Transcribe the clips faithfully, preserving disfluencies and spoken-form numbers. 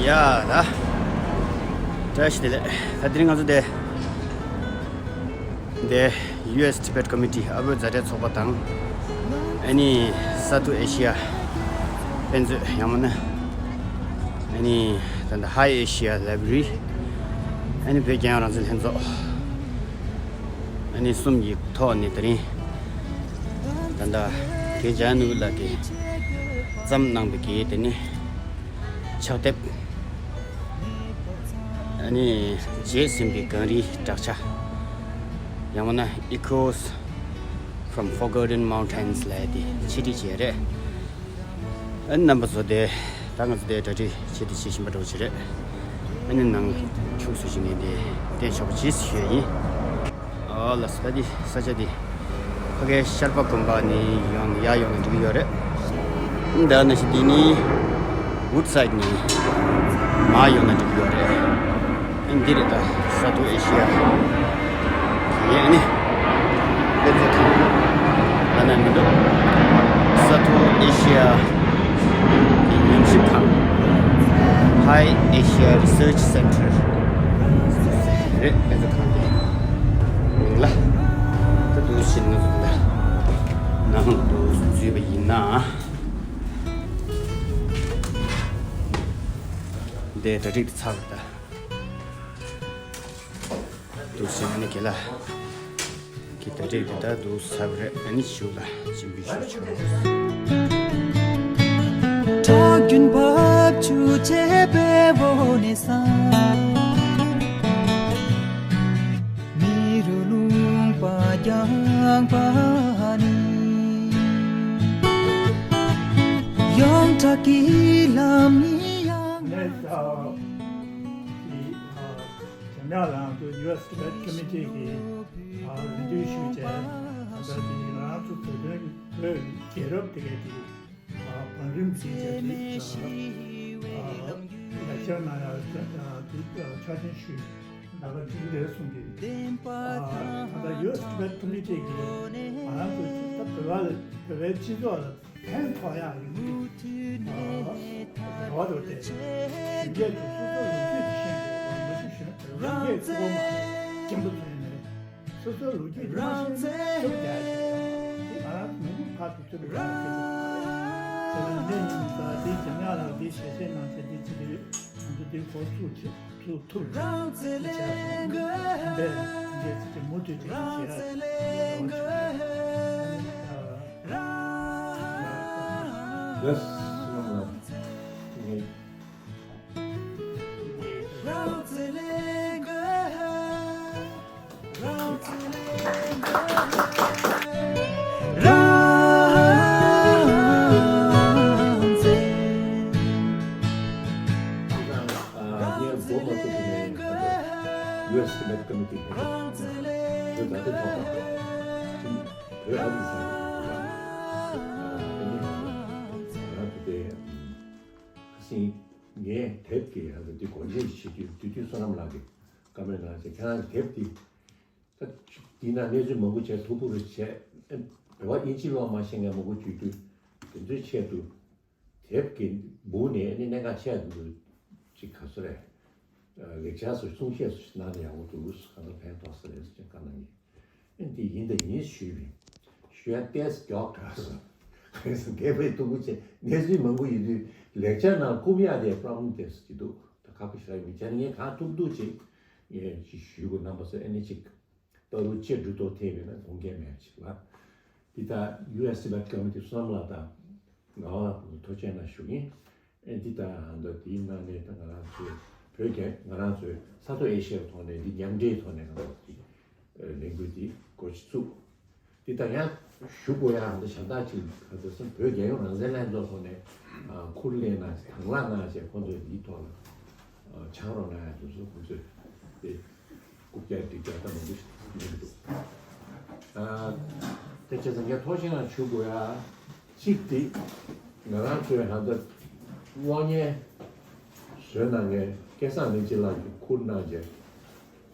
ཡ་ད། བཀྲ་ཤིས་བདེ་ལེགས། ད་དེ་རིང་ང་ཚོ་དེ། འདི་ཡུ་ཨེས་ཊི་བེཊ་ཀོ་མི་ཊི། ཨ་བོད་མཛའ་འབྲེལ་ཚོགས་པ་དང་། ཨ་ནི་ས་ཐུ་ཨེ་ཤི་ཡ་དཔེ་མཛོད། ཡང་མིན་ན་ཨ་ནི་ད་ལྟ་ཧའི་ཨེ་ཤི་ཡ་ལའི་བྷི་རི། ཨ་ནི་བོད་རྒྱལ་ཡོངས་རང་བཙན་ལྷན་ཚོགས། ཨ་ནི་གསུམ་གྱི་ཐོག་ནས་དེ་རིང་ད་ལྟ་དགེ་རྒན་ནོར་བུ་ལགས་ཀྱིས་བརྩམས་གནང་པའི་གི་དེ་ནི་ཕྱག་དེབ། ཨ་ནི་བརྗེད་ཟིན་པའི་གངས་རིའི་བྲག་ཆ། ཡང་མིན་ན་Echoes from Forgotten Mountains ལབ་ཡ་དེ་ཕྱི་བྲིས་བྱས་རེད། ཨ་ནི་རྣམ་པ་ཚོ་དེ་ད་ང་ཚོ་དེ་གྲ་སྒྲིག་བྱེད་དེ་བྱེད་བཞིན་པ་འདྲ་བོ་ཅིག་རེད། ཨ་ནི་ནང་ཁྱུག་སུ་ཞིག་ནས་དེ་བསྟན་ཆོག་པ་ཅིག་ཞུ་ཡ་ཡིན། ཨོ་ལགས་སོ། ད་འདི་ས་ཆ་འདི་ཕ་གའི་ཤར་པ་དགོན་པ་ནས་ཡོང་ཡར་ཡོང་ན་འགྲིག་གི་ཡོད་རེད། འདི་ནང་བཞིན་འདི་ནི་Woodside ནས་མར་ཡོང་ན་འགྲིག་གི་ཡོད་རེད། འདི་རེད་ད། ས་ཐུ་ཨེ་ཤི་ཡ། ཡས་ནི་དཔེ་མཛོད་ཁང་། ཨ་ན་མི་འདུག་ས་ཐུ་ཨེ་ཤི་ཡ་གི་ཉམས་ཞིབ་ཁང་། High Asia Research Center རེད། དཔེ་མཛོད་ཁང་དེ་མིང་ལ། ད་འདུག་ཕྱིན་ང་ཚོ་ད་ནང་དུ་འཛུལ་བ་ཡིན་ན། འདི་གྲ་སྒྲིག་དེ་ཚར་བ་ད། འདུག་སེ་ཨ་ནི་དགེ་ལགས་ཀྱི་གྲ་སྒྲིག་དེ་ལྟར་འདུག་ཟེར་བ་རེད། ཨ་ནི་ཞུ་ལ་སྤྱན་འབུལ་ཞུ་ཆོག་ཁྲག་རྒྱུན་འབབ་ཆུ་བཅད་པའི་འོག་ནས་སངས། མི་རུ་ལུང་པ་རྒྱང་པ་ནི། ཡོངས་གྲགས་ཀྱི་ལམ་ནི་ཡང་ནས་ཀྱང་། འཇམ་དབྱངས་ལགས་ཚོ་ཡུ་ཨེས་ཊི་བེཊ་ཀོ་མི་ཊི་གི་རེ་འདུན་ཞུས་བྱས། ད་ལྟ་དེ་ང་རང་ཚོ་བོད་དོན་བོད་རྒྱལ་རབས་དེ་གའི་དེ་བང་རིམ་ཟིན་བྱས་དེ་ལེགས་སྦྱར་ནང་ཡང་དེ་ཕྱག་ཆེན་ཞུས། ད་ག་ཅིག་རེད་གསུངས་ཏེ། ད་ལྟ་ཡུ་ཨེས་ཊི་བེཊ་ཀོ་མི་ཊི་གིས་ང་རང་ཚོ་ད་བོད་པ་ལ་བོད་པའི་སྤྱི་ཚོགས་ལ། ཕན་ཐོགས་ཡག་ཡིན་གྱི། རེ་བ་རུ་བལྟས། ཡིན་གྱི་འདུག་སོ་སོའི་ལོ་རྒྱུས་ཤེས་དགོས་པ། ལོ་རྒྱུས་ཤེས་དགོས་པ། རང་བཙན་རྒྱན་པོ་ཐོན་ནས་སོ་སོའི་ལོ་རྒྱུས་མ་ཤེས་ན་ཐུབ་རྒྱག་ཞིག་རེད། དེ་ང་རང་མི་འདུག་ཕར་དུ་ཚུར་ལ་ཕར་ཁྱེར་ཐུབ་པ་རེད། དེ་ལ་འདི་ཡིན་ཙང་དེ་འཇམ་དབྱངས་ལགས་འདི་ཞལ་བཞེས་གནང་བྱས་འདི་བྱེད་དུས་ང་ཚོ་འདི་འགོ་ཚུགས་བྱེད། ཐུབ་ཐུབ་རང་བཙན་ལས་འགུལ་འདི་འདི་མུ་མཐུད་དེ་རང་བཙན་ལས་འགུལ་རང་བཙན་ལས་འགུལ། རང་བཙན་ལས་འགུལ། རང་བཙན། ཨ་ངས་འགོ་མ་ཚུགས་པ་ནས་ཡུ་ཨེས་ཀྱི་ཀོ་མི་ཊི་ཧེ་བོད་ད་ལྟའི་ཐོག་ཁ་བོད་ཨ་རིག་ས་ཨ་ནི་ང་རང་ཚོ་དེ་ཁ་སང་ངས་དེབ་ཀྱི་ཨ་ནི་འདི་སྒོ་འབྱེད་ཞུ་རྒྱུ་དུས་དུས་བསོད་ནམས་ལགས་ཀྱིས་བཀའ་མོལ་གནང་བྱས། ཁྱེད་རང་གི་དེབ་འདི་ད་འདི་ན་གནས་ཚུལ་མང་པོ་བྱས་ཐུགས་ཕུགས་རུ་བྱས། བོད་པ་དབྱིན་ཇི་ཀློག་མ་ཤེས་མཁན་མང་པོ་བྱུང་དུས་དེ་ཚོའི་ཆེད་དུ། དེབ་ཀྱི་སྦུག་ནས་ནི་གནད་འགག་ཆེ་འདུག་ཅིག་ག་ཚོད་རེད། ལེགས་སྦྱར་སོགས་གསུང་བཤད་སོགས་གནང་ན་ཡག་པོ་འདུག་གང་ལ་ཕན་ཐོགས་ས་རེད་ཟེར་བཀའ་གནང་ཡིན། ཨེ་འདི་ཡིན་ད་ཡིན་ཞུས་པས། ཞུ་ཡ་ཏོག་ཙམ་མགྱོགས་དྲགས་སོང་། ག་རེ་ཟེར་རྒད་པོའི་སྡུག་པོ་ཆེ། གནས་ཚུལ་མང་པོ་ཡོད་དུས་ལེགས་སྦྱར་ནང་བཀུམ་ཡ་དེ་པྲོབ་ལེམ་དེ་ཅིག་འདུག་ད་ཁག་པོ་ཞེ་དྲག་ཡོད་མི་བྱས་ན་ངས་གང་ཐུབ་ཐུབ་ཅིག་ངས་ཅིག་ཞུ་དགོས། རྣམ་པ་ཚོ་ཨེ་ནི་ཅིག་ད་རུང་ཆེ་འགྲོ་ཐོག་ཐེབས་ཡོད་ན་དགོངས་འགལ་མེད་ཅིག་ལ། འདི་ད་ཡུ་ཨེས་ཀྱི་ཀོ་མི་ཊི་བསོད་ནམས་ལགས་དང་ངག་དབང་ལགས་ཐུགས་རྗེ་ཆེ་གནང་ཞུ་གི་ཡིན། ཨེ་འདི་ད་ད་འདིའི་ནང་ནས་ད་ང་རང་ཚོའི་བོད་རྒྱ་ང་རང་ཚོའི་ས་ཐོག་ཨེ་ཤི་ཡའི་ཐོག་ནས་འདི་མཉམ་འབྲེལ་ཐོག་ནས་ང་རང་ཚོའི་ལས་འགུལ་འདི་འགོ་ཚུགས། འདི་ད་ཡང་ཞུ་དགོས་ཡ་འདི་ཞབས་ཏག་ཅིག་ག་ཚོད་སོང་། བོད་རྒྱལ་ཡོངས་རང་བཙན་ལྷན་ཚོགས་ཐོག་ནས་ཁུར་ལེན་གནང་དང་ལེན་གནང་བྱས་ཁོང་ཚོས་འདིའི་ཐོག་ལ་ཆང་རོགས་གནང་ཡ་དེ་ཚོ་ཁོང་ཚོས་དེ། རྐུབ་བཀྱག་སྒྲིག་བཀྱག་ད་མང་པོ་ཞིག་ཡོང་གི་འདུག་ཨ། དེ་བྱས་ཙང་ངས་ཐུགས་རྗེ་ཆེ་གནང་ཞུ་དགོས་ཡ་གཅིག་དེ། ང་རང་ཚོའི་ཧ་ད་གློག་བརྙན་བཟོས་གནང་མཁན་སྐལ་བཟང་ལྷུན་གྱིས་ལགས་ཀྱིས་ཁུར་གནང་བྱས།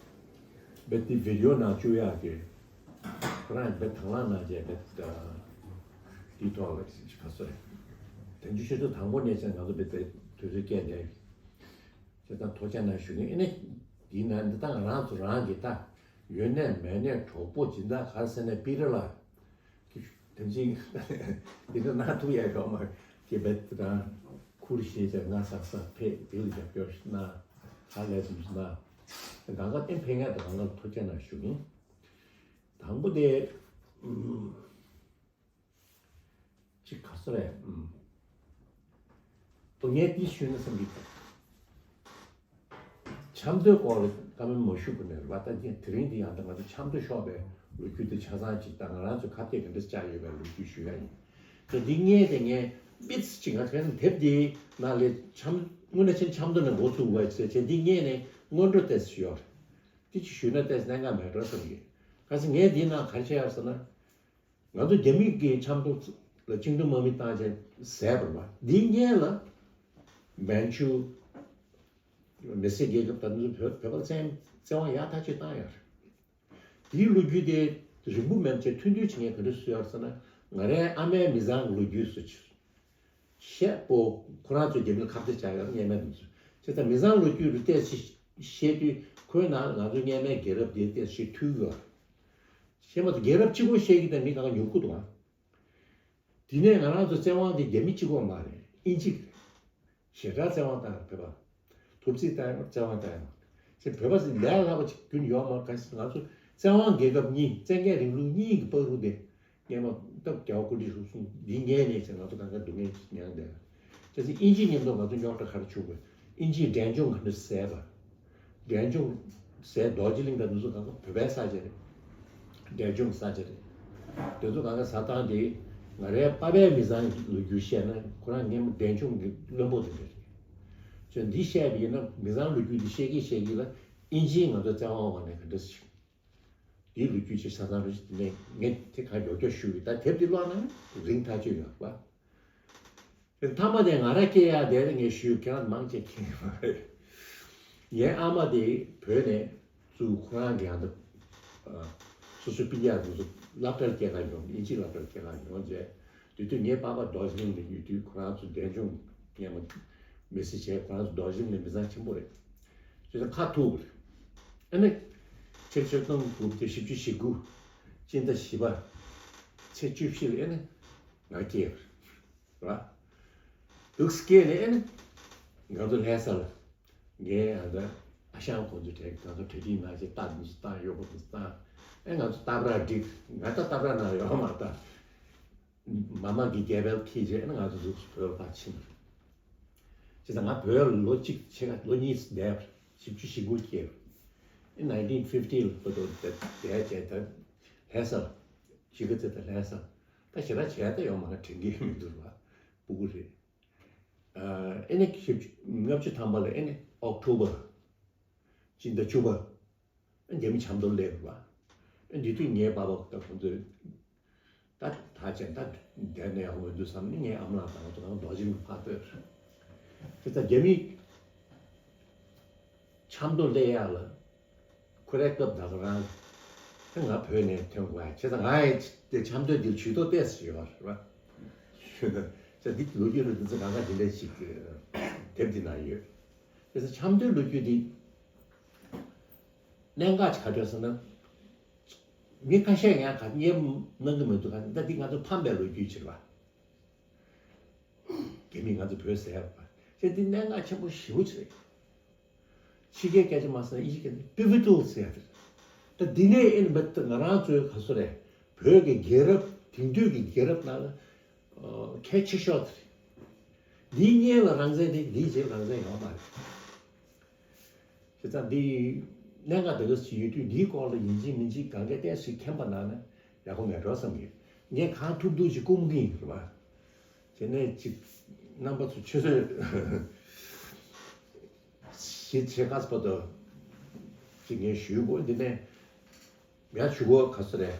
རྦད་དེ་བི་ཌི་ཡོ་ནང་བཅུག་ཡག་གི་ཁོ་རང་རྦད་དང་བླངས་གནང་བྱས་རྦད་དེའི་ཐོག་ལ་ག་ཚོད་རེད། དོན་གྱི་ཆུ་ཚོད་དང་པོ་ནས་བྱས་ང་ཚོ་རྦད་དེ་དུས་ཚོད་བསྐྱལ་བསྡད། བྱས་ཙང་ཐུགས་རྗེ་གནང་ཞུ་གི་ཡིན། ཨེ་ནས་འདི་ན་འདི་ད་ང་རང་ཚོ་རང་གི་ད་ཡོད་ནས་མེད་ནས་གྲོགས་པོ་སྦྱིན་བདག་ག་རེ་ཟེར་ནས་པི་རི་ལ་དེ་བཞིན་འདི་འདྲ་གནང་ཐུབ་ཡ་ཡོད་མ་རེད། ཁེ་བེད་དང་ཁུར་ཤེས་བྱས་ང་སག་སག་ཕེབས་འདི་ལ་རྒྱབ་སྐྱོར་གནང་། ཧ་ལས་སོང་ཟེར་ན་གང་ག་ཨེ་ཕེབས་མཁན་དང་གང་ག་ལ་ཐུགས་རྗེ་གནང་ཞུ་གི་ཡིན། དང་པོ་དེ་ཨུམ། ཅིག་ག་ས་རེད། ཨུམ། ཨོ་ངས་འདི་ཞུས་ན་བསམ་གྱི་འདུག་ཆབ་མདོའི་སྐོར་ལ་བཀའ་མོལ་མ་ཞུས་པ་ནས་རེད་པ། ད་དེ་རིང་འདི་ཡང་ད་ང་ཚོ་ཆབ་མདོ་ཤོར་བའི་ལོ་རྒྱུས་དེ་ཆ་ཚང་ཅིག་དང་ང་རང་ཚོའི་ཁ་གཏད་ག་འདྲ་བཅག་ཡོད་པའི་ལོ་རྒྱུས་ཞུ་ཡ་ཡིན། ད་འདི་སྔས་དེ་ངས་པིས་ཅིག་ང་ཁ་སང་དེབ་འདི་ནང་ལས་ཆབ་དངོས་གནས་ཆེན་ཆབ་མདོ་ནས་འགོ་ཚུགས་པ་ཟེར་བྱས་འདི་སྔས་ནས་སྔོན་འགྲོ་ཏོག་ཙམ་ཞུ་ཡོད་རེད། འདི་ཅིག་ཞུས་ན་ཏོག་ཙམ་གནད་འགག་མེད་འགྲོ་བསམ་གྱི། ཁ་སང་ངས་འདིའི་ནང་ག་རེ་བྱས་ཡོད་ཟེར་ན། ང་ཚོ་རྒྱ་མི་གི་ཆབ་མདོ་ལ་བཅིངས་འགྲོལ་དམག་མི་བཏང་བྱས་བཟས་པ་རེད་པ། འདིའི་སྔོན་ལ་མན་ཇུ་མི་སེར་རྒྱལ་ཁབ་དང་ཚོ་བོད་བོད་པར་བཙན་བཙན་དབང་ཡག་ཐག་ཆོད་བཏང་ཡོད་རེད། དེའི་ལོ་རྒྱུས་དེ་རིང་པོ་མེད་ཅེས་ཐུང་ཐུང་བྱེད་མཁན་ག་འདྲ་སུ་ཡོད་ཟེར་ན། ང་རའི་ཨ་མའི་མི་ཚང་གི་ལོ་རྒྱུས་སུ་ཆུ་བཤད་པོ་ཁོ་རང་ཚོ་རྒྱ་མིར་ཁ་གཏད་བཅག་ཡོད་སྔོན་མའི་དུས་སུ། བྱས་ཙང་མི་ཚང་ལོ་རྒྱུས་རུ་ཏོག་ཙམ་བཤད་དུས་ཁོའི་ནང་ང་ཚོ་སྔོན་མའི་རྒྱལ་རབས་དེ་ཏོག་ཙམ་ཞིག་ཐུག་ཡོད་རེད། བཤད་མ་ཐུབ། རྒྱལ་རབས་གཅིག་པོ་བཤད་ཀྱི་དང་མི་གང་ག་ཉོབ་ཀྱི་འདུག་ཨང་། དེ་ནས་ང་རང་ཚོ་བཙན་དབང་དེ་རྒྱ་མི་གཅིག་པོ་མ་རེད། དབྱིན་ཇི་གི་རེད། ཞེ་དྲག་བཙན་དབང་བཏང་བོད་པ། ཐུབ་ཚོད་བཏང་ཡང་བཙན་དབང་བཏང་ཡང་། ཅེས་བོད་པ་ཟེར་ལས་སླ་པོ་ཅིག་རྒྱུན་ཡོད་མ་རེད། ག་ཟེར་ང་ཚོ་བཙན་དབང་རྒྱལ་ཁབ་གཉིས་བཙན་རྒྱལ་རིང་ལུགས་གཉིས་ཀྱི་བར་དུ་དེ་སྔོན་མ་སྟབས་རྒྱལ་བ་སྐུ་ཕྲེང་རིམ་གསུམ་འདི་སྔོན་ནས་ཅེས་ང་ཚོ་གང་ག་སྡུག་བསྔལ་མྱངས་བསྡད། ཅེས་ཟེར་དབྱིན་ཇི་མཉམ་དུ་ང་ཚོ་རྙོག་དྲ་ག་རེ་བྱུང་བས། དབྱིན་ཇིས་འབྲས་ལྗོངས་ག་འདྲ་བཟས་པ། འབྲས་ལྗོངས་ཟེར་རྡོ་རྗེ་གླིང་དང་འདི་ཚོ་གང་ག་བོད་པའི་ས་ཆ་རེད། འབྲས་ལྗོངས་ས་ཆ་རེད། དེ་ཚོ་གང་ག་ཟ་སྟངས་དེ་ང་རའི་པ་ཕའི་མི་ཚང་གི་ལོ་རྒྱུས་བཤད་ན་ཁོ་རང་སྔོན་མ་འབྲས་ལྗོངས་ཀྱི་བློན་པོ་དེ་འདྲ་རེད། ཅེས་འདི་བཤད་པ་ཡིན་ན་མི་ཚང་ལོ་རྒྱུས་འདི་བཤད་ཀྱི་བཤད་ཀྱི་ལ་དབྱིན་ཇིས་ང་ཚོ་བཙན་དབང་འོག་ནས་ག་འདྲ་ཞིག་འདིའི་ལོ་རྒྱུས་ཅིག་ཆ་ཚང་རེད། དེ་ནས་ངས་དེ་ག་མགྱོགས་མགྱོགས་ཞུ་གི། ད་དེབ་འདི་ཀློག་ན་རིང་ཐག་ཆོད་ཡོད་པ། མཐའ་མ་དེ་ང་རང་སྐྱེ་ཡག་དེ་ངས་ཞུས། ཁྱེད་རང་མང་ཆེ་མཁྱེན་གྱི་མ་རེད། ངའི་ཨ་མ་དེ་བོད་ནས་ཚུར་ཁོ་རང་གི་ཡང་ད་སོ་སོའི་སྤུན་ཀྱག་དེ་ཚོ་སློབ་གྲྭར་སྐྱེལ་ག་ཡོང་། དབྱིན་ཇིའི་སློབ་གྲྭར་སྐྱེལ་ག་ཡོང་རྗེས་དེ་དུས་ངའི་པ་ཕ་རྡོ་རྗེ་གླིང་ནས་ཡོད་དུས་ཁོ་རང་ཚོ་འབྲས་ལྗོངས་སྔོན་མ་མི་སེར་བྱས། ཁོ་རང་ཚོ་རྡོ་རྗེ་གླིང་ནས་མི་ཚང་ཆེན་པོ་རེད། བྱས་ཙང་ཁ་ཐུག་རེད། ཨ་ནི་ཆིག་སྟོང་དགུ་བརྒྱ་བཞི་བཅུ་ཞེ་དགུ་སྤྱི་ཟླ་བཞི་པ་ཚེས་བཅུ་བཞི་ལ་ཨ་ནི་ང་སྐྱེས་པ་རེད། ར། འདུག་སྐད་ནས་ཨེ་ནི། ང་ཚོ་ལྷ་ས་ལ། ངའི་ཨ་ད་ཨ་ཞང་ཁོང་ཚོ་གྲས་ང་ཚོ་གྲ་སྒྲིག་གནང་བྱས་རྟ་འདི་ཚོ་བཏང་། གཡོག་པོ་འདི་ཚོ་བཏང་། ཨེ་ང་ཚོ་སྟབས་ར་སྒྲིག་ང་ད་སྟབས་ར་ནང་ཡོད་མ་རེད་ད། མ་མ་གི་རྒྱལ་པོ་ཁྱེར་བྱས་ཨེ་ང་ཚོ་འདུག་བོད་ལ་ཕར་ཕྱིན། བྱས་ཙང་ང་བོད་ལ་ལོ་གཅིག་ཕྱེད་ཀ་ལོ་གཉིས་བསྡད་པ་རེད། བཞི་བཅུ་ཞེ་དགུ་སྐྱེས་པ་རེད། ཨེ་nineteen fifty ལ་བོད་དུ་བསྡད་བསྡད་བྱས་ད་ལྷ་ས་ལ་གཞིས་ཀ་རྩེ་དང་ལྷ་ས། ད་ཞེ་དྲག་བྱས་ད་ཡོང་མ་དྲན་གྱི་མི་འདུག་བ། སྤུ་གུ་རེད། ཨ་ཨེ་ནི་བཞི་བཅུ་ལྔ་བཅུ་ཐམ་པ་ལ་ཨེ་ནི་ཨོག་ཐོ་བར་སྤྱི་ཟླ་བཅུ་པ་ཨེ་རྒྱ་མི་ཆབ་མདོར་སླེབས་པ། ཨེ་འདི་དུས་ངའི་པ་ཕ་དང་ཁོང་ཚོས་ད་ད་ཅན་ད་བསྡད་ན་ཡག་པོ་མི་འདུག་བསམ་ནས་ངའི་ཨ་མ་ལགས་དང་ང་ཚོ་རྡོ་རྗེ་གླིང་ཕར་སྤོས། དེ་ལྟར་རྒྱ་མི་ཆབ་མདོ་སླེབས་ཡག་ལ་ཁོ་རའི་སྐབས་ད་ག་རང་ད་ང་བོད་ནས་ཐོན་དགོས་ཡ། བྱས་ཙང་ང་ཡི་དེ་ཆབ་མདོ་འདིར་ཇུས་གཏོགས་ཏོག་ཙམ་ཡོད་རེད་པ། བྱས་འདི་ལོ་རྒྱུས་ལ་འདི་ཚོ་གང་ག་འདི་འདྲ་ཞིག་དེབ་འདི་ན་ཡོད། བྱས་ཙང་ཆབ་མདོའི་ལོ་རྒྱུས་འདི་གནད་འགག་ཅིག་ག་རེ་ཟེར་ན། མི་ཁ་ཤས་ཡང་ག་སྙན་གནང་གི་མི་འདུག་ག་ད་འདི་ང་ཚོ་ཕམ་པའི་ལོ་རྒྱུས་ཅིག་རེད་པ། རྒྱ་མིས་ང་ཚོ་བོད་ཟས་པ་ཅེས་འདི་གནད་འགག་ཆེན་པོ་ཞེ་པོ་ཅིག་རེད། ཕྱི་རྒྱལ་སྐད་ཆ་མ་ཟེར་ན་དབྱིན་ཇི་སྐད་ནས་པི་བི་ཊལ་ཟེར་ཡ་དེ་རེད། ད་འདི་ནས་ཨེ་ནི་མི་ད་ང་རང་ཚོའི་ག་སོ་རེད། བོད་ཀྱི་རྒྱལ་རབས་དེང་དུས་ཀྱི་རྒྱལ་རབས་ནང་ལ་ཨ་གལ་ཆེ་ཤོས་དེ་རེད། འདིའི་སྔོན་ལ་རང་བཙན་དེ་འདིའི་རྗེས་ལ་རང་བཙན་ཡོད་མ་རེད། བྱས་ཙང་འདི་གནད་འགག་འདི་ག་ཞིག་ཡོད་དུས་འདིའི་སྐོར་ལ་ཡིན་གཅིག་མིན་གཅིག་གང་ག་ཏོག་ཙམ་མཁྱེན་པ་གནང་ན་ཡག་པོ་མེད་འགྲོ་བསམ་གི། ངས་གང་ཐུབ་ཐུབ་ཅིག་སྐུང་གི་ཡིན་རེད་པ། དེ་ནས་ཅིག་རྣམ་པ་ཚོ་ཆུད་ཟོས་ཞིག་བྱེད་དཀའ་བ་དང་ཅིག་ངས་ཞུས་གོ། འདི་ནས་ཡང་ཞུ་གོ་ག་ཚོད་རེད།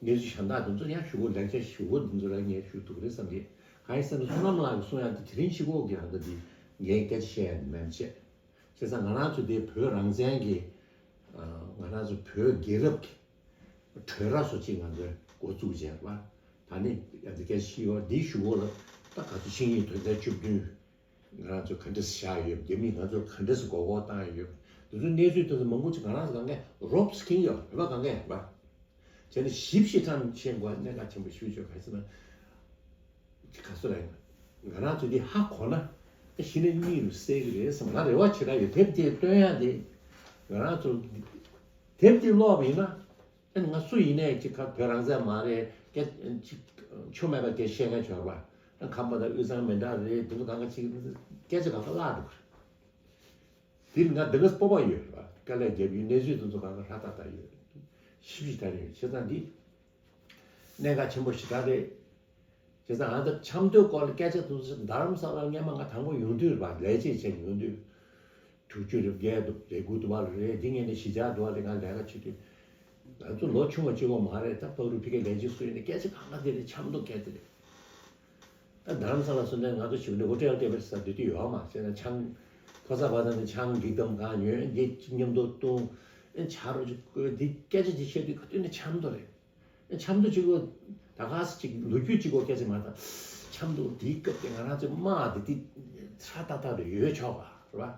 ངས་ཅིག་གཞན་དག་འདི་ཚོ་ཡང་ཞུ་གོ། ལན་ཆ་ཞུ་གོ་འདི་ཚོ་ར་ངས་ཞུ་ཐུབ་རེད་བསམ་གི། གང་ཡིན་ཟེར་ན་བསོད་ནམས་ལགས་ཀྱིས་གསུང་ཡག་འདི་དེ་རིང་ཞུ་གོ་གི་ཡང་འདི་འདི་ངས་སྐད་ཆ་བཤད་ཡག་མེད་མ་བྱས། བྱས་ཙང་ང་རང་ཚོ་འདི་བོད་རང་བཙན་གྱི་ང་རང་ཚོ་བོད་རྒྱལ་རབས་ཀྱི་གྲོས་ར་སོ་གཅིག་ང་ཚོས་འགོ་བཙུགས་བྱས་པ། ད་ནི་ཡ་འདི་སྐད་ཤི་བ་འདི་ཞུ་བོ་ལ་ད་ག་ཚོད་ཤིང་ཡིན་དོན་ཚན་བཅུ་བདུན་ ང་རང་ཚོ་ག་འདྲས་བཞག་ཡོད། རྒྱ་མིས་ང་ཚོ་ག་འདྲས་མགོ་སྐོར་བཏང་ཡོད། དེ་ཚོ་གནས་ཚུལ་དེ་ཚོ་མང་པོ་ཅིག་ང་རང་ཚོ་གང་གས་རོབ་ཀྱིས་ཁེངས་ཡོད། བོད་པ་གང་གས་ཡོད་པ། བྱས་ནས་ཞིབ་ཞིབ་ཐག་ཤེས་དགོས། གནད་འགག་ཆེན་པོ་ཞུ་ཆོག་ག་ཟེར་ན། ག་ཚོད་རེད། ང་རང་ཚོ་འདི་ཧ་གོ་ན་གཞི་ནས་གཉིད་རུ་སད་ཀྱི་རེད་བསམ། ང་རེ་བ་ཆེ་དྲགས་ཡོད། དེབ་དེ་སྟོན་ཡག་དེ་ང་རང་ཚོ་དེབ་དེ་ཀློག་པ་ཡིན་ན། ཨ་ནི་ང་སུ་ཡིན་ནའི་ཅིག་ཁ་བོད་རང་བཙན་མ་རེད། སྐད་ཅིག་ཆོ་མེད་པ་སྐད་བཤད་མཁན་ཆོག་པ། ཁམས་པ་དང་དབུས་གཙང་མི་འདྲ་རེད། དེ་ཚོ་གང་ག་ཅིག་སྐད་ཆ་གང་ག་བརླག་འགྲོ་གི་རེད། དེ་ནི་ང་འདི་ག་སྤོབས་པ་ཡོད་རེད་པ། དཀའ་ལས་བརྒྱབ་ཡོད། གནས་ཚུལ་དེ་ཚོ་གང་ག་ཧྲ་ཏག་ཏག་ཡོད། ཞིབ་ཞིབ་ལྟ་ནས་ཡོད། བྱས་ཙང་འདི་གནད་འགག་ཆེན་པོ་ཞེ་དྲག་རེད། བྱས་ཙང་ཨ་ད་ཆབ་མདོའི་སྐོར་ལ་སྐད་ཆ་དེ་ཚོ་རྡ་རམ་ས་ལར་སྔོན་མ་ང་དང་པོ་ཡོང་དུས་རེད་པ། ལས་བྱེད་བྱས་ནས་ཡོང་དུས། དྲུག་ཅུ་རེ་བརྒྱད་འདུག་རེ་དགུ་འདུག་བ་རེད། འདི་ངས་ནས་གཞིས་ཆགས་འདུག་བ་རེད། ང་ལས་ཀ་བྱེད་དུས། ང་ཚོ་ལོ་ཆུང་བ་གཅིག་པོ་མ་རེད། ད་ཕག་རུ་ཕི་ཀའི་ལས་བྱེད་སུ་ཡིན་ནའི་སྐད་ཆ་གང་ག་དེ་རེད། ཆབ་མདོ་སྐད་དེ་རེད། ད་རྡ་རམ་ས་ལ་སོང་ནས་ང་ཚོ་ཞིག་ནས་ཧོ་ཊེལ་ལྟེ་བར་ས་དེ་དུས་ཡོད་མ་བྱས་ན་ཆང་། ཕོ་གསར་པ་དང་ནི་ཆང་འགིག་དམ་གང་ཉོས། འདི་མཉམ་དུ་བཏུང་། ཨེ་ཆ་རོ་ཅིག་འདི་སྐད་ཆ་ཅིག་བཤད་དུས་ག་དུས་ནས་ཆབ་མདོ་རེད། ཨེ་ཆབ་མདོ་གཅིག་པོ་ད་ག་ས་ཅིག་ལོ་རྒྱུས་གཅིག་པོ་སྐད་ཆ་མ་ད། ཆབ་མདོ་འདིའི་སྐབས་དེ་ང་རང་ཚོའི་དམག་དེ་དེ་ཧྲ་ཏག་ཏག་རེ་ཡོད་ཆོག་པ་རེད་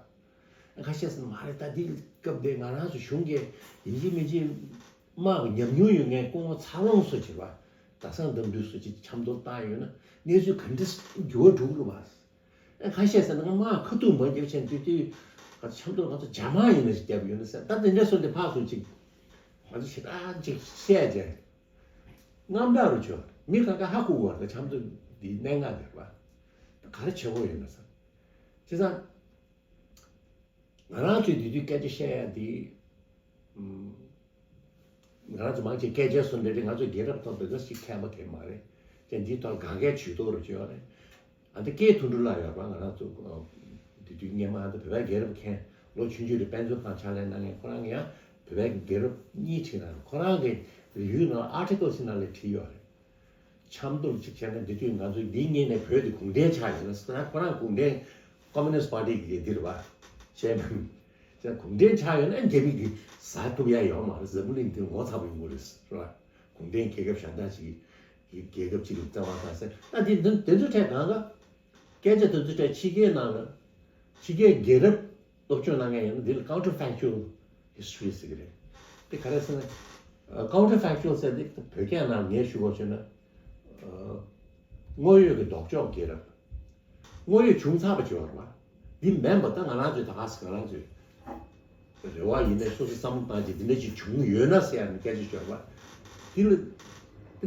པ། ཁ་ཤས་སུ་མ་རེད། ད་འདི་སྐབས་དེ་ང་རང་ཚོ་གཞུང་གིས་ཡིན་གཅིག་མིན་གཅིག་དམག་གི་ཉམས་མྱོང་ཡོད་མཁན་སྐུ་ངོ་ཚ་ལོང་སུ་བྱེད་པ། ད་སང་འདམ་དུས་སུ་ཅིག་ཆབ་མདོ་བཏང་ཡོད་ན་གནས་ཚུལ་ག་འདྲ་འགྱུར་བ་འགྲོ་གི་རེད་པ། ཨ་ཁ་ཤས་ཟེར་ན་དམག་ཁ་ཐུག་མ་རྒྱབ་ཆེན་དུས་དུས་ང་ཚོ་ཆབ་མདོ་ང་ཚོ་རྒྱ་དམག་ཡིན་ན་ཞིག་རྒྱབ་ཡོད་ན་ཟེར། ད་དེ་འདྲ་སོང་དེ་ཕག་སོང་ཅིག་ང་ཚོ་ཞེ་དྲག་ཅིག་བཤད་རྗེས་དངངས་སྐྲག་རུ་བྱུང་། མི་གང་ག་ཧ་གོ་བར་ད་ཆབ་མདོ་འདི་གནད་འགག་འདི་རེད་པ། ད་ག་རེ་བྱེད་དགོས་ཡོད་ན་ཟེར། བྱས་ཙང་། ང་རང་ཚོས་དེ་དུས་སྐད་ཆ་བཤད་ཡ་དེ། ང་རང་ཚོ་མང་ཆེ་སྐད་ཆ་སོ་འདྲ་རེད། ང་ཚོ་རྒྱལ་རབས་ཐོག་འདི་ག་ཞིག་མཁས་པ་གང་མ་རེད། ཅན་འདིའི་ཐོག་གང་གའི་ཇུས་གཏོགས་རུ་བྱས་ཡོད་རེད། ཨ་འདི་སྐད་ཐུང་འགྲོ་ལ་ཡོད་པ། ང་རང་ཚོ་དེ་དུས་སྔོན་མ་ཨ་འདི་བོད་པའི་རྒྱལ་རབས་མཁན་ལོ་ཆུང་ཆུང་རེད། དཔེ་མཛོད་ཁང་ཕྱག་ལས་གནང་མཁན་ཁོ་རང་གིས་ཡང་བོད་པའི་རྒྱལ་རབས་གཉིས་བྲིས་གནང་། ཁོ་རང་གི་རི་ཡུལ་ནང་ཨར་ཊི་ཀལ་ཞིག་ནང་ལ་བྲིས་ཡོད་རེད། ཆབ་མདོར་གཅིག་བྱས་ན་འདི་དུས་ང་ཚོ་འདི་ངེས་ནས་བོད་འདི་གུང་ཁྲན་ཆགས་ཡོད་ན་ཟེར་ན། ཁོ་རང་གུང་ཁྲན་ཀོ་མུ་ནིསྟ་པར་ཊི་གི་འདི་རེད་པ། བྱས་ན་ཁོ་གུང་ཁྲན་ཆགས་ཡོད་ན་རྒྱ་མི་གིས་ཟ་ཐུབ་ཡ་ཡོད་མ་རེད། འཛམ་བུ་གླིང་འདི་ངོ་ཚ་པོ་ཡོང་གི་རེད་ཟེར་བ། གུང་ཁྲན་རྒྱལ་ཁབ་གཞན་དག་ཅིག་གི་རྒྱལ་ཁབ་ཅིག་ལ་བརྩེ་བ་དང་ཟེར་ན། འདི་འདི་འདི་ཚོ་ཐད་གང་ག་སྐད་ཆ་དེ་ཚོ་ཐད་ཕྱི་རྒྱལ་ནང་ལ་ཕྱི་རྒྱལ་རྒྱལ་རབས་སློབ་སྦྱོང་གནང་མཁན་ཡིན་ན་འདི་ལ་counterfactual history ཟེར་གི་རེད། དེ་ག་རེ་ཟེར་ན། ཨ་counterfactual ཟེར་དེ་བོད་སྐད་ནང་ངས་ཞུ་དགོས་བྱས་ན། ཨ་དངོས་ཡོད་ཀྱི་ལྡོག་ཕྱོགས་རྒྱལ་རབས། དངོས་ཡོད་བྱུང་ཚར་བ་ཅིག་ཡོད་རེད་པ། འདི་མིན་པ་ད་ང་རང་ཚོས་ད་ག་ཟེ་ང་རང་ཚོས་རེ་བ་ཡིན་ནའི་སོ་སོ་བསམ་བློ་བཏང་བྱས་འདི་འདྲ་ཅིག་བྱུང་ཡོད་ན་ཟེར་ཡ་ནི་སྐད་ཆ་ཤོད་པ། འདི་ལ།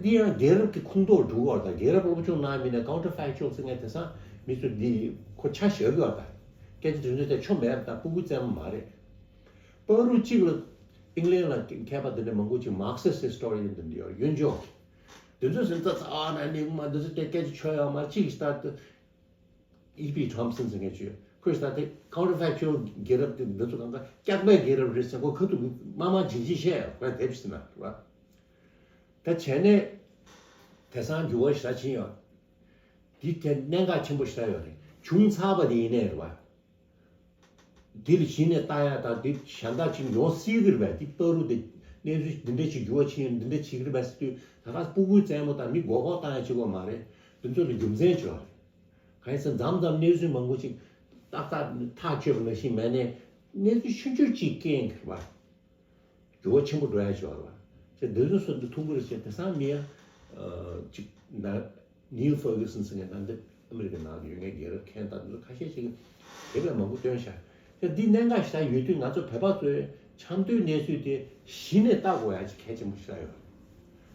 འདི་ཡང་རྒྱལ་རབས་ཀྱི་ཁུངས་གཏོགས་འགྲོ་བར་དང་། རྒྱལ་རབས་སློབ་སྦྱོང་གནང་མིན་ནས་counterfactual ཟེར་མཁན་དེང་སང་མི་ཚོ་འདི་ཁོ་ཆ་བཞག་གི་བ་དང་། སྐད་ཆ་དེ་ཚོ་དེ་ཆོ་མེད་པ་དང་སྤུ་གུ་རྩེད་མོ་མ་རེད། བར་དུ་གཅིག་ལ་ཨིང་ལན་ལ་མཁས་པ་འདི་འདྲ་མང་པོ་ཅིག་Marxist historian འདི་འདྲ་ཡོད་ཡོན་ཅོག་འདི་ཚོ་ཟིན་ཙ་ཚ་ཨ་ན་ནི་མ་འདི་ཚོ་དེ་སྐད་ཆ་ཆོ་ཡོད་མ་གཅིག་ལྟར་དུ། E P Thompson ཟེར་མཁན་ཅིག་ཡོད། ཁོས་ད་ལྟའི་counterfactual རྒྱལ་རབས་དེ་འདི་ཚོ་གང་ག་སྐྱག་པའི་རྒྱལ་རབས་རེད་ཟེར། ཁོ་ཁ་ཐུག་མ་མ་ཇི་ཇི་བཤད་ཡོད། ཁོས་དེབ་ཞིག་ན་རེད་བ། ད་བྱས་ནས་དེང་སང་འགྱུར་བ་ཞེ་དྲག་ཕྱིན་ཡོད། འདི་དེ་གནད་འགག་ཆེན་པོ་ཞེ་དྲག་ཡོད་རེད། བྱུང་ཚར་བ་དེ་ཡིན་ནའི་རེད་བ། འདི་ལ་གཞི་ནས་ལྟ་ཡ་དང་འདི་གཞན་དག་ཅིག་ཡོང་སྲིད་ཀྱི་རེད་པས། འདི་བར་དུ་དེ་གནས་ཚུལ་འདི་འདྲ་ཅིག་འགྱུར་བ་ཕྱིན་ཡོད། འདི་འདྲ་བྱེད་ཀྱི་རེད་པས་ཟེར་དུས་ད་ག་སྤུ་གུའི་རྩེད་མོ་དང་མི་མགོ་སྐོར་བཏང་ཡ་ཅིག་པོ་མ་རེད། འདི་ཚོ་ལ་རྒྱུ་མཚན་ཅིག་ཡོད་རེད། གང་ཡིན་ཟེར་མཚམས་མཚམས་གནས་ཚུལ་མང་པོ་ཅིག་ཏག་ཏག་ཐག་ཆོད་པ་ནང་བཞིན་མེད་ནས་གནས་ཚུལ་ཆུང་ཆུང་ཅིག་རྐྱེན་གྱིས་རེད་པ། འགྱུར་བ་ཆེན་པོ་འགྲོ་ཡ་ཞིག་ཡོད་རེད་པ། ཅེས་འདི་ཚོ་སོགས་འདི་མཐོང་གི་རེད་ཅེས། དེང་སང་མི་ཡང་ཅིག་ན་Neil Ferguson ཟེར་མཁན་ད་འདི་ཨ་མི་རི་ཀའི་ནང་དུ་ཡོད་མཁན་རྒྱལ་རབས་མཁན་དང་འདི་ཚོ་ཁ་ཤས་ཤིག་དེ་བས་མང་པོ་བཏོན་ཤག་ད་འདི་གནད་འགག་ཞིག་ཡོད་དུས་ང་ཚོ་བོད་པ་ཚོས་ཆབ་མདོའི་གནས་ཚུལ་དེ་གཞི་ནས་ལྟ་དགོས་ཡ་ཅིག་གལ་ཆེན་པོ་ཞིག་ཡོད་རེད།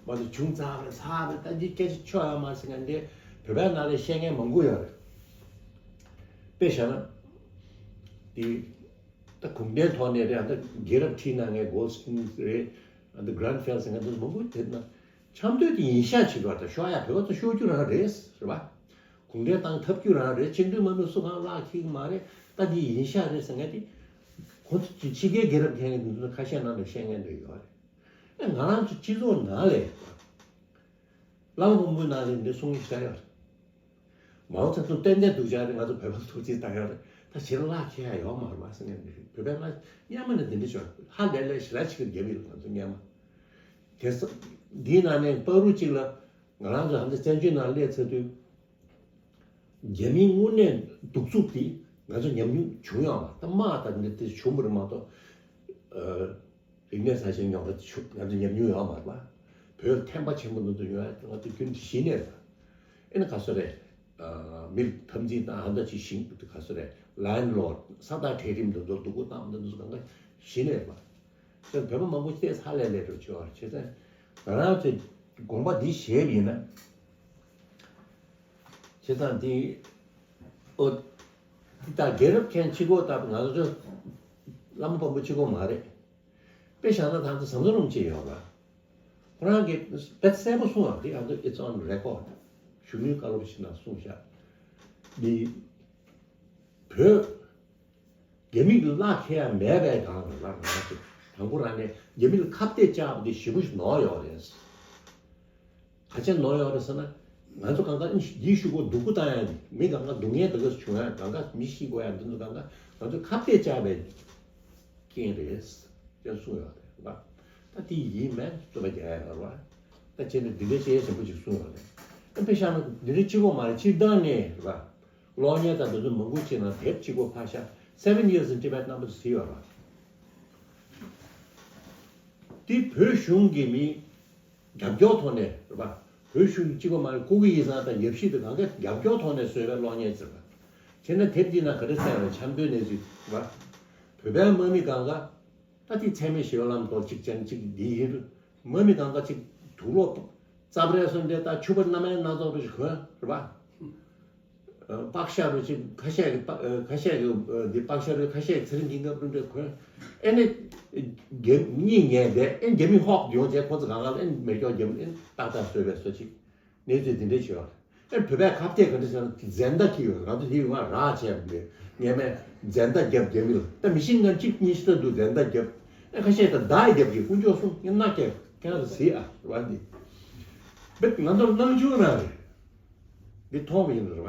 མ་གཏོགས་བྱུང་ཚར་བ་རེད་ཚར་བ་རེད། ད་འདི་སྐད་ཆ་ཆོ་ཡ་མ་ཟེར་མཁན་འདི་བོད་པའི་ནང་ལ་བཤད་མཁན་མང་པོ་ཡོད་རེད། དཔེ་བཞག་ན་འདི། ད་གུང་ཁྲན་ཐོག་ནས་རེད། ཨ་ད་རྒྱལ་རབས་ཁྲིད་གནང་མཁན་Goldstein རེད། ཨ་ད་Grunfeld ཟེར་མཁན་དེ་མང་པོ་དེ་ན་ཆབ་མདོའི་དེ་ཡིན་ཤག་བྱེད་པ་དང་ཤོག་ཡ་བོད་པ་ཚོ་ཤོར་རྒྱུ་རང་རེད་ཟེར་བ། གུང་ཁྲན་ཏང་འཐབ་རྒྱུ་རང་རེད། སྤྱི་འཐུས་མ་ནུ་སུ་གང་བརླག་ཁྱེར་གི་མ་རེད། ད་དེ་ཡིན་ཤག་རེད་ཟེར་མཁན་དེ་ཁོང་ཚོ་ཕྱི་རྒྱལ་རྒྱལ་རབས་མཁན་གྱི་དེ་ཚོ་ཁ་ཤས་ནང་ལ་བཤད་མཁན་དེ་ཡོད་རེད། ཨ་ང་རང་ཚོ་སྤྱི་ཚོགས་ནང་ལ་བླ་མ་དཔོན་པོའི་ནང་ལ་འདི་གསུང་ཡིན་ཤག་ཡོད་རེད། མའོ་ཙེ་ཏུང་ཏན་ཏན་སྡུག་ཅག་རེད། ང་ཚོ་བོད་པ་ཐུགས་རྗེ་བཏང་ཡོད་རེད། ད་ཕྱིར་བརླག་ཁྱེར་ཡ་ཡོད་མ་རེད་པ་ཟེར་མཁན་རེད། བོད་པའི་ང་སྔོན་མ་ནས་འདི་འདྲ་བྱུང་ཧ་ལས་ལས་ཞེ་དྲག་ཅིག་གི་རྒྱབ་ཡིན། ང་ཚོ་སྔོན་མ་དེ་ས་འདིའི་ནང་ནས་བར་དུ་གཅིག་ལ་ང་རང་ཚོ་ཧམ་ཚ་བཙན་བྱོལ་ནང་སླེབས་ཚར་དུས་ རྒྱ་མིའི་དངོས་གནས་གདུག་རྩུབ་དེ་ང་ཚོ་ཉམས་མྱོང་བྱུང་ཡོད་མ་རེད། ད་དམག་དང་འདི་དེ་བྱུང་བ་རེད་མ་གཏོགས། ཨ། རིག་གནས་གསར་བརྗེ་རྙོག་དྲ་དེ་བྱུང་ང་ཚོ་ཉམས་མྱོང་ཡོད་མ་རེད་པ། བོད་ཐན་པ་ཆེན་པོ་འདི་ཚོ་ཡོང་ཡ་ང་ཚོ་རྒྱུན་གཞི་ནས་རེད། ཨེ་ན་ག་ཚོད་རེད། ཨ། མི་འཐབ་འཛིང་དང་ཨ་མདའ་ཅིག་ཤིང་དུ་ག་ཚོད་རེད། ལན་ལོར་ས་བདག་གྲལ་རིམ་འདི་ཚོ་སྡུག་པོ་བཏང་འདི་ཚོ་གང་ག་གཞི་ནས་རེད་པ། ཁྱོད་བོད་པ་མང་པོ་ཞིག་ས་ལས་ལས་འགྲོ་ཆོག་བྱས་ཙང་། ང་རང་ཚོས་དགོངས་པ་འདི་བཞེས་པ་ཡིན་ན། བྱས་ཙང་འདི། ཨོ། འདི་ལྟར་རྒྱལ་རབས་མཁན་གཅིག་པོ་ལྟ་བུ་ང་ཚོ་བླ་མ་དཔོན་པོ་གཅིག་པོ་མ་རེད། དཔེ་བཞག་ན་ད་ལྟ་ཟམ་གདོང་རིན་པོ་ཆེ་ཡོད་པ། ཁོ་རང་གིས་དཔེ་གསལ་པོ་གསུངས་པ་འདི་ང་ཚོ་it's on record། གཞོན་ནུའི་བཀའ་སློབ་ཞིག་ན་གསུངས་ཤག་འདི། བོད། རྒྱ་མིས་གླགས་ཁེལ་ཡ་མེད་པའི་སྒང་ལ་ང་ཚོ་དང་པོ་རང་ནས་རྒྱ་མི་ལ་ཁ་གཏད་བཅག་པ་དེ་ཞེ་པོ་ཞིག་ནོར་ཡོད་རེད། ག་ཅི་ནོར་ཡོད་རེད་ཟེར་ན། ང་ཚོ་གང་ག་ཡིད་ཤུགས་སྒོ་སྡུག་པོ་བཏང་ཡ་ནི་མི་གང་ག་སྡུག་བསྔལ་འདི་ག་བྱུང་ཡ་གང་ག་མི་ཤི་དགོས་ཡ་འདི་ཚོ་གང་ག་ང་ཚོ་ཁ་གཏད་བཅག་པའི་རྐྱེན་རེད། ཅེས་གསུངས་ཡོད་རེད་བ། ད་དེ་ཡིན་མིན་རྩོད་པ་རྒྱག་ཡ་ཡོད་རེད་བ། ད་བྱས་ནས་འདི་འདྲའི་བཤད་ཡ་ཞེ་པོ་ཅིག་གསུངས་ཡོད་རེད། ཨ་དཔེ་བཞག་ན་འདི་འདྲའི་གཅིག་པོ་མ་རེད། སྤྱིར་བཏང་ནས་རེད་བ། གློག་བརྙན་དང་འདི་ཚོ་མང་པོ་ཅིག་ནང་དེབ་གཅིག་པོ་ཕར་བཞག Seven Years in Tibet རྣམ་པ་ཚོ་གཟིགས་ཡོད་རེད་བ། འདི་བོད་གཞུང་གི་མི་རྒྱབ་སྐྱོར་ཐོག་ནས་རེད་པ། བོད་གཞུང་གཅིག་པ་མ་རེད། ཀུ་གེ་ཡིག་ཚང་དང་ཡབ་གཞིས་དེ་གང་ག་རྒྱབ་སྐྱོར་ཐོག་ནས་བཟོས་པའི་གློག་བརྙན་ཟེར་བ། བྱས་ན་དེབ་འདིའི་ནང་ག་རེ་གསལ་བའི་ཆབ་མདོའི་གནས་ཚུལ་རེད་པ། བོད་པའི་དམག་མི་གང་ག་ད་དེ་ཚད་མེད་ཞི་བའི་ལམ་ཐོག་གཅིག་ཅན་གཅིག་འདི་ཡིན་རུང་དམག་མི་གང་ག་གཅིག་དུག་ལོག་རྩབ་རལ་སོགས་འདྲ་ད་ཕྱུ་པ་སྣ་མིན་སྣ་ཚོགས་རུ་ཞིག་གོན་རེད་པ། པགས་ཤ་རུ་ཅིག་ཁ་ཤས་ཀྱི་པ་ཁ་ཤས་ཀྱི་འདི་པགས་ཤ་རུ་ཁ་ཤས་ཀྱི་ཚེ་རིང་གི་ངབ་རུ་འདྲ་གོན། ཨེ་ནི། རྒྱ་གཉིད་ཉལ་བསྡད་ཨེ་རྒྱ་མི་ཧོག་ཡོང་བྱས་ཁོ་ཚོ་གང་ག་ཨེ་མེ་སྒྱོགས་རྒྱབ་ཨེ་ཏག་ཏག་བཟོས་པའི་བཟོ་ཅིག་གནས་ཚུལ་འདི་འདྲ་བྱས་པ། ཨེ་བོད་པའི་ཁ་གཏད་ག་འདྲ་བྱས་ན་འཛེན་བརྡ་འཁྱེར་ཡོད། ང་ཚོ་དེ་ཡོང་ང་རག་བྱས་པ་འདི་ངས་མས་འཛེན་བརྡ་རྒྱབ་རྒྱ་མི་ལ་ད་མི་ཤིང་ང་གཅིག་གཉིས་ཤི་ད་འདུག་འཛེན་བརྡ་རྒྱབ་ཨེ་ཁ་ཤས་ད་བརྡ་རྒྱབ་གི་དཀོན་མཆོག་གསུམ་ངས་མནའ་སྐྱེལ་ཁྱེད་རང་ཚོ་གཟིགས་ཨ་རེད་བ་འདི། བེད་ང་ཚོར་སྣང་ཆུང་རང་རེད། འདི་མཐོང་བ་ཡིན་རེད་བ།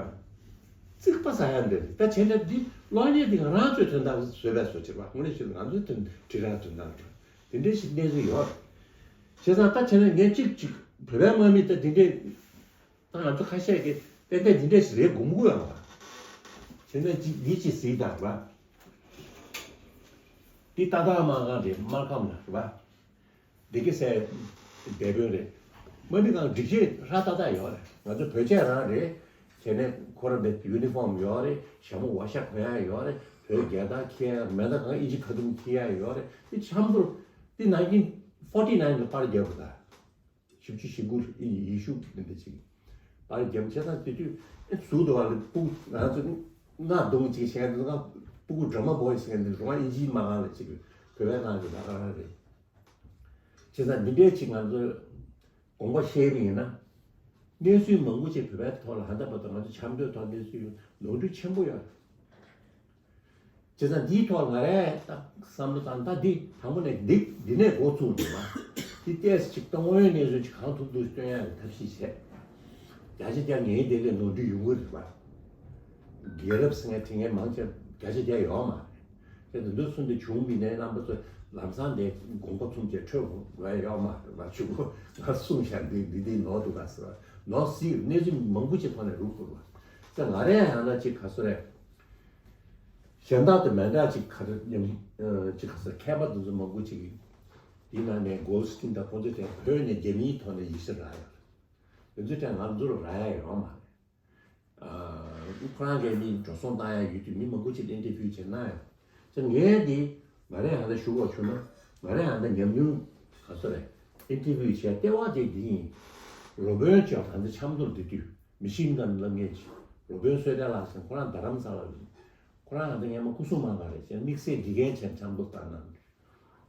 རྩིག་པ་ཟ་ཡ་འདི་རེད། ད་བྱས་ན་འདི་གློག་བརྙན་འདི་ང་རང་ཚོའི་དོན་དག་བཟོས་པའི་བཟོ་བྱེད་པ་དངོས་གནས་བྱས་ན་ང་ཚོའི་དོན་དྲིལ་རང་དོན་དག་རེད། དེ་འདྲའི་ཞིག་གནས་ཚུལ་ཡོད་རེད། བྱས་ཙང་ད་བྱས་ན་ངས་གཅིག་གཅིག་བོད་པའི་དམག་མི་ད་འདི་འདྲའི་ད་ང་ཚོ་ཁ་ཤས་ཀྱིས་ཏན་ཏན་འདི་འདྲའི་ཞིག་རེད་དགོངས་ཀྱི་ཡོད་རེད་བ། བྱས་ན་འདི་ཅིག་གཟིགས་དང་རེད་བ། འདི་ཏག་ཏག་མ་གང་རེད་སྨར་ཁམས་ལ་རེད་བ། བདེ་སྐྱིད་ཟེར། སྡེ་དཔོན་རེད། དམག་མི་གང་སྒྲིག་ཆས་ཧྲ་ཏག་ཏག་ཡོད་རེད། ང་ཚོ་བོད་ཆས་རང་རེད། བྱས་ནས་ཁོ་རང་དེ་ཡུ་ནི་ཧྥོམ་ཡོད་རེད། ཞྭ་མོ་བ་ཤ་གོན་ཡ་ཡོད་རེད། བོད་རྒྱལ་དར་འཁྱེར་ཡ་མེ་མདའ་གང་ཨིན་ཇི་ཁ་ཐུམ་འཁྱེར་ཡ་ཡོད་རེད། དེ་ཆབ་མདོར་དེ་nineteen forty nine ལ་པར་རྒྱབ་པ་དང་། བཞི་བཅུ་ཞེ་དགུ་ཡེ་ཤུ་དེ་འདྲ་ཅིག་པར་རྒྱབ་བྱས་ཙང་དེ་དུས་ཨེ་ཟུར་དུ་བ་ལ་སྤུ་གུ་ང་ཚོ་ང་གདོང་ཅིག་བྱས་འདུག་ང་སྤུ་གུ་ཌ་ར་མ་བོ་ཡི་ཟེར་འདི་རུང་ཨིན་ཇིའི་མ་གང་ལ་ཅིག་བོད་པའི་ནང་གི་ད་ག་རང་རེད། བྱས་ཙང་འདི་འདྲའི་ཅིག་ང་ཚོ་དགོངས་པ་བཞེས་པ་ཡིན་ན། གནས་ཚུལ་མང་པོ་ཅིག་བོད་པའི་ཐོག་ལ་ཧ་ད་པ་དང་ང་ཚོ་ཆབ་མདོའི་ཐོག་གནས་ཚུལ་ནོར་འཁྲུལ་ཆེན་པོ་ཡོད། བྱས་ཙང་འདིའི་ཐོག་ང་རས་ད་བསམ་བློ་བཏང་ད་འདི་དང་པོ་ནས་འདི་འདི་ནས་འགོ་བཙུགས་འདུག་བ། འདི་ཏོག་ཙམ་ཅིག་ད་དངོས་ཡོད་གནས་ཚུལ་ཅིག་གང་ཐུབ་ཐུབ་སྟོན་ཡག་གི་ཐབས་ཤེས་བྱས། བརྒྱ་ཆ་བརྒྱ་ངའི་དེ་ལས་ནོར་འཁྲུལ་ཡོང་གི་རེད་བ། རྒྱལ་རབས་ཟེར་མཁན་དྲི་ངན་མང་ཆེ་བརྒྱ་ཆ་བརྒྱ་ཡོད་མ་རེད། དེ་འདི་འདུག་སེ་འདི་བྱུང་མི་ནས་རྣམ་པ་ཚོ་ལམ་སང་དེ་དགོངས་པ་ཚུམ་བྱས་འཕྲོད་དགོས་ཡོད་མ་རེད་བ། ཆུ་བོ་ང་གསུངས་བཞག་འདི་འདི་འདི་ནོར་འདུག་ག་ཟེར་བ་ནོར་སྲིད་གནས་ཚུལ་མང་པོ་ཅིག་ཐོག་ནས་རུབ་དགོས་བ། ཙང་ང་རས་ཡང་ན་ཅིག་ག་སོ་རེད། གཞན་དག་དང་མི་འདྲ་ཅིག་ག་རེ་ཉམས་ཅིག་ག་ས་མཁས་པ་དེ་ཚོ་མང་པོ་ཅིག་གིས་འདི་ནང་ནས་གོལ་སི་ཊིན་དང་ཁོང་ཚོ་དེ་བོད་ནས་རྒྱ་མིའི་ཐོག་ནས་ཡིག་ཆ་རག་ཡོད་རེད། དེ་ཚོ་དེ་ང་ཚོར་རག་ཡ་ཡོད་མ་རེད། ཁོ་རང་གིས་མི་འགྲོ་སོང་བཏང་ཡ་ཡོད་དུས་མི་མང་པོ་ཅིག་ལ་ཨིན་ཊར་བིའུ་བྱས་གནང་ཡོད། ཙང་ངས་འདི་ང་རས་ཡང་ད་ཞུ་དགོས་བྱུང་ན་ང་རས་ཡང་ད་ཉམས་མྱོང་ག་ཚོད་རེད། ཨིན་ཊར་བིའུ་བྱས་ལྟེ་བ་དེ་འདི་ཡིན། རོ་བོན་ཅོག་ང་ཚོ་ཆབ་མདོར་འདི་དུས་མི་ཤིང་གི་ལམ་ངེས་ཀྱི་རོ་བོན་བསོད་བདེ་ལགས་ཟེར་ཁོ་རང་རྡ་རམ་ས་ལ་ཡིན། ཁོ་རང་ང་ཚོ་སྔས་མ་སྐུ་སྲུང་མང་ག་རེད་ཟེར་དམིགས་བསལ་འདྲི་མཁན་བྱས་འཆམ་པོ་བཏང་གནང་།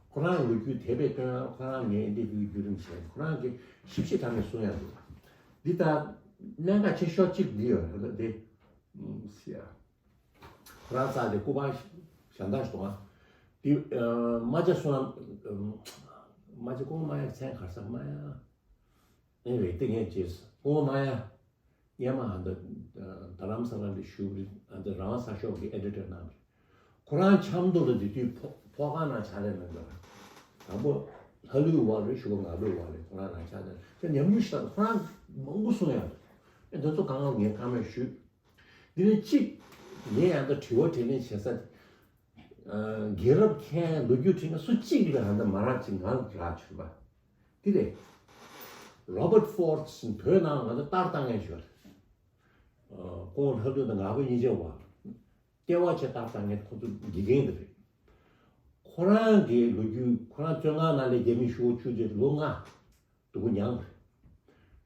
ཁོ་རང་ལོ་རྒྱུས་དེ་བས་སྟོན་ཡང་ཁོ་རང་ངའི་ཨིན་ཊར་བིའུ་བརྒྱུད་རིམ་བྱས་ཁོ་རང་གིས་ཞིབ་ཞིབ་ཐག་ནས་གསུང་ཡང་འདུག་འདི་ལྟར་གནད་འགག་ཆེ་ཤོས་གཅིག་འདི་ཡོད་རེད་དེ། སི་ཡ། ཁོ་རང་རྩ་དེ་སྐུ་པར་གཞན་དག་ཞིག་འདུག་ཨ། འདི་རྨ་བྱ་བསོད་ནམས། རྨ་བྱ་སྐུ་ངོ་རྨ་ཡ་མཚན་ག་རེ་ཟེར་རྨ་ཡ། ཨེ་རེད་དེ་ངས་བྱས་སྐུ་ངོ་རྨ་ཡ། སྔས་མ་ཨ་འདི་རྡ་རམ་ས་ལ་ལ་བཞུགས་རེད། ཨ་འདི་རང་དབང་གསར་ཤོག་གི་ཨེ་ཌི་ཊར་གནང་རེད། ཁོ་རང་ཆབ་མདོ་ལ་དེ་དུས་ཕོ་ཕོ་ཁང་ནང་ཕྱག་ལས་གནང་འདུག་དང་པོ་ལྷ་ལུས་བ་རེད། ཞུ་བ་ང་ལུས་བ་རེད། ཁོ་རང་ནང་ཕྱག་ལས་དེ་ཉམས་མྱོང་ཞིག་དང་ཁོ་རང་མང་པོ་གསུང་ཡང་འདུག་ཨེ་འདི་ཚོ་གང་ག་ངས་བཀའ་མོལ་ཞུས། འདི་ནི་གཅིག་ངས་ཡང་ད་དྲི་བ་དྲིས་ལན་བྱེད་ས་དེ། རྒན་རབས་མཁན་ལོ་རྒྱུས་དྲིས་ན་སུ་གཅིག་ལ་ཡང་ད་མ་རག་ཅིག་ང་ལ་རག་བྱུང་བ་འདི་རེད། Robert Ford བོད་ནང་ང་ད་ལྟར་བཏང་མཁན་ཞོར། ཁོང་ལྷག་དོན་དུ་ང་བོད་གཉིས་ཆེ་བ། ལྟེ་བ་ཆེ་ལྟར་བཏང་མཁན་ཁོ་ཚོ་དགེ་རྒན་དེ་རེད། ཁོ་རང་གི་ལོ་རྒྱུས་ཁོ་རང་བཙོན་ཁང་ནང་ལས་རྒྱ་མི་ཞུ་བ་བཅུ་བརྒྱད་ལོ་ལྔ། སྡུག་པོ་མྱངས་པ་རེད།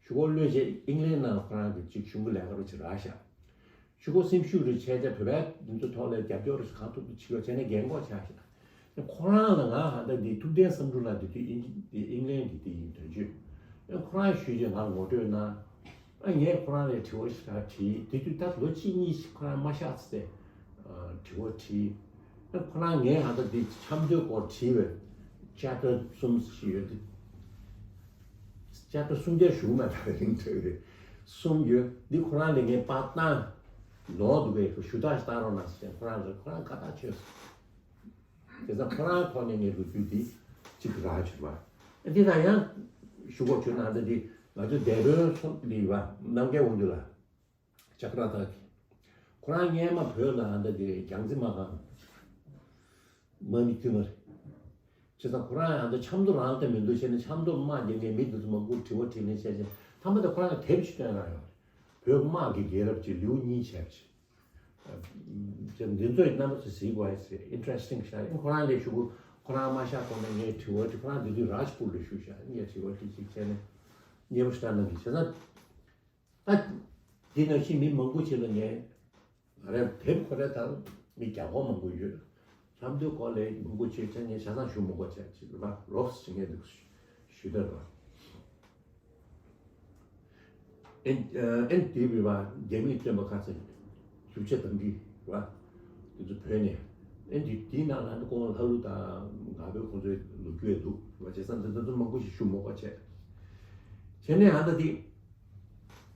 གཞུག་གུ་གློད་བྱས་ཨིང་ལན་ནང་ཁོ་རང་གི་ཅིག་གཞུང་གི་ལས་ཀ་རུ་ཅིག་རག་ཤག་གཞུག་གུ་སེམས་ཤུགས་རུ་ཆད་དེ་བོད་པའི་འདི་ཚོ་ཐོག་ལ་རྒྱབ་སྐྱོར་རུ་གང་ཐུབ་ཏུ་བྱེད་རོགས་བྱས་ནས་རྒན་གོག་ཆགས་ཤག་ཁོ་རང་ལ་ང་ཧ་ད་འདི་ཐུབ་བསྟན་བསམ་གྲུབ་ལགས་འདི་དུས་ཨིང་ཨིང་ལན་གྱི་འདི་ཡིན་དོན་གཅོད། ཁོ་རང་ཞུས་རྗེས་ང་ལ་ངོ་སྤྲོད་གནང་། ཨ་ངས་ཁོ་རང་ལ་དྲི་བ་ཞིག་ལ་དྲིས། དེ་དུས་ད་ལོ་གཅིག་གཉིས་ཤིག་ཁོ་རང་མ་གཤགས་ཚེ་དྲི་བ་དྲིས། ཨ་ཁོ་རང་ངས་ཧ་ད་འདི་ཆབ་མདོའི་སྐོར་དྲིས་པས་chapter གསུམ་ཞིག་ཡོད་དེ། chapter གསུམ་བརྒྱ་ཞུ་མ་ཐག་རིང་ཐོས་རེད། གསུམ་ཡོད་འདི་ཁོ་རང་ལས་ངས་པར་བཏང་། ནོར་འདུག་གས་ཞུ་དག་ཞིག་བཏང་རོགས་གནང་ཟེར་ཁོ་རང་ལ་ཁོ་རང་དགའ་ཐག་ཆོད་སོང་། དེ་ཙང་ཁོ་རང་ཐོག་ནས་ངས་ལོ་རྒྱུས་འདི་གཅིག་རག་བྱུང་བ། འདི་ལ་ཡང་ཞུ་གོ་བྱུང་ན་འདི་འདི་ང་ཚོ་འདས་པོའི་སོ་ལི་བ་རྣམ་རྒྱལ་དབང་འདུས་ལ་ཇ་ཀ་ར་ཏ་གི། ཁོ་རང་སྔས་མ་བོད་ལ་འདི་འདི་རྒྱང་རྩེ་མ་གང་མ་མི་དཀྱུས་མ་རེད། བྱས་ཙང་ཁོ་རང་ཡང་འདི་ཆབ་མདོ་རང་ལྟ་མི་འདུག་བྱས་ནས་ཆབ་མདོ་དམག་རྒྱག་མཁན་མི་འདི་ཚོ་མང་པོ་དྲི་བ་དྲིས་ལན་བྱས་བྱས་མཐའ་མ་དེ་ཁོ་རང་གི་དེབ་ཅིག་བཏོན་གནང་ཡོད་རེད། བོད་དམག་གི་རྒྱལ་རབས་ཀྱི་ལེའུ་གཉིས་བྱས་པ་ཅིག་ཅེས་འདི་ཚོ་ཡི་རྣམ་པ་ཚོ་གཟིགས་པ་ཡི་ཟེར་interesting ཤག་ཨིན་ཁོ་རང་ལས་ཞུ་གུ་ཁོ་རང་མ་ཤག་གོང་ནས་ངས་དྲི་བ་དྲི་ཁོ་རང་འདི་དུས་རཱཇ་པུར་ལ་བཞུགས་ཤག་ངས་དྲི་བ་དྲི་ཅིག་བྱས་ནས་མཉེས་པོ་ཞིག་གནང་གི་བྱས་ཙང་ད་འདི་ནང་བཞིན་མི་མང་པོ་ཅིག་ལ་ངས་ང་རང་དེབ་ཁོ་རེ་དང་མི་རྒྱ་གོ་མང་པོ་ཡོད་ལྷམ་དུས་སྐོར་ལས་མང་པོ་ཅིག་བྱས་ངས་ཆ་ཚང་ཞུ་མ་དགོས་བྱས་ཅིག་ར་རོབ་སི་ངས་འདུག་ཞུ་ད་ར། ཨེན་ཨེན་ཏི་བི་བ་རྒྱ་མིའི་སྟོན་པ་ཁ་ཚ་རྒྱུ་ཆ་དམ་གྱི་བ་དེ་ཚོ་བོད་ནས་ཨེན་ཏི་དེའི་ནང་ལ་ཁོང་ལྷ་ཀླུ་དང་ང་བོད་ཁོང་ཚོའི་ལོ་རྒྱུས་འདུག་བ་བྱས་ཙང་དེ་ཚོ་མང་པོ་ཞིག་ཞུ་མ་དགོས་བྱས། བྱས་ནས་ཨ་ད་དེ་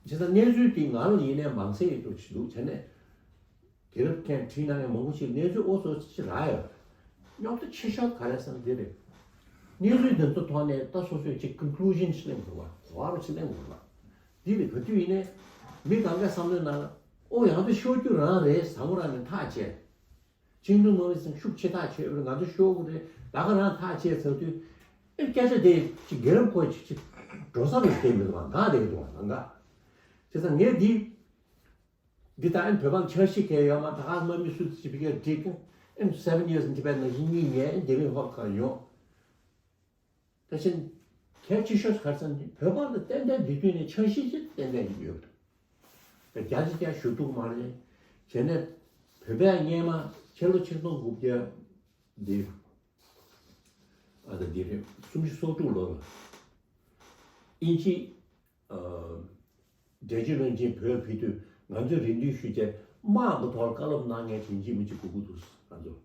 བྱས་ཙང་གནས་ཚུལ་དེ་ང་ལ་ཡིན་ནའི་མང་ཚད་ཡོད་དོ་ཞིག་འདུག་བྱས་ནས་དེ་རབས་ཁན་བྲིས་གནང་མཁན་མང་པོ་ཞིག་གནས་ཚུལ་ཨོ་ཚོ་ཅི་རག་ཡོད་རྙོག་དྲ་ཆེ་ཤོས་ག་རེ་བསམ་དེ་རེད། གནས་ཚུལ་འདི་ཚོ་ཐོག་ནས་ད་སོ་སོས་ཅིག་conclusion་ཞིག་གླེང་དགོས་པ་གོ་བ་རུ་ཞིག་གླེང་དགོས་པ། འདི་རེད་ག་དུས་ཡིན་ནའི་མི་གང་གའི་བསམ་བློའི་ནང་ལ་ཨོ་ཡང་ད་ཤོར་རྒྱུ་རང་རེད་བཟང་པོ་རང་ནས་ཐག་བཅད། ཅིང་ཏུ་མོ་ནི་སེམས་ཤུགས་ཆེ་ཐག་ཆོད་པར་ང་ཚོ་ཤོར་དགོས་རེད་ད་ག་རང་ཐག་བཅད་ཚར་དུས་ཨེ་སྐད་ཆ་དེ་ཅིག་རྒྱལ་རབས་ཁོ་ཅིག་ཅིག་འགྲོ་ས་རུ་བསྡད་མི་འདུག་བ་ང་བསྡད་ཀྱི་འདུག་བ་ང་ག་བྱས་ཙང་ངས་འདི། འདི་ལྟར་ཨེ་བོད་པ་ཆ་ཤས་ཁས་ཡོད་མ་ད་ག་དམག་མི་སུ་ཞིག་བི་ཀ་འགྲིག་ཨེ་seven years in Tibet ནང་བཞིན་གཉིས་ཉལ་ཨེ་རྒྱ་མི་ཧོབ་གང་ཡོང་། ད་ཕྱིན་གལ་ཆེ་ཤོས་གར་སང་བོད་པ་ལ་ཏན་ཏན་འདི་དུས་ནས་ཆ་ཤས་ཅིག་ཏན་ཏན་ཡོད་རེད། རྒྱ་ཆེ་རྒྱ་ཞུ་གཏུག་མ་རེད། བྱས་ནས་བོད་པའི་སྔས་མ་ཕྱི་ལོ་ཆིག་སྟོང་དགུ་བརྒྱ་འདི་ཨ་ད་འདི་རེད་སུམ་ཅུ་སོ་དྲུག་ལོ་ལ་ཨིན་ཇི། འགྲེལ་བརྗོད་བློན་ཆེན་བོད་ཕེབས་དུས་ང་ཚོས་རེ་འདུན་ཞུས་བྱས་དམག་གི་ཐོག་བཀའ་སློབ་གནང་མཁན་དེ་ཡིན་གཅིག་མིན་གཅིག་དགོས་ཀྱི་འདུག་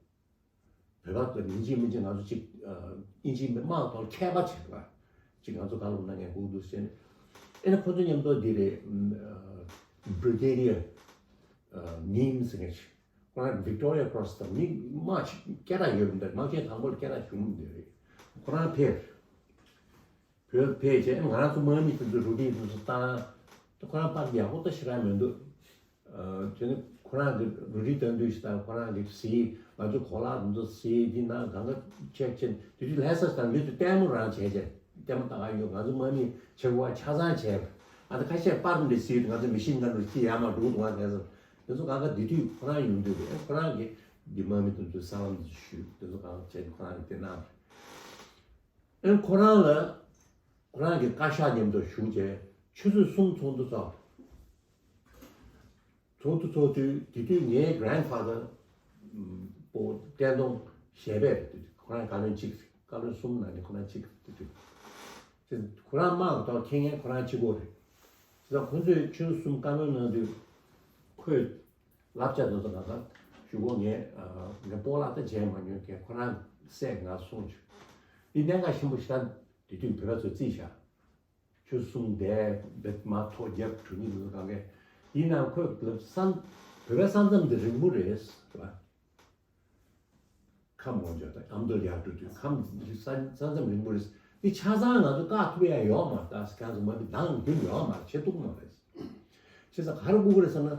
ང་ཚོ་བོད་པ་ཚོ་ཡིན་གཅིག་མིན་གཅིག་ང་ཚོ་གཅིག་ཨིན་ཇིའི་དམག་གི་ཐོག་མཁས་པ་བྱས་པ་གཅིག་ང་ཚོ་བཀའ་སློབ་གནང་མཁན་དགོས་ཀྱི་འདུག་ཟེར་ནས་ཨེ་ན་ཁོ་ཚོ་མཉམ་དུ་འདི་རེད། Brigadier Neame ཟེར་མཁན་ཞིག་ཁོ་རང་Victoria Cross དང་མི་དམག་ཅིག་སྐད་གྲགས་ཡོད་མི་འདུག་དམག་ཆེན་དང་པོ་ལ་སྐད་གྲགས་བྱུང་མི་འདུག་རེད། ཁོ་རང་ཕེབས། བོད་ཕེབས་རྗེས་ང་རང་ཚོ་དམག་མི་དེ་ཚོ་རུ་ཊིན་དེ་ཚོ་བཏང་། ཁོ་རང་པར་ཡག་པོ་ད་ཞེ་དྲག་མི་འདུག་དེ་ནི་ཁོ་རང་གི་རུ་ཊིན་བཏང་དུས་ཤི་ད་ཁོ་རང་གི་གཟིགས་ང་ཚོ་གོ་ལག་དེ་ཚོ་གཟིགས་འདི་ནང་གང་ག་ཅེག་བྱས་དེ་དུས་ལྷ་ས་དང་མི་ཚོ་ལྟད་མོ་རང་བྱས་བྱས་ལྟད་མོ་ལྟ་ག་ཡོད་ང་ཚོ་དམག་མི་ཆེ་བ་ཆ་ཚང་བྱས་ཨ་ད་ཁ་ཤས་པར་འདི་གཟིགས་ང་ཚོ་མི་ཤིན་གན་རུ་ཅི་ཡ་མ་འགྲོ་འདུག་ང་ལྷ་ས་དེ་ཚོ་གང་ག་དེ་དུས་ཁོ་རང་ཡོང་དུས་རེད་ཁོ་རང་གི་འདི་དམག་མི་དེ་ཚོ་ས་ལམ་དེ་ཚོ་ཞུས་དེ་ཚོ་གང་ག་བྱས་ཁོ་རང་གི་དེ་གནང་རེད། ཨེ་ཁོ་རང་ལ་ཁོ་རང་གི་བཀའ་ཤག་མཉམ་དུ་བཞུགས་རྗེས་ཆུ་ཚོད་གསུམ་ཚོགས་འདུ་ཚོགས། ཚོགས་འདུ་ཚོགས་དུས་དེ་དུས་ངའི་grandfather པོ་བསྟན་སྟོང་ཞལ་པས་རེད་དེ་དུས་ཁོ་རང་བཀའ་བློན་གཅིག་རེད་བཀའ་བློན་གསུམ་ནང་ནས་ཁོ་རང་གཅིག་རེད་དེ་དུས་ཁོ་རང་དམག་གི་ཐོག་འཁྱེར་མཁན་ཁོ་རང་གཅིག་པོ་རེད། དེ་ཚོ་ཁོ་ཚོས་ཆུ་ཚོད་གསུམ་བཀའ་མོལ་གནང་དུས་ཁོས། བསླབ་བྱ་དེ་ཚོ་ང་ཚོ་གཞུག་གུ་ངས་ངའི་སྤོ་ལགས་དང་མཇལ་མ་མྱོང་མཁན་ཁོ་རང་སྲས་ང་གསུངས་བྱུང་། འདི་གནད་འགག་ཆེན་པོ་ཞིག་ད་དེ་དུས་བོད་པ་ཚོས་བརྩིས་བཞག་ཆུ་གསུམ་བསྡད་བེད་མ་ཐོ་རྒྱབ་གྲུ་གཉིས་དེ་ཚོ་གང་གས་ཡིན་ནའང་ཁོས་ལབ་ས་བོད་པའི་ས་མཚམས་འདི་རིང་པོ་རེད་ཟེར་བ། ཁམས་ངོ་འཇོག་དང་ཨ་མདོ་ལ་ཡར་འགྲོ་དུས་ཁམས་ས་ས་མཚམས་རིང་པོ་རེད། འདི་ཆ་ཚང་ང་ཚོ་བཀག་ཐུབ་ཡ་ཡོད་མ་རེད་ད་ཁྱེད་ཚོ་མ་འདི་འདང་རྒྱུ་ཡོད་མ་རེད་བྱེད་ཐུབ་མ་རེད། བྱས་ཙང་ག་རེ་དགོས་ཀྱི་རེད་ཟེར་ན།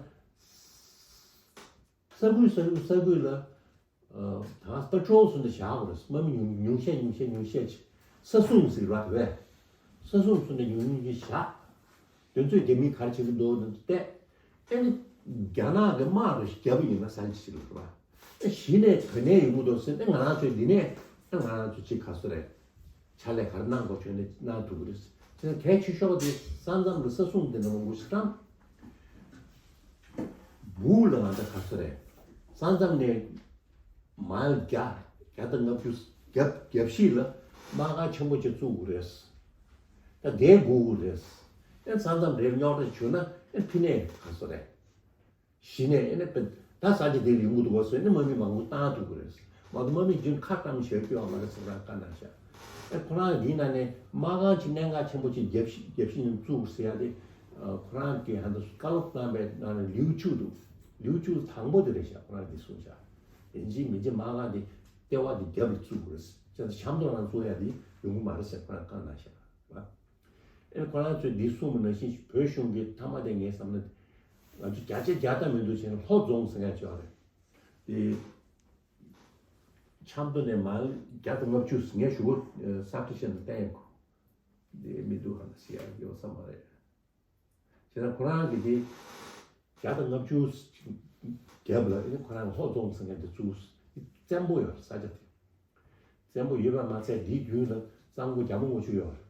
ས་ཁུལ་ས་ཁུལ་ས་ཁུལ་ལ་ད་པ་ཊྲོལ་སུ་འདྲ་བཞག་དགོས་རེད། དམག་མི་ཉུང་ཉུང་ཤས་ཉུང་ཤས་ཉུང་ཤས་ཅིག་ས་སྲུང་ཟེར་བ་དེ་བས། ས་སྲུང་སུ་འདྲ་ཉུང་ཉུང་ཅིག་བཞག་དེ་ཚོས་རྒྱ་མིས་ག་རེ་བྱེད་ཀྱི་འདུག་ནི་བལྟས། ཨེ་ནི་རྒྱ་ནག་གི་དམག་རུ་རྒྱབ་ཡིན་ན་ས་ཆ་ཅིག་ལ་རེད་བ། ཨེ་གཞི་ནས་ག་ནས་ཡོང་གི་འདུག་ཟེར་ན་ང་རང་ཚོས་འདི་ནས་ཨེ་ང་རང་ཚོ་ཅིག་ག་ཚོད་རེད། ཕྱག་ལས་ག་རེ་གནང་དགོས་བྱུང་ནས་གནང་ཐུབ་ཀྱི་རེད། དེ་ནས་གལ་ཆེ་ཤོས་དེ་ས་མཚམས་ལ་ས་སྲུང་དེ་འདྲ་མང་པོ་ཞིག་བཀྲམ། སྦུག་ལ་ང་ཚོ་ག་ཚོད་རེད། ས་མཚམས་ནས་མལ་བརྒྱ་བརྒྱ་དང་ལྔ་བཅུ་བརྒྱ་བརྒྱ་བཞི་ལ་དམག་སྒར་ཆེན་པོ་ཅིག་བཙུགས་དགོས་རེད། ད་དེ་དགོས་ཀྱི་རེད། ཨེ་ས་མཚམས་རེར་རྙོག་དྲ་བྱུང་ན་ཨེ་ཕི་ནས་ག་ཚོད་རེད། གཞི་ནས་ཨེ་ནི་ད་ས་ཆ་དེ་ལ་ཡོང་གི་འདུག་བ་ཟེར་ནས་དམག་མི་མང་པོ་བཏང་ཐུབ་ཀྱི་རེད། མ་གཏོགས་དམག་མི་རྒྱུན་ཁ་བཀྲམ་བྱས་སྐྱོ་བ་མ་རེད་ཟེར་རང་བཀའ་གནང་ཤག་ཨེ་ཁོ་རང་འདིའི་ནང་ནས་དམག་ཁང་ཅིག་གནད་འགག་ཆེན་པོ་ཅིག་བརྒྱབ་བཞི་བརྒྱབ་བཞི་ནས་བཙུགས་ཟེར་ཡ་དེ། ཁོ་རང་གིས་ཧ་ད་བཀའ་སློབ་གནང་པའི་ནང་ནས་ལིའུ་ཆུ་འདུག་ལིའུ་ཆུ་དང་པོ་དེ་རེད་ཤག་ཁོ་རང་འདི་གསུངས་ཤག་ཡིན་གཅིག་མིན་གཅིག་དམག་ཁང་དེ་ལྟེ་བ་དེ་རྒྱབ་ལ་བཙུགས་དགོས་རེད། ཅེས་ཆབ་མདོ་རང་བཙུགས་ཡ་དེ་ཡོང་གི་མ་རེད་ཟེར་ཁོ་རང་བཀའ་གནང་ཤག་ཨེ་ཁོ་རང་ཚོས་འདི་གསུངས་པ་ནང་བཞིན་བོད་གཞུང་གི་མཐའ་མ་དེ་ངས་བསམ་ན་ང་ཚོ་བརྒྱ་ཆ་བརྒྱ་ལྟ་མི་འདུག་བྱས་ན་ལྷོ་རྫོང་ཟེར་མཁན་ཅིག་ཡོད་རེད། དེ་ཆབ་མདོ་ནས་མལ་བརྒྱ་དང་ལྔ་བཅུ་ངས་ཞུ་གོ་ས་ཁྲི་ཤན་དུ་བསྟན་ཡོད་གོ་དེ་མི་འདུག་ཧ་ན་ཟེར་ཡ་ཡོད་ས་མ་རེད། བྱས་ན་ཁོ་རང་གིས་དེ་བརྒྱ་དང་ལྔ་བཅུ་བརྒྱབ་ལ་ཨེ་ཁོ་རང་ལྷོ་རྫོང་ཟེར་མཁན་དེ་བཙུགས། བཙན་པོ་ཡོད་རེད་ས་ཆ་དེ། བཙན་པོ་ཡོད་པ་མ་ཚད་འདིའི་རྒྱུད་ལ་གཙང་པོ་རྒྱ་མོ་དངུལ་ཆུ་ཡོད་རེད།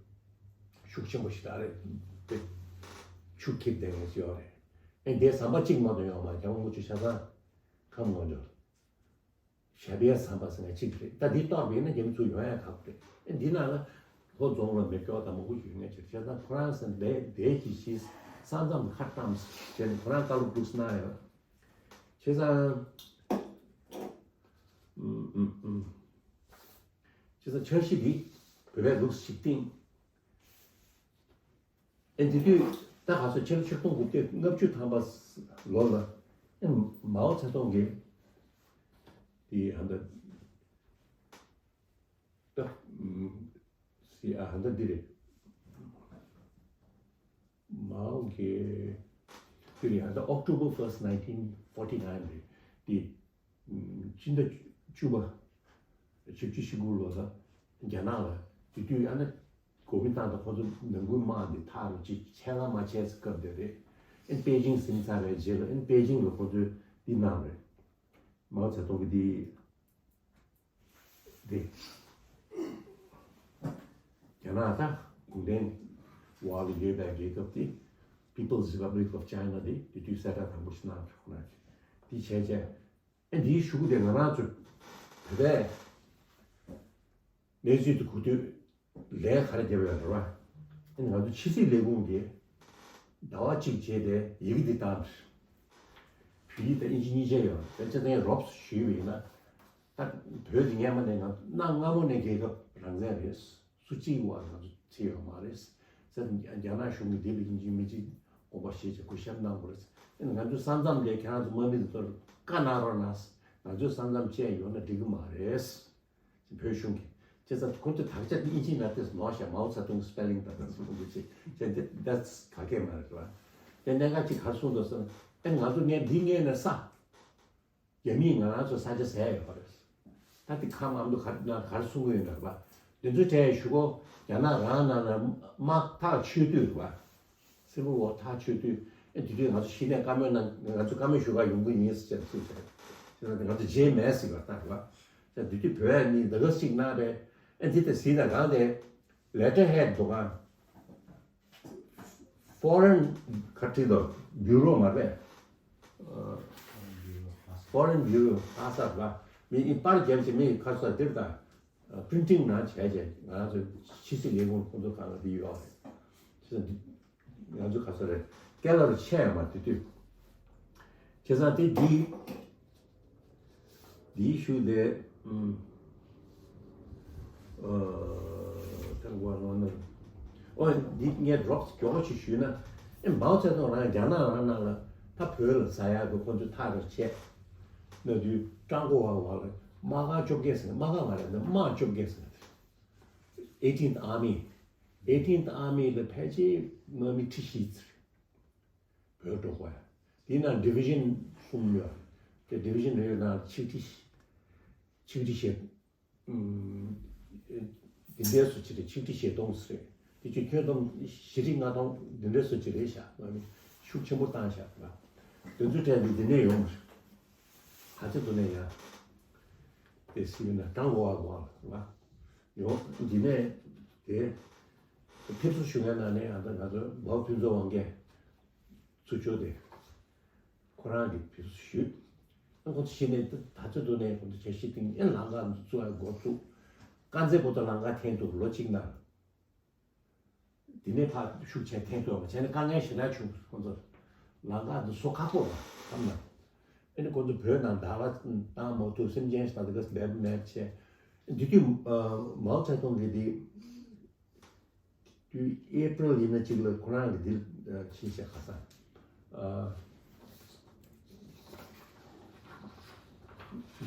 ཤུགས་ཆེན་པོ་ཞིག་རེད་དེ། ཆུ་འཁྱེར་བསྡད་མཁན་ཞིག་ཡོད་རེད། ཨེ་འདིའི་ཟམ་པ་གཅིག་མ་གཏོགས་ཡོད་མ་རེད། རྒྱ་མོ་དངུལ་ཆུ་ཆ་ཚང་ཁམས་ངོ་འཇོག་ཞབས་པའི་ཟམ་པ་ཟེར་མཁན་གཅིག་རེད། ད་འདི་གཏོར་བ་ཡིན་ན་རྒྱ་མི་ཚུར་ཡོང་ཡ་ཁག་པོ་རེད། ཨེ་འདི་ནང་ལ་ལྷོ་རྫོང་ལ་མི་སྐྱོ་དང་མང་པོ་ཞིག་ཡོད་མཁན་ཅིག་རེད། བྱས་ཙང་ཁོ་རང་ཟེར་ན་དེ་དེའི་གི་གཞི་ས་མཚམས་ཁ་བཀྲམ་བྱས་ནས་ཁོ་རང་བཀའ་སློབ་ཕྲུག་གནང་ཡོད། བྱས་ཙང་། ཨུམ་ཨུམ་ཨུམ། བྱས་ཙང་འཆར་གཞི་འདི་བོད་པའི་ལུགས་ཤིག་བཏིང་། ཨེ་འདི་དུས་ད་ག་ཚོད་ཕྱི་ལོ་ཆིག་སྟོང་དགུ་བརྒྱ་ལྔ་བཅུ་ཐམ་པ་ལོ་ལ་ཨེ་མའོ་ཙེ་ཏུང་གིས་དེ་ཧ་འདི་ད་སི་ཨ་ཧ་འདི་འདི་རེད། མའོ་གིས་དེ་རེད། ཧ་འདི་October first nineteen forty nine རེད་དེ། ཕྱི་ཟླ་བཅུ་པ་བཞི་བཅུ་ཞེ་དགུ་ལོ་ལ་རྒྱ་ནག་ལ་དེ་དུས་ཨ་ནི་གོ་མིན་ཏང་དང་ཁོ་ཚོ་ནང་ཁུལ་དམག་འདི་ཐག་རིང་ཅིག་ཆད་ལ་མ་ཆད་སྐབས་དེ་རེད། ཨེ་པེ་ཅིང་ཟིན་ཚར་བའི་རྗེས་ལ་ཨེ་པེ་ཅིང་ལ་ཁོ་ཚོས་འདི་གནང་རེད། མའོ་ཙེ་ཏུང་གི་འདི་རེད། རྒྱ་ནག་ད་གུང་ཁྲན་འོག་ལ་ཡོད་པའི་རྒྱལ་ཁབ་དེ་People's Republic of China དེ་དེ་དུས་གསལ་བསྒྲགས་དང་པོ་ཞིག་གནང་རེད། ཁོ་རང་གིས་དེ་བྱས་བྱས། ཨེ་འདིའི་གཞུག་གུ་དེ་ང་རང་ཚོ་བོད་པས་གནས་ཚུལ་དེ་གོ་དུས་ལན་ག་རེ་བརྒྱབ་ཡོད་རེད་བ། ཨེ་ང་ཚོ་ཕྱི་སྲིད་ལས་ཁུངས་ཀྱིས་ཟླ་བ་གཅིག་རྗེས་དེ་ཡི་གེ་འདི་བཏང་། བོད་ཡིག་དང་དབྱིན་ཇི་གཉིས་ཆ་ཡོད་རེད། དེ་ཚོ་ངས་རོབ་ཞུས་པ་ཡིན་ན། ད་བོད་དེ་སྔས་མ་ནས་ང་གནའ་སྔ་མོ་ནས་རྒྱལ་ཁབ་རང་བཙན་རེད། སུ་གཅིག་བར་ང་ཚོ་ཚེ་ཡོད་མ་རེད། ཟེར་རྒྱ་ནག་གཞུང་གིས་འདི་ལ་ཡིན་གཅིག་མིན་གཅིག་དགོངས་པ་བཞེས་བྱས་གུས་ཞབས་གནང་དགོས་རེད། ཨེ་ང་ཚོའི་ས་མཚམས་དེ་ཁྱེད་རང་ཚོ་དམག་མི་ཚོ་ཚོར་བཀའ་གནང་རོགས་གནང་། ང་ཚོའི་ས་མཚམས་བཅད་ཡོང་ན་འགྲིག་གི་མ་རེད། བོད་གཞུང་གིས་བྱས་ཙང་ཁོ་ཚོས་དག་ཆ་དེ་ཨིན་ཇི་ནང་དེ་ནོར་ཤག་མའོ་ཙེ་ཏུང་སི་པེ་ལིང་དང་དེ་ཚོ་ཁོ་ཚོས་བྱས་བྱས་དེ་that's ག་གེ་མ་རེད་བ། དེ་གནད་འགག་ཅིག་ག་རེ་གསུངས་འདུག་ཟེར་ན་ཨེ་ང་ཚོ་ངས་འདི་ངས་ནས་ས། རྒྱ་མིས་ང་རང་ཚོ་ས་ཆ་ཟས་ཡོད་པ་རེད། ད་དེ་ཁ་མ་འདུག་ག་ང་ག་རེ་གསུང་གི་ཡོད་ན་རེད་པ། དེ་ཚོའི་གྲས་ཞུ་གོ་རྒྱ་ནག་རང་ནང་ལ་དམག་ཐག་ཆོད་དུས་རེད་པ། སིལ་བུར་ཝར་ཐག་ཆོད་དུས་ཨེ་དེ་དུས་ང་ཚོ་གཞི་ནས་བཀའ་མོལ་གནང་ང་ཚོ་བཀའ་མོལ་ཞུ་ག་ཡོང་གི་ཡིན་ཟེར་གསུངས་བྱས། དེ་ང་ཚོ་རྗེས་མེད་ཟེར་བ་ལྟར་རེད་པ། ད་དེ་དུས་བོད་ནི་འདི་ག་ཞིག་གནང་བས་ཨེ་འདི་ལྟ་ཟིན་ན་གང་དེ་ལེ་ཊར་ཧེཌ་འདུག་ག Foreign country དང་བྷུ་རོ་མ་རེད། Foreign Bureau ཨ་ས་ར་མི་ཨི་པར་རྒྱབ་ཅིག་མི་ཁ་ས་དེར་དང་པི་རིན་ཊིང་ནང་བྱས་བྱས་ང་ཚོ་ཕྱི་སྲིད་ལས་ཁུངས་ཁོང་ཚོ་གང་ལ་འདི་ཡོད་རེད། ང་ཚོ་ཁ་ས་རེད་སྐད་ལ་རུ་ཆད་ཡ་མ་དེ་དུས་བྱས་ཙང་དེ་འདི། འདིའི་ཤུལ་དེ། ཨུམ། ཨ། ཐང་གོ་ལོ་ནོ། ཨོ་འདི་ངས་རོབ་མགྱོགས་པོ་ཞིག་ཞུས་ན། ཨེ་མའོ་ཙེ་ཏུང་རང་རྒྱ་ནག་རང་ནང་ལ་ད་བོད་ལ་ཟ་ཡག་གི་ཁོ་ཚོས་ཐག་རེ་ཆད། ན་དུས་ཀྲང་གོ་ཝང་ཝང་ལ་དམག་སྒར་བཅོ་བརྒྱད་ཟེར་དམག་སྒར་མ་རེད་ན་དམག་བཅོ་བརྒྱད་ཟེར། Eighteenth Army Eighteenth Army ལ་ཕལ་ཆེར་དམག་མི་ཁྲི་བཞི་ཙམ་རེད། བོད་འགྲོ་དགོས་ཡ། དེ་ན་ཌི་བི་ཤན་གསུམ་ཡོད། དེ་division rate ནང་ཆིག་ཁྲི་ཆིག་ཁྲི་བཞི། ཨུམ། འདི་འདྲའི་སུ་ཆིག་ཁྲི་ཆིག་ཁྲི་བཞི་སྟོང་ཟེར། དེ་ཆུ་ཁྱོན་བསྡོམས་བཞི་ཁྲི་ལྔ་སྟོང་འདི་འདྲའི་སུ་ཆིག་རེད་ཤག་ང་མི་ཤུགས་ཆེན་པོ་བཏང་ཤག་ང་། དེ་ཚོའི་གྲས་འདི་འདི་ནས་ཡོང་། ཧ་ཅང་དུ་ནས་ཡ། དེ་སྲིད་ན་གྲང་གོ་བ་གོ་བ་ལ་ཡོང་། འདི་ནས་དེ་ཕེབས་བསུ་ཞུ་མཁན་ནང་ནས་ཨ་ད་ང་ཚོ་འབའ་ཕུན་ཚོགས་དབང་རྒྱལ་ཚུར་ཕྱོགས་དེ་ཁོ་རང་གི་ཕེབས་བསུ་ཞུས། ཨ་ཁོ་ཚོ་གཞི་ནས་ད་ཚོད་དུ་ནས་ཁོ་ཚོ་བྱ་ཤི་ཏིང་ཨེ་ལང་ཀ་འདི་ཚོ་ཨ་འགོ་བཙུགས། དཀར་མཛེས་པོ་ཏོ་ལང་ཀ་འཐེན་འདུག་ལོ་གཅིག་ནང་། དེ་ནས་ཕར་ཤུགས་ཆེ་འཐེན་ཐུབ་པ་བྱས་ནས་དཀའ་ངལ་ཞེ་དྲག་བྱུང་ཁོང་ཚོར། ལམ་ཁ་འདི་བཟོ་ཁག་པོ་རེད་ཁམས་ནང་། ཨེ་ནི་ཁོང་ཚོ་བོད་ནང་བདག་ལ་བཏང་མ་ཐུབ་སེམས་ཅན་ཞིག་དང་དེ་ག་སྦས་མེད་བྱས། འདི་དུས་མའོ་ཙེ་ཏུང་གིས་འདི་དུས་ཨེ་པྲིལ་ཡིན་ན་གཅིག་ལ་ཁོ་རང་གིས་འདི་ཕྱིན་བྱས་ཁ་སང་།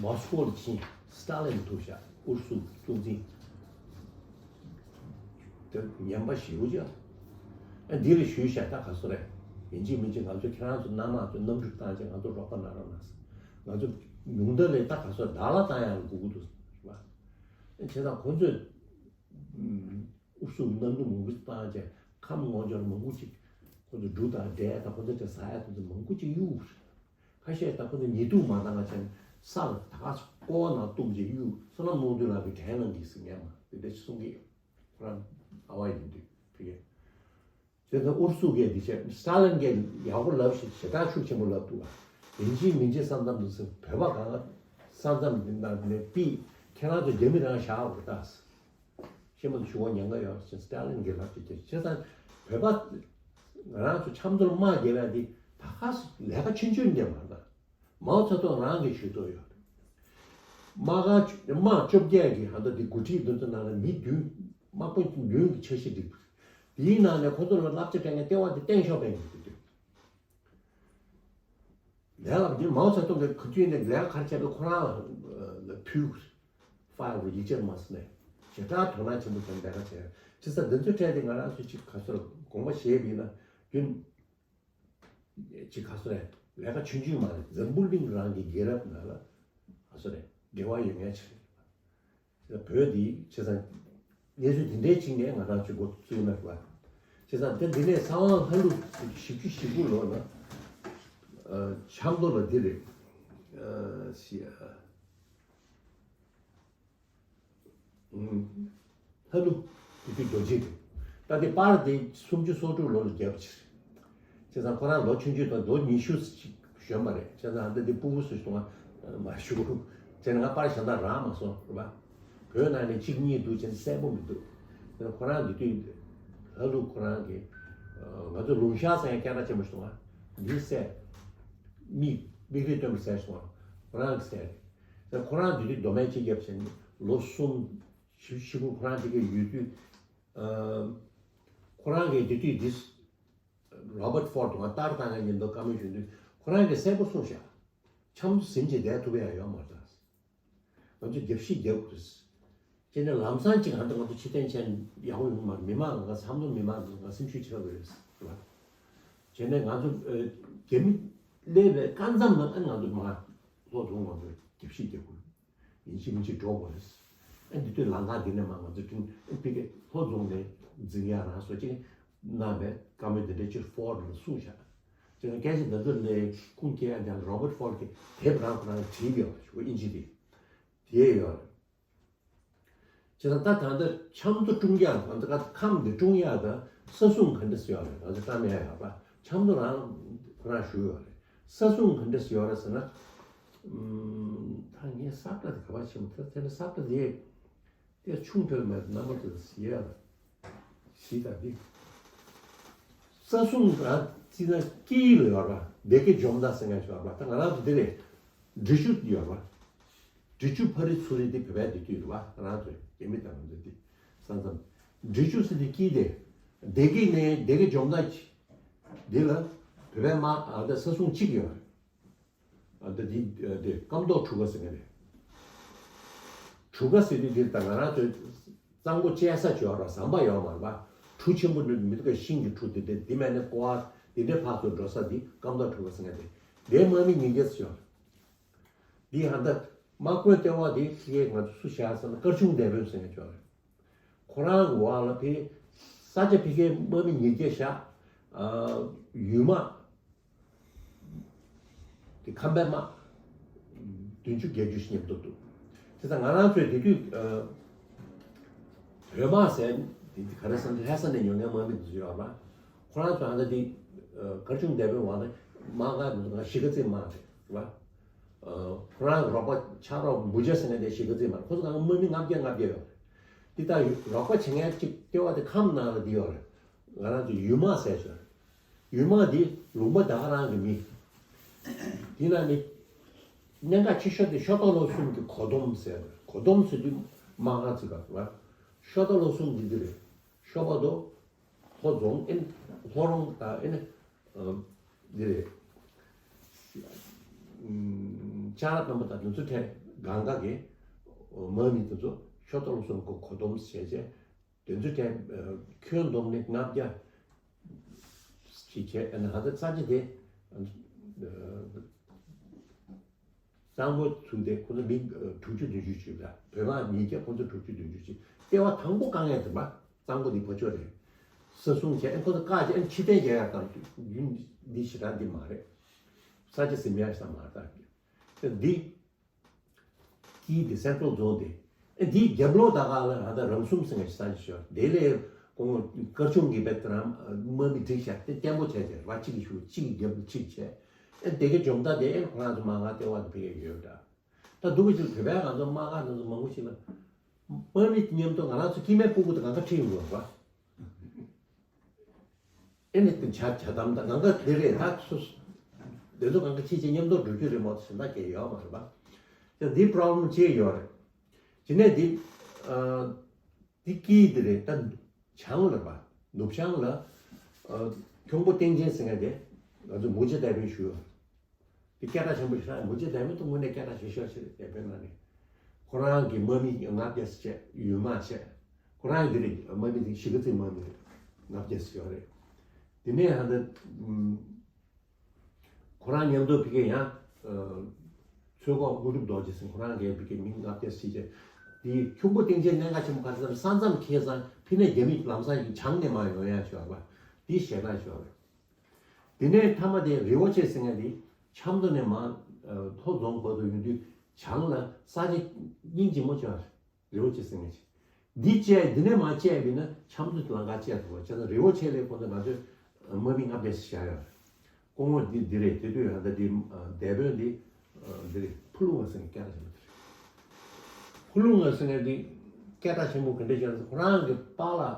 མོ་སི་ཀོ་ལ་ཕྱིན། སི་ཏཱ་ལིན་ཐུག་ཤག་ཨུ་རུ་སུ་གཙོ་འཛིན། དེ་ངན་པ་ཞེ་པོ་ཅིག་ཨ་འདི་ལ་ཞུས་ཤག་ད་ག་སོ་རེད། ཡིན་གཅིག་མིན་གཅིག་ང་ཚོ་ཁྱེད་རང་ཚོ་མནའ་མ་ཚོ་གནམ་གྲུ་བཏང་བྱས་ང་ཚོ་རོགས་པ་གནང་རོགས་གནང་ཟེར། ང་ཚོ་ཉུང་མཐའ་ལས་ད་ག་སོ་བདག་ལ་བཏང་ཡག་ལ་སྒུག་གི་འདུག་ཟེར་བ། བྱས་ཙང་ཁོ་ཚོས་ཨུ་རུ་སུ་གི་གནམ་གྲུ་མང་པོ་ཞིག་བཏང་བྱས་ཁམས་ངོ་འབྱོར་མང་པོ་ཅིག་ཁོ་ཚོ་འབྲུ་དང་འབྲས་དང་ཁོ་ཚོ་ཅིག་ཟ་ཡག་དེ་ཚོ་མང་པོ་ཅིག་གཡུགས། ཁ་ཤས་ད་ཁོ་ཚོ་ཉི་གདུགས་མ་འདང་བ་བྱས་ནས་ས་ལ་ད་ག་ཀོ་བ་ནང་བཏུམས་བྱས་གཡུགས། བསོད་ནམས་ནོར་བུ་ལགས་ཀྱིས་དྲན་གནང་གིས་ཟེར་ངས་མ་དེ་འདྲ་ཞིག་གསུང་གི་ཡོད། ཁོ་རང་ཨ་བ་ཡིན་དུས་ཕ་གི། དེ་ཚོ་ཨུ་རུ་སུ་གིས་འདི་བྱས་སི་ཏཱ་ལིན་གྱིས་ཡག་པོ་ལབ་ཞིག་ཞེ་དྲག་ཤུགས་ཆེན་པོ་ལབ་འདུག་བ། ཡིན་གཅིག་མིན་གཅིག་ས་མཚམས་འདི་ཚོ་བོད་པ་གང་ག་ས་མཚམས་འདི་ནང་ནས་ཕུད་ཁྱེད་རང་ཚོ་རྒྱ་མི་རང་བཞག་འོ་ད། ཤེས་མ་ཐུབ་ཞུ་བ་ཉན་ག་ཡོད་ཅེས་སི་ཏཱ་ལིན་གྱིས་ལབ་ཅིག་ཅེས་བྱས་ཙང་བོད་པ་ང་རང་ཚོ་ཆབ་མདོར་དམག་རྒྱབ་ཡ་འདི་ད་ག་སེ་ལས་ཀ་ཆུང་ཆུང་འདི་མ་རེད། མའོ་ཙེ་ཏུང་རང་གིས་ཞུ་འདོད་ཡོད། དམག་སྒར་དམག་བཅོ་བརྒྱད་ཀྱི་ཧ་ད་འདི་འགོ་ཁྲིད་འདི་ཚོ་ནང་ལ་མི་བདུན་དམག་དཔོན་བདུན་གྱི་འཆར་གཞི་བསྒྲིགས། དེའི་ནང་ནས་ཁོ་ཚོ་ལ་བསླབ་བྱ་སྤྲད་མཁན་ལྟེ་བ་འདི་བརྟན་ཤོག་སྤེལ་མཁན་འདུག་ལས་ཀ་འདི་མའོ་ཙེ་ཏུང་གིས་ག་དུས་ནས་ལས་ཀ་ག་རེ་བྱས་པའི་ཁོ་རང་ལ་ཕུལ། ཕའིལ་རུ་ཡིག་ཆ་མ་སི་ནས་ཞེ་དྲག་དོ་སྣང་ཆེན་པོ་བྱས་ལས་ཀ་བྱས། བྱས་ཙང་འདི་ཚོའི་གྲས་དེ་ང་རང་ཚོས་ཅིག་ག་ཚོད་དགོངས་པ་བཞེས་པ་ཡིན་ན་རྒྱུན་ཅིག་ག་ཚོད་རེད། ལས་ཀ་ཆུང་ཆུང་མ་རེད། འཛམ་བུ་གླིང་རང་གི་རྒྱལ་རབས་ནང་ལ་ག་ཚོད་རེད། འབྲེལ་བ་ཡོད་མཁན་ཅིག་རེད། བོད་འདི་བྱས་ཙང་གནས་ཚུལ་འདི་འདྲའི་ཅིག་ནས་ང་རང་ཚོའི་འགོ་བཙུགས་ན་རེད་བ། བྱས་ཙང་དེ་འདི་ནས་གསང་བ་ལྷ་ཀླུ་བཞི་བཅུ་ཞེ་དགུ་ལོ་ན་ཆབ་མདོ་ལ་འདི་རེད། ཤི་ཨ། ལྷ་ཀླུ་དེ་དུས་རྡོ་རྗེ་རེད། ད་དེ་པར་དེ་སུམ་ཅུ་སོ་དྲུག་ལོ་ལ་བརྒྱབ་ཕྱིར། བྱས་ཙང་ཁོ་རང་ལོ་ཆུང་ཆུང་དང་ལོ་ཉི་ཤུ་ཅིག་གཞོན་པ་རེད། བྱས་ཙང་ཨ་ད་དེ་ཕྲུ་གུ་སུ་ཞིག་མཐོང་བ་མ་ཞུ། བྱས་ན་ང་པར་གཞན་དག་རག་མ་སོང་རེད་པ། བོད་ནང་ནས་གཅིག་གཉིས་འདུག་བྱས་ན་གསལ་པོ་མི་འདུག་ཁོ་རང་དེ་དུས་ལྷ་ཀླུ་ཁོ་རང་གིས་ང་ཚོ་ལུང་ཤར་ཟེར་མཁན་སྐད་གྲགས་ཆེན་པོ་ཞིག་མཐོང་བ་འདི་གསལ། མིག་མིག་རིལ་སྟོན་པར་གསལ་སོང་བ་ཁོ་རང་གིས་གསལ་རེད། ཁོ་རང་དེ་དུས་མདོ་སྨད་སྤྱི་ཁྱབ་བྱས་ནས་ལོ་གསུམ། ཞིབ་ཞིབ་པོ་ཁོ་རང་དེ་ག་ཡོད་དུས། ཨ། ཁོ་རང་གིས་དེ་དུས་འདི་རོ་བར་ཕོར་དུ་ང་ལྟར་བཏང་ཡ་ཉིན་དུ་བཀའ་མོལ་ཞུ་དུས་ཁོ་རང་གིས་གསལ་པོ་གསུངས་ཤག་ཆབ་མདོ་ཟིན་གྱི་བསྡད་ཐུབ་ཡ་ཡོད་མ་རེད། ང་ཚོ་རྒྱབ་བཤིག་རྒྱབ་དགོས་རེད། ཅེས་ནས་ལམ་སང་ཅིག་ང་ཚོ་ང་ཚོ་ཕྱི་བསྟན་ཅན་ཡག་པོ་ཡོང་མ་རེད། མི་མང་ང་ཚོ་ཆབ་མདོ་མི་མང་ང་སེམས་ཤུགས་ཆེ་བ་རེད་ཟེར་བ། བྱས་ནས་ང་ཚོ་རྒྱ་མི་སླེབས་པའི་སྐབས་མཚམས་ནང་ཨ་ང་ཚོ་མ་ལྷོ་རྫོང་ང་ཚོ་རྒྱབ་བཤིག་རྒྱབ་དགོས། ཡིན་གཅིག་མིན་གཅིག་འགྲོ་དགོས་རེད། ཨ་འདི་དུས་ལམ་ཁ་འདི་ནས་མ་ང་ཚོ་ཀྲིན་ཨ་ཕི་ཀེ་ལྷོ་རྫོང་ནས་འཛིན་ཡ་རང་སོ་ཅིག་གནང་བའི་བཀའ་མོལ་འདི་འདྲ་ཅིག་ཕོར་ལ་གསུངས་བཞག་ཅེས་སྐད་ཆ་འདི་ཚོ་ལས་ཁུངས་སྐྱེལ་ཡ་ཀྱང་རོ་བར་ཕོར་གྱི་དེབ་རང་ཁོ་རང་བྲིས་ཡོད་པ་ཞུ་ཨིན་ཇི་དེ། དེ་ཡོད་རེད། བྱས་ཙང་ད་ད་ལྟ་ཆབ་མདོ་སྲུང་ཡག་ང་ཚོ་ཁམས་འདི་སྲུང་ཡག་ད་ས་སྲུང་ག་འདྲ་ཟེར་ཡོད་རེད། ང་ཚོ་བཀའ་མོལ་ཡག་པ་ཆབ་མདོ་རང་ཁོ་རང་ཞུས་ཡོད་རེད། ས་སྲུང་ག་འདྲ་ཟེར་ཡོད་རེད་ཟེར་ན། ཨུམ། ད་ངས་ས་བཀྲ་དེ་ག་པར་ཕྱིན་མ་ཐལ། དེ་ནི་ས་བཀྲ་དེ་དེ་ཆུང་དྲགས་མེད་རྣམ་པ་དེ་ཟེར་ཡ་ལ་ཞིག་ད་འདི། ས་སྲུང་རང་རྩིས་ན་དཀྱིལ་ལ་ཡོད་ར་སྡེ་དགེ་འཇོ་མདའ་ཟེར་མཁན་ཞིག་ཡོད་ར། ད་ང་རང་ཚོ་འདི་ནས་འབྲི་ཆུ་ཡོད་ར། འབྲི་ཆུ་ཕ་རི་ཚུ་རི་དེ་བོད་པའི་འདི་དུས་རེད་བ། ང་རང་ཚོའི་རྒྱ་མི་དང་ང་ཚོ་འདི་ས་མཚམས་འབྲི་ཆུ་ཟེར་དེ་དཀྱིལ་དེ་སྡེ་དགེ་ནས་སྡེ་དགེ་འཇོ་མདའ་འདི་ལ་བོད་པའི་དམག་ཨ་ད་ས་སྲུང་གཅིག་ཡོད་རེད། ཨ་ད་འདི་དེ་སྐམ་ཐོག་གྲུ་ཁ་ཟེར་མཁན་རེད། གྲུ་ཁ་ཟེར་དུས་འདིར་ད་ང་རང་ཚོའི་གཙང་པོ་བཅད་ས་ཅིག་ཡོད་ར། ཟམ་པ་ཡོད་མ་རེད་པ། གྲུ་ཆེན་པོ་འདི་མི་འདུག་ག་ཤིང་གི་གྲུ་འདི་འདྲ་འདི་མེད་ནས་ཀོ་བ་འདི་འདྲའི་ཕར་ཚུར་འགྲོ་ས་འདི་སྐམ་ཐོག་གྲུ་ཁ་ཟེར་མཁན་རེད། འདིའི་དམག་མི་ཉིས་བརྒྱ་ཙམ་ཡོད་རེད། འདི་ཧ་ད་དམག་དཔོན་ལྟེ་བ་འདི་ཕ་གིའི་ང་ཚོ་སུ་བཞག་ཟེར་ན་སྐར་ཆུང་སྡེ་དཔོན་ཟེར་མཁན་ཅིག་ཡོད་རེད། ཁོ་རང་གི་འོག་ལ་ཕ་གི་ས་ཆ་ཕ་གིའི་དམག་མི་ཉིས་བརྒྱ་བཞག་ཨ་ཡུལ་དམག་དེ་ཁམས་པའི་དམག་བདུན་ཅུ་བརྒྱད་ཅུ་ཞིག་མཉམ་དུ་འདུག་དེ་ཙང་ང་རང་ཚོས་དེ་དུས་ཨ་བོད་དམག་ཟེར་དེ་ག་རེ་ཟེར་ན་ལྷ་ས་ནས་ཡོང་མཁན་དམག་མི་དེ་ཚོ་ཡོད་རེད་པ། ཁོ་རང་ཚོ་ཧ་ད་དེ་ཨ་སྐར་ཆུང་སྡེ་དཔོན་འོག་ལ་དམག་སྒར་དེ་ཚོ་ང་གཞིས་ཀ་རྩེ་དམག་རེད་པ། ཨ་ཁོ་རང་རོགས་པ་ཕྱག་རོགས་འབུ་ཅག་ཟེར་མཁན་དེ་གཞིས་ཀ་རྩེ་དམག་རེད། ཁོ་ཚོ་གང་དམག་མི་ལྔ་བརྒྱ་ལྔ་བརྒྱ་ཡོད་རེད། དེ་ལྟར་རོགས་པ་བྱེད་མཁན་གཅིག་ལྟེ་བ་དེ་ཁམས་ནང་ལ་དེ་ཡོད་རེད། ང་རང་ཚོ་ཡུལ་དམག་ཟེར་ཞོར། ཡུལ་དམག་འདི་ལུང་པ་ད་ག་རང་གི་མི། དེ་ན་ནི། གནད་འགག་ཆེ་ཤོས་དེ་ཤོ་ཏོ་ལོ་གསུམ་གྱི་གོ་སྡོམ་ཟེར་བ། གོ་སྡོམ་ཟེར་དུས་དམག་སྒར་ཚིག་ག་རེད། ཤོ་ཏོ་ལོ་གསུམ་འདི་འདི་རེད། ཤོ་པ་དོ། ལྷོ་རྫོང་ཨེ་ནི་ལྷོ་རོང་དང་ཨེ་ནི། འདི་རེད། ཨམ་ལྕགས་ར་དམ་པ་དང་དེ་ཚོ་ཐད་གང་ག་གི་དམག་མི་དེ་ཚོ་ཤོ་ཏོ་ལོ་གསུམ་གྱི་གོ་སྡོམ་བྱས་རྗེས། དེ་ཚོ་དྲན། ཁྱོན་བསྡོམས་ནས་ལྔ་བརྒྱ་ཅིག་བྱས། ཨ་ནི་ཧ་ད་ས་ཆ་དེ་གཙང་པོ་ཚུགས་ཏེ་ཁོ་ཚོ་མི་དྲུག་ཅུ་བདུན་ཅུ་ཅིག་ལ། བོད་དམག་ཉིས་བརྒྱ། ཁོ་ཚོ་དྲུག་ཅུ་བདུན་ཅུ་ཅིག་ལྟེ་བ་དང་པོ་བཀག་ཡས་དེ་པ་གཙང་པོ་འདི་ཕ་ཕྱོགས་རེད། ས་སྲུང་བྱས། ཨ་ཁོ་ཚོ་བཀག་བྱས། ཨ་ཕྱིར་འཐེན་རྒྱག་ཡག་དང་ཡུན་འདི་ཞེ་དྲག་འདི་མ་རེད། ས་ཆ་ཟིན་ཡག་ས་མ་རེད། ད་འདི། ཀི་དེ་སེན་ཊྲལ་ཛོན་དེ། ཨེ་འདིའི་རྒྱབ་ལོགས་ད་ག་ལ་ང་ད་རང་གསུམ་ཟེར་མཁན་ཞིག་ས་ཆ་ཞིག་ཡོད། དེ་ལས་ཁོང་སྐར་ཆུང་གི་བེད་རམ་དམག་མི་བསྒྲིགས་བཞག་དེ་བརྟན་པོ་བྱས་བྱས་ར། གཅིག་གི་ཤུགས་གཅིག་གི་རྒྱབ་ལ་གཅིག་བྱས། ཨེ་དེ་གའི་སྦྱོང་བརྡར་དེ་ཨེ་ཁོ་རང་ཚོ་དམག་སྒར་ལྟེ་བ་དེ་ཕ་གིར་ཡོད་འདྲ། ད་འདུག་གི་ཅིག་བོད་པའི་ང་ཚོ་དམག་སྒར་དེ་ཚོ་མང་པོ་ཞིག་ལ་དམག་མི་མཉམ་དུ་ང་རང་ཚོ་སྐྱེ་དམན་སྤུ་གུ་དེ་གང་ག་ཁྲིད་ཡོང་དགོས་པ། ཨེ་ནི་དེ་བྱ་བྱ་དམ་ད་གང་ག་དེ་རེད། ད་སུ་སུ་དེ་ཚོ་གང་ག་ཁྱེད་ཀྱི་མཉམ་དུ་འགྲོ་རྒྱུ་རེད་མོ། དེ་འདྲ་གས་ཡོད་མ་རེད་པ། ད་འདི་པྲོབ་ལེམ་ཅིག་ཡོད་རེད། དེ་ནས་འདི་ཨ་འདི་ཀི་དེ་རེད། ད་བྱང་ལ་པ། ནུབ་བྱང་ལ་ཨ་ཁྱུང་པོ་སྟེང་ཆེན་ཟེར་མཁན་དེ་ང་ཚོ་མུ་ཇ་དེ་བོན་ཞུ་ཡོད། དེ་སྐད་གྲགས་ཆེན་པོ་ཞིག་རེད། མུ་ཇ་དེ་བོན་དུ་དངོས་གནས་སྐད་གྲགས་ཆེ་ཤོས་ཤིག་རེད། དེ་བོན་ནང་ནས་ཁོ་རང་གི་དམག་མི་ལྔ་བརྒྱ་ཙམ་བྱས། ཡུལ་དམག་བྱས། ཁོ་རང་གི་རེད། དམག་མི་དེ་གཞིས་ཀ་རྩེའི་དམག་མི་རེད། ལྔ་བརྒྱ་ཙམ་ཡོད་རེད། དེ་ནས་ཧ་ད་ཨམ་ཁོ་རང་མཉམ་དུ་ཕ་གིར་ཡང་ཨ་ཚོད་འགོག་དངོས་གྲུབ་རྡོ་རྗེ་ཟེར། ཁོ་རང་གིས་ཕ་གིར་མི་ལྔ་བརྒྱ་ཙམ་བྱས། དེ་ཁྱུང་པོ་སྟེང་ཆེན་གནད་འགག་ཆེན་པོ་ག་རེ་ཟེར་ན། ས་མཚམས་འཁེལ་ཙང་ཕ་ནས་རྒྱ་མི་ལམ་སང་ཡིན་བྱང་ནས་མར་ཡོང་ཡག་ཞོར་བ། དེ་ཞེད་སྣང་ཞོར་བ། དེ་ནས་མཐའ་མ་དེ་རི་བོ་ཆེ་ཟེར་མཁན་དེ་ཆབ་མདོ་ནས་མར་ལྷོ་རྫོང་བར་དུ་ཡོང་དུས་བྱང་ལ་ས་ཆ་སྙིང་རྗེ་མོ་ཅིག་ཡོད་རེད། རི་བོ་ཆེ་ཟེར་མཁན་ཅིག་འདི་བཅད། འདི་ནས་མར་བཅད་པས་ན་ཆབ་མདོ་ལམ་ཁ་བཅད་ཐུབ་པ། བྱས་ཙང་རི་བོ་ཆེ་ལ་ཁོ་ཚོ་ང་ཚོས་དམག་མི་ལྔ་བརྒྱ་ཞིག་བཞག་ཡོད་རེད། སྐུ་ངོ་འདི་འདི་རེད། དེ་དུས་ཡང་ད་འདི་སྡེ་དཔོན་འདི་འདི་རེད། ཕུ་ལུ་ང་ཟེར་མཁན་སྐད་གྲགས་ཆེན་པོ་དེ་རེད། ཕུ་ལུ་ང་ཟེར་མཁན་འདི་སྐད་གྲགས་ཆེན་པོ་ག་འདྲ་ཞིག་རེད་ཟེར། ཁོ་རང་གི་པཱ་ལགས་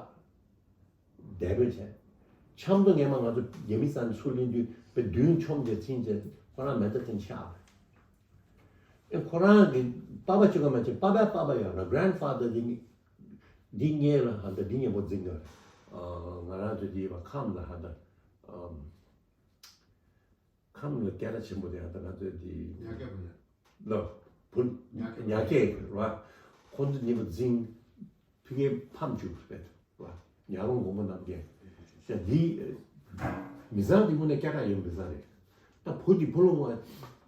སྡེ་དཔོན་བྱས། ཆབ་མདོ་སྔས་མ་ང་ཚོ་རྒྱ་མི་ས་ནས་ཚུར་ལེན་དུས་པའི་མདུན་མཆོང་བྱས་ཚིག་བྱས། ཁོ་རང་མེ་མདའ་འཐེན་ཆགས་པ་རེད། ཨེ་ཁོ་རང་གི་པ་ཕ་གཅིག་པོ་མ་ཚད་པ་ཕའི་པ་ཕ་ཡང་ར། གྷ་རན་ཌི་ཕ་དར་འདི་འདི་སྔས་ལ་ཧ་ད་འདི་མཉམ་པོ་འཛིན་གྱི་རེད། ཨ་ང་རང་ཚོ་འདི་བ་ཁམས་ལ་ཧ་ད་ཨམ་ཁམས་ལ་སྐད་གྲགས་ཆེན་པོ་དེ་ཧ་ད་ང་ཚོ་འདི་ཉག་སྐད་པ་ཡ། ལོ། བུ། ཉག་སྐད་པ། ཉག་སྐད་རེད་བ། ཁོང་ཚོ་མཉམ་པོ་འཛིན། ཕ་གིར་ཕམ་བཅུག་རེད་བ། ཉག་རོང་དགོན་པ་རྣམ་རྒྱལ། ཡ་འདི་མི་ཚང་འདི་དངོས་གནས་སྐད་གྲགས་ཡོད་མི་ཚང་རེད། ད་བུ་འདི་ཕུ་ལུ་ང་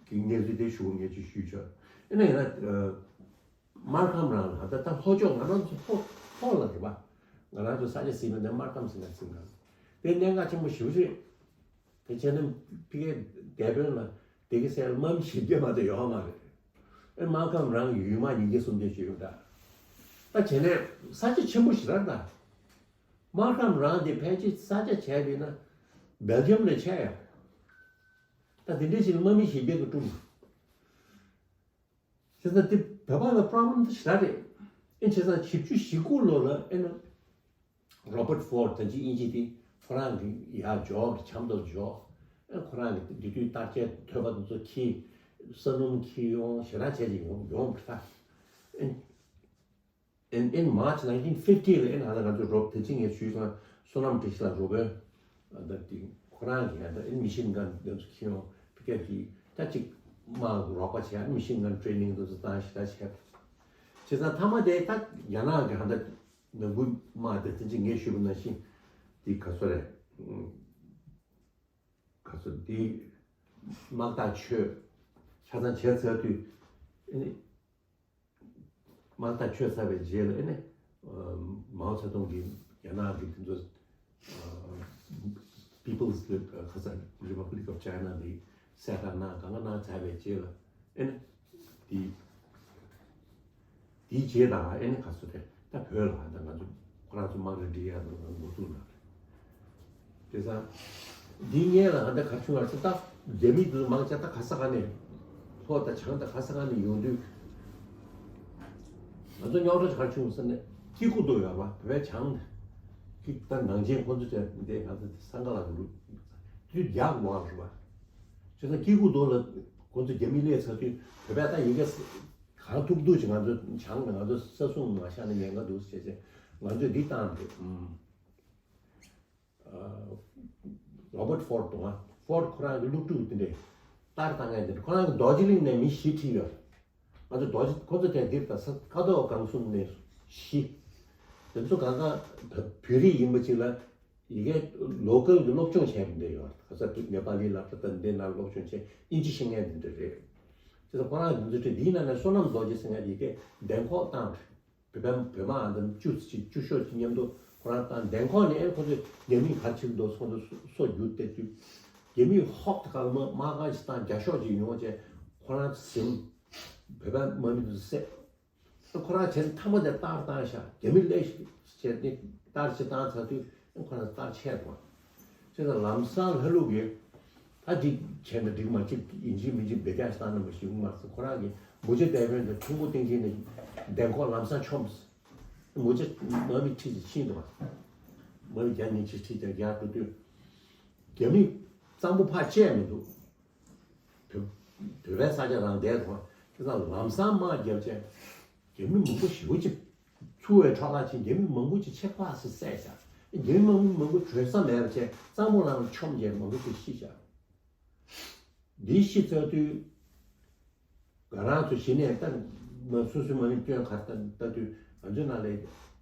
གི་གནས་ཚུལ་དེ་ཞུ་ངས་ཅིག་ཞུས་ཆོག་ཨེ་ན་ཡིན་ན་ཨ་མར་ཁམས་རང་ལ་ད་ལྟ་ལྷོ་ཕྱོགས་ང་རང་ཚོ་ལྷོ་ལྷོ་ལ་རེད་པ། ང་རང་ཚོ་ས་ཆ་ཟིན་པ་འདི་མར་ཁམས་ཟེར་ན་ཟིན་ག་དེ་གནད་འགག་ཆེན་པོ་ཞེ་པོ་རེད། དེ་བྱས་ན་ཕ་གིའི་སྡེ་དཔོན་ལ་དེ་གི་སྲས་ལ་དམག་མི་བཞི་བརྒྱ་མ་གཏོགས་ཡོད་མ་རེད། ཨེ་མར་ཁམས་རང་ཡུལ་དམག་ཉིས་བརྒྱ་སུམ་བརྒྱ་ཞིག་ཡོད་འདྲ། ད་བྱས་ན་ས་ཆ་ཆེན་པོ་ཞེ་དྲག་འདྲ། མར་ཁམས་རང་དེ་ཕལ་ཆེར་ས་ཆ་བྱས་པས་ན་སྦེལ་ཇམ་ལས་ཆེ་ཡ། ད་དེ་འདྲའི་ཞིག་ལ་དམག་མི་བཞི་བརྒྱ་གི་སྒྲུང་། བྱས་ཙང་དེ་བོད་པ་ལ་པྲོབ་ལེམ་དེ་ཞེ་དྲག་རེད། ཨེ་བྱས་ཙང་བཞི་བཅུ་ཞེ་དགུ་ལོ་ལ་ཨེ་ན་རོ་བར་ཕོར་ཌི་ད་ཅི་དབྱིན་ཇི་དེ་ཁོ་རང་གི་ཡར་འབྱོར་གི་ཆབ་མདོར་འབྱོར། ཨེ་ཁོ་རང་གི་དེ་དུས་སྟག་ཆས་ཐོད་པ་དེ་ཚོ་འཁྱེར། ས་སྣུམ་འཁྱེར་ཡོང་ཞེ་དྲག་བྱས་ཅིག་ཡོང་ཡོང་གི་ད། ཨེ། In in March nineteen fifty ལ་ཨེ་ན་ང་ཚོ་རོབ་དེ་ཅི་ངས་ཞུས་སོང་། བསོད་ནམས་བཀྲ་ཤིས་ལགས་རོ་བོན་ད་དེ་ཁོ་རང་གི་ཡང་ད་ཨེ་ན་མི་ཤིན་གན་དེ་ཚོ་འཁྱེར་ཡོང་། ཕ་གིར་གི་ད་ཅིག་དམག་རོགས་པ་བྱས། མི་ཤིན་གན་ཊེ་རེ་ནིང་དེ་ཚོ་བཏང་ཞེ་དྲག་བྱས། བྱས་ཙང་མཐའ་མ་དེ་ད་རྒྱ་ནག་གི་ཧ་ད་ནང་ཁུལ་དམག་དེ་དེ་ཅི་ངས་ཞུས་པ་ནང་བཞིན་དེ་ག་ཚོད་རེད། ག་ཚོད་འདི་དམག་ཐག་ཆོད། ཆ་ཚང་བྱས་ཚར་དུས་ ཨེ་ནི། དམག་རྟ་ཆོད་ཚར་བའི་རྗེས་ལ་ཨེ་ནི། ཨ་མའོ་ཙེ་ཏུང་གིས་རྒྱ་ནག་གི་དེ་ཚོ། ཨ་People's ཁ་ས་Republic of China འདི་གསལ་བསྒྲགས་གནང་། གང་ག་གནང་ཚར་བའི་རྗེས་ལ་ཨེ་ནི། དེ་དེའི་རྗེས་དང་ཨེ་ནི་ག་ཚོད་དེ་ད་བོད་ལ་ད་ང་ཚོ་ཁོ་རང་ཚོ་དམག་རིན་སྒྲིལ་ཡག་འགོ་འཛུགས་གནང་། དེ་ཙང་། འདི་སྔོན་ལ་ང་ད་ག་རེ་བྱུང་བ་ཟེར་ན། ད་རྒྱ་མི་འདི་ཚོ་མང་ཆེ་ད་ག་ས་ག་ནས། ལྷོ་དང་བྱང་དང་ག་ས་ག་ནས་ཡོང་དུས། ང་ཚོ་རྙོག་དྲ་ག་རེ་བྱུང་ཟེར་ན། སྐྱེ་རྒུ་མདོ་ཡོད་པ་བོད་པའི་བྱང་གི་ད་ནང་ཆེན་ཁོ་ཚོ་བྱས་འདི་ང་ཚོ་སང་ག་ལ་འགྲོ། དུས་རྒྱག་མ་རེད་པ། བྱས་ཙང་སྐྱེ་རྒུ་མདོ་ལ་ཁོ་ཚོ་རྒྱ་མི་སླེབས་ཚར་དུས་བོད་པས་ད་ཡི་གེ་གང་ཐུབ་ཐུབ་ཅིག་ང་ཚོ་བྱང་ལ་ང་ཚོ་ས་སྲུང་མ་བཞག་ན་ཉེན་ཁ་འདུག་ཟེར་བྱས། ང་ཚོས་འདི་བཏང་འདུག་ཨུམ། Robert Ford དང་། Ford ཁོ་རང་གི་སློབ་ཕྲུག་དེ་འདྲས་ལྟར་བཏང་མཁན་དེ་འདྲ། ཁོ་རང་གི་རྡོ་རྗེ་གླིང་ནས་མི་བཞི་ཁྲིད་ཡོད། ང་ཚོ་རྡོ་རྗེ་ཁོ་ཚོ་དེ་འདིར་དང་ས་ཁ་དོག་གང་གསུམ་ནས་བཞི། དེ་ཚོ་གང་ག་བོད་རིགས་ཡིན་པ་ཅིག་ལ་ཡི་གེ་ལོ་ཀལ་གྱི་སློབ་སྦྱོང་བྱས་པ་འདྲ་ཡོད། ག་ས་ནེ་པ་ལི་སློབ་གྲྭ་དང་འདི་ན་སློབ་སྦྱོང་བྱས། དབྱིན་ཇི་ཤེས་མཁན་དེ་འདྲ་རེད། དེ་ཚོ་ཁོ་རང་གི་འཛུགས་སྐྲུན་འདིའི་ནང་ནས་བསོད་ནམས་རྡོ་རྗེ་ཟེར་མཁན་ཡི་གེ་འདན་ཁོག་བཏང་རེད། བོད་པ་བོད་མ་ཨ་འདམ་བཅུ་ཅིག་བཅུ་ཤོག་ཅིག་མཉམ་དུ་ཁོ་རང་བཏང་། འདན་ཁོག་ནས་ཨེ་ཁོ་ཚོས་རྒྱ་མིས་ག་རེ་བྱེད་ཀྱི་འདུག་ཁོ་ཚོ་སོ་སོ་རྒྱུག་བལྟས་དུས། རྒྱ་མིས་ཧོབ་ཏེ་གང་མ་དམག་ཁང་ཞིག་བཏང་། བརྒྱ་ཤོག་ཅིག་ཡོང་བྱས་ཁོ་རང་ཟིན། བོད་པ་དམག་མི་དེ་ཚོ་བསད། ཁོ་རང་བྱས་ཐ་མ་དེ་རྟར་བཏང་ཤག་རྒྱ་མི་སླེབས་ཤིག་བྱས་ཏེ་རྟར་ཅིག་བཏང་ཚར་དུས་ཁོ་རང་རྟར་ཆས་འགྲོ། བྱས་ཙང་ལམ་སང་ལྷ་ལུག་གིས། ད་འགྲིག་བྱས་ན་འགྲིག་མ་གཅིག་ཡིན་གཅིག་མིན་གཅིག་འབེ་རྒྱག་བཏང་ན་མ་ཤེས་མ་སོང་། ཁོ་རང་གིས་མུ་ཇ་དེ་བོན་དང་ཁྱུང་པོ་སྟེང་ཆེན་ནས་འདན་ཁོག་ལམ་སང་མཆོངས། མུ་ཇ་དམག་མི་ཁྲིད་ཅིག་ཕྱིན་འདུག་བ། དམག་མི་བརྒྱ་ཉིན་ཅིག་ཁྲིད་ཀྱང་རྒྱག་འགྲོ་དུས། རྒྱ་མི་གཙང་པོ་ཕར་བཅད་མི་འདུག་བོད་བོད་པའི་ས་ཆ་རང་བསྡད་དང་། དེ་དང་ལམ་སང་དམག་བརྒྱབ་བྱས། རྒྱ་མི་མང་པོ་ཞེ་པོ་ཅིག་ཚུར་བའི་ཁྲག་ཁྲག་ཕྱིན། རྒྱ་མི་མང་པོ་ཅིག་ཆད་པ་སེ་བསད་བཞག་རྒྱ་མི་མང་པོ་མང་པོ་བྲོས་ས་མེད་པ་བྱས། གཙང་པོ་རང་མཆོངས་བྱས་མང་པོ་ཅིག་ཤི་བཞག་འདི་ཤི་ཚར་དུས། ང་རང་ཚོ་གཞི་ནས་ལྟ་མ་སོ་སོའི་མ་ཎི་སྐྱོན་ག་རེ་ལྟ་ལྟ་དུས། ང་ཚོའི་ནང་ལ་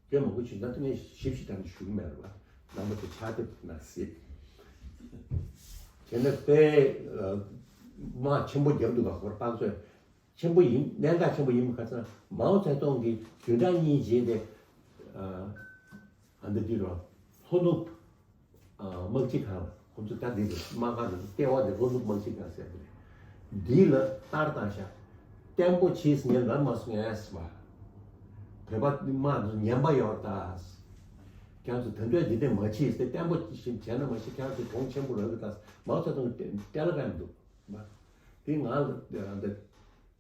སྐྱོན་མང་པོ་ཞིག་ད་ལྟ་ངས་ཞིབ་ཞིབ་ད་ནི་ཞུ་གི་མེད་རེད་བ། རྣམ་པ་ཚོ་ཕྱག་དེབ་ནང་གཟིགས། དེ་ནས་དཔེ་དམག་ཆེན་པོ་བརྒྱབ་འདུག་ག་ཧོར་པགས་ཚོས། ཆེན་པོ་ཡིན། གནད་འགག་ཆེན་པོ་ཡིན་པ་ག་ཚོད་ན། མའོ་ཙེ་ཏུང་གིས་བདུན་ཕྲག་གཉིས་རྗེས་དེ། ཨ་འདི་འདི་རོ། ལྷོ་ནུབ། ཨ་དམག་སྤྱི་ཁང་ལ་ཁོང་ཚོ་ད་འདི་རེད། དམག་སྒར་འདི་ལྟེ་བ་འདི་ལྷོ་ནུབ་དམག་སྤྱི་ཁང་ཟེར་འདི་རེད། འདི་ལ་རྟར་བཏང་ཤག་བརྟན་པོ་བྱས་ངས་ལབ་མ་སོང་ངས་བ། བོད་པ་དམག་འདི་ངན་པ་ཡོད་ད། ཁྱེད་ཚོ་དེ་འདྲའི་འདི་འདྲ་མ་བྱེད་ཟེར། བརྟན་པོ་ཞིག་བྱས་ན་མ་གཞི་ཁྱེད་ཚོ་གྱོང་ཆེན་པོ་རག་གི་ད། མའོ་ཙེ་ཏུང་གིས་ཏེ་ལ་ཀ་འདུག་བ། དེ་ང་ལ་འདི།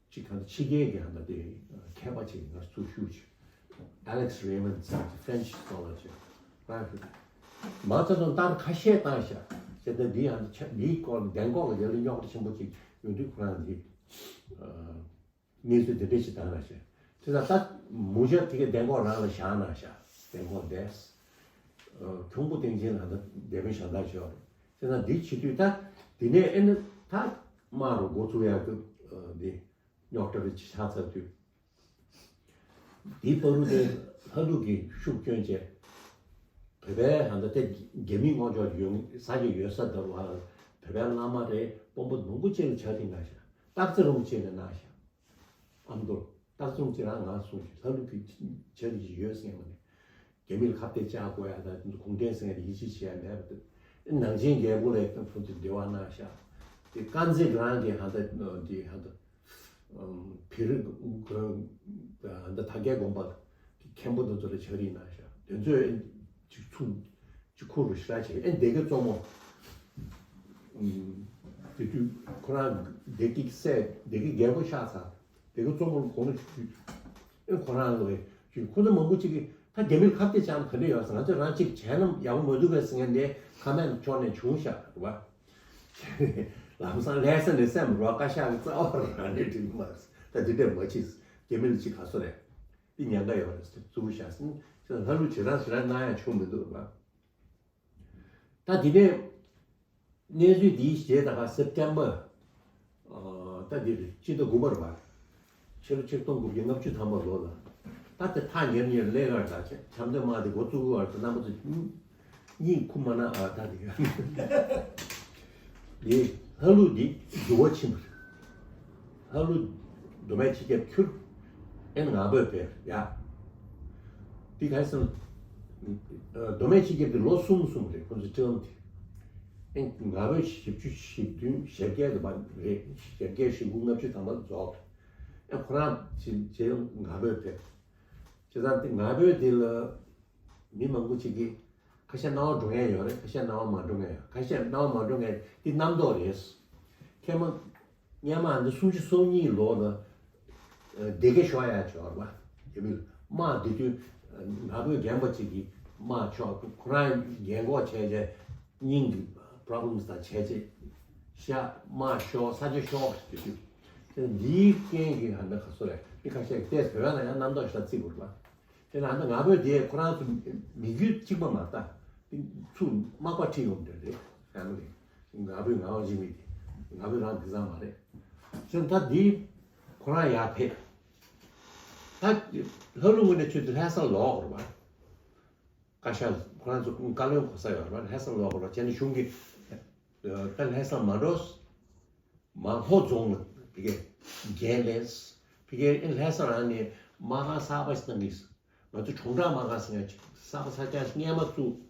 ཅིག་གང་ཕྱི་རྒྱལ་གྱི་ཧ་ད་དེ་མཁས་པ་ཅིག་ང་ཚོ་ཞུ་ཆེ། Alex Raymond ཟེར་གྱི་French scholar ཅིག་རང་ཞུ། མ་ཚ་དང་ལྟར་ཁ་ཤས་བཏང་ཤག་ཟེར་ཏེ། འདི་ཡང་ཆ་འདིའི་སྐོར་འདན་ཁོག་ལ་ཡ་ལ་རྙོག་དྲ་ཆེན་པོ་ཅིག་ཡོང་དུས་ཁོ་རང་གིས་གནས་ཚུལ་དེ་འདྲ་ཞིག་བཏང་ར་ཤག་དེ་ལ་ད་མུ་ཇ་དེ་གའི་འདན་ཁོག་རང་ལ་བཞག་གནང་ཤག་འདན་ཁོག་དེ། ཁྱུང་པོ་སྟེང་ཆེན་ལ་ད་དེ་བོན་ཞལ་ཏ་ཞོག་རེད། དེ་ན་འདི་བྱེད་དུས་ད་དེ་ནས་ཨེ་ནི་ད་དམག་རུ་འགོ་ཚུགས་ཡག་གི་འདི། རྙོག་དྲ་རེ་ཆགས་ཚར་དུས། དེའི་བར་དུ་དེ་ལྷ་ལུག་གིས་ཤུགས་བསྐྱོན་བྱས། བོད་པའི་ཧ་ད་དེ་རྒྱ་མིའི་ངོ་ཅོག་ཡོང་ས་ཅིག་ཡོད་ས་ད་བ། བོད་པའི་བླ་མ་རེད། དཔོན་པོ་མང་པོ་ཅིག་ལ་ཕྱག་བྲིས་གནང་ཤག་སྟག་རྩེ་རིན་པོ་ཆེ་ལ་གནང་ཤག་ཨ་མདོ་སྟག་རྩེ་རིན་པོ་ཆེ་རང་ང་གསུངས་ཤག་ལྷ་ལུག་གིས་ཕྱག་བྲིས་ཡོད་ཟེར་མ་ནས། རྒྱ་མིར་ཁ་གཏད་བཅག་དགོས་ཡ་དང་གུང་ཁྲན་ཟེར་མཁན་དེ་ཡིད་ཆེས་བྱེད་ཡ་མེད་པ་དེ། ནང་ཆེན་རྒྱལ་པོ་ལ་ཕུལ་དུ་འབྲེལ་བ་གནང་ཤག་དེ་དཀར་མཛེས་རང་གི་ཧ་ད་འདི་ཧ་ད་བེ་རི་ཧ་ད་དར་དཀར་དགོན་པ་གི་མཁན་པོ་དེ་ཚོ་ལ་ཕྱག་བྲིས་གནང་ཤག་དེ་ཚོས་ཅིག་ཚུགས་ཅིག་ཁུར་རུ་ཞེ་དྲག་བྱས། ཨེ་སྡེ་དགེ་གཙོ་མོ། དེ་དུས་ཁོ་རང་སྡེ་དགེ་སྲས་སྡེ་དགེ་རྒྱལ་པོ་ཆགས་ཚར། དེ་ག་གཙོ་བོར་དགོངས་ཞུས། ཨེ་ཁོ་རང་ལ་ཞུས། ཁོ་ཚོ་མང་པོ་ཅིག་གིས་ད་རྒྱ་མིར་ཁ་གཏད་བཅག་ན་ག་འདྲ་ཡོད་ཟེར། ང་ཚོས་རང་གཅིག་བྱས་ན་ཡག་པོ་མ་འདུག་གས་ཟེར་མཁན་དེ་ཁ་སྣོན་ཕྱོགས་ནས་བྱུང་ཤག་རེད་བ། ལམ་སང་ལྷ་ས་ནས་སེམས་རོགས་བཀའ་ཤག་གི་རྩ་བ་རང་ནས་འགྲིག་མ་རེད། ད་དེ་འདྲས་མ་བྱེད། རྒྱ་མི་ལ་ཅིག་ག་སོ་རེད། འདི་ཉེན་ཁ་ཡོད་རེད་ཟེར་བཙུགས་བཞག་ཟིན། ལྷ་ལུག་ཇི་རང་ཇི་རང་གནང་ཡང་ཆོག་མི་འདུག་རེད་བ། ད་དེ་ནས་གནས་ཚུལ་འདིའི་རྗེས་ད་ག་སེབ་ཏེམ་པར། ཨ་ད་འདི་རེད། སྤྱི་ཟླ་དགུ་པར་བར། ཕྱི་ལོ་ཆིག་སྟོང་དགུ་བརྒྱ་ལྔ་བཅུ་ཐམ་པ་ལོ་ལ། ད་དེ་ཐག་ཉེར་ཉེར་ལས་ཀར་ད་ཆ་འཆམ་མཐུན་དམག་དེ་འགོ་བཙུགས་བར་དུ་རྣམ་པ་ཚོ་གཉིད་ཁུག་མ་གནང་ཨ། ད་དེ་འདི་ལྷ་ལུག་འདི་འགྱུར་བ་ཕྱིན་པ་རེད། ལྷ་ལུག་ མདོ་སྨད་སྤྱི་ཁྱབ་ཁྱུར། ཨེ་ང་ཕོད་ཕེབས་ཡ། འདི་ག་རེ་ཟེར་ན། མདོ་སྨད་སྤྱི་ཁྱབ་དེ་ལོ་གསུམ་གསུམ་རེད་ཁོ་ཚོ་ཊརམ་དེ། ཨེ་ང་ཕོད་ཞེ་བཅུ་ཞེ་བདུན་ཞེ་བརྒྱད་དུ་བ་རེད། ཞེ་བརྒྱད་ཞེ་དགུ་ལྔ་བཅུ་ཐམ་པ་རྫོགས། ཨེ་ཁོ་རང་ཅི་ཅི་ང་ཕོད་ཕེབས། བྱས་ཙང་དེ་ང་ཕོད་དེ་ལ། མི་མང་པོ་ཅིག་གིས་ཁ་ཤས་སྣང་བ་འགྲོ་མཁན་ཡོད་རེད། ཁ་ཤས་སྣང་བ་མ་འགྲོ་མཁན་ཡོད། ཁ་ཤས་སྣང་བ་མ་འགྲོ་མཁན་འདི་རྣམ་རྟོག་རེད། ཁྱེད་མ་སྔོན་མ་འདི་སུམ་ཅུ་སོ་གཉིས་ལོ་ལ་སྡེ་དགེ་ཤོག་ཡ་ཆོག་ར་བ་ཡ་མི་དམག་འདི་དུས་ང་ཕོད་རྒན་པ་ཅིག་གིས་དམག་ཆོག་ཁོ་རང་རྒན་གོག་བྱས་རྗེས་སྙིང་གི་པོ་རོབ་ལེམ་སི་དང་བྱས་རྗེས་ཤ་དམག་ཤོག་ས་ཆ་ཤོག་འདི་དུས་འདིའི་རྐྱེན་གྱིས་ཧ་འདྲ་ག་སོ་རེད། འདི་ཁ་ཤས་ཀྱིས་བལྟས་བོད་པ་ལ་ཡང་རྣམ་རྟོག་ཞིག་ལ་བརྩི་དགོས་ར་བ། དེ་ན་ད་ང་ཕོད་དེ་ཁོ་རང་ཚོ་མི་རྒྱུད་གཅིག་པ་མ་རེད་ད། དེ་ཚུར་མག་པ་ཁྲིད་ཡོང་འདྲ་རེད་ཡང་རེད། ང་ཕོད་ང་ཕོད་ཅིག་མི་དེ་ང་ཕོད་རང་དེ་ཙམ་མ་རེད། བྱས་ད་འདི་ཁོ་རང་ཡར་ཕེབས། ད་ལྷ་ཀླུ་ངོས་ནས་ཆུ་དེ་ལྷ་སར་ལོག་རེད་བ། བཀའ་ཤག་ཁོ་རང་ཚོ་བཀའ་བློན་གོ་ས་ཡོད་རེད་བ། ལྷ་སར་ལོག་རེད་བ། བྱས་ནས་གཞུང་གི་ད་ལྷ་སར་མ་འགྲོ། མ་ལྷོ་རྫོང་ལ་ཕ་གིར་རྒྱལ་ལས། ཕ་གིར་ཨེ་ལྷ་ས་རང་ནས་མ་ཁང་གསར་པ་ཞིག་གནང་གི་ཡིན། ང་ཚོ་གྲོང་བརྡལ་མ་ཁང་ཟེར་མཁན་ཅིག་གསར་པ་གསར་རྐྱང་ཞིག་སྔོན་མ་བཙུགས།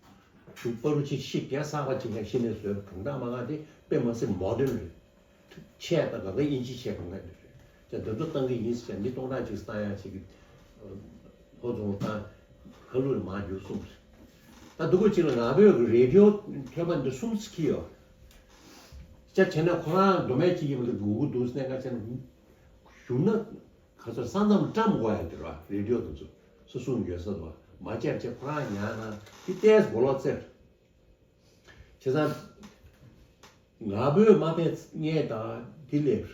བྱུང་པ་རུ་ཅིག་ཤིག་ཡང་གསར་པ་ཅིག་ཡང་གཞི་ནས་བཟོས། གྲོང་བརྡལ་མ་ཁང་དེ་དཔེ་མ་སྲིད་མོ་ཌན་རེད། ཆས་དང་གང་ག་དབྱིན་ཇི་ཆས་གང་ག་རེད། ཅག་འདི་ཚོ་བཏང་གི་ཡིན་ཟེར། མི་སྟོང་ཕྲག་ཅིག་བཏང་ཡག་ཅིག་གི་ལྷོ་རྫོང་བཏང་། ཁ་ལུ་ནས་མར་རྒྱུགས་གསུངས་རེད། ད་སྡུག་པོ་ཅིག་ལ་ང་ཕོད་ཀྱི་རེ་ཌི་ཡོ་ཐོས་པ་འདི་གསུམ་ཙམ་འཁྱེར་ཡོད། ཅག་བྱས་ན་ཁོ་རང་མདོ་སྨད་སྤྱི་ཁྱབ་ལ་སྒུག་གི་འདུག་ཟེར་ནས་ཁ་ཆེ་ན་གཞུང་ན་ག་ཚོད་ས་མཚམས་བཀྲམ་དགོས་ཡ་དེ་ར་རེ་ཌི་ཡོ་དེ་ཚོ་སོ་སོ་ཡོད་ས་དུ་མ་བཅར་བྱས་ཁོ་རང་ཉར་ན་དེ་ཏོག་ཙམ་མགོ་ལོག་སྟེར། བྱས་ཙང་ང་ཕོད་མ་ཕེབས་སྔོན་དང་དེ་ལས་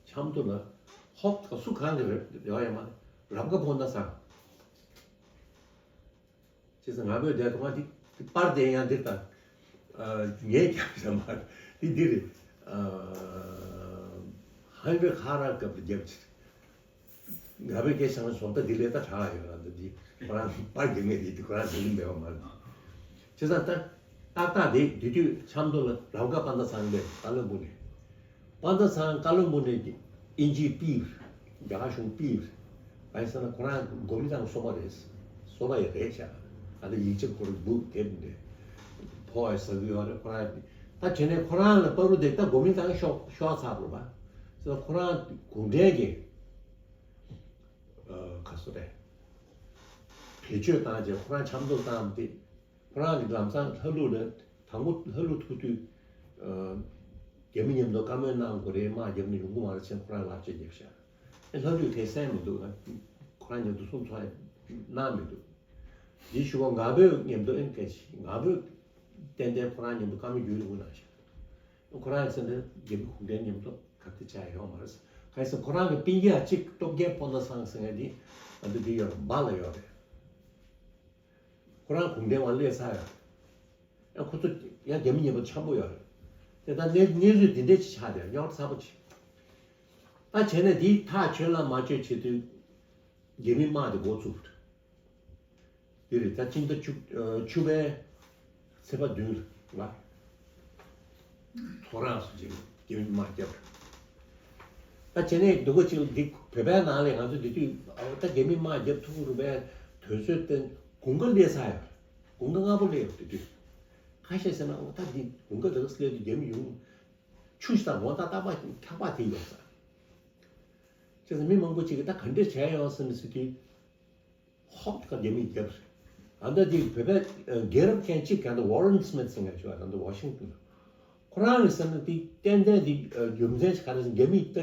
ཆབ་མདོ་ལ་ཧོབ་ཏེ་སུ་གང་གི་རེད་ཡོད་ཡ་མ་རེད། རབ་དགའ་ཕོ་ཟླ་ཚང་། བྱས་ཙང་ང་ཕོད་དེ་དུས་ང་དེ་དེ་པར་དེ་ཡང་འདིར་དང་། ངས་རྒྱབ་ཡ་མ་རེད། དེ་འདི་རེད། ཧན་རི་ཁ་ར་སྐབས་ལ་རྒྱབ་ཅིག་ང་ཕོད་སྐད་ཆ་ང་བཟོ་ལྟ་འདི་ལས་ད་དྲག་ཡོད་ར། འདི་འདི་ཁོ་རང་པར་རྒྱབ་མཁན་དེ་འདི་ཁོ་རང་ཟིན་གྱི་མེད་པ་མ་རེད། བྱས་ཙང་ད་ཏག་ཏག་དེ་དེ་དུས་ཆབ་མདོ་ལ་རབ་དགའ་དཔལ་ཟླ་ཚང་ལས་བཀའ་བློན་སྦུག་ནས། དཔལ་ཟླ་ཚང་བཀའ་བློན་སྦུག་ནས་དབྱིན་ཇིའི་པིར། རྒྱ་གར་གཞུང་པིར། གང་ཡིན་ཟེར་ན་ཁོ་རང་གོ་མིན་ཏང་སོ་པ་རེད། སོ་པ་ཡི་རེད་ཤག་ཨ་ད་ཡིག་ཆ་ཁོ་རང་སྦུག་དེབ་འདི་ཕོ་བ་ཟ་གི་ཡོད་རེད་ཁོ་རང་། ད་བྱས་ནས་ཁོ་རང་ལ་པ་རུ་དེ་ད་གོ་མིན་ཏང་ཤོག་ཤོག་ཚར་བ་རེད་པ། ཟེར་ཁོ་རང་གུང་ཁྲན་གྱི་ཁ་སོ་རེད། བེད་སྤྱོད་བཏང་རྗེས་ཁོ་རང་ཆབ་མདོ་བཏང་སྟེ། ཁོ་རང་གི་ལམ་སང་ལྷ་ལུག་ལ་དང་པོ་ལྷ་ལུག་ཐུག་དུས། རྒྱ་མི་མཉམ་དུ་བཀའ་མོལ་གནང་དགོས་རེད། དམག་རྒྱབ་ནས་ཡོང་གི་མ་རེད་ཟེར་ཁོ་རང་ལག་ཆ་རྒྱབ་ཤག་ཨེ་ལྷ་ལུག་དེ་གསན་མི་འདུག་ཁོ་རང་མཉམ་དུ་གསུང་ཚོགས་གནང་མི་འདུག་འདི་ཞུ་བ་ང་ཕོད་མཉམ་དུ་ཨེ་སྐད་ཆ་ང་ཕོད་ཏན་ཏན་ཁོ་རང་མཉམ་དུ་བཀའ་མོལ་རྒྱུན་རིང་པོ་གནང་ཤག་ཁོ་རང་ཡང་ཟེར་ན་རྒྱ་མི་གུང་ཁྲན་མཉམ་དུ་གབ་དེ་བྱ་ཡོང་མ་རེད། གང་ཡིན་ཟེར་ཁོ་རང་གི་སྤུན་ཀྱག་གཅིག་སྟོབས་རྒྱལ་ཕོ་ཟླ་ཚང་ཟེར་མཁན་དེ་ཨ་འདི་འདི་ཡོད་རེད། འབའ་ལ་ཡོད་རེད། ཁོ་རང་གུང་ཁྲན་དབང་སླེབས་ཚར་ཡོད་རེད། ཡང་ཁོ་ཚོ་ཡང་རྒྱ་མི་མཉམ་པོ་འཆམ་པོ་ཡོད་རེད། དེ་ལྟར་གནས་གནས་ཚུལ་འདི་འདྲས་ཅིག་ཆགས་བསྡད་རྙོག་དྲ་ཚ་པོ་ཅིག་ད་བྱས་ན་འདི་ཐག་ཆོད་ལ་མ་ཆོད་བྱེད་དུས་རྒྱ་མི་དམག་དེ་འགོ་བཙུགས། འདི་རེད་ད་སྤྱི་ཟླ་བཅུ་བཅུ་པའི་ཚེས་པ་བདུན་ལ། ཐོ་རངས་སུ་ཅིག་རྒྱ་མི་དམག་བརྒྱབ། ད་བྱས་ནས་སྡུག་པོ་ཅིག་འདི་བོད་པའི་ནང་ལ་ང་ཚོ་འདི་དུས་ཨ་ད་རྒྱ་མི་དམག་བརྒྱབ་ཐུབ་རུ་བའི་དུས་ཚོད་དེ་དགུན་ཁ་སླེབས་ཚར་ཡོད། དགུན་ཁ་སྔ་པོ་སླེབས་ཡོད་དེ་དུས། ཁ་ཤས་ཟེར་ན་ཨོ་ད་འདི་དགུན་ཁ་ལགས་སླེབས་དུས་རྒྱ་མི་ཡོང་། ཆུ་ཞིག་དང་མོ་ད་ཏག་པ་ཐག་པ་དེ་ཡོད་ས། བྱས་ཙང་མི་མང་པོ་ཅིག་གིས་ད་ག་འདྲས་བྱས་ཡོང་ཟེར་ནས་ཟེར་དུས། ཧོབ་ཁ་རྒྱ་མིས་བརྒྱབ་རེད། ཨ་ད་འདི་བོད་པའི་རྒྱལ་རབས་མཁན་གཅིག་ག་འདི་ཝོ་རན་སི་མིད་ཟེར་མཁན་ཅིག་ཡོད་རེད། ད་འདི་ཝ་ཤིང་ཏོན། ཁོ་རང་གིས་ཟེར་ན་འདི་ཏན་ཏན་འདི་རྒྱུ་མཚན་ཞིག་ག་རེ་ཟེར་རྒྱ་མིས་ད་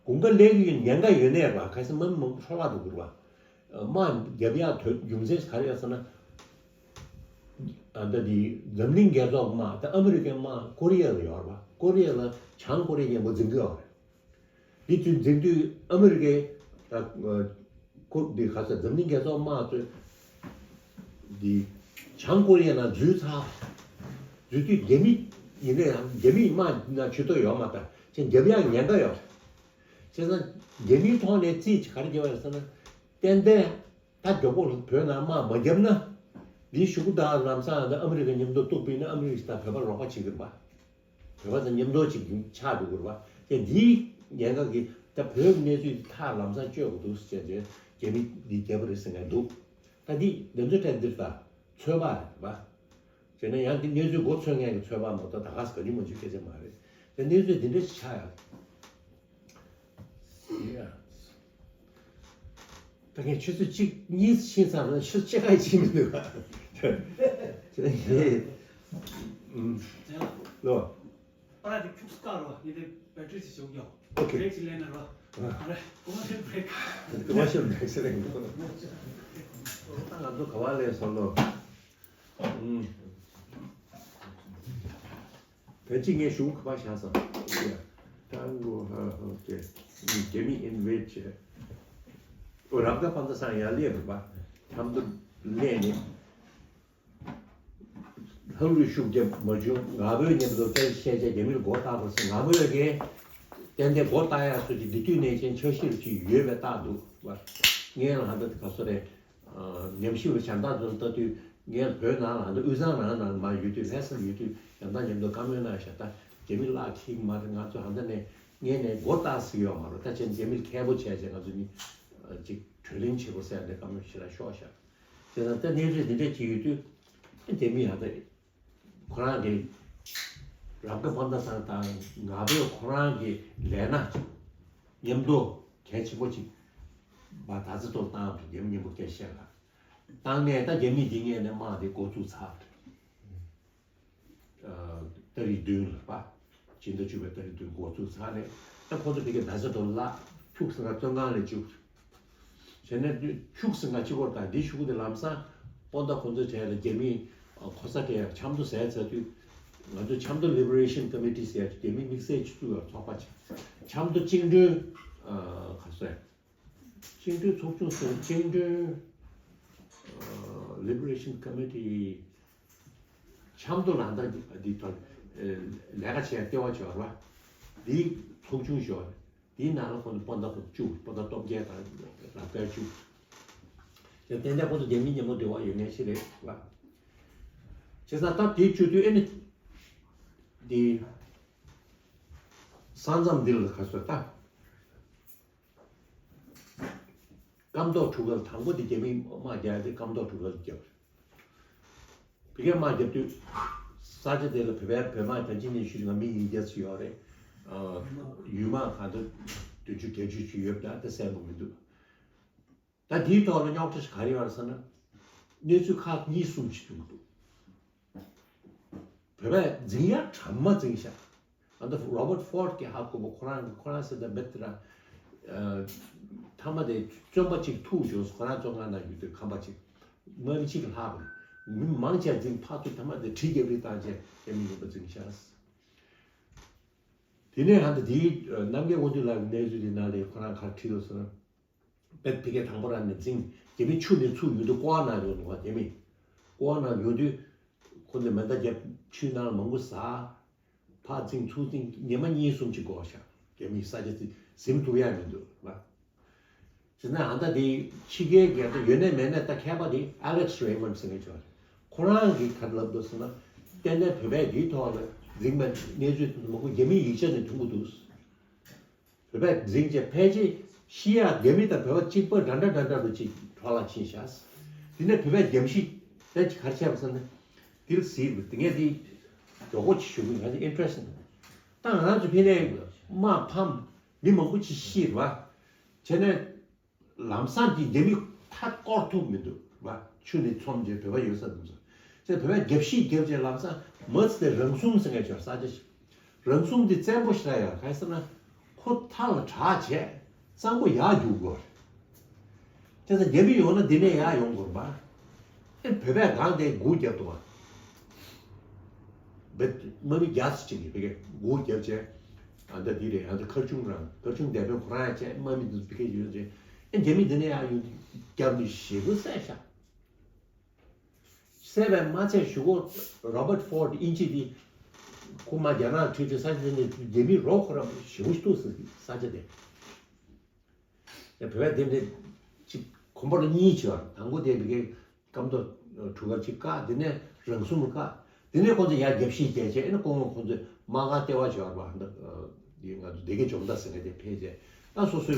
དགུན་ཁ་སླེབས་ཀྱི་ཡོད་ཉེན་ཁ་ཡོད་ནའི་ར་ག་ཟེར་མི་མང་པོ་འཕྲོ་བརླག་ཏུ་གྱུར་བ། དམག་རྒྱབ་ཡག་དོད་རྒྱུ་མཚན་ཞིག་ག་རེ་ཡོད་ཟེར་ན། ཨ་ད་འདི་འཛམ་གླིང་རྒྱལ་ཚོགས་དམག་ད་ཨ་མི་རི་ཀའི་དམག་ཀོ་རི་ཡ་ལ་ཡོད་རེད་བ། ཀོ་རི་ཡ་ལ་བྱང་ཀོ་རི་ཡའི་མཉམ་པོ་འཛིང་གི་ཡོད་རེད། འདི་དུས་འཛིང་དུས་ཨ་མི་རི་ཀའི་ད་ཁོ་འདི་ག་ས་འཛམ་གླིང་རྒྱལ་ཚོགས་དམག་ཚོས་འདི་བྱང་ཀོ་རི་ཡ་ནང་འཛུལ་ཚར། འཛུལ་དུས་རྒྱ་མི་ཡིན་ན་ཡང་རྒྱ་མིའི་དམག་ནང་ཇུས་གཏོགས་ཡོད་མ་རེད། ཅེས་རྒྱབ་ཡག་ཉེན་ཁ་ཡོད་རེད། བྱས་ཙང་རྒྱ་མིའི་ཐོག་ནས་རྩིས་ཀྱི་ག་རེ་རྒྱབ་ཡོད་ཟེར་ན། ཏན་ཏན་ད་མགྱོགས་པོ་བོད་ནང་དམག་མ་བརྒྱབ་ན། འདིའི་གཞུག་གུ་ད་ལམ་སང་ད་ཨ་མི་རི་ཀ་མཉམ་དུ་གཏུག་པ་ཡིན་ན་ཨ་མི་རི་ཀ་དང་བོད་པ་རོགས་པ་བྱེད་ཀྱི་རེད་པ། བོད་པ་དང་མཉམ་དུ་ཅིག་ཆགས་འགྲོ་གི་རེད་པ། དེ་འདིའི་ཉེན་ཁ་གིས་ད་ ད་བོད་ཀྱི་གནས་ཚུལ་ཐག་ལམ་སང་གཅོད་དགོས་འདུག་ཟེར་བྱས་རྗེས་རྒྱ་མི་འདི་རྒྱབ་པ་རེད་ཟེར་མཁན་འདུག་ད་འདི་འདི་ཚོའི་གྲས་འདིར་ད་ཚོད་དཔག་རེད་པ། བྱས་ན་ཡང་འདི་གནས་ཚུལ་མགོ་ཚོད་མཁན་གྱི་ཚོད་དཔག་མ་གཏོགས་ད་ག་ས་ག་ཉུང་མ་ཉུང་སྐད་ཆ་མ་རེད། ད་གནས་ཚུལ་འདི་འདྲ་ཞིག་ཆགས་ཡོད། ད་ངས་ཆུ་ཚོད་གཅིག་གཉིས་ཕྱིན་ཚར་ན་ཆུ་ཚོད་ཕྱེད་ཀ་ཕྱིན་མི་འདུག་ག་ལོ། པར་དེ་ཁྱུག་སྐར་རོ། ངས་དེ་བེ་ཊི་རི་ཅིག་བྱུག་ཡོང་། ཨོ་ཁེ། བྲེག་ཅིག་ལེན་ན་རོ། ཨ་རེ། ཀོ་མར་ཤལ་བྲེག་ཀོ་མར་ཤལ་བྲེག་ཟེར་ཡོང་། ད་ང་ཚོ་ག་བ་ལས་སོང་ལོ། ཨུམ། ད་ཅི་ངས་ཞུ་ག་བ་བཞག་སོང་། ཡ། ཀྲང་གོ་ཧ་ཧོ་ཅེ། རྒྱ་མི་ཨིན་ཝེ་ཊི་བྱས། ཨོ་རབ་ཀ་པ་ད་སང་ཡར་སླེབས་རེད་པ། ཁྱམས་དུ་སླེབས་ནས། ཧ་ལུ་ཤུགས་རྒྱབ་མ་བྱུང་། ང་བོད་མཉམ་དུ་སྐད་བཤད་བྱས་རྒྱ་མིར་མགོ་བཏགས་པ་སོང་། ང་བོད་ཀྱི་ཏན་ཏན་མགོ་བཏགས་ཡག་སོགས་ཀྱི་འདི་དུས་ནས་ཅན་འཆར་གཞི་རུ་ཅིག་ཡོད་པའི་རྟགས་འདུག་བ། ངས་ལ་ཧ་ད་ག་སོ་རེད། ཉམས་ཞིབ་ལ་བྱ་འདང་དུ་ལྟ་དུས་ངས་བོད་ནང་ལ་ཧ་ད་དབུས་གཙང་ནང་ནང་མ་ཡོད་དུས་ལྷ་ས་ཡོད་དུས་ཡང་ད་མཉམ་དུ་བཀའ་མོལ་གནང་བཞག་ད་རྒྱ་མི་བརླག་ཁྱིག་མ་རེད། ང་ཚོ་ཧ་ད་ནས་ངས་ནས་མགོ་བཏགས་ཟིག་ཡོད་མ་རེད། ད་ཅན་རྒྱ་མིར་མཁས་པོ་བྱས་བྱས་ང་ཚོ་ནི་ཅིག་གྲོས་གླེང་བྱེད་དགོས་ཟེར་ནས་བཀའ་མོལ་ཞེ་དྲག་ཤོར་བཞག་དེ་ན་ད་གནས་ཚུལ་འདི་འདྲ་ཅིག་ཡོད་དུས་དེ་མི་ཡང་ད་ཁོ་རང་གི་རབ་ཀ་པ་ད་སང་དང་ང་བོད་ཁོ་རང་གི་ལས་ན་མཉམ་དུ་གལ་ཆེན་པོ་ཅིག་བ་ད་ཚེ་ཐོག་བཏང་བ་རྒྱ་མི་མཉམ་པོ་སྐད་བཤད་ལ་བཏང་ནས་ད་རྒྱ་མི་འདི་ངས་ནས་དམག་འདི་འགོ་བཙུགས་ཚར། ཏ་རིག་བདུན་ལ་པ། སྤྱི་ཟླ་བཅུ་པའི་ཏ་རིག་བདུན་འགོ་བཙུགས་ཚར་ནས་ད་ཁོ་ཚོ་ཕ་གི་ད་ཆ་དོ་ལ་ཁྱུག་སེ་ང་བཙོན་ཁང་ལ་བཅུག་བྱས་ནས་ཁྱུག་སེ་ང་གཅིག་པོར་དང་འདི་ཤུགས་དེ་ལམ་སང་སྤོན་ཟླ་ཁོ་ཚོའི་གྲས་ལ་རྒྱ་མིས་ཁོ་ས་གྲས་ཆབ་མདོ་ཟས་ཚར་དུས་ང་ཚོ་ཆབ་མདོ་ལི་བྷ་རེ་ཤན་ཀོ་མི་ཊི་ཟེར་རྒྱ་མི་དམིགས་བསལ་སྤྱི་ཚོགས་ཚོགས་པ་ཆགས། ཆབ་མདོ་བཅིངས་འགྲོལ་ག་ཟེར། བཅིངས་འགྲོལ་ཚོགས་ཆུང་སོགས་བཅིངས་འགྲོལ་ལི་བྷ་རེ་ཤན་ཀོ་མི་ཊི། ཆབ་མདོ་ལ་ད་འདི་ཐོག་ལས་ཀ་བྱེད་ཡ་ལྟེ་བ་ཆེ་བ་རེད་བ། འདི་ཚོགས་ཆུང་ཞོར་འདིའི་ནང་ལ་ཁོང་ཚོ་སྤོན་ཟླ་ཁོ་བཅུ་སྤོན་ཟླ་སྟོབས་རྒྱལ་དང་རབ་དཀར་བཅུ། དེ་ཏན་ཏན་ཁོང་ཚོ་རྒྱ་མི་མཉམ་པོ་འབྲེལ་བ་ཡོད་མཁན་ཞིག་རེད་བ། བྱས་ཙང་ད་དེ་བཅུ་དུས་ཨེ་ནི་འདི་ས་མཚམས་འདི་ལ་ག་ཚོད་ད། སྐམ་ཐོག་གྲུ་ཁ་དང་པོ་དེ་རྒྱ་མིས་དམག་རྒྱག་དེ་སྐམ་ཐོག་གྲུ་ཁ་རྒྱབ། བི་ཀའི་དམག་རྒྱབ་དུས་ས་ཆ་དེ་ལ་བོད་པའི་བོད་དམག་ད་ཅི་ནས་ཞུས་ང་མི་ཉིས་བརྒྱ་ཙམ་ཡོད་རེད། ཡུལ་དམག་གང་ལྟར་བདུན་ཅུ་བརྒྱད་ཅུ་ཅིག་ཡོད་པ་དེ་གསལ་པོ་མི་འདུག་ད་དེའི་ཐོག་ལ་རྙོག་དྲ་ཞིག་ག་རེ་ཡོད་རེད་ཟེར་ན། གནས་ཚུལ་ཁག་གཉིས་གསུམ་ཞིག་བྱུང་འདུག་བོད་པས་འཛིང་ཡ་གྲ་མ་འཛིང་ཤག་ཨ་ད་རོ་བར་ཕོར་ཌ་གི་ཧ་གོ་བོ་ཁོ་རང་ཁོ་རང་ཟེར་ད་མེད་དེ་ར། ཐ་མ་དེ་བཙོན་པ་གཅིག་ཐུག་བྱུང་ཁོ་རང་བཙོན་ཁང་ནང་ཡོད་དུས་ཁང་པ་གཅིག་དམག་མི་གཅིག་ལྷག་པ་རེད། མི་མང་ཆེ་འཛིང་ཕར་ཚུར་ཐ་མ་དེ་གྲི་རྒྱབ་རི་བཏང་བྱས་རྒྱ་མི་ཡོད་པ་འཛིང་ཤག་དེ་ནས་ཧ་ད་དེའི་རྣམ་རྒྱལ་དབང་འདུས་ལགས་ཀྱི་གནས་ཚུལ་དེ་ནང་ལས་ཁོ་རང་ག་རེ་བྲིས་འདུག་ཟེར་ན། བེད་ཕི་ཀའི་དང་པོ་རང་ནས་འཛིང་རྒྱ་མི་ཆུ་ནས་ཚུར་ཡོང་དུས་ཀོ་བ་ནང་ཡོང་འདུག་བ་རྒྱ་མི། ཀོ་བ་ནང་ཡོང་དུས་ཁོ་ཚོས་མེ་མདའ་བརྒྱབ་ཆུའི་ནང་ལ་མང་པོ་ཟ། ཕར་འཛིང་ཚུར་འཛིང་ཉི་མ་གཉིས་གསུམ་ཅིག་འགོར་ཤག་རྒྱ་མི་ས་ཆ་དེ་ཟིན་ཐུབ་ཡ་མི་འདུག་བ། བྱས་ན་ཨ་ད་དེ་ཕྱི་རྒྱལ་གྱི་ད་ཡོད་ནས་མེད་ནས་ད་མཁས་པ་དེ་ཨ་ལེག་སི་རེ་མོན་ཟེར་མཁན་ཅིག་ཡོད་རེད། ཁོ་རང་གིས་ག་རེ་ལབ་འདུག་ཟེར་ན། ཏན་ཏན་བོད་པས་དེའི་ཐོག་ལ་འཛིང་མ་གནས་ཚུལ་མང་པོ་རྒྱ་མིའི་ཡིག་ཆ་ནས་མཐོང་གི་འདུག་བོད་པས་འཛིང་བྱས་ཕལ་ཆེར་ཤི་ཡ་རྒྱ་མི་དང་བོད་པ་གཅིག་པ་འདྲ་འདྲ་འདྲ་འདྲ་རུ་གཅིག་གྲོགས་ལ་ཕྱིན་ཤག་དེ་ནས་བོད་པས་རྒྱབ་ཤིག་དེ་ག་རེ་བྱས་པ་ཟེར་ན། དེ་ལ་གཟིགས་དེ་ངས་དེ་མགྱོགས་པོ་ཅིག་ཞུ་གི་ང་ཚོ་ཨིན་ཊ་རེ་སི་ཊི་ད་ང་རང་ཚོ་ཕ་གིར་དམག་ཕམ་མི་མང་པོ་ཅིག་ཤི་རེད་བ། བྱས་ནས། ལམ་སང་དེ་རྒྱ་མི་མཐའ་བསྐོར་ཐུབ་མི་འདུག་བ། ཆུ་ནས་མཚོན་བྱས་བོད་པ་ཡོད་ས་འདུག་ཟེར། དེ་བོད་པས་རྒྱབ་ཤིག་རྒྱབ་བྱས་ལམ་སང་མ་ཚད་རང་སྲུང་ཟེར་མཁན་ཅིག་ས་ཆ་ཞིག་རང་སྲུང་དེ་བཙན་པོ་ཞེ་དྲག་ཡོད་ག་རེ་ཟེར་ན། ཁོ་མཐའ་ལ་དྲག་བྱས་གཙང་པོ་ཡར་རྒྱུག་དགོས་རེད། དེ་ཚོ་རྒྱ་མི་ཡོང་ན་འདི་ནས་ཡར་ཡོང་དགོས་རེད་པ། ཨེ་བོད་པས་གང་དེ་སྒུག་རྒྱབ་འདུག་བ། བེད་དམག་མི་བརྒྱ་ཙམ་ཅིག་གིས་བེད་སྒུག་རྒྱབ་བྱས། ཨ་ད་འདི་རེད་ཨ་ད་མཁར་ཆུང་རང་མཁར་ཆུང་དེད་དཔོན་ཁོ་རང་ཡང་བྱས་དམག་མི་འདི་བེད་སྒུག་ཡོད་རེད། ཨེ་རྒྱ་མི་འདི་ནས་ཡར་ཡོང་རྒྱབ་ནས་ཞེ་པོ་བསད་ཤག་བསད་པས་མ་ཚད་གཞུག་གུ་རོ་བར་ཕོར་ཌ་དབྱིན་ཇི་འདི་ཁོ་མ་རྒྱ་ནག་ཁྲིད་དུས་ས་ཆ་དེ་ནས་རྒྱ་མི་རོགས་ཁོ་རང་ཞེ་པོ་ཞིག་འདུག་ཟེར་གི་ས་ཆ་དེ། ཡང་བོད་པས་དེ་འདྲ་ཅིག་གོམ་པ་ལ་གཉིས་བྱས་པ་དང་པོ་དེ་བི་ཀའི་སྐམ་ཐོག་གྲུ་ཁ་ཅིག་བཀག་དེ་ནས་རང་སྲུང་ལ་བཀག་དེ་ནས་ཁོང་ཚོ་ཡར་རྒྱབ་ཤིག་རྒྱག་བྱས་ཨེ་ན་ཁོང་ཁོང་ཚོས་དམག་སྒར་ལྟེ་བ་བྱས་པ་འདི་ང་ཚོ་སྡེ་དགེ་འཇོ་མདའ་ཟེར་མཁན་དེ་ཕེབས་བྱས་ ད་སོ་སོའི་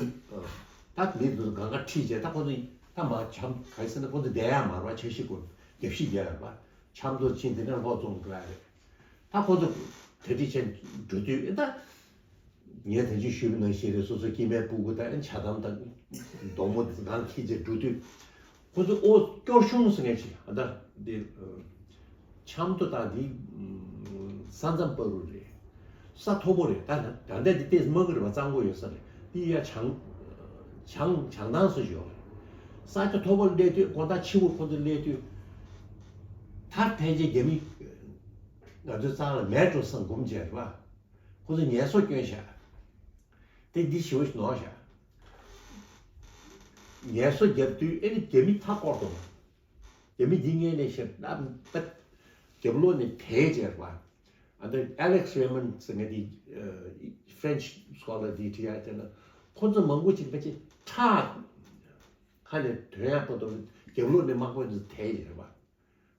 ད་མི་འདི་ཚོ་གང་ག་ཁྲིད་བྱས། ད་ཁོ་ཚོ་ད་མ་འཆམ་ག་ཟེར་ན་ཁོ་ཚོ་བསྡད་ཡ་མ་རེད་བ། འཆར་གཞི་སྐོར་རྒྱབ་ཤིག་རྒྱབ་ཡ་རེད་བ། འཆམ་དུ་ཕྱིན་དེ་ནས་ལྷོ་རྫོང་འགྲོ་ཡ་རེད། ད་ཁོ་ཚོ་གྲ་སྒྲིག་བྱས་འགྲོ་དུས་ཨེ་ད། ངས་ད་ཅི་ཞུས་པ་ནང་བཞིན་རེད། སོ་སོ་སྐྱེས་མའི་སྤུ་གུ་དང་ཇ་དམ་དང་སྡོང་མོ་དེ་ཚོ་གང་ཁྱེར་བྱས་འགྲོ་དུས། ཁོ་ཚོ་ཨོ་སྐྱོ་ཤུང་ཟེར་མཁན་ཞིག་ཨ་ད་འདི་ཆབ་མདོ་དང་འདི་ས་མཚམས་བར་དུ་རེད། ས་མཐོ་པོ་རེད། ད་ད་ལྟ་འདི་ཏོག་ཙམ་དམའ་གི་རེད་བ། གཙང་པོ་ཡོད་ས་རེད། འདི་ཡ་བྱང་བྱང་བྱང་ཐང་སུ་ཡོད་རེད། ས་ཆ་མཐོ་པོར་སླེབས་དུས་དགོང་དག་ཕྱི་པོ་ཁོ་ཚོ་སླེབས་དུས། མཐར་ཐན་ཅིག་རྒྱ་མི་ང་ཚོའི་གཙང་ལ་མེ་འགྲོ་སང་འགུམ་བྱས་རེད་བ། ཁོ་ཚོ་ངལ་གསོ་བསྐྱོན་ཤག་དེ་འདི་ཞེ་པོ་ཞིག་ནོར་ཤག་ངལ་གསོ་བརྒྱབ་དུས་ཨེ་ནི་རྒྱ་མི་མཐའ་བསྐོར་འདུག་རྒྱ་མི་འདི་ངས་ནས་ཤེས་ན་པད་རྒྱབ་ལོགས་ནས་དེད་བྱས་རེད་བ། ཨ་ད་Alex Raymond ཟེར་མཁན་དེ་French scholar དེ་བྲིས་ཡ་དེ་ལ་ཁོ་ཚོ་མང་པོ་ཅིག་ཕལ་ཆེར་ཁྲག་ཁ་ནས་ཐོན་ཡ་བར་དུ་རྒྱབ་ལོགས་ནས་དམག་དཔོན་དེ་དེད་བྱས་རེད་བ།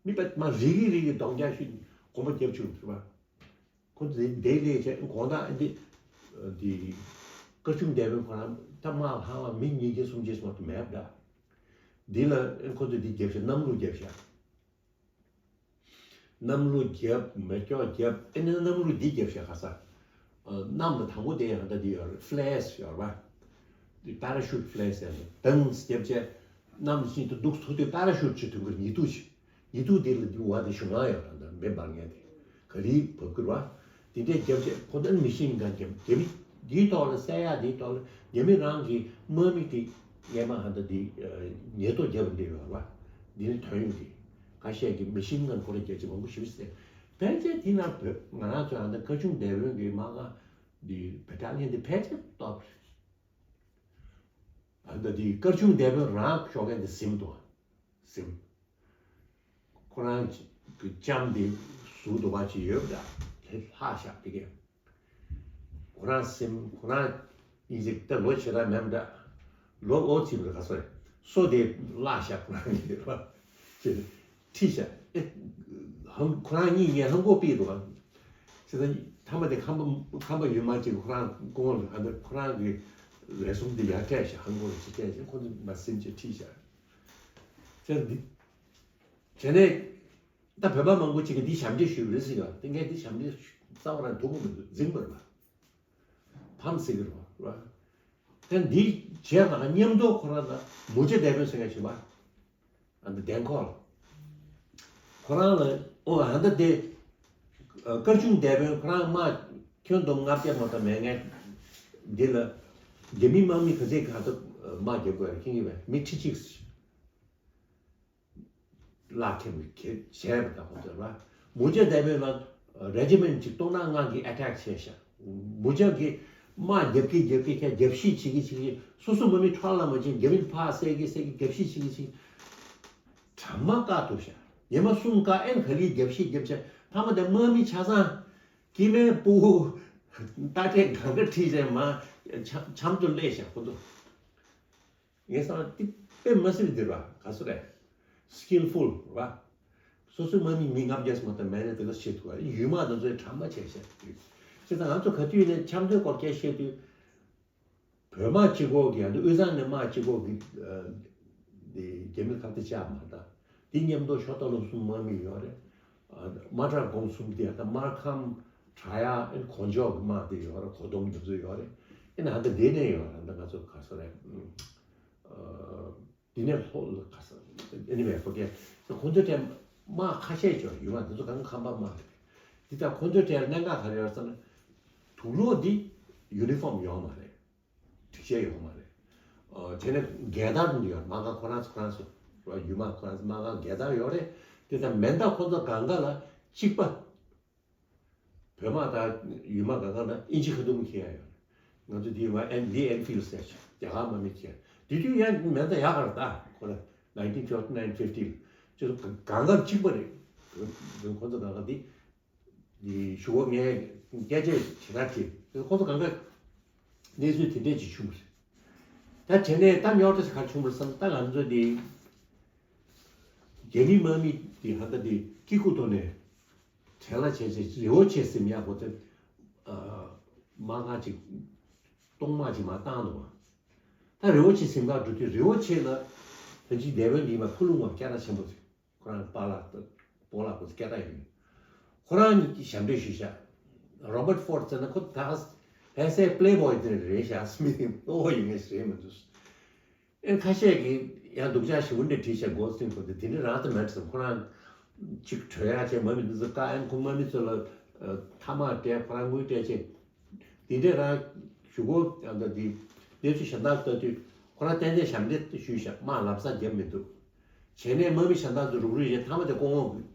མི་པད་མ་རིག་གི་རིག་གི་གདོང་རྒྱག་ཤུལ་གོམ་པ་རྒྱབ་བཅུག་རེད་བ། ཁོ་ཚོ་དེ་ལས་བྱས་དགོང་དག་འདི་འདི་སྐར་ཆུང་འདས་པའི་ཁོ་རང་ད་དམག་ལྷག་པ་མི་ཉིས་བརྒྱ་སུམ་བརྒྱ་སུ་མ་གཏོགས་མེད་པ་འདྲ། འདི་ལ་ཁོ་ཚོ་འདི་རྒྱབ་ཤག་གནམ་གླུ་རྒྱབ་ཤག་གནམ་གླུ་རྒྱབ། མེ་སྒྱོགས་རྒྱབ། ཨེ་ནི་གནམ་གླུ་འདི་རྒྱབ་ཤག་ག་ས། གནམ་ལ་དང་པོ་དེ་ཡང་ད་འདི་ཡོད་རེད། ཕི་ལེ་ཤི་ཡོད་རེད་པ། པེ་ར་ཤུད་ཕི་ལེ་ཤི་ཟེར་ནས་དང་རྒྱབ་བྱས། གནམ་ཤིན་ཏུ་སྡུག་ཚོ་དུས་པེ་ར་ཤུད་ཅིག་ཐོན་གི་རེད། ཉི་གདུགས་ཤིག་ཉི་གདུགས་དེ་ལ་འདི་བ་དེ་གཞུང་ལ་ཡོད་རེད། ད་མེ་འབར་མཁན་དེ་ག་རེ་བབས་གི་རེད་པ། དེ་འདྲས་རྒྱབ་བྱས་ཁོ་ཚོ་མེ་ཤིན་གན་རྒྱབ། རྒྱ་མི་འདིའི་ཐོག་ལ་བསད་ཡ། འདིའི་ཐོག་ལ་རྒྱ་མི་རང་གི་དམག་མི་དེ་སྔས་མ་ཧ་ད་འདི་ཉེན་རྟོག་རྒྱབ་འདི་ཡོད་རེད་པ། འདི་ནི་དོན་ཡོད་གི། ཁ་ཤས་ཀྱིས་མེ་ཤིན་གན་ཁོ་རང་རྒྱག་ཅིག་མང་པོ་ཞིག་བསད། ཕལ་ཆེར་དེ་ན་བོད་ང་རང་ཚོ་ཨ་ནི་སྐར་ཆུང་འདས་པོའི་གི་དམག་སྒར་འདི་བེ་ཊ་ལི་ཡན་འདི་ཕལ་ཆེར་སྟོབས་རེད། ཨ་ནི་འདི་སྐར་ཆུང་འདས་པོའི་རང་ཤོག་མཁན་འདི་ཟིམ་འདུག་ཟིམ། ཁོ་རང་གི་ལྕམ་འདི་ཟུག་འདུག་པ་ཅིག་ཡོད་པ་འདྲ། དེ་ལྷག་ཤག་དེ་གས། ཁོ་རང་སེམས་ཁོ་རང་ཡིན་ཅིག་ད་ལོ་ཆེ་དྲགས་མེད་འདྲ། ལོ་ཨོ་ཙི་བར་ག་སོ་རེད། སོ་དེ་བརླག་ཤག་ཁོ་རང་ཡིན་རེད་བ། ཅེས་ཁྲིད་ཤག་ཨེ། ཧང་ཁོ་རང་གཉིས་ངས་ཧང་གོ་པི་འདུག་ག་ཅེས་ད་ཐ་མ་དེ་ཁམས་པ་ཁམས་པ་ཡུལ་མ་ཅིག་ཁོ་རང་ཀོང་ལ་ཨ་འདི་ཁོ་རང་གི་ལས་སྲུང་དེ་ཡར་སྤྲད་ཤག་ཧང་གོ་ལ་ཅིག་སྤྲད་ཤག་ཁོ་ཚོ་མ་སེམས་ཅིག་ཁྲིད་ཤག་ཅེས་འདི། བྱས་ནས། ད་བོད་པ་མང་པོ་ཅིག་གིས་འདི་ཞབས་འདྲེན་ཞུས་པ་རེད་ཟེར་གི་ཡོད། དེ་ངས་འདི་ཞབས་འདྲེན་རྩ་བ་རང་ཐུབ་ཀྱི་མི་འདུག་འཛིང་པ་རེད་པ། ཕམ་ཟེར་གི་རེད་པ། ད་འདི་བྱས་པ་ན་མཉམ་དུ་ཁོ་རང་ལ་མུ་ཇ་དེ་བོན་ཟེར་མཁན་ཞིག་པ། ཨ་འདི་དེན་ཁོ་ལ། ཁོ་རང་ལ་ཨོ་ཨ་འདི་དེ། སྐར་ཆུང་དེ་བོན་ཁོ་རང་དམག་ཁྱོན་བསྡོམས་ལྔ་བརྒྱ་མ་གཏོགས་མེད་མཁན་འདི་ལ། རྒྱ་མི་དམག་མི་ག་ཚད་ག་ཚོད་དམག་རྒྱབ་དགོས་རེད་མཁྱེན་གྱི་མེད། མི་ཁྲི་གཅིག་བརླག་མཁན་གྱི་གཞས་རེད། ད་ཁོ་ཚོས་ར། མུ་ཇ་དེ་བོན་ལ་རེ་ཇི་མེན་ཅིག་སྟོང་ཕྲག་ལྔ་གིས་ཨེ་ཊེག་བྱས་ཤག་མུ་ཇ་གིས་དམག་རྒྱབ་ཀྱི་རྒྱབ་ཀྱི་ཁྱེད་རྒྱབ་བཤིག་བྱེད་ཀྱི་བྱེད་ཀྱི་སོ་སོ་མ་མི་འཕྲོ་བརླག་མ་བྱེད། རྒྱ་མི་ཕར་བསད་ཀྱི་བསད་ཀྱི་རྒྱབ་བཤིག་བྱེད་ཀྱི་བྱེད་ཀྱི། གྲ་མ་བཀག་འདུག་ཤག་ཉི་མ་གསུམ་བཀག་ཨེན་ག་ལི་རྒྱབ་བཤིག་རྒྱབ་བྱས་ཐ་མ་དེ་དམག་མི་ཆ་ཚང་སྐྱེས་མའི་སྤུ་གུ་རྟ་དྲེལ་གང་ག་ཁྲིད་བྱས་མར་འཆམ་འཆམ་དུ་སླེབས་ཤག་ཁོ་ཚོ། ངས་བསམ་ན་འདི་དཔེ་མ་སྲིད་པ་འདི་རེད་བ། ག་ཚོད་རེད། སི་ཀིལ་ཕུལ་རེད་བ། སོ་སོའི་དམག་མི་མི་ལྔ་བརྒྱ་ཙམ་མ་གཏོགས་མེད་ནས་དེ་ལ་བྱེད་ཐུབ་པ་རེད། ཡུལ་དམག་དེ་ཚོས་དྲག་མ་བྱས་བྱས་དུས། བྱས་ཙང་ང་ཚོ་ག་དུས་ནས་འཆམ་མཐུན་སྐོར་སྐད་བཤད་དུས། བོད་དམག་གཅིག་པོ་གིས་ཡང་དབུས་གཙང་ནས་དམག་གཅིག་པོ་གིས་འདི་རྒྱ་མི་ཁ་གཏད་བཅག་མ་ད། འདི་མཉམ་དུ་ཤོ་ཏ་ལུང་གསུམ་དམག་མི་ཡོད་རེད། དམག་གྲྭ་གོང་གསུམ་དེ་ད་དམར་ཁམས་བྲག་གཡབ་ཨེ་གོ་འཇོ་གི་དམག་དེ་ཡོད་རེད། གོ་དོམ་དེ་ཚོ་ཡོད་རེད། ཨེ་ན་ཧ་ད་དེ་ནས་ཡོད་རེད། ད་ང་ཚོ་ག་ས་རེད། འདི་ནས་ལྷོ་ལ་ག་ས་ཨེ་ནི་མེད་ཁོ་གས་ཁོ་ཚོ་དེ་དམག་ཁ་ཤས་ཅིག་ཡོད་མ། དེ་ཚོ་གང་ཁམས་པ་དམག་རེད། འདི་ད་ཁོ་ཚོ་དེ་གནད་འགག་ག་རེ་ཡོད་ཟེར་ན། དུག་ལོག་འདི་ཡུ་ནི་ཧྥོམ་ཡོད་མ་རེད། སྒྲིག་ཆས་ཡོད་མ་རེད། ཨ་དེ་ནས་རྒྱལ་དར་འདི་ཡོད། དམག་སྒར་ཁོ་རང་ཚོ་ཁོ་རང་ཚོ་ར། ཡུལ་དམག་ཁོ་རང་ཚོ་དམག་སྒར་རྒྱལ་དར་ཡོད་རེད། དེ་ལྟར་མེ་མདའ་ཁོ་ཚོ་སྒང་ག་ལ་གཅིག་པ། བོད་དམག་དང་ཡུལ་དམག་སྒང་ག་ལ་ཨིན་ཇི་ཁ་ཐུམ་འཁྱེར་ཡ་ཡོད་རེད། ང་ཚོ་འདི་མ་ཨེན་ལི་ཨེན་ཕིལ་ཟེར་ཞིག་རྒྱ་གར་དམག་མི་འཁྱེར། དེ་དུས་ཡང་མེ་མདའ་ཡག་ག་རེད། ད་ཁོ་ལ་ནའིན་ཊིན་ཕོར་ཊི་ནའིན་ཕིབ་ཊི་ལ་ཅིག་སྒང་ག་གཅིག་པ་རེད། ཁོ་ཚོ་སྒང་ག་འདི། ཞུ་བ་ངས་སྐད་ཆ་ཞེ་དྲག་དྲིས། ཁོ་ཚོ་གང་ག་གནས་ཚུལ་དེ་འདྲས་ཅིག་བྱུང་བ་རེད། ད་དེ་ནས་ད་ཉོག་ཏྲ་ཞིག་ག་རེ་བྱུང་བ་རེད་བསམ་ན། ད་ང་ཚོ་འདི་རྒྱ་མི་དམག་མི་འདི་ཧ་ད་འདི་སྐྱིད་ཁུག་ཐོག་ནས་བྲེལ་བ་བྱས་བྱས་རི་བོ་ཆེ་སིམ་ཡག་པོ་དེ་དམག་སྒར་ཅིག་གཏོང་མ་ཅིག་མ་བཏང་འདུག་བ། ད་རི་བོ་ཆེ་གཟིམ་ཁང་འགྲོ་དུས་རི་བོ་ཆེ་ལ་ད་ཅིག་སྡེ་དཔོན་འདི་མ་ཕུ་ལུང་བ་སྐད་གྲགས་ཆེན་པོ་ཚོས་ཁོ་རང་པཱ་ལགས་པོ་ལགས་པོ་སྐད་གྲགས་ཡོད། ཁོ་རང་གཉིས་ཀྱིས་ཞབས་འདྲེན་ཞུས་ཤག་རོ་བར་ཕོར་ཌི་ཟེར་ན་ཁོ་ད་ལྷ་སའི་པི་ལེ་བོའི་དེ་རེད་ཤག་མི་གློ་བོ་ཡོད་ངེས་རེད་མི་འདུག་ཨེ་ཁ་ཤས་ཀྱིས་ཡང་སྡུག་ཅག་ཞེ་པོ་འདྲ་བྲིས་ཤག་གོལ་སྟིན་ཁོ་དེ་དེ་འདྲ་རང་དུ་མེད་ཙམ་ཁོ་རང་གཅིག་བྲོས་ཡག་བྱས་མ་མི་འདི་ཚོ་བཀག་ཨེ་ཁོ་མ་མི་ཚོ་ལ་ཐ་མག་སྤྲད་ཁོ་རང་དངུལ་སྤྲད་བྱས་དེ་འདྲ་རང་གཞུག་གུ་ཡང་ད་དེ་གནས་ཚུལ་གཞན་དག་ལྟ་དུས་ཁོ་རང་ཏན་ཏན་ཞབས་འདེགས་ཞུས་ཤག་དམག་ལམ་སང་བརྒྱབ་མི་འདུག་བྱས་ནས་དམག་མི་གཞན་དག་ཚོ་རུག་རུག་བྱས་ཐ་མ་དེ་སྐུ་ངོ་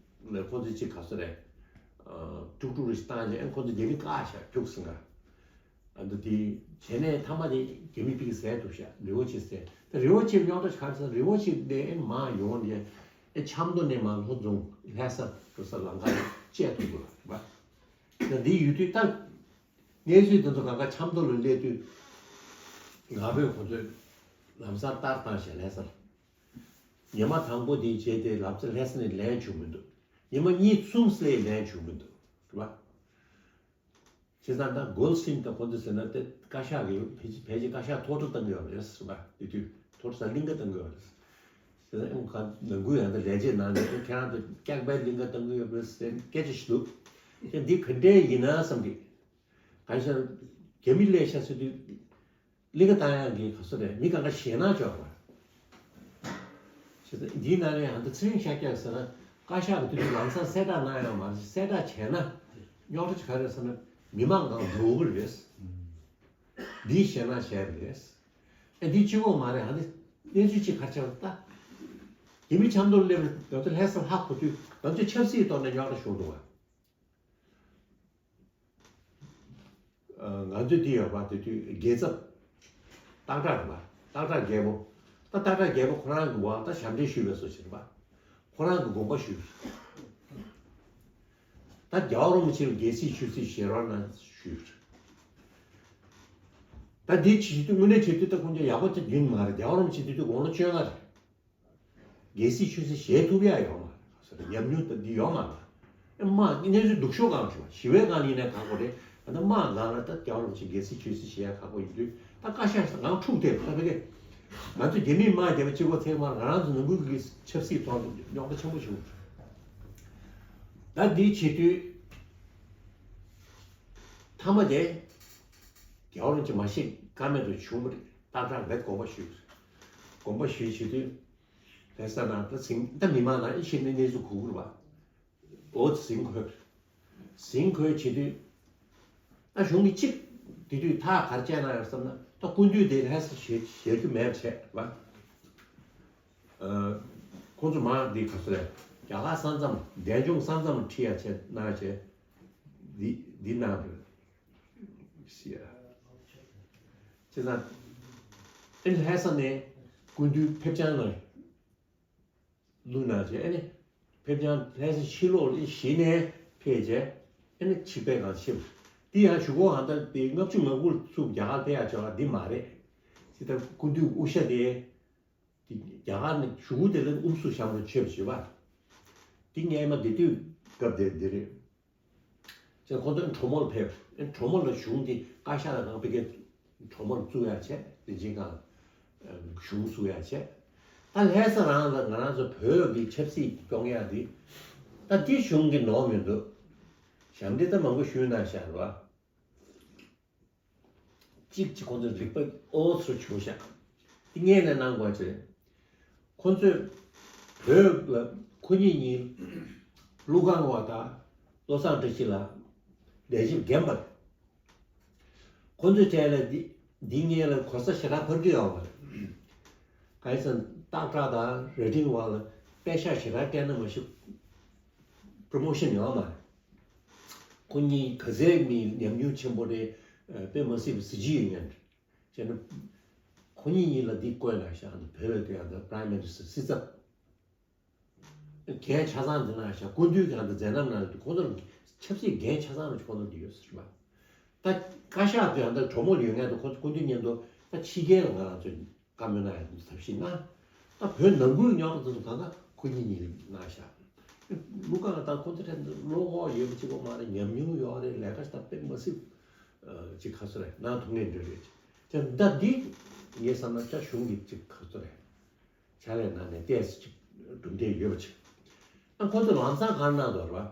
ལ་ཁོང་ཚོས་གཅིག་ག་ཚོད་རེད། དཀྲུག་དཀྲུག་རེ་ཞིག་བཏང་རྗེས་ཨེ་ཁོང་ཚོ་རྒྱ་མི་བཀག་ཤག་ཁྱུག་ཟིན་ག་ཨ་འདི་དེ་བྱས་ནས་ཐ་མ་དེ་རྒྱ་མི་ཕིག་ཟས་ཐུབ་ཤག་རི་བོ་ཆེ་ཟས་ད་རི་བོ་ཆེ་རྙོག་དྲ་ག་རེ་ཟེར་རི་བོ་ཆེ་ནས་ཨེ་མ་ཡོང་ནས་ཨེ་ཆབ་མདོ་ནས་མ་ལྷོ་རྫོང་ལྷ་ས་འགྲོ་ས་ལམ་ཁ་བཅད་ཐུབ་དགོས་ལ་ད་འདི་ཡུལ་དུས་ད་གནས་ཚུལ་དེ་ཚོ་གང་ག་ཆབ་མདོ་ལ་སླེབས་དུས་ང་ཕོད་ཁོ་ཚོས་ལམ་སང་ལྟར་བཏང་ཤག་ལྷ་ས་ལ། ཉི་མ་དང་པོ་དེ་བྱས་ཏེ་ལབ་ཙེ་ལྷ་ས་ནས་ལེན་བྱུང་མི་འདུག་ཉི་མ་གཉིས་གསུམ་སླེབས་ལེན་བྱུང་མི་འདུག་རེད་པ། བྱས་ཙང་ད་གོལ་སིན་དང་ཁོ་ཚོ་ཟེར་ན་དེ་བཀའ་ཤག་གི་ཕལ་ཆེར་ཕལ་ཆེར་བཀའ་ཤག་ཐོག་ཁྲོ་བཏང་གི་ཡོད་རེད་ཟེར་བ་དེ་དུས་ཐོག་ཁྲོ་ས་གླིང་ག་བཏང་གི་ཡོད་རེད། བྱས་ཙང་ཨང་ག་ནང་ཁུལ་ཡང་ད་ལས་བྱེད་ནང་ནས་ཁྱེད་རང་ཚོ་སྐྱག་པའི་གླིང་ག་བཏང་གི་ཡོད་རེད་ཟེར་སྐད་ཆ་ཞིག་འདུག་དེ་འདི་ག་འདྲས་ཡིན་ན་བསམ་གི་གང་ཤར་རྒྱ་མི་ལས་ཤ་ཟེར་དུས། གླིང་ག་བཏང་ཡག་གི་ག་ཚོད་རེད་མི་གང་ག་ཞེད་སྣང་ཅོག་པ། ཞེས་འདིའི་ནང་ནས་ཧ་འདི་ཚེ་རིང་ཤཱཀྱ་ཟེར་ན་བཀའ་ཤག་གི་དུས་དུས་ལམ་སང་གསལ་བསྒྲགས་གནང་ཡོད་མ་རེད། གསལ་བསྒྲགས་བྱས་ན་རྙོག་དྲ་ཅིག་ག་རེ་ཟེར་ན་མི་མང་གང་འགྲོ་གི་རེད། འདིའི་ཞེད་སྣང་བྱས་པ་རེད། ཨེ་འདི་གཅིག་པོ་མ་རེད་ཧ་འདི་གནས་ཚུལ་ཅིག་ག་རེ་ཆགས་ད། རྒྱ་མི་ཆབ་མདོར་སླེབས་ང་ཚོ་ལྷ་ས་ཧ་གོ་དུས་ང་ཚོ་ཆབ་སྲིད་ཐོག་ནས་རྙོག་དྲ་བྱུང་འདུག་བ། ང་ཚོས་འདི་ཡོད་པ་དེ་དུས་རྒྱལ་ཚབ། སྟག་བྲག་རེད་པ། སྟག་བྲག་རྒྱལ་པོ། ད་སྟག་བྲག་རྒྱལ་པོ་ཁོ་རང་གི་འོག་ད་ཞབས་འདྲེན་ཞུས་པའི་བཟོ་ཞིག་རེད་པ། ཁོ་རང་གི་དགོངས་པ་ཞུས། ད་རྒྱལ་བ་རིན་པོ་ཆེ་ལ་རྒྱལ་སྲིད་ཆོས་སྲིད་བཞེས་རོགས་གནང་ཞུས། ད་འདི་བྱེད་དུས་དངོས་གནས་བྱེད་དུས་ད་ཁོང་ཚོ་ཡག་པོ་ཅིག་ཡིན་མ་རེད། རྒྱལ་བ་རིན་པོ་ཆེ་དེ་དུས་དགུང་ལོ་བཅོ་ལྔ་རེད། རྒྱལ་སྲིད་ཆོས་སྲིད་བཞེས་ཐུབ་ཡ་ཡོད་མ་རེད། ཉམས་མྱོང་དང་འདི་ཡོད་མ་རེད། ཨེ་དམག་གནས་ཚུལ་སྡུག་ཤོས་གང་བྱུང་ཞི་བའི་སྒང་ལ་ཡིན་ན་ཁག་པོ་རེད། ད་དམག་སྒང་ལ་ད་རྒྱལ་བ་རིན་པོ་ཆེ་རྒྱལ་སྲིད་ཆོས་སྲིད་བཞེས་ཡ་ཁག་པོ་ཡིན་དུས་ད་བཀའ་ཤག་ངང་འཁྲུག་དེ་ད་ཕ་གི་ང་ཚོ་རྒྱ་མིས་དམག་རྒྱབ་པ་གཅིག་པོ་ཐེངས་མ་ང་རང་ཚོ་ནང་ཁུལ་གྱི་ཆབ་སྲིད་ཐོག་ཏུ་རྙོག་དྲ་ཆེན་པོ་བྱུང་། ད་འདི་བྱེད་དུས་མཐའ་མ་དེ་རྒྱལ་བ་རིན་པོ་ཆེ་མ་གཤེགས་ཀ་མེད་དུ་བྱུང་བ་རེད། སྟག་བྲག་རེད་དགོངས་པ་ཞུས། དགོངས་པ་ཞུས་བྱེད་དུས། ལྷ་ས་ནང་ད་ཟིང་ད་མི་མང་ནང་ཨི་ཤེས་ནས་གནས་ཚུལ་གོ་གི་རེད་པ། འོ་ཟིང་འཁོད། ཟིང་འཁོད་བྱེད་དུས། ད་གཞུང་གི་གཅིག་དེ་དུས་ཐག་གར་བཅད་ན་ཡང་བསམ་ན་ད་སྐུ་མདུན་དེ་ལྷ་ས་བཞེས་བཞེས་རྒྱུ་མེད་པ་བྱས་རེད་པ། ཁོང་ཚོ་མང་འདི་ག་ཚོད་རེད། རྒྱ་གར་ས་མཚམས་འབྲས་ལྗོངས་ས་མཚམས་ཁྲིད་ཡ་བྱས་གནང་བྱས་འདི་འདི་གནང་རེད། ཤི་ཡ། བྱས་ཙང་ཨེ་ལྷ་ས་ནས་སྐུ་མདུན་ཕེབས་བྱང་ལ་བླུགས་གནང་བྱས་ཨེ་ནི་ཕེབས་བྱང་ལྷ་ས་ཕྱི་ལོགས་ལ་གཞི་ནས་ཕེབས་བྱས་ཨེ་ནི་ཆིག་པའི་སྒང་ཕེབས། འདི་ཡང་གཞུག་གུ་ཧ་ད་དེ་ལྔ་བཅུ་ང་དགུ་ལ་ཚུགས་རྒྱ་གར་ཕེབས་ཡ་བྱ་བ་འདི་མ་རེད། ཅི་ལྟར་སྐུ་མདུན་དབུ་ཞྭ་དེ། དེ་རྒྱ་གར་ནས་གཞུག་གུ་དེ་ལ་དབུ་སུ་ཞང་བོ་ཆོས་པ་ཞེས་པ། དེ་སྔས་མ་དེ་དུས་སྐབས་དེ་འདི་རེད། ཅེས་ཁོ་ཚོས་གྲོ་མོར་ཕེབས། གྲོ་མོ་ལ་གཞུང་དེ་བཀའ་ཤག་ལ་གང་ཕེབས་ཀྱི་གྲོ་མོར་བཙུགས་ཡ་བྱས་དེ་རྗེས་གང་གཞུང་བཙུགས་ཡ་བྱས། ད་ལྷ་ས་རང་ལ་ང་རང་ཚོ་བོད་ཀྱི་ཆབ་སྲིད་སྐྱོང་ཡ་དེ་ད་དེ་གཞུང་གི་ནོར་མི་འདུག་ཞབས་འདྲེན་ད་མང་པོ་ཞུས་གནང་ཤག་རེད་བ། གཅིག་གཅིག་ཁོང་ཚོ་རིག་པ་ཨོ་ཚོ་བྱུང་ཤག་དེ་སྔས་ནས་གནང་དགོས་ཅེས། ཁོང་ཚོས་བོད་ལ་ཁོ་གཉིས་གཉིས་ཀླུ་ཁང་བ་དང་བློ་བཟང་བཀྲ་ཤིས་ལགས་ལས་བྱེད་རྒན་པ་རེད། ཁོང་ཚོས་བྱས་ལ་འདི་འདི་སྔས་ལ་གོ་ས་ཞེ་དྲག་འཕར་གྱི་ཡོད་པ་རེད། གང་ཡིན་ཟེར་ན་སྟག་བྲག་དང་རྭ་སྒྲེང་བ་ལ་པད་ཤག་ཞེ་དྲག་སྤྲད་ན་མ་གཞི་པྲོ་མོ་ཤན་ཡོད་མ་རེད། ཁོ་གཉིས་ག་ཚད་མི་ཉམས་མྱོང་ཆེན་པོ་རེད། དཔེ་མ་སྲིད་པའི་གཟི་བརྗིད་ཡོད་མཁན་རེད། བྱས་ན། ཁོ་གཉིས་གཉིས་ལ་འདི་བསྐོས་གནང་ཤག་འདི་བོད་པའི་དེ་ཡང་འདི་Prime Minister སྲིད་ཚབ། རྒན་ཆ་ཚང་འདི་གནང་ཤག་སྐུ་མདུན་གྱི་ཡང་འདི་མཛད་རྣམ་གནང་འདི་ཁོ་ཚོར་ཆབ་སྲིད་རྒན་ཆ་ཚང་ལ་ཁོ་ཚོར་འདི་ཡོད་ཟེར་བ། ད་བཀའ་ཤག་འདི་ཡང་འདི་གྲོས་མོལ་ཡོད་མཁན་འདི་ཁོ་ཚོ་སྐུ་མདུན་མཉམ་དུ་ད་ཕྱི་རྒྱལ་ལ་ང་རང་ཚོས་བཀའ་མོལ་གནང་ཡག་འདི་ཐབས་ཤེས་གནང་། ད་བོད་ནང་ཁུལ་རྙོག་དྲ་འདི་ཚོ་གང་ག་ཁོ་གཉིས་གཉིས་ལ་གནང་ཤག་ཀླུ་ཁང་ད་ཁོ་ཚོ་ཐད་བློ་ཁོག་ཡོད་པ་གཅིག་པོ་མ་རེད། ཉམས་མྱོང་ཡོད་རེད། ལས་ཀ་ཞིག་ད་དཔེ་མ་སྲིད་ཅིག་ཁ་སོ་རེད་གནང་ཐུབ་ངེས་འདྲ་རེད། ཅེས་ད་འདི་ངས་བསམ་ན་ཅ་གཞུང་གི་ཅིག་ག་ཚོད་རེད། ཕྱག་ལས་གནང་ནས་ཏོག་ཙམ་ཅིག་གྲུབ་འབྲས་ཡོད་པ་ཅིག་ཨ་ཁོ་ཚོ་ལམ་སང་གང་གནང་འདུག་རེད་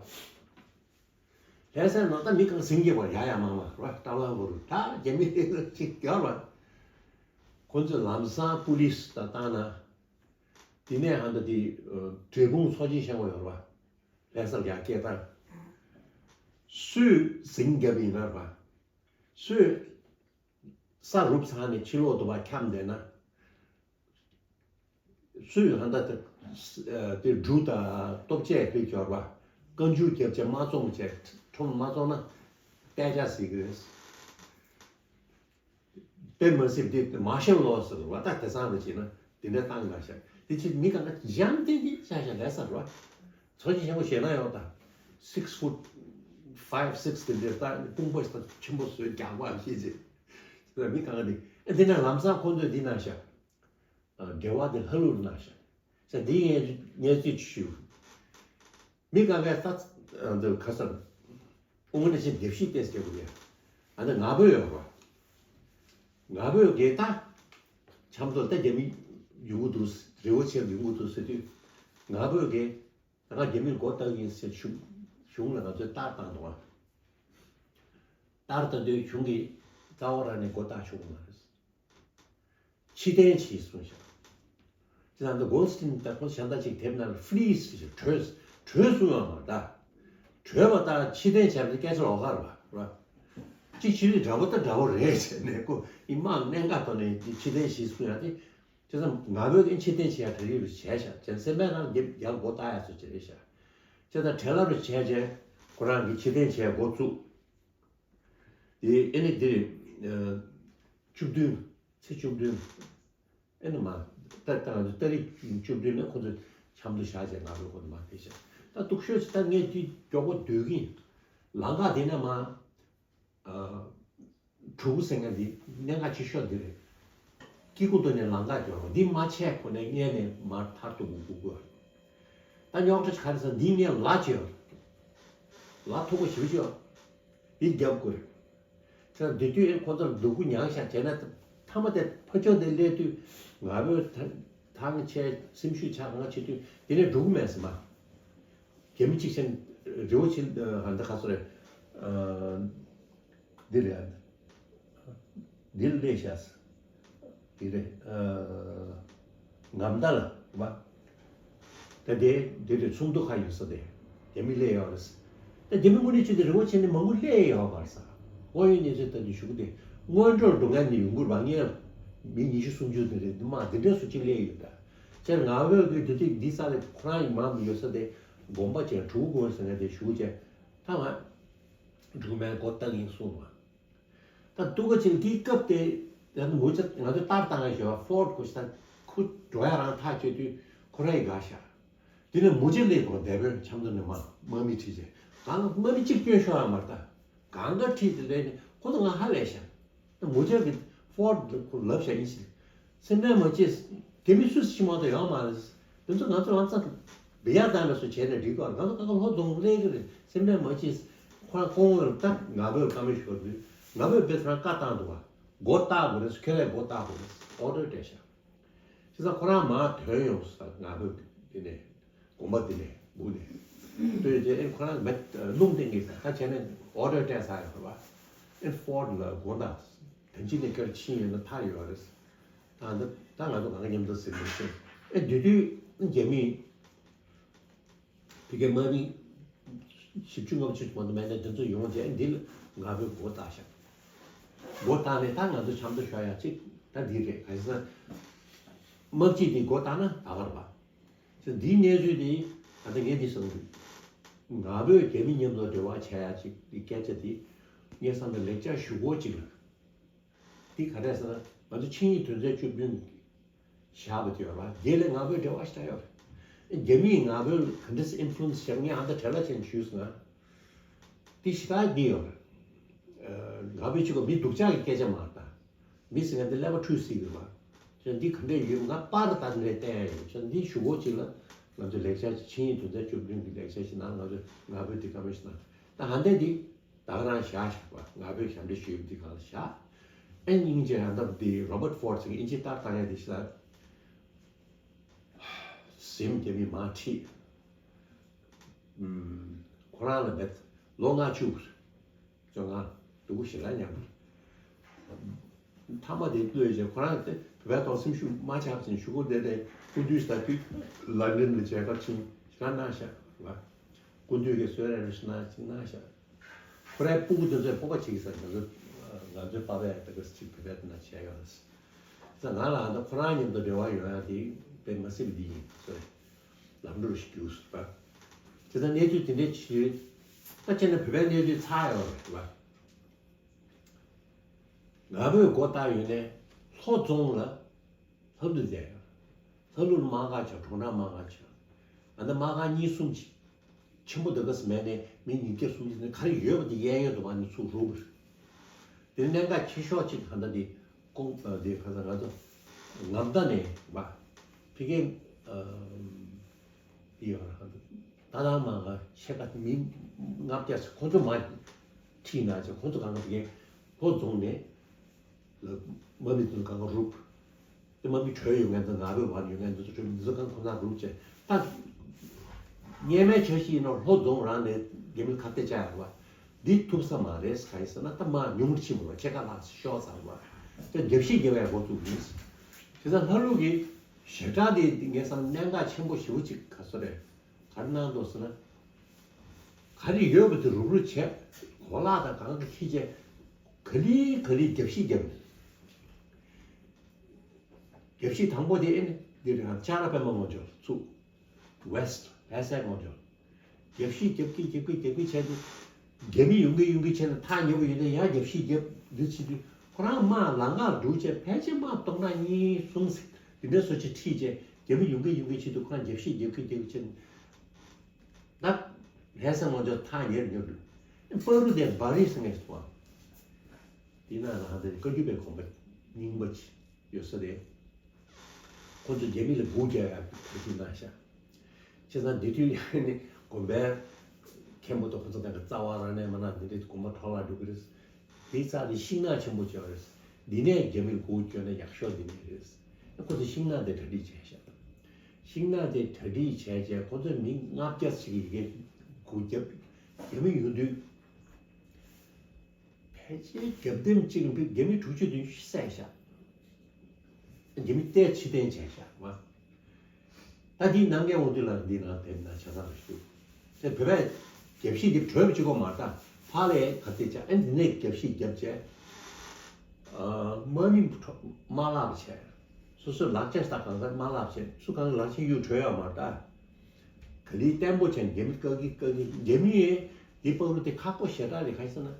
བ། ལྷ་སའི་ནང་ད་མི་གང་ཟིང་རྒྱབ་པར་ཡ་ཡ་མང་མང་རེད་བ། ཀྲ་བ་བོ་རུ་ད་རྒྱ་མི་ཅིག་རྒྱབ་རེད་བ། ཁོ་ཚོས་ལམ་སང་པུ་ལིས་དང་བཏང་ན། དེ་ནས་ཧ་ད་དེ་འབྲས་སྤུངས་ཚོགས་ཆེན་བཞེངས་པ་ཡོད་རེད་བ། ལྷ་སར་ཡ་སྐད་བཏང་། སུས་ཟིང་རྒྱབ་ཡིན་ན་རེད་བ། སུས་ས་རུབ་ཚང་ནས་ཕྱི་ལོག་ཏུ་བ་འཁྱམས་བསྡད་ན། སུས་ཧ་ད་དེ་དེ་འབྲུ་དང་ལྟོ་ཆས་ཕུད་འབྱོར་བ། རྐང་མཇུག་རྒྱབ་བྱས་མ་བཙོང་བྱས་ཁྲོམ་མ་བཙོང་ན་པད་ཆ་ཟིག་རེད། དཔེ་མ་སྲིད་འདི་མ་ཤེས་ལོ་ཟེར་བ་ད་དེ་སང་རེ་བྱས་ན་དེ་འདྲ་བཏང་ག་ཤག་དེ་ཕྱིར་མི་གང་ག་འཇམ་ཐིང་ཐིང་ཤ་ཤ་ལས་ཟེར་བ། ཚོ་ཆེན་ཆེན་པོ་ཞེ་ན་ཡོང་ད། six foot five six དེ་འདྲ་ད་དཔུང་པ་ཞིག་ད་ཆེན་པོ་བཟོས་རྒྱག་པ་ཤེས་ཅེས་ཟེར་མི་གང་ག་དེ་ཨེ་དེ་ན་ལམ་སང་ཁོང་ཚོས་འདི་གནང་ཤག་འབྲེལ་བ་དེ་ལྷ་ལུར་གནང་ཤག་ས་འདི་ངས་ངས་རྩིས་ཞུ། མི་ག་གས་ད་འདི་ཁ་སང་དབུ་མ་ནས་ཆེ་སྡེབ་བཤིག་ཏེས་སྐྱེ་དགོས་ཡ། ཨ་ནི་ང་ཕོད་ཡོད་རོ། ང་ཕོད་གས་ད་ཆམ་ཐོག་ད་རྒྱ་མི་ཡོང་གི་འདུག་རི་བོ་ཆེ་ཡོང་གི་འདུག་ཟེར་དུས་ང་ཕོད་གས་ད་ང་རྒྱ་མིར་མགོ་བཏགས་ཡིན་ཟེར་གཞུང་གཞུང་ལ་ང་ཚོས་ལྟར་བཏང་འདུག་ཨ། ལྟར་ལྟ་དུས་གཞུང་གིས་རྩ་བ་རང་ནས་མགོ་བཏགས་ཆོག་གི་མ་རེད། ཕྱིར་འཐེན་བྱེད་གསུངས་ཤག་ཅི་ལྟར་འདི་གོན་སི་ཊིན་ད་ཁོ་ཞལ་ཏ་ཅིག་དེབ་ནང་ལ་ཕི་ལི་སི་ཞེས་བྲོས་བྲོས་གསུང་ཡོང་མ་ད། བྲོས་པ་ད་ཕྱིར་འཐེན་བྱས་པ་དེ་སྐད་ཆ་ལོགས་ཀ་རེད་བ། གཅིག་ཕྱི་ལི་འདྲ་པོ་ད་འདྲ་པོ་རེད་ཟེར་ནས་ཁོ་ཡི་མང་གནད་འགག་ཐོག་ནས་འདི་ཕྱིར་འཐེན་བྱེད་གསུང་ཡ་དེ། བྱས་ཙང་ང་ཕོད་ཀྱིས་ཕྱིར་འཐེན་བྱེད་ཡ་གྲ་སྒྲིག་རུ་བྱས་ཤག་བྱས་ཙང་སེམས་པའི་ནང་རྒྱབ་རྒྱབ་མགོ་བཏགས་ཡ་ཚོ་བྱས་རེད་ཤག་བྱས་ཙང་བྲེལ་བ་རུ་བྱས་རྗེས་ཁོ་རང་གིས་ཕྱིར་འཐེན་བྱས་འགོ་བཙུགས། དེ་ཨེ་ནི་འདིར་བཅུ་བདུན་ཚེས་བཅུ་བདུན་ཨེ་ནི་མ་ད་ད་ང་ཚོ་ཏ་རིག་བཅུ་བདུན་ནས་ཁོ་ཚོ་འཆམ་དུ་བཞག་བྱས་ང་ཚོ་ཁོ་ཚོ་མ་ཕེབས་ཤག་ད་སྡུག་ཤོས་ཅིག་ད་ངས་དེ་མགྱོགས་པོ་སྡོད་ཀྱིན་ལམ་ཁ་དེ་ནས་མ། གྲུ་གུ་ཟེར་མཁན་འདི་གནད་འགག་ཆེ་ཤོས་འདི་རེད། སྐྱིད་སྡུག་ནས་ལམ་ཁ་སྐྱོར་བ་འདི་མ་ཆད་ཁོ་ནས་སྔས་ནས་མར་ཐར་ཐུབ་དགོས་དགོས། ད་རྙོག་དྲ་ག་རེ་ཟེར་འདི་ངས་ལ་བྱེད་ཡོད། ལ་ཐུག་པ་ཞིབ་བྱེད་ཡོད། འདི་རྒྱབ་དགོས་རེད། ཁྱེད་འདི་དུས་ཨེ་ཁོ་ཚོར་སྡུག་གུ་མྱངས་ཤག་བྱས་ན་ཐ་མ་དེ་ཕ་ཆོས་དེ་སླེབས་དུས་ང་བོས་ཐང་ཆད་སེམས་ཤུགས་ཆག་ང་བྱེད་དུས་དེ་ནས་འགྲོ་གི་མེད་ཟེར་མ། རྒྱ་མི་གཅིག་ཤན་རི་བོ་ཆེ་ཧ་འདི་ག་ཚོད་རེད། འདི་རེད། འདིར་སླེབས་ཤག་འདི་རེད། ངམ་ད་ལ་བ། ད་དེ་འདི་རེད་ཚོགས་འདུ་ཁ་ཡོད་ས་དེ། རྒྱ་མི་སླེབས་ཡོད་རེད། ད་རྒྱ་མི་དངོས་གནས་ཆེད་དུ་རི་བོ་ཆེ་ནས་མང་པོ་སླེབས་ཡོད་མ་རེད་ས། དངོས་ཡོད་གནས་ཚུལ་ལྟ་དུས་ཞུ་གི་དེ་སྔོན་འགྲོར་འགྲོ་མཁན་ནི་ཡོང་གི་རེད་བ། ངས་མི་ཉི་ཤུ་སུམ་ཅུ་དེ་རེད་འདི་མ་འདི་འདྲ་སུ་གཅིག་སླེབས་ཡོད་ད། ཁྱེད་ང་བོད་ཀྱི་དུས་ཚིགས་འདི་ས་ལས་ཁོ་རང་ཡི་མ་མི་ཡོད་ས་དེ་དགོན་པ་ཅན་གྲུ་གུ་ཟེར་ན་དེ་ཞུ་བྱས་ད་ང་འགྲུག་མའི་མགོ་བཏགས་ཡིན་གསུངས་བ། ད་འདུག་ག་ཅིག་འདིའི་སྐབས་དེ་ཡང་མུ་ཆ་ང་ཚོས་ལྟར་བཏང་ཡ་ཞོ་ཧྥོར་ཌི་གོ་ཤི་ད་ཁུ་འགྲོ་ཡ་རང་ཐག་ཆོད་དུས་ཁོ་ར་ཡི་དགའ་ཤག་དེ་ནས་མུ་ཆ་སླེབས་གོ་འདས་པོའི་འཆམ་དུ་ནས་མ་དམག་མི་ཁྲིད་བྱས་གང་དམག་མི་གཅིག་སྐྱོན་ཤོར་ཡ་མ་རེད་ད། གང་ག་ཁྲིད་དེ་ལས་ནས་ཁོ་ཚོ་ང་ཧ་ལས་ཤག་མུ་ཆ་གི་ཧྥོར་ཌི་ཁོ་ལབ་བྱ་ཡིན་ཞིག་སེམས་ཁྲལ་མ་བྱེད། དེ་མི་སུ་ཞིག་མ་གཏོགས་ཡོང་མ་རེད། དེ་ཚོ་ང་ཚོ་རང་ཚ་བི་ཡ་དང་ལ་སུ་བྱས་ནས་འགྲིག་གོ་ང་ཚོ་ཁ་ཁ་ལྷོ་རྫོང་སླེབས་ཀྱི་རེད། སེམས་ཁྲལ་མ་བྱེད། ཁོ་རང་ཁོང་ངོས་ལ་ད་ང་བོས་བཀའ་མོལ་ཤོར་དུས་ང་བོས་དཔེ་ཁོ་རང་བཀའ་བཏང་འདུག་བ། མགོ་བཏགས་དགོས་རེད། ཁྱོད་ལས་མགོ་བཏགས་དགོས་རེད། ཨོ་ཌར་སྤྲད་ཤག་བྱས་ཙང་ཁོ་རང་མར་ཐོན་ཡོང་ས་ང་བོས་དེ་ནས་དགོན་པ་དེ་ནས་སྒུག་ནས་ལྟོས་རྗེས་ཨེ་ཁོ་རང་མེད་རླུང་བསྟན་གྱི་ད་ཁ་བྱས་ནས་ཨོ་ཌར་སྤྲད་ཚར་ཡོད་རེད་བ། ཨེ་ཧྥོར་ཌི་ལ་དགོངས་དག་དོན་གཅིག་ནས་ཁྱོད་ཕྱིན་ཡོད་ན་ཐག་ཡོད་རེད། ད་འདི་ད་ང་ཚོ་གང་ག་མཉམ་དུ་ཟིན་མི་ཤེས། ཨེ་དེ་དུས་རྒྱ་མི་ཕ་གི་དམག་མི་བཞི་བཅུ་ལྔ་བཅུ་མ་གཏོགས་མེད་ནས་དེ་ཚོ་ཡོང་རྗེས་ཨེ་འདི་ལ་ང་བོས་མགོ་བཏགས་ཤག་མགོ་བཏགས་ནས་ད་ང་ཚོ་འཆམ་དུ་ཤོར་ཡ་གཅིག་ད་འདི་རེད། ག་ཟེར་ན་དམག་སྤྱི་འདི་མགོ་བཏགས་ན་ད་ག་རེད་པ། ཅེས་འདིའི་གནས་ཚུལ་འདི་ད་ལྟ་ངས་འདི་གསུངས་འདུག་ང་བོས་རྒྱ་མི་མཉམ་དུ་འབྲེལ་བ་བྱ་ཡ་གཅིག་འདི་སྐད་ཆ་འདི་ངས་བསམ་པའི་ལེགས་ཆ་ཞུ་སྒོ་གཅིག་ལ། འདི་ག་འདྲ་ཟེར་ན་ང་ཚོ་ཆིངས་ཡིག་དོན་ཚན་བཅུ་བདུན་བཞག་པ་དེ་ཡོད་ར། དེ་ལས་ང་བོས་འབྲེལ་བ་ཞིག་ད་ཡོད་རེད། རྒྱ་མིས་ང་བོས་ག་འདྲ་སེ་ཨིན་ཕུ་ལུ་ཨེན་སི་བྱེད་ངས་ཨ་ད་བྲེལ་བ་ཅན་ཞུས་སོང་ང་། འདི་ཞིག་ད་འདི་ཡོད་རེད། ང་བོས་ཅིག་གོ་མི་སྡུག་ཅག་གི་སྐད་ཆ་མ་རེད་ད། མི་ཟེར་ང་འདི་ཀླད་པ་འཁྲུལ་སྲིད་ཡོད་པ། ཁྱོད་འདི་ག་འདྲས་ཡོད་ང་པར་ད་འདྲས་བསྟན་ཡ་ཡོད། ཁྱོད་འདི་ཞུ་སྒོ་གཅིག་ལ་ང་ཚོས་ལེགས་ཆ་ཆིངས་ཡིག་དོན་ཚན་བཅུ་བདུན་གྱི་ལེགས་ཆ་ཞིག་ནང་ང་ཚོས་ང་བོས་འདི་བཀའ་མོལ་ཞིག་གནང་། ད་ཧ་འདས་འདི་ད་ག་རང་བཞག་བཞག་པ་ང་བོས་ཞབས་འདྲེན་ཞུས་པ་འདི་གང་ལ་བཞག་ཨེ་སྙིང་རྗེ་ཡང་སྟབས་བདེ་རོ་བར་ཕོར་ཅིག་ཨིན་ཇི་ལྟར་བཏང་ཡ་དེ་ཤི་ལ། གཟིམ་རྒྱ་མི་མ་ཁྲིད། ཨུམ། ཁོ་རང་ལ་མེད། ལོ་ལྔ་བཅུ། བཅོ་ལྔ། སྡུག་གུ་ཞེ་དྲག་མཉམ། མཐའ་མ་དེ་བློས་བྱས་ཁོ་རང་དེ་བོད་པའི་ཐོག་སེམས་ཤུགས་མ་ཆག་ཅིང་ཞུ་སྒོ་དེ་དེ་སྐུ་མདུན་ལྟ་དུས་ལ་ལིན་ལ་མཇལ་ཁ་ཕྱིན་ཞིག་གནང་ཤག་བ། སྐུ་མདུན་གྱི་གསོལ་རས་རེ་ཞིག་གནང་ཅིག་གནང་ཤག་ཁོ་རའི་སྤུ་གུ་དེ་ཚོས་སྤོབས་པ་བྱེད་ཀྱི་ས་ང་ཚོ་ང་ཚོའི་པ་ཕས་དེ་ག་ཅིག་བོད་པའི་དེ་ན་བྱས་ཡོད་རེད། ས་ང་ལ་ཨ་ད་ཁོ་རང་མཉམ་དུ་འབྲེལ་བ་ཡོད་ཡ་དེ་དཔེ་མ་སྲིད་པ་འདི་ཡིན་ཟེར། ལམ་འགྲོ་ཞིག་རྒྱུགས་སུ་བ། དེ་ལྟར་གནས་ཚུལ་དེ་འདྲའི་ཕྱིར། ད་ཁྱེད་ནི་བོད་པའི་གནས་ཚུལ་ཚར་ཡོད་རེད་བ། ང་བོས་སྒོ་བཏགས་ཡོད་ནས་ལྷོ་རྫོང་ལ་ལྷ་ཀླུ་མཛད་ཡོད། ལྷ་ཀླུ་ལ་དམག་སྒར་བྱས། གྲོང་རྡལ་དམག་སྒར་བྱས། ཨ་ནི་དམག་སྒར་གཉིས་གསུམ་ཅིག་ཆེན་པོ་འདི་ག་སེ་མེད་ནས་མི་ཉིས་བརྒྱ་སུམ་ཅུ་ནི་ག་རེ་ཡོད་པ་དེ་གཡས་གཡོན་དུ་བ་ནི་ཚུར་རུབ། དེ་གནད་འགག་ཆེ་ཤོས་གཅིག་ག་འདྲ་དེ་ཀོང་དེ་ག་ས་ང་ཚོ་ངམ་ད་ནས་བ་ཕི་ཀེ་ཡོད་ར་ད་དང་མ་ག་ཤེ་ཀ་མི་ལྔ་བརྒྱ་ཁོ་ཚོ་མ་ཁྲིད་ན་ཅེ་ཁོ་ཚོ་གང་ག་ཕི་ཀེ་ལྷོ་རྫོང་ནས། དམག་མི་དེ་ཚོ་གང་ག་རུབ། དེ་དམག་མི་བྲོས་ཡོང་མཁན་དང་ང་བོས་བར་ཡོང་མཁན་དེ་ཚོ་བྲོས་མི་ཚོ་གང་ཁོ་ཚང་རུབ་བྱས་ད། སྔོན་མའི་འཆར་གཞི་ཡིན་ན་ལྷོ་རྫོང་རང་ནས་རྒྱ་མི་ཁ་གཏད་བཅག་ཡག་བ། འདི་ཐུབ་ས་མ་རེད་གང་ཡིན་ཟེར་ན་ད་དམག་ཉུང་རུ་ཕྱིན་པ་ལ་ཕྱེད་ཀ་ལྷག་ཤོར་ཚར་བ། དེ་རྒྱབ་བཤིག་རྒྱབ་ཡག་འགོ་བཙུགས་ཡིན། དེ་ཚོ་ལྷ་ཀླུ་གི་ཞེ་དྲག་དེ་ངས་བསམ་གནད་འགག་ཆེན་པོ་ཞེ་པོ་ཅིག་ག་ཚོད་རེད། ག་རེ་གནང་འདུག་ཟེར་ན། ག་རེ་ཡོད་པ་དེ་རུབ་རུབ་བྱས། གོ་ལག་དང་གང་གི་ཁྱི་བྱས། ག་ལེ་ག་ལེ་རྒྱབ་བཤིག་རྒྱབ། རྒྱབ་བཤིག་དང་པོ་དེ་ཨེ་ནི་འདི་རེད། ཅ་ར་པད་མ་ངོ་ཅོག་ཚུགས། West ལྷ་སའི་ངོ་ཅོག་རྒྱབ་བཤིག་རྒྱབ་ཀྱི་རྒྱབ་ཀྱི་རྒྱབ་ཀྱི་བྱས་ཏེ། རྒྱ་མི་ཡོང་གི་ཡོང་གི་བྱས་ནས་ཐག་ཉེ་པོ་ཡོད་ན་ཡང་རྒྱབ་བཤིག་རྒྱབ་འདི་བྱེད་དུས་ཁོ་རང་དམག་ལམ་ཁར་འགྲོ་བྱས་ཕལ་ཆེར་དམག་སྟོང་ཕྲག་གཉིས་གསུམ་ཟིག་འདི་འདྲ་བཟོ་བྱས་ཁྲིད་བྱས་རྒྱ་མི་ཡོང་གི་ཡོང་གི་བྱེད་དུས་ཁོ་རང་རྒྱབ་བཤིག་རྒྱབ་ཀྱི་རྒྱབ་ཀྱི་བྱས་ནས། ད་ལྷ་ས་ངོ་ཅོག་ཐག་ཉེ་རུ་ཉེ་རུ། པ་རུ་དེ་བ་རི་ཟེར་མཁན་ཞིག་འདུག་བ། དེ་ན་ལ་དེ་བཀའ་བརྒྱུད་པའི་དགོན་པ་རྙིང་པ་ཅིག་ཡོད་ས་རེད། ཁོ་ཚོ་རྒྱ་མི་ལ་སྒུག་རྒྱག་ཡག་གི་གོ་སྒྲིག་གནང་ཤག་བྱས་ཙང་དེ་དུས་ཡང་ནི་དགོན་པའི་མཁན་པོ་དང་ཁོ་ཚོ་དང་གི་རྩ་བ་རང་ནས་མ་གནང་འདི་འདྲའི་དགོན་པ་འཕྲོ་བརླག་འགྲོ་གི་རེད། དེའི་རྩ་དེ་ཤིང་ནགས་ཆེན་པོ་བྱས་པ་རེད། འདི་ནས་རྒྱ་མིར་སྒུག་བསྐྱོད་ན་ཡག་ཤོས་འདི་ནས་རེད། ཁོ་ཚོ་ཤིང་ནགས་དེ་གྲ་སྒྲིག་བྱས་ཤག་ཤིང་ནགས་དེ་གྲ་སྒྲིག་བྱས་རྗེས་ཁོ་ཚོས་མི་ལྔ་བརྒྱ་ཞིག་གིས་སྒུག་རྒྱབ། རྒྱ་མི་ཡོང་དུས་ཕལ་ཆེར་རྒྱབ་རྟེན་གཅིག་ལ་རྒྱ་མི་དྲུག་ཅུ་བདུན་ཅུ་བསད་ཤག་རྒྱ་མི་རྟའི་ཕྱིར་འཐེན་བྱས་ཤག་བ། ད་འདི་ནང་འགལ་འོང་དུས་ལ་འདི་ནང་དེབ་ནང་ཆ་ཚང་རེ་ཞུ། དེ་བོད་པས་རྒྱབ་བཤིག་འདི་གྲོས་པ་གཅིག་པོ་མ་རེད་ད། ཕར་ལས་ག་ཚད་བྱ་ཨེ་འདི་ནས་རྒྱབ་བཤིག་རྒྱབ་བྱས། དམག་མི་མ་ལག་བྱས། སོ་སོའི་ལག་ཆ་ཞིག་གང་ག་མ་ལག་བྱས་སུ་གང་ལག་ཆ་གཡུག་བྲོས་ཡོད་མ་རེད་ད། ག་ལེར་བརྟན་པོ་བྱས་རྒྱ་མི་བཀག་གི་བཀག་གི་རྒྱ་མི་ཡིས་འདི་པགས་རུ་དེ་ཁག་པོ་ཞེ་དྲག་རེད་ག་ཡིན་ཟེར་ན།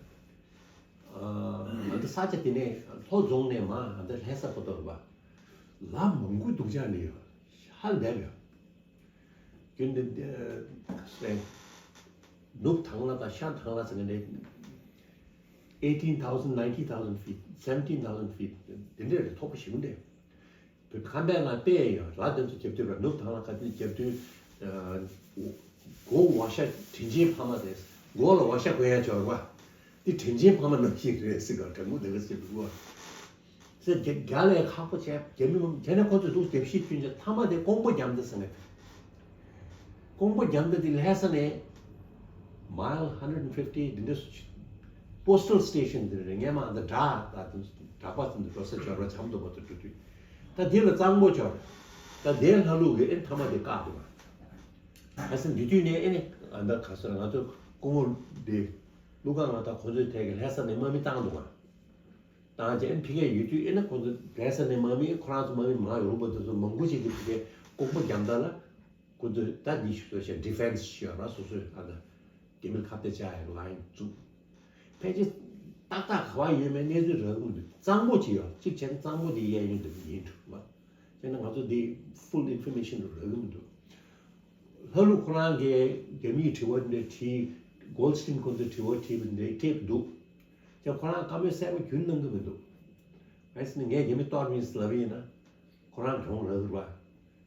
ཨ་འདི་ས་ཆ་དེ་ནས་ལྷོ་རྫོང་ནས་མ་འདི་ལྷ་ས་བར་དུ་རེད་པ། ལམ་མང་པོ་སྡུག་ཅག་ནས་ཡོད། ཧ་ལས་པ་ཡོད། རྒྱུན་དུ་ཨ་ནུབ་ཐང་ལ་དང་ཤར་ཐང་ལ་ཟེར་ནས་eighteen thousand, ninety thousand feet, seventeen thousand feet འདི་འདྲ་རེད། མཐོ་པོ་ཞེ་པོ་འདྲ། བོད་ཁམས་པའི་ནང་དཔེ་ཡོད་ལ་དེ་ཚོ་རྒྱབ་དུས་ར་ནུབ་ཐང་ལ་ག་དུས་རྒྱབ་དུས། སྒོ་ཝ་ཤ་དྲིན་ཆེན་ཕ་མ་རེད། སྒོ་ལ་ཝ་ཤ་གོན་ཡ་འབྱོར་བ། འདི་དྲིན་ཆེན་ཕ་མ་ནང་བཞིན་རེད་ཟེར་ག་དྲང་མོ་འདི་ག་ཟེར་འདུག་བ། ཟེར་རྒྱ་རྒྱ་ལས་ཁག་པོ་བྱས་རྒྱ་མི་དེ་ནས་ཁོ་ཚོས་འདུག་རྒྱབ་བཤིག་བསྐྲུན་བྱས་མཐའ་མ་དེ་ཀོང་པོ་རྒྱ་མདའ་ཟེར་ནས། ཀོང་པོ་རྒྱ་མདའ་དེ་ལྷ་ས་ནས་mile hundred and fifty འདི་འདྲ་སུ་postal station འདི་རེད། སྔས་མ་འདི་འདྲ་ད་དུང་འདྲ་པ་དུ་འདི་འགྲོ་ས་འབྱོར་བ་འཇམ་དུ་བ་དུ་འགྲོ་དུས་ད་དེ་ལ་གཙང་པོ་འབྱོར། ད་དེ་ལྷ་ལུག་གི་ཨེ་མཐའ་མ་དེ་བཀག་འདུག་བ། ལྷ་ས་འདི་དུས་ནས་ཨེ་ནི་ཨ་འདི་ག་སོ་ང་ཚོ་ཀོང་པོ་འདི་ཀླུ་ཁང་ང་ད་ཁོ་ཚོའི་ཐད་ཀྱི་ལྷ་ས་ནས་དམག་མི་བཏང་འདུག་བ། བཏང་རྗེས་ཨེ་ཕི་ཀའི་ཡོད་དུས་ཨེ་ན་ཁོང་ཚོ་ལྷ་ས་ནས་དམག་མི་ཁོ་རང་ཚོ་དམག་མི་མང་ཡོང་པ་དེ་ཚོ་མང་པོ་ཞིག་གིས་ཕི་ཀའི་ཀོང་པོ་རྒྱ་མདའ་ལ་ཁོ་ཚོས་ད་འདི་ཞིག་བཟོ་བྱས་defence ཞིག་ཡོད་ར་སོ་སོའི་ཨ་ད་རྒྱ་མི་ཁ་གཏད་བཅག་ཡག་line བཙུགས། ཕལ་ཆེར་ཏག་ཏག་ག་བ་ཡོད་མེད་གནས་ཚུལ་རག་གི་མི་འདུག་གཙང་པོ་ཅིག་ཡོད་གཅིག་བྱས་ན་གཙང་པོ་དེ་གཡས་གཡོན་དུ་ཡིན་འགྲོ་བ། བྱས་ན་ང་ཚོ་འདི་full information རག་གི་མི་འདུག་ལྷ་ལུག་ཁོ་རང་གིས་རྒྱ་མིའི་དྲི་བ་འདི་འདྲ་དྲིས། Goldstein ཁོ་ཚོས་དྲི་བ་དྲིས་པ་འདི་འདྲ་ཐེབས་འདུག་ཀྱང་ཁོ་རང་བཀའ་མོལ་གསལ་པོ་རྒྱུན་གནང་གི་མི་འདུག་ཨ་ནི་ངས་རྒྱ་མི་གཏོར་མིན་ལབ་ཡིན་ན། ཁོ་རང་གྱོང་རག་རེད་པ།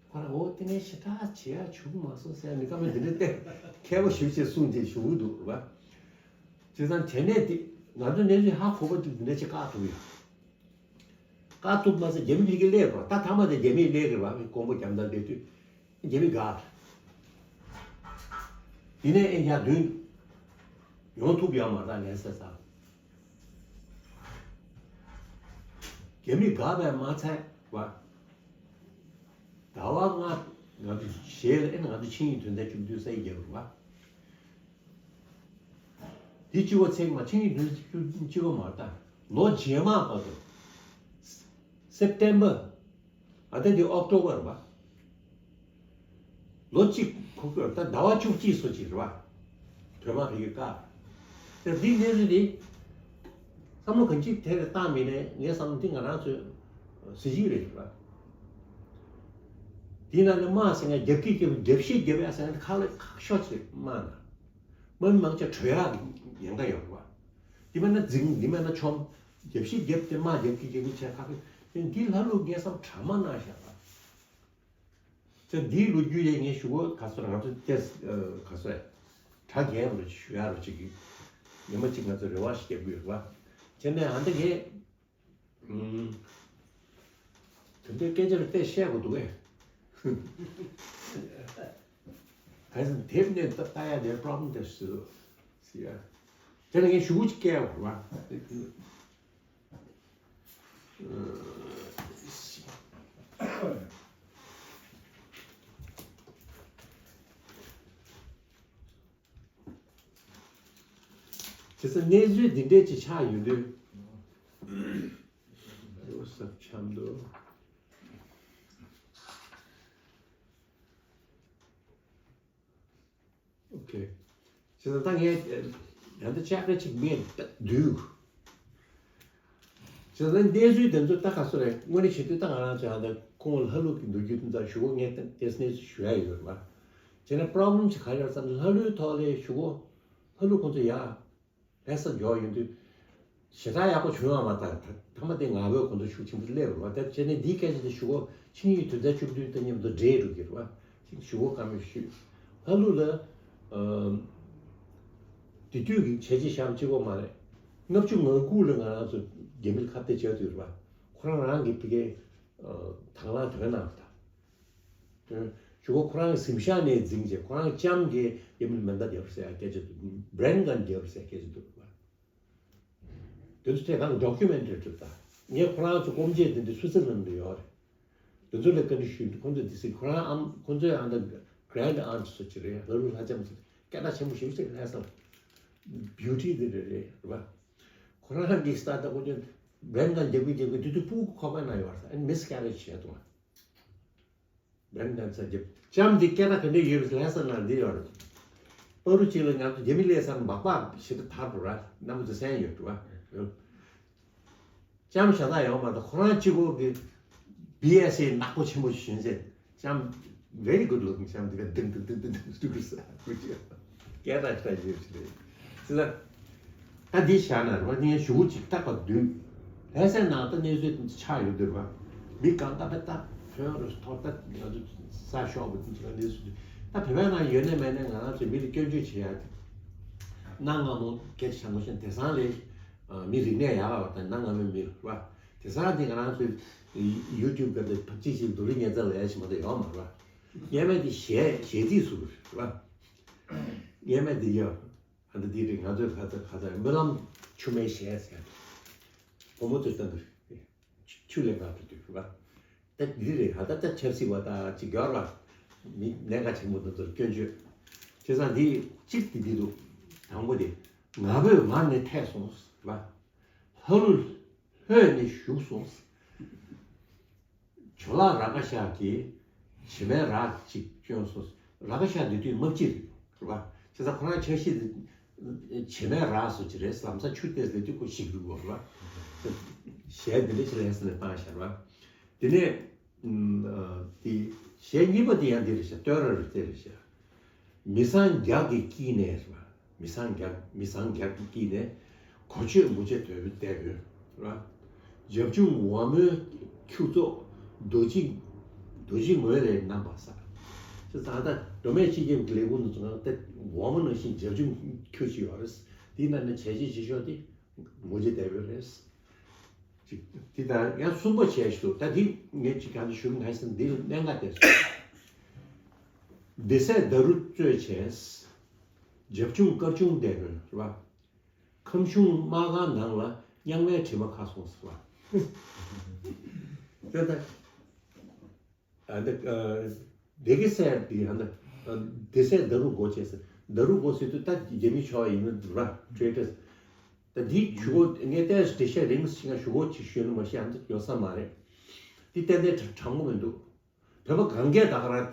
ཁོ་རང་འོ་དེ་ངས་ཞེ་དྲག་བྱེད་ཡ་བྱུང་མ་སོང་ཟེར་ནས་བཀའ་མོལ་འདི་འདྲ་བསྟན་མཁས་པོ་ཞེ་པོ་ཅིག་གསུངས་ཏེ་བཞུགས་ཀྱི་འདུག་རེད་པ། བྱས་ཙང་དེ་ནས་འདི་ང་ཚོ་གནས་ཚུལ་ཧ་གོ་བ་འདི་འདི་འདྲ་ཅིག་བཀག་ཐུབ་ཡོད། བཀག་ཐུབ་མ་ཟད་རྒྱ་མི་རིགས་ཀྱི་སླེབས་པ་ད་ཐ་མ་དེ་རྒྱ་མིས་སླེབས་རེད་བ། མི་ཀོང་པོ་རྒྱ་མི་དང་འབྲེལ་དུས་རྒྱ་མི་དགའ། དེ་ནས་ཨེ་ཡར་མདུན་ཡོང་ཐུབ་ཡོད་མ་རེད། ད་ལན་སེ་ས་རྒྱ་མི་དགའ་བས་མ་ཚད་བ། ཟླ་བ་ལྔ་ང་ཚོ་ཞལ་ལ་ཨེ་ང་ཚོ་ཆིངས་ཡིག་དོན་ཚན་བཅུ་བདུན་སེལ་རྒྱག་རུ་བ། དེ་གཅིག་པོ་ཚེག་མ་ཆིངས་ཡིག་དོན་ཚན་བཅུ་བདུན་གཅིག་པོ་མ་རེད། ད་ལོ་རྗེས་མ་བར་དུ་སེབ་ཏེམ་པར། ཨ་ད་དེ་ཨོག་ཏོ་བར་བ། ལོ་གཅིག་ཁོ་ཁོ་ད་ཟླ་བ་བཅུ་གཅིག་སོ་གཅིག་རེད་བ། བོད་དམག་ཕ་གི་བཀག་ད་འདི་གནས་ཚུལ་འདི་བསམ་བློ་གང་ཅི་དེ་རེ་བཏང་མི་ནས་ངས་བསམ་བློ་འདི་ང་རང་ཚོའི་གཟི་བརྗིད་རེད་བ། དེའི་ནང་ནས་དམག་ཟེར་མཁན་རྒྱབ་ཀྱི་རྒྱབ་རྒྱབ་ཤིག་རྒྱབ་ཡ་ཟེར་མཁན་ཁག་ལ་ཁག་ཤོས་ཅིག་དམག་ན། དམག་མི་མང་ཆེ་བྲོས་ཡག་ཉེན་ཁ་ཡོད་རེད་བ། འདི་མ་ན་འཛིང་འདི་མ་ན་ཆོམ། རྒྱབ་ཤིག་རྒྱབ་དེ་དམག་རྒྱབ་ཀྱི་རྒྱབ་ཀྱི་བྱས་ཁག་གི་འདི་ལྷ་ལུག་ངས་བསམ་གྲ་མ་གནང་བཞག་པ། ཚེ་འདིའི་ལོ་རྒྱུས་ཡས་ངས་ཞུ་གོ་ག་སོ་ར་ང་ཚོ་ཏེས་ག་སོ་ར་གྲ་རྒྱས་རུ་ཞུ་ཡ་རུ་ཅིག་གི་ཉི་མ་གཅིག་ང་ཚོ་རེ་བ་ཞིག་རྒྱབ་གི་ཡོད་རེད་བ། དེ་ནས་ཨ་འདི་ངས་དེ་འདྲའི་སྐད་ཆ་རུ་ཏེ་བཤད་དགོས་འདུག་གས། ག་ཚོད་དེབ་ནས་ལྟ་ལྟ་ཡ་དེ་པྲོབ་ལེམ་དེ་སུ་སི་ཡ། དེ་ལ་ངས་ཞུ་གུ་ཅིག་བསྐྱལ་བ་རེད་བ། དེ་ཚོ་གནས་ཚུལ་འདི་འདྲས་ཅིག་ཆགས་ཡོང་དུས། འོ་ས་འཆམ་འདུག་ཨོ་ཁེ། བྱས་ཙང་ད་ངས་ཡང་ད་ལྕགས་ར་ཅིག་མེད་བསྡུས། བྱས་ཙང་གནས་ཚུལ་དེ་ཚོ་ད་ག་སོ་རེད། དངོས་གནས་བྱེད་དུས་ད་ང་རང་ཚོ་ཡང་ད་ཁོང་ལྷ་ལུགས་ཀྱི་མདོ་རྒྱུད་དེ་ཚོ་ཞུ་གོ་ངས་ད་དེ་གནས་ཚུལ་ཞུ་ཡ་ཡོད་རེད་བ། བྱས་ན་པྲོབ་ལེམ་ཅིག་ག་རེ་ཡོད་ཟེར་ན་ལྷ་ལུགས་ཐོག་ལས་ཞུ་གོ་ལྷ་ལུགས་ཁོང་ཚོ་ཡ། ལྷ་ས་འཇོག་ཡོང་དུས། ཞེ་དྲག་ཡག་པོ་བྱུང་ཡོད་མ་རེད། ད་ཐ་མ་དེ་ང་ཕོད་ཁོང་ཚོ་ཤུགས་ཆེན་པོ་སླེབས་རེད་བ། ད་བྱས་ནས་འདིའི་སྐད་ཆ་དེ་ཞུ་གོ་ཆིངས་ཡིག་དོན་ཚན་བཅུ་བདུན་དང་མཉམ་དུ་འབྲེལ་འགྲོ་གི་རེད་བ། ཅིག་ཞུ་གོ་བཀའ་མོལ་ཞུས། ལྷ་ལུགས་ལ། ཨམ། དེ་དུས་ཀྱི་བྱས་རྗེས་བཞག་གཅིག་པོ་མ་རེད། ལྔ་བཅུ་ང་དགུ་ལ་ང་རང་ཚོ་རྒྱ་མིར་ཁ་གཏད་བྱས་དུས་རེད་བ། ཁོ་རང་རང་གི་ཕ་གིའི་དང་བླངས་དོན་གནང་བ་དང་། ཞུ་གོ་ཁོ་རང་གཟིམ་ཤག་ནས་འཛིང་བྱས་ཁོ་རང་ལྕམ་གྱིས་ཡ་མིན་མེ་མདའ་རྒྱབ་ཟེར་ཡ་སྐད་ཆ་འདུག་བྷི་རེན་གན་རྒྱབ་ཟེར་ཡ་སྐད་ཆ་འདུག་བ། དེ་ཚོ་དེ་གང་ཌོ་ཀུ་མེན་ཊི་རི་འགྲུབ་ད། ངས་ཁོ་རང་ཚོ་སྐོམ་བྱས་དེ་འདྲ་སུའི་ཙི་ལན་དུ་ཡོད་རེད། དེ་ཚོ་ལ་བཀའ་འདྲི་ཞུས་འདུག་ཁོང་ཚོས་དེ་སྲིད་ཁོ་རང་ཨམ་ཁོང་ཚོས་ཨ་འདྲ་གྷ་རེན་ཌི་ཨོན་ཊི་སོ་ཅི་རེད། ལྷ་ལུགས་ལྷ་ལྕམ་ཚོ་སྐད་གྲགས་ཆེན་པོ་ཞེ་པོ་ཅིག་ལྷག་སོང་། བྷིའུ་ཊི་དེ་འདྲ་རེད་རེད་བ། ཁོ་རང་གི་སྟ་ད་ཁོ་ཚོས་བྷི་རེན་གན་རྒྱབ་ཀྱི་རྒྱབ་ཀྱི་དེ་དུས་སྤུ་གུ་ཁོག་པའི་ནང་ཡོད་རེད། ཨ་ནི་མི་སི་ཀེ་རེཇ་བྱས་འདུག་བ། བྷི་རེན་གན་ཚ་རྒྱབ་ལྕམ་འདི་སྐད་གྲགས་ག་འདྲ་ཡོད་པའི་ལྷག་ས་ན་འདི་ཡོད་རེད། པ་རུ་གཅིག་ལ་ང་ཚོ་རྒྱ་མི་སླེབས་ས་མག་པ་ཞིག་ཏུ་ཐར་འགྲོ་ར་རྣམ་པ་ཚོ་གསན་ཡོད་འགྲོ་བ། ལྕམ་ཤ་སྟག་ཡོང་མ་གཏོགས་ཁོ་རང་གཅིག་པོ་གི་བྷི་ཨེས་ཨེ་ནག་པོ་ཆེན་པོ་ཞིག་ཞོན་ཚེ་ལྕམ་very good looking ལྕམ་འདི་ག་ལྡིང་ལྡིང་ལྡིང་ལྡིང་ལྡིང་ལྡིང་ཟེར་ཁུ་ཅི་སྐད་གྲགས་ཤ་ཡོད་ཞིག་རེད། ཅི་ལ། ད་འདི་བཞག་ན་རེད་བ། ངས་ཞུ་གཅིག་ཏག་པ་བསྡུས། ལྷ་སའི་ནང་ད་གནས་ཚུལ་ཆགས་ཡོད་འདུག་རེད་བ། མི་གང་ལྟ་བས་ད་ཕོན་རུ་ཐོར་ད་ང་ཚོ་ས་ཤོག་པ་འདི་ཚོ་གནས་ཚུལ་ད་བོད་པའི་ནང་ཡོད་ནས་མེད་ནས་ང་རང་ཚོས་མི་ལ་སྐྱོན་བརྗོད་བྱེད་ཡ་དེ། གནའ་སྔ་མོ་སྐད་ཆ་བྱ་མོ་ཤེས་དེང་སང་ལས་མི་རིག་གནས་ཡག་པ་དང་གནའ་སྔ་མོའི་མི་རེད་བ། དེང་སང་དེ་ང་རང་ཚོས་ཡུ་ཊུབ་ག་དེ་ཕ་གཅིག་གཅིག་རྡོ་རིང་ཉལ་ཚ་ལ་ཡ་ཞིག་མ་གཏོགས་ཡོད་མ་རེད་བ། སྔས་མ་དེ་གཞས་གཞས་ཚིག་བཟོ་གི་རེད་བ། སྔས་མ་དེ་ཡ། ཨ་འདི་འདི་རེད། ང་ཚོས་ཁ་ཚ་ཁ་ཚ་རྨི་ལམ་ཆུ་མེད་གཞས་ཟེར། བུ་མོ་ཚོས་བཏང་གི་རེད། ཆུ་ཆུ་ལེན་ག་འགྲོ་དུས་རེད་བ། ད་འདི་རེད། ཧ་ད་ད་ཆབ་སྲིད་པ་ད་ཅིག་འགྱུར་བ། མི་གནད་འགག་ཆེན་པོ་འདི་ཚོར་སྐྱོན་བརྗོད། བྱས་ཙང་འདི་གཅིག་འདི་འདི་འདུག་དང་པོ་དེ་ང་བོས་མར་ནས་ཐད་སོང་བ། ལྷ་ལུ་ལྷོད་ནས་ཞུགས་སོང་། ཇོ་ལགས་ར་ཀ་ཤ་གིས་བྱེ་མའི་རྭ་གཅིག་བསྐྱོན་སོང་། ར་ཀ་ཤ་འདི་དུས་དམག་སྤྱི་རེད་བ། བྱས་ཙང་ཁོ་རང་འཆར་གཞི་འདི་བྱེ་མའི་རྭ་སོ་ཅི་རེད། ལམ་སང་ཆུ་ཏོག་ཙམ་འདི་ཁོ་ཞིག་རུ་བ་རེད་བ། གཞས་འདི་འདྲ་ཞིག་ལ་ཡང་སེ་ནས་བཏང་བཞག་རེད་བ། དེ་ནས་དེ་གཞས་གཉིས་པ་དེ་ཡང་འདི་རེད་ཤག་བསྟོད་ར་རེད་དེ་རེད་ཤག་མི་སང་རྒྱག་གི་དཀྱིལ་ནས་རེད་བ། མི་སང་རྒྱག་མི་སང་རྒྱག་གི་དཀྱིལ་ནས་གོ་ཆོད་མོ་ཆོད་དོད་པའི་དད་འོས་ར། རྒྱབ་ཆུང་འོག་མོའི་ཁྱུ་ཚོགས་རྡོ་རྗེ་རྡོ་རྗེ་ངོས་ལས་རྣམ་པ་གསལ། ཅེས་ད་ལྟ་མདོ་སྨད་སྤྱི་ཁྱབ་ཀྱི་ལས་ཁུངས་ནང་ཚོ་ནང་ཏེ་འོག་མོ་ནང་བཞིན་རྒྱབ་ཆུང་ཁྱུ་ཅིག་ཡོད་རེད། དེའི་ནང་ནས་བྱས་རྗེས་ཆེ་ཤོས་དེ་མོ་རྗེ་དད་འོས་རེད། ཅིག་དེ་དང་ཡང་གསུམ་པ་བྱས་ཤིག་ད་དེ་ངས་ཅིག་གང་དུ་ཞུ་གི་ང་ཡིན་འདི་གནད་འགག་དེ་སོ། སྡེ་སྲིད་ཟླ་རུ་གཙོས་བྱས། རྒྱབ་ཆུང་སྐར་ཆུང་སྡེ་དཔོན་རེད་བ། ཁམས་གཞུང་དམག་ཁང་ནང་ལ་རྙིང་མའི་དྲི་མ་ཁ་སོང་ཟེར་བ། དེ་ལྟར། ཨ་འདི་ཨ་སྡེ་དགེ་སྲས་འདི་ཨ་འདི་ཨ་སྡེ་སྲིད་ཟླ་རུ་སྒོ་བྱས་ཟེར། ཟླ་རུ་སྒོ་ཟེར་དུས་ད་རྒྱ་མི་ཆོག་ཡིན་ན་ར་ཊེ་ཊར་སི། ད་འདི་ཞུ་སྒོ་ངས་ལྟས་འགྲེལ་བཤད་རིང་ཞིག་ང་ཞུ་སྒོ་ཅིག་ཞུས་ན་མ་ཤེས་ཨ་འདི་ཡོད་ས་མ་རེད། འདི་ཏན་ཏན་དྲང་པོ་མི་འདུག་བོད་པ་གང་གས་ད་ག་རང་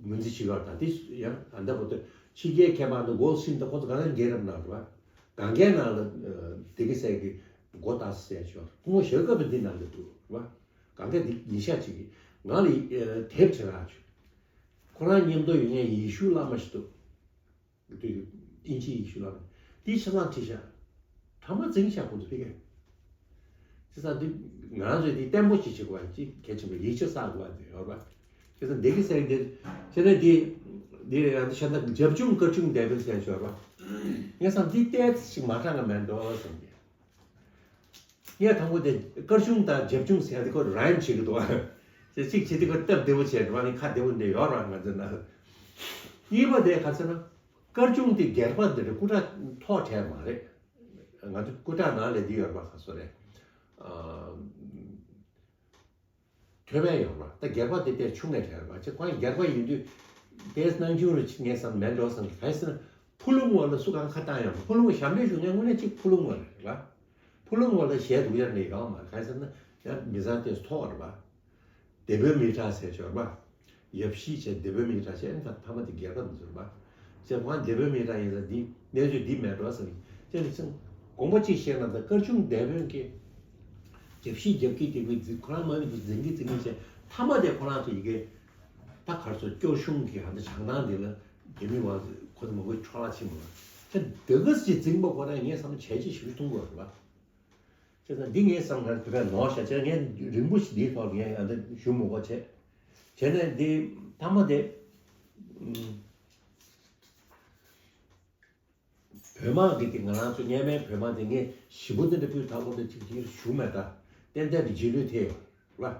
ངོས་འཛིན་བྱེད་ཀྱི་ཡོད་དང་དེ་ཡང་ད་ལྟ་བར་དུ་ཕྱི་རྒྱལ་མཁས་པ་འདི་མགོ་སྲིན་ད་ཁོ་ཚོ་ག་རེ་འགན་རབ་གནང་རེད་བ། གང་གའི་ནང་ལ་སྡེ་དགེ་སྲས་ཀྱི་མགོ་བཏགས་ཟེར་ཞོར་ཁོང་ཞལ་སྐབས་འདི་ནང་དུ་འདུག་རེད་བ། གང་ག་འདི་ཉིན་ཤས་ཅིག་ང་ལ་དེབ་བྱེད་རག་བྱུང་། ཁོ་རང་མཉམ་དུ་ཡོད་མཁན་ཡེ་ཤུ་བླ་མ་ཞིག་འདུག་དེ་དབྱིན་ཇི་ཡེ་ཤུ་ལ་དེའི་ཆ་ཚང་ཁྲིད་ཤག་ཕྲ་མ་འཛིང་ཤག་ཁོང་ཚོ་ཕ་གིར། བྱས་ཙང་འདི་ང་རང་ཚོས་འདི་བརྟན་པོ་ཅིག་བྱེད་དགོས་པ་ཅིག་གལ་ཆེན་པོ་ཡིད་ཆེས་བསགས་དགོས་པ་དེ་ཡོད་པ། བྱས་ཙང་སྡེ་དགེ་ཟེར་འདི་བྱས་ན་འདི་འདི་ཡང་བཤད་ན་རྒྱབ་ཆུང་སྐར་ཆུང་འདས་པའི་ཟེར་ཞོར་པ། ངས་བསམ་འདི་ཏོག་ཙམ་ཅིག་མ་དྲང་ག་མེད་འགྲོ་བསམ་གི། ངས་དང་པོ་དེ་སྐར་ཆུང་དང་རྒྱབ་ཆུང་ཟེར་ཡ་དེ་ཁོ་རའིམ་བྱེད་ཀྱི་འདུག་ཨ། ཅེས་གཅིག་བྱེད་དུས་ཁོ་སྟབས་བདེ་པོ་བྱས་འགྲོ་བ་ནི་ཁ་བདེ་པོ་འདྲ་ཡོད་ར་ང་ཚོའི་ནང་། གཉིས་པ་དེ་ག་ཚོད་ན། སྐར་ཆུང་དེ་སྒེར་པ་འདི་རེད། སྐུ་དྲག་ཐོག་བྲལ་མ་རེད། ང་ཚོ་སྐུ་དྲག་ནང་ལས་འདི་ཡོད་ར་ག་ཚོད་རེད། ཨ། ཐོན་པ་ཡོང་བ་ད་སྒེར་པ་དེ་དེ་ཆུང་ནས་དྲན་པ་ཅེ་ཁོང་སྒེར་པ་ཡིན་དུས་དེ་སྣང་ཆུང་རུ་ངས་བསམ་མེད་འགྲོ་བསམ་གི་ག་ཟེར་ན་ཕུ་ལུང་བ་ལ་སུ་གང་ཁ་བཏང་ཡོང་ཕུ་ལུང་བ་ཞབས་འདྲེན་ཞུ་མཁན་དངོས་གནས་གཅིག་ཕུ་ལུང་བ་རེད་བ། ཕུ་ལུང་བ་ལ་ཞལ་འདུག་ཡར་ནས་ཡོང་མ་ག་ཟེར་ན་ཡང་མི་ཚང་དེ་ཐོག་རེད་བ། སྡེ་དཔོན་མི་དྲག་ཟེར་ཆོག་རེད་བ། ཡབ་གཞིས་བྱས་སྡེ་དཔོན་མི་དྲག་བྱས་ཨ་ནི་ད་ཐ་མ་དེ་སྒེར་པ་མི་ཚོར་བ། ཅེས་ཁོང་སྡེ་དཔོན་མི་དྲག་ཡིན་ཙང་འདི་གནས་ཚུལ་འདི་མེད་འགྲོ་ཟེར་ནས་ཅེས་ནས་ཅང་དགོངས་པ་གཅིག་བཞེས་ན་ད་སྐར་ཆུང་སྡེ་དཔོན་གྱིས་རྒྱབ་ཤིག་རྒྱབ་ཀྱི་དེ་བས་འཛིན་ཁོ་རང་མ་ནི་འཛིན་གྱི་འཛིན་གྱི་བྱས་ཐ་མ་དེ་ཁོ་རང་ཚོ་ཡི་གེ་ད་གར་ཚོ་སྐྱོ་ཤུང་གི་ཧ་ད་བྱང་ཐང་འདི་ལ་རྒྱ་མི་བ་ཁོ་ཚོ་མ་གོ་འཕྲོ་བརླག་ཕྱིན་མ་ལ་ཅེས་འདི་ག་ཅིག་འཛིན་པ་ཁོ་རང་ངས་བསམ་བྱས་ཅི་ཞིག་མཐོང་དགོས་རེད་བ། བྱས་ཙང་འདི་ངས་བསམ་ངར་བོད་པས་ནོར་ཤ་བྱས་ངས་རིང་པོ་ཞིག་འདིའི་ཐོག་ངས་ཨ་འདི་ཞུ་མི་དགོས་བྱས། བྱས་ནས་འདི་མཐའ་མ་དེ་ཨུམ་བོད་དམག་གི་དེ་ང་རང་ཚོ་གཉལ་མའི་བོད་དམག་དེ་ངས་ཞིབ་པོ་དེ་འདྲ་སྤུས་དག་པོ་དེ་ཅིག་ཅིག་ཞུ་མེད་ད། ཏན་ཏན་དེ་རྗེས་ལུས་ཐེབས་ཡོད་ར།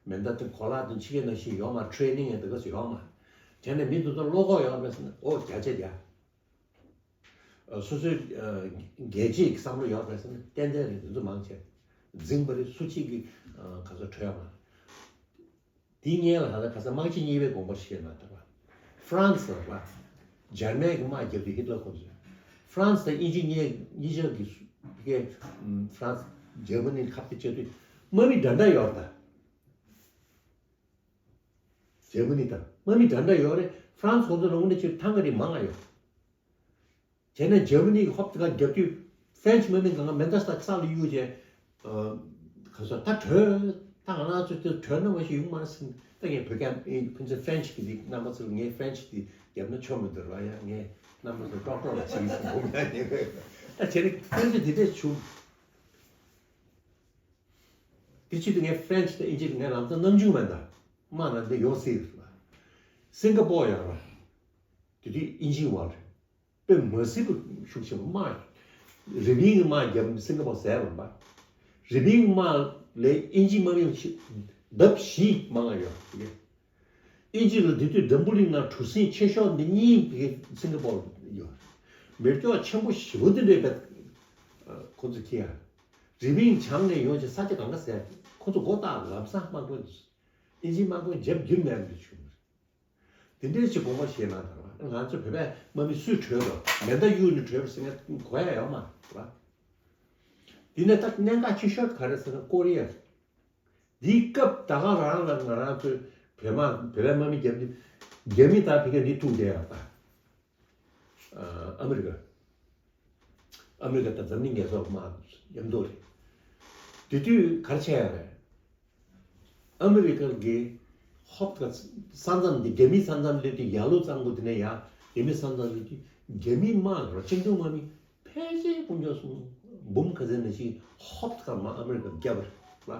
མེ་མདའ་དེ་གོ་ལག་དེ་ཕྱི་རྒྱལ་ནང་བཞིན་ཡོད་མ་ཊེ་རེ་ནིང་ཡང་དེ་ག་ཚོད་ཡོད་མ། བྱས་ནས་མི་དེ་ཚོ་བློ་ཁོག་ཡོད་མེད་ཟེར་ན་ཨོ་བརྒྱ་ཆ་བརྒྱ། སོ་སོའི་རྒྱལ་གཅེས་ཀྱི་བསམ་བློ་ཡོད་པ་ཟེར་ན་ཏན་ཏན་རེད། དེ་ཚོ་མང་ཆེ་འཛིང་པ་རེད། སུ་གཅིག་གིས་ག་ཚོད་གྲོས་མ། དེའི་སྔོན་ལ་ད་ལྟ་ག་ས་དམག་སྤྱི་གཉིས་པའི་དགོངས་པ་བཞེས་ན་ད་པ་ཧྥ་རན་སི་ལ་པ་འཇར་མན་གྱི་དམག་རྒྱབ་དུས་ཧི་ཏ་ལ་ཁོ་ཚོས་ཧྥ་རན་སི་དང་དབྱིན་ཇི་གཉིས་གཉིས་ཆར་གྱི་ཧྥ་རན་སི་འཇར་མ་ནི་ཁ་གཏད་བཅག་དུས་དམག་མི་འདྲ་འདྲ་ཡོད་རེད་ད། འཇར་མ་ནི་དང་དམག་མི་འདྲ་འདྲ་ཡོད་རེད། ཧྥ་རན་སི་ཁོ་ཚོ་ལ་དངོས་གནས་ཕྱིར་ཐང་ག་རེ་མང་ང་ཡོད། བྱས་ནས་འཇར་མ་ནི་གི་ཧོབ་ཏེ་ཁ་རྒྱབ་དུས་ཧྥ་རན་སི་དམག་མི་གང་ག་མེ་མདའ་ས་ས་ལ་གཡུག་བྱས། ག་ས་ད་བྲོས་ད་ང་རང་ཚོ་དེ་བྲོས་ན་མ་ཤེས་ཡོང་མ་རེད་ཟིན་ད་ངས་བོད་སྐད་ཨིན་ཕུན་ཚོགས་ཧྥ་རན་སི་གི་འདི་རྣམ་པ་ཚོ་ངས་ཧྥ་རན་སི་འདི་རྒྱབ་ན་ཆོག་མི་འདུག་ར་ཡ་ངས་རྣམ་པ་ཚོ་ཀྲོག་ཀྲོག་ལ་བྱེད་ཀྱི་ཟིན་འོང་ཡ་ཉེ་ད་བྱས་ནས་ཕན་ཚུན་དེ་འདྲས་བྱུང་། དེ་ཕྱིར་དུ་ངས་ཧྥ་རན་སི་དང་ཨིན་ཇི་ལ་ངས་ལམ་སང་ནམ་རྒྱུན་མེད་ད་དམག་ནང་འདི་ཡོང་སྲིད་རེད་པ། སིང་ག་པོར་ཡོད་རེད་པ། དེ་དུས་ཨིན་ཇི་བ་རེད། དཔེ་མ་སྲིད་པ་ཤུགས་ཆེན་པོ་དམག་རི་པིན་གྱི་དམག་བརྒྱབ་སིང་ག་པོར་ཟས་པ་རེད་པ། རི་པིན་གྱི་དམག་ལས་ཨིན་ཇི་དམག་མི་ལྡབ་བཞི་མང་ང་ཡོད་རེད། ཨིན་ཇི་ལ་དེ་དུས་འཛམ་བུ་གླིང་ནང་གྲུ་གཟིངས་ཆེ་ཤོས་འདི་གཉིས་དེ་སིང་ག་པོར་ཡོད། མེ་སྒྱོགས་ཆེན་པོ་ཞེ་པོ་དེ་འདྲས་བས་ཁོ་ཚོ་ཁྱེར་ཡ། རི་པིན་བྱང་ནས་ཡོང་ཅིག་ས་ཆ་གང་ག་ཟེར་ཁོ་ཚོ་མགོ་བཏགས་ལམ་སང་དམག་དཔོན་ཨིན་ཇི་དམག་དཔོན་རྒྱབ་རྒྱུ་མེད་པ་འདི་བྱུང་བ་རེད། དེ་འདྲས་ཅིག་དགོངས་པ་བཞེས་ན་དང་ང་ཚོ་བོད་པས་དམག་མི་སུས་བྲོས་དོ་མེ་མདའ་གཡུག་ནས་བྲོས་པ་ཟེར་ན་གོ་ཡ་ཡོད་མ་རེད་པ། དེ་ནས་ད་གནད་འགག་ཆེ་ཤོས་ག་རེ་ཟེར་ན་ཀོ་རི་ཡ། འདིའི་སྐབས་ད་ག་རང་ལ་ང་རང་ཚོའི་བོད་དམག་བོད་པའི་དམག་མི་རྒྱབ་དུས་རྒྱ་མི་དང་ཕ་གི་འདི་ཐུག་བསྡད་ཡོད་པ། ཨ་མི་རི་ཀ། ཨ་མི་རི་ཀ་དང་འཛམ་གླིང་རྒྱལ་ཚོགས་དམག་མཉམ་དུ་རེད། དེ་དུས་ག་རེ་བྱས་ཡོད་རེད། ཨ་མི་རི་ཀ་གི་ཧོབ་ཀ་ས་མཚམས་འདི་རྒྱ་མིའི་ས་མཚམས་སླེབས་དུས་ཡར་ལུང་གཙང་པོ་དེ་ནས་ཡར་རྒྱ་མིའི་ས་མཚམས་སླེབས་དུས་རྒྱ་མིའི་དམག་རོ་ཅིང་ཏུང་དམག་མི་ཕལ་ཆེར་དཀོན་མཆོག་གསུམ་འབུམ་ག་ཚད་ནང་བཞིན་ཧོབ་ཀ་མར་ཨ་མི་རི་ཀར་བརྒྱབ་པ་རེད་ལ།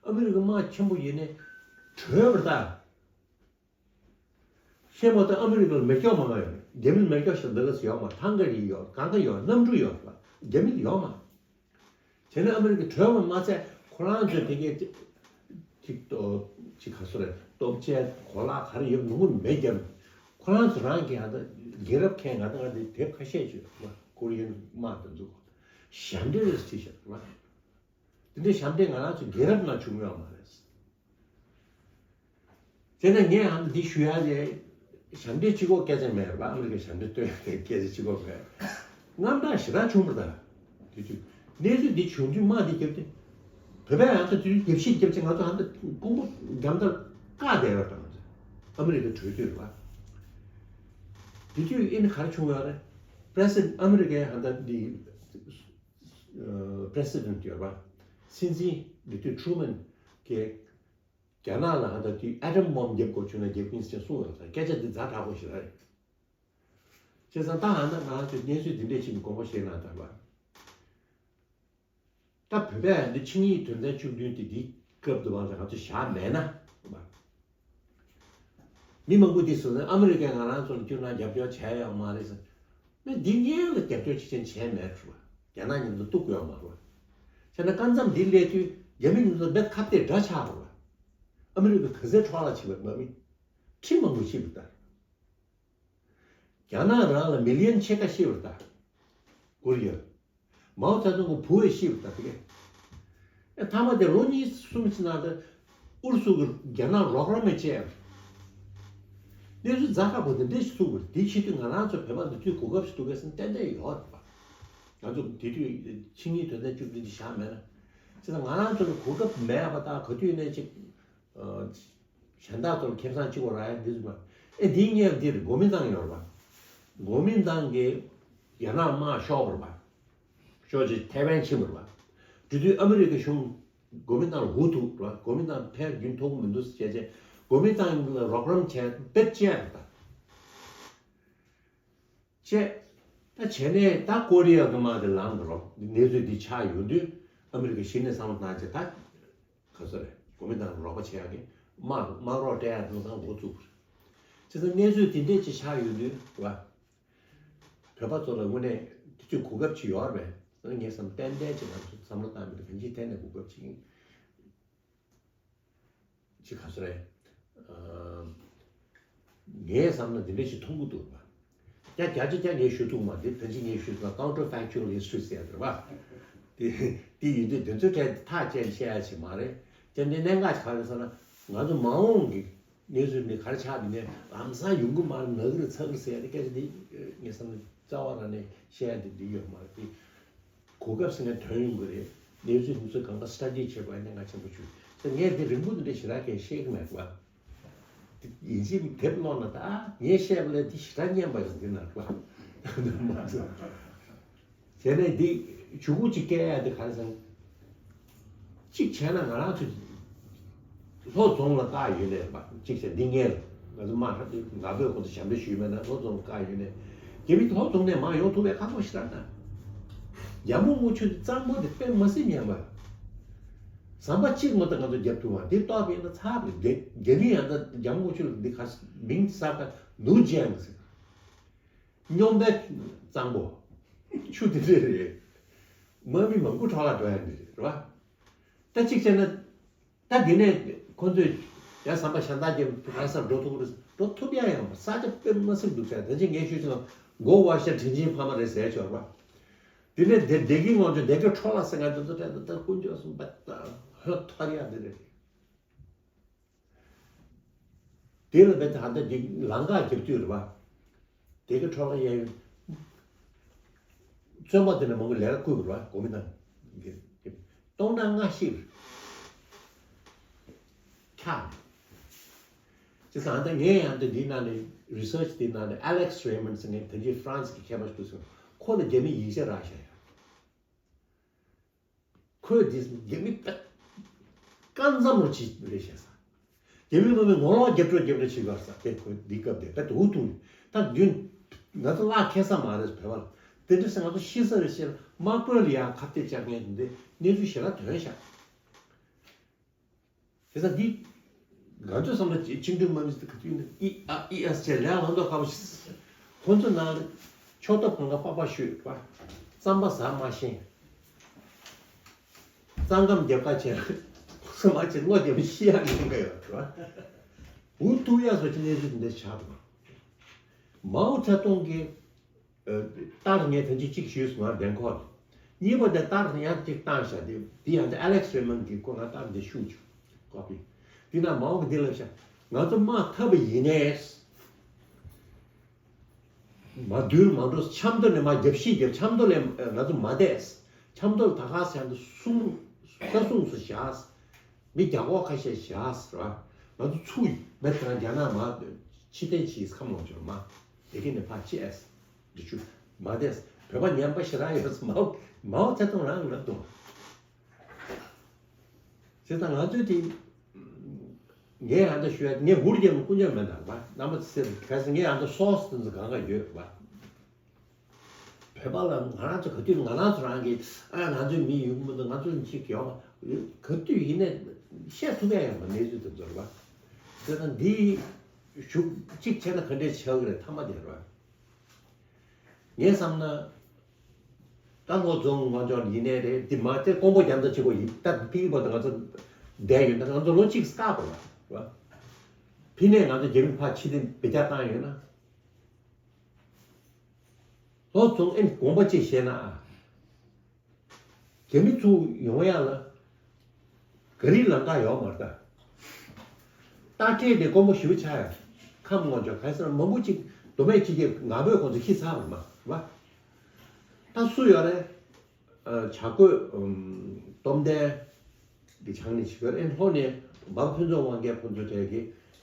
ཨ་མི་རི་ཀ་དམག་ཆེན་པོ་ཡིན་ནས་བྲོས་པ་རེད་ད། ཤེས་མ་ཐག་ཨ་མི་རི་ཀར་མེ་སྒྱོགས་མང་ང་ཡོད། རྒྱ་མིར་མེ་སྒྱོགས་ཤིག་འདི་ག་ཚོད་ཡོད་མ། ཐང་ག་རི་ཡོད། གང་ག་ཡོད། གནམ་གྲུ་ཡོད་པ། རྒྱ་མི་ཡོད་མ། བྱས་ན་ཨ་མི་རི་ཀ་བྲོས་པ་མ་ཚད་ ཁོ་རང་ཚོས་དེ་གའི་ཅིག་ཏོ་ཅིག་ག་སོ་རེད། སྟོབས་ཆེ་གོ་ལག་ག་རེ་ཡོད་མང་པོ་མེད་ཀྱང་། ཁོ་རང་ཚོ་རང་གི་ཨ་ད་རྒྱལ་རབས་མཁན་ང་ད་ང་དེ་དེབ་ཁ་ཤས་ཅིག་ཡོད་མ། ཀོ་རི་ཡན་དམག་དེ་ཚོ་ཞབས་འདྲེན་རེ་བྱེད་ཤག་མ། དེ་འདྲའི་ཞབས་འདྲེན་ང་རང་ཚོ་རྒྱལ་རབས་ནང་བྱུང་ཡོད་མ་རེད། དེ་ནས་ངས་ཨ་འདི་ཞུ་ཡ་དེ་ཞབས་འདྲེན་གཅིག་པོ་སྐད་ཆ་མེད་པ། ཨ་མི་རི་ཀའི་ཞབས་འདྲེན་སྟོན་ཡ་དེ་སྐད་ཆ་གཅིག་པོ་མེད། རྔམ་སྐྲག་ཞེ་དྲག་བྱུང་བ་དང་། དེ་དུས་གནས་ཚུལ་འདི་བྱུང་དུས་དམག་འདི་བརྒྱབ་སྟེ། བོད་པས་ཨ་ད་དུས་རྒྱབ་ཤིག་བརྒྱབ་ཅིང་ང་ཚོ་ཨ་ད་ཀོང་པོ་རྒྱ་མདར་བཀག་བསྡད་ཡོད་དང་། ཨ་མི་རི་ཀ་གྲོས་དུས་རེད་པ། དེ་དུས་ཨེ་ནི་ག་རེ་བྱུང་ཡོད་རེད། པྲེ་སི་ཨ་མི་རི་ཀའི་ཨ་ད་འདི་པྲེ་སི་ཌེན་ཡོད་པ། སྲིད་འཛིན་དེ་དུས་ཊུ་མན་གྱིས། རྒྱ་ནག་ལ་ཧ་ད་དུས་ཨ་ཊོམ་བོམ་རྒྱབ་དགོས་བྱུང་ན་རྒྱག་གི་ཡིན་ཟེར་གསུངས་ཡོད་ཙང་སྐད་ཆ་འདི་ཛ་དྲག་པོ་ཞིག་རེད། བྱས་ཙང་ད་ཧ་ད་ང་ཚོས་གནས་ཚུལ་འདི་འདྲས་ཞིག་གི་དགོངས་པ་བཞེས་ན་ད་བ། ད་བོད་པས་འདི་ཆིངས་ཡིག་དོན་ཚན་བཅུ་བདུན་དེ་འདི་སྐབས་དུ་བ་ལ་ང་ཚོས་བཞག་མེད་ན་བ། མི་མང་པོ་འདི་སོང་ཙང་ཨ་མི་རི་ཀས་ང་རང་ཚོ་ལ་བསྐྱུར་ན་རྒྱབ་སྐྱོར་བྱས་ཡོད་མ་རེད་ཟེར། མི་འདི་སྔོན་ལ་རྒྱབ་སྐྱོར་ཅི་ཅན་བྱས་མེད་རེད་བ། རྒྱ་ནག་མཉམ་དུ་གཏུག་ཡོད་མ་རེད་བ། བྱས་ན་སྐབས་མཚམས་འདི་སླེབས་དུས་རྒྱ་མི་མཉམ་དུ་མེད་ཁ་གཏད་འདྲ་ཆགས་རེད་བ། ཨ་མི་རི་ཀ་ག་ཚད་འཕྲོ་བརླག་བྱས་པ་མ་མི་ཁྲི་མང་པོ་ཤི་བ་ལྟར། རྒྱ་ནག་རང་ལ་མི་ལི་ཡན་ཕྱེད་ཀ་ཤི་བ་ལྟར། ཀོ་རི་ཡ། མའོ་ཙེ་ཏུང་གི་བུ་བས་ཤི་བ་ལྟར་དེ་གས། ཨེ་མཐའ་མ་དེ་ལོ་གཉིས་གསུམ་ཕྱིན་ན་དེ་ཨུ་རུ་སུ་གི་རྒྱ་ནག་རོགས་རམ་མི་བྱས། གནས་ཚུལ་ཛ་དྲག་པོ་དེ་འདྲས་ཤིག་ཐུག་པ་རེད། དེ་ཕྱི་དུས་ང་རང་ཚོ་བོད་པ་འདི་དུས་གོ་སྐབས་ཤིག་ཐུག་གས་ཟེར་ན་ཏན་ཏན་ཡོད་རེད་པ། ང་ཚོ་དེ་དུས་ཆིངས་ཡིག་དོན་ཚན་བཅུ་བདུན་དེ་བཞག་མེད་ན། བྱས་ཙང་ང་རང་ཚོ་ལ་གོ་སྐབས་མེད་པ་དང་ག་དུས་ནས་ཅིག་གཞན་དག་ཚོར་ཁེ་བཟང་ཅིག་བོར་ཡ་འདི་ཟེར་བ། ཨེ་འདི་ངས་འདིར་གོ་མིན་ཏང་ཡོད་རེད་པ། གོ་མིན་ཏང་གིས་རྒྱ་ནག་དམག་ཤོར་བ་རེད་པ། ཤོར་རྗེས་ཐའེ་ཝན་ཕྱིན་པ་རེད་པ། དེ་དུས་ཨ་མི་རི་ཀའི་གཞུང་གོ་མིན་ཏང་ལ་འུ་ཐུག་རེད་པ། གོ་མིན་ཏང་ཕན་རྒྱུན་ཐོགས་ཀྱི་མི་འདུག་ཟེར་བྱས་རྗེས་གོ་མིན་ཏང་ལ་རོགས་རམ་བྱས་དཔེ་བཅད་རེད་ད། བཅད། ད་བྱས་ནས་ད་ཀོ་རི་ཡ་གི་དམག་དེ་ལངས་འགྲོ་གནས་ཚུལ་འདི་ཆགས་ཡོང་དུས་ཨ་མི་རི་ཀ་གཞི་ནས་བསམ་བློ་བཏང་བྱས་ད། ག་ཚོད་རེད། གོ་མིན་ཏང་རོགས་པ་བྱེད་ཡག་གི་དམག་དམག་རོགས་སྤྲད་ཡག་དེ་ཚོ་འགོ་བཙུགས་པ་རེད། བྱས་ཙང་གནས་ཚུལ་དེ་འདྲས་ཅིག་ཆགས་ཡོང་དུས་རེད་པ། བོད་པ་ཚོ་ལ་དངོས་གནས་དེ་ཚོའི་གོ་སྐབས་ཅིག་ཡོད་རེད་པས། ངས་བསམ་ཏན་ཏན་ཅིག་ང་ཚོ་བསམ་བློ་བཏང་མི་འདུག་གང་ཅིའི་ཐད་ནས་གོ་སྐབས་ཅིག་ཡིན། ཅིག་ག་ཚོད་རེད། ཨ། ངས་བསམ་ན་འདི་འདྲ་ཞིག་མཐོང་གི་འདུག་པ། ཡ་བརྒྱ་ཆ་བརྒྱ་ངས་ཞུ་ཐུབ་མ་འདི་ཕལ་ཆེར་ངས་ཞུས་ན་counterfactual history ཟེར་ཡ་འདུག་པ། དེ་དེ་ཡིན་དུས་དེ་ཚོའི་གྲས་ཐག་བཅད་བཤད་ཡ་ཞིག་མ་རེད། དེ་འདྲའི་གནད་འགག་ཅིག་ག་རེ་ཟེར་ན་ང་ཚོ་མ་འོངས་ཀྱི་གནས་ཚུལ་འདི་ག་རེ་ཆགས་འདི་ནས་ལམ་སང་ཡོང་གི་མ་རེད། ན་གི་རེད་ཚ་གི་རེད་ཟེར་ཡ་དེ་སྐད་ཆ་འདི་ངས་བསམ་ན་རྩ་བ་རང་ནས་བཤད་ཡ་འདི་འདི་ཡོད་མ་རེད་དེ། གོ་སྐབས་ཟེར་མཁན་ཐོན་ཡོང་གི་རེད། གནས་ཚུལ་འདི་ཚོ་གང་ག་study བྱེད་དགོས་ཡ་གནད་འགག་ཆེན་པོ་བྱུང་། ད་ངས་འདི་རིང་པོ་འདི་འདྲ་ཞེ་དྲག་གས་བཤད་གི་མེད་པ། ཡིན་གཅིག་དེབ་ཀློག་ན་ད་ངས་བཤད་པ་ལས་འདི་ཞེ་དྲག་སྙན་པ་ཡོང་གི་ན་པ། བྱས་ནས་འདི་ཇུས་འགོད་ཅིག་བསྐྱལ་ཡ་འདི་ག་རེ་ཟེར་ན། གཅིག་བྱས་ན་ང་རང་ཚོ་ལྷོ་རྫོང་ལ་བཀག་ཡོད་ནས་རེད་པ། གཅིག་བྱས་འདི་ངས་ང་ཚོ་དམག་ཧྲ་འདི་ང་ཕོད་ཁོང་ཚོ་ཞབས་འདྲེན་ཞུས་མེད་ན་ལྷོ་རྫོང་ལ་བཀག་ཡོད་ནས། རྒྱ་མི་ལྷོ་རྫོང་ནས་མར་ཡོང་ཐུབ་པའི་ཁག་པོ་ཞེ་དྲག་ན། རྒྱ་མོ་རྔུལ་ཆུ་གཙང་པོ་དེ་དཔེ་མ་སྲིད་ཉམས་པ། ཟམ་པ་གཅིག་མ་གཏོགས་ང་ཚོ་རྒྱབ་ཐུབ་པ་འདི་ལྟོགས་པས་ན་ཚར་རེད། རྒྱ་རྒྱ་མི་ཡང་ད་རྒྱ་མོ་རྔུལ་ཆུ་ལ་འདི་ག་མིང་གསར་པ་ནུ་ཇན་ཟེར། སྨྱོན་པའི་གཙང་པོ། ཆུ་དེ་འདྲས་རེད། དམག་མི་མང་པོ་འཕྲོ་བརླག་འགྲོ་ཡ་འདི་རེད་རེད་བ། ད་གཅིག་བྱས་ན། ད་འདི་ནས་ཁོ་ཚོས་ཡ་ཟམ་པ་ཤ་སྟག་རྒྱབ་ག་སར་འགྲོ་ཐུབ་རེད། འགྲོ་ཐུབ་ཡ་ཡང་ས་ཆ་དཔེ་མ་སྲིད་འདུག་ཟེར། ད་ཅི་ངས་ཤོད་ཅིག་ལ་མགོ་བ་ཤ་དྲིན་ཆེན་ཕ་མ་རེད་ཟེར་ཆོག་རེད་བ། དེ་ནས་བདེ་བདེ་སྐྱིད་ངང་ཚོ་བདེ་སྐྱིད་འཕྲོ་བརླག་ཟེར་ང་ཚོ་ཚོ་བྲལ་ད་ད་དཀོན་མཆོག་གསུམ་པ་ད་ཧོ་ཐར་ཡ་འདི་རེད། དེ་ལ་བས་ད་ཧ་ད་འདི་ལང་ཀ་རྒྱབ་དུས་རེད་བ། དེ་ག་འཕྲོ་ལ་གཡས་གཡོན། བཙོན་པ་དེ་ནས་མང་པོ་ལས་ཀ་བསྐུལ་བ་རེད་བ། གོ་མི་དང་། སྟོང་ཕྲག་ལྔ་བཞི་རེད། ཁྱག་ནས། བྱས་ཙང་ད་ངས་ཡང་ད་འདིའི་ནང་ནས་research དེའི་ནང་ནས་Alex Raymond ཟེར་མཁན་ད་ཅི་France གི་མཁས་པ་ཞིག་འདུག་ཟེར། ཁོ་ལ་རྒྱ་མིས་ཡིག་ཆ་རག་བཞག་ཡོད། ཁོས་འདི་རྒྱ་མི་དཔེ་སྐབས་མཚམས་རུ་ཅིག་རེད་བཤད་ས། རྒྱ་མི་མི་མི་ངོ་ལོག་རྒྱབ་སྐྱོར་རྒྱབ་སྐྱོར་བྱེད་པར་ས་དེ་ཁོས་འདི་སྐབས་དེ་དཔེ་དུ་ཐུང་ནས་ད་རྒྱུན་ང་ཚོ་བརླག་ཁེ་ས་མ་རེད་བོད་པ་ལ། དེ་འདྲ་ས་ང་ཚོ་ཤི་ས་རེད་བཤད་ལ་དམག་དཔོན་ལ་ཡང་ཁ་གཏད་བཅག་མཁན་དེ་འདྲའི་གནས་ཚུལ་ཞེ་དྲག་ཐོན་ཤག། དེ་ས་འདི་ང་ཚོའི་བསམ་བློ་བཅིངས་འགྲོལ་དམག་མི་ཚོ་ག་དུས་ནས་ཨི་ཨ་ཨི་ཨ་ཟེར་ལས་ལངས་མདོག་ཁ་པོ་ཞིག། ཁོང་ཚོ་ནང་ཕྱོགས་གཏོགས་གང་ག་པགས་པ་ཤོད་པ། རྩམ་པ་ཟ་མ་ཤེས། གཙང་སྐམ་རྒྱབ་ཁ་བྱས་ན་སོ་མ་ཆེ་སྔོ་རྒྱབ་ཤི་ཡག་ཉེན་ཁ་ཡོད་རེད་བ། འུ་ཐུག་ཡག་སོ་ཆེ་གནས་ཚུལ་འདི་འདྲ་ཆགས་འདུག་མའོ་ཙེ་ཏུང་གིས་ཨ་རྟགས་ངས་ཐེངས་གཅིག་གཅིག་ཞུས་སོང་ང་བདེན་ཁོག་ལ། གཉིས་པ་དེ་རྟགས་ཡང་གཅིག་བཏང་བཞག་དེ་དེ་ཡང་དེ་ཨ་ལེག་སི་རེ་མན་གྱིས་ཁོ་ང་རྟགས་འདི་ཤུགས་བྱུང་ཀོ་པི། དེ་ན་མའོ་གིས་འདི་ལབ་བཞག་ང་ཚོ་དམག་འཐབ་པ་ཡིན་ནས། མ་འདུལ་མ་འགྲོ་ཆབ་མདོ་ནས་མ་རྒྱབ་ཤིག་རྒྱབ་ཆབ་མདོ་ལས་ང་ཚོ་མ་བསྡད། ཆབ་མདོ་ལ་ད་ག་ཟེར་འདི་སྲུང་ས་སྲུང་སུ་བཞག་མི་རྒྱ་གོག་ཁ་ཤས་བཞག་ར། ང་ཚོ་ཚུགས་ཡིན་མེད་དང་རྒྱ་ནག་མ་ཕྱི་བསྟན་ཕྱིས་ཁམས་ལོངས་སྦྱོར་མ་དེ་གི་ནས་ཕར་ཆེ་ཨེས་འདི་ཆུ་མ་བསྡད། བོད་པ་ཉམས་པ་ཞེ་དྲག་ཡོད་མའོ་མའོ་ཙེ་ཏུང་རང་ལབ་འདུག་བྱས་ཙང་ང་ཚོས་དེ། ངས་ཧ་ད་ཞུ་ཡ་ངས་འུར་རྒྱབ་ཀུན་ཀྱང་མེད་ད་བ་རྣམ་པ་ཚོ་ཟེར་གལ་སྲིད་ངས་ཧ་ད་སོགས་དེ་ཚོ་གང་ག་ཡོད་བ། བོད་པ་ལ་ང་རང་ཚོ་ག་དུས་ང་རང་ཚོ་རང་གི་ཨ་ང་ཚོའི་མི་ཡོད་མི་འདུག་ང་ཚོ་གཅིག་ཡོང་ག་དུས་ཡིན་ནས་བཤད་ཐུབ་ཡ་ཡོད་མ་གནས་ཚུལ་དེ་ཚོ་རེད་བ། དེ་ན་འདི་ཞུ་གཅིག་བྱས་ན་ག་འདྲས་ཆགས་ཀྱི་རེད་ཐ་མ་དེ་རེད་བ། ངས་བསམ་ན། ད་ལྷོ་རྫོང་ངོ་ཅོག་ཡིན་ནའི་རེད་འདི་མ་དེ་ཀོང་པོ་རྒྱ་མདའ་ཆེ་པོ་ཡིན་ད་ཕི་གི་བར་དུ་ང་ཚོ་བསྡད་ཡོད་ན་ང་ཚོ་ལོ་གཅིག་བསགས་པ་ལ་རེད་བ། ཕི་ནས་ང་ཚོ་རྒྱ་མི་ཕར་ཕྱི་ནས་བེ་ཅག་བཏང་ཡོད་ན། ལྷོ་རྫོང་ཨེ་དགོངས་པ་ཅིག་བཞེས་ན་ཨ། རྒྱ་མི་ཚུར་ཡོང་ཡ་ལ། ག་རི་ལམ་ཁ་ཡོད་མ་རེད་ད། རྟ་དྲེལ་དེ་དཀོན་པོ་ཞེ་པོ་ཆགས་ཡ། ཁམས་ངོ་ཅོག་ག་ས་མང་པོ་ཅིག་མདོ་སྨད་ཕྱི་རྒྱལ་ང་ཕོད་ཁོང་ཚོ་ཁྱི་ཚ་བར་མ་བ། ད་སུ་ཡོད་རེད། བྱ་རྒོད་སྟོབས་ལྡན་གྱི་ཆང་ནི་ཞིག་ཡོད་རེད་ལྷོ་ནས་འབའ་ཕུན་ཚོགས་དབང་རྒྱལ་ཁོང་ཚོ་གྲས་ཀྱི་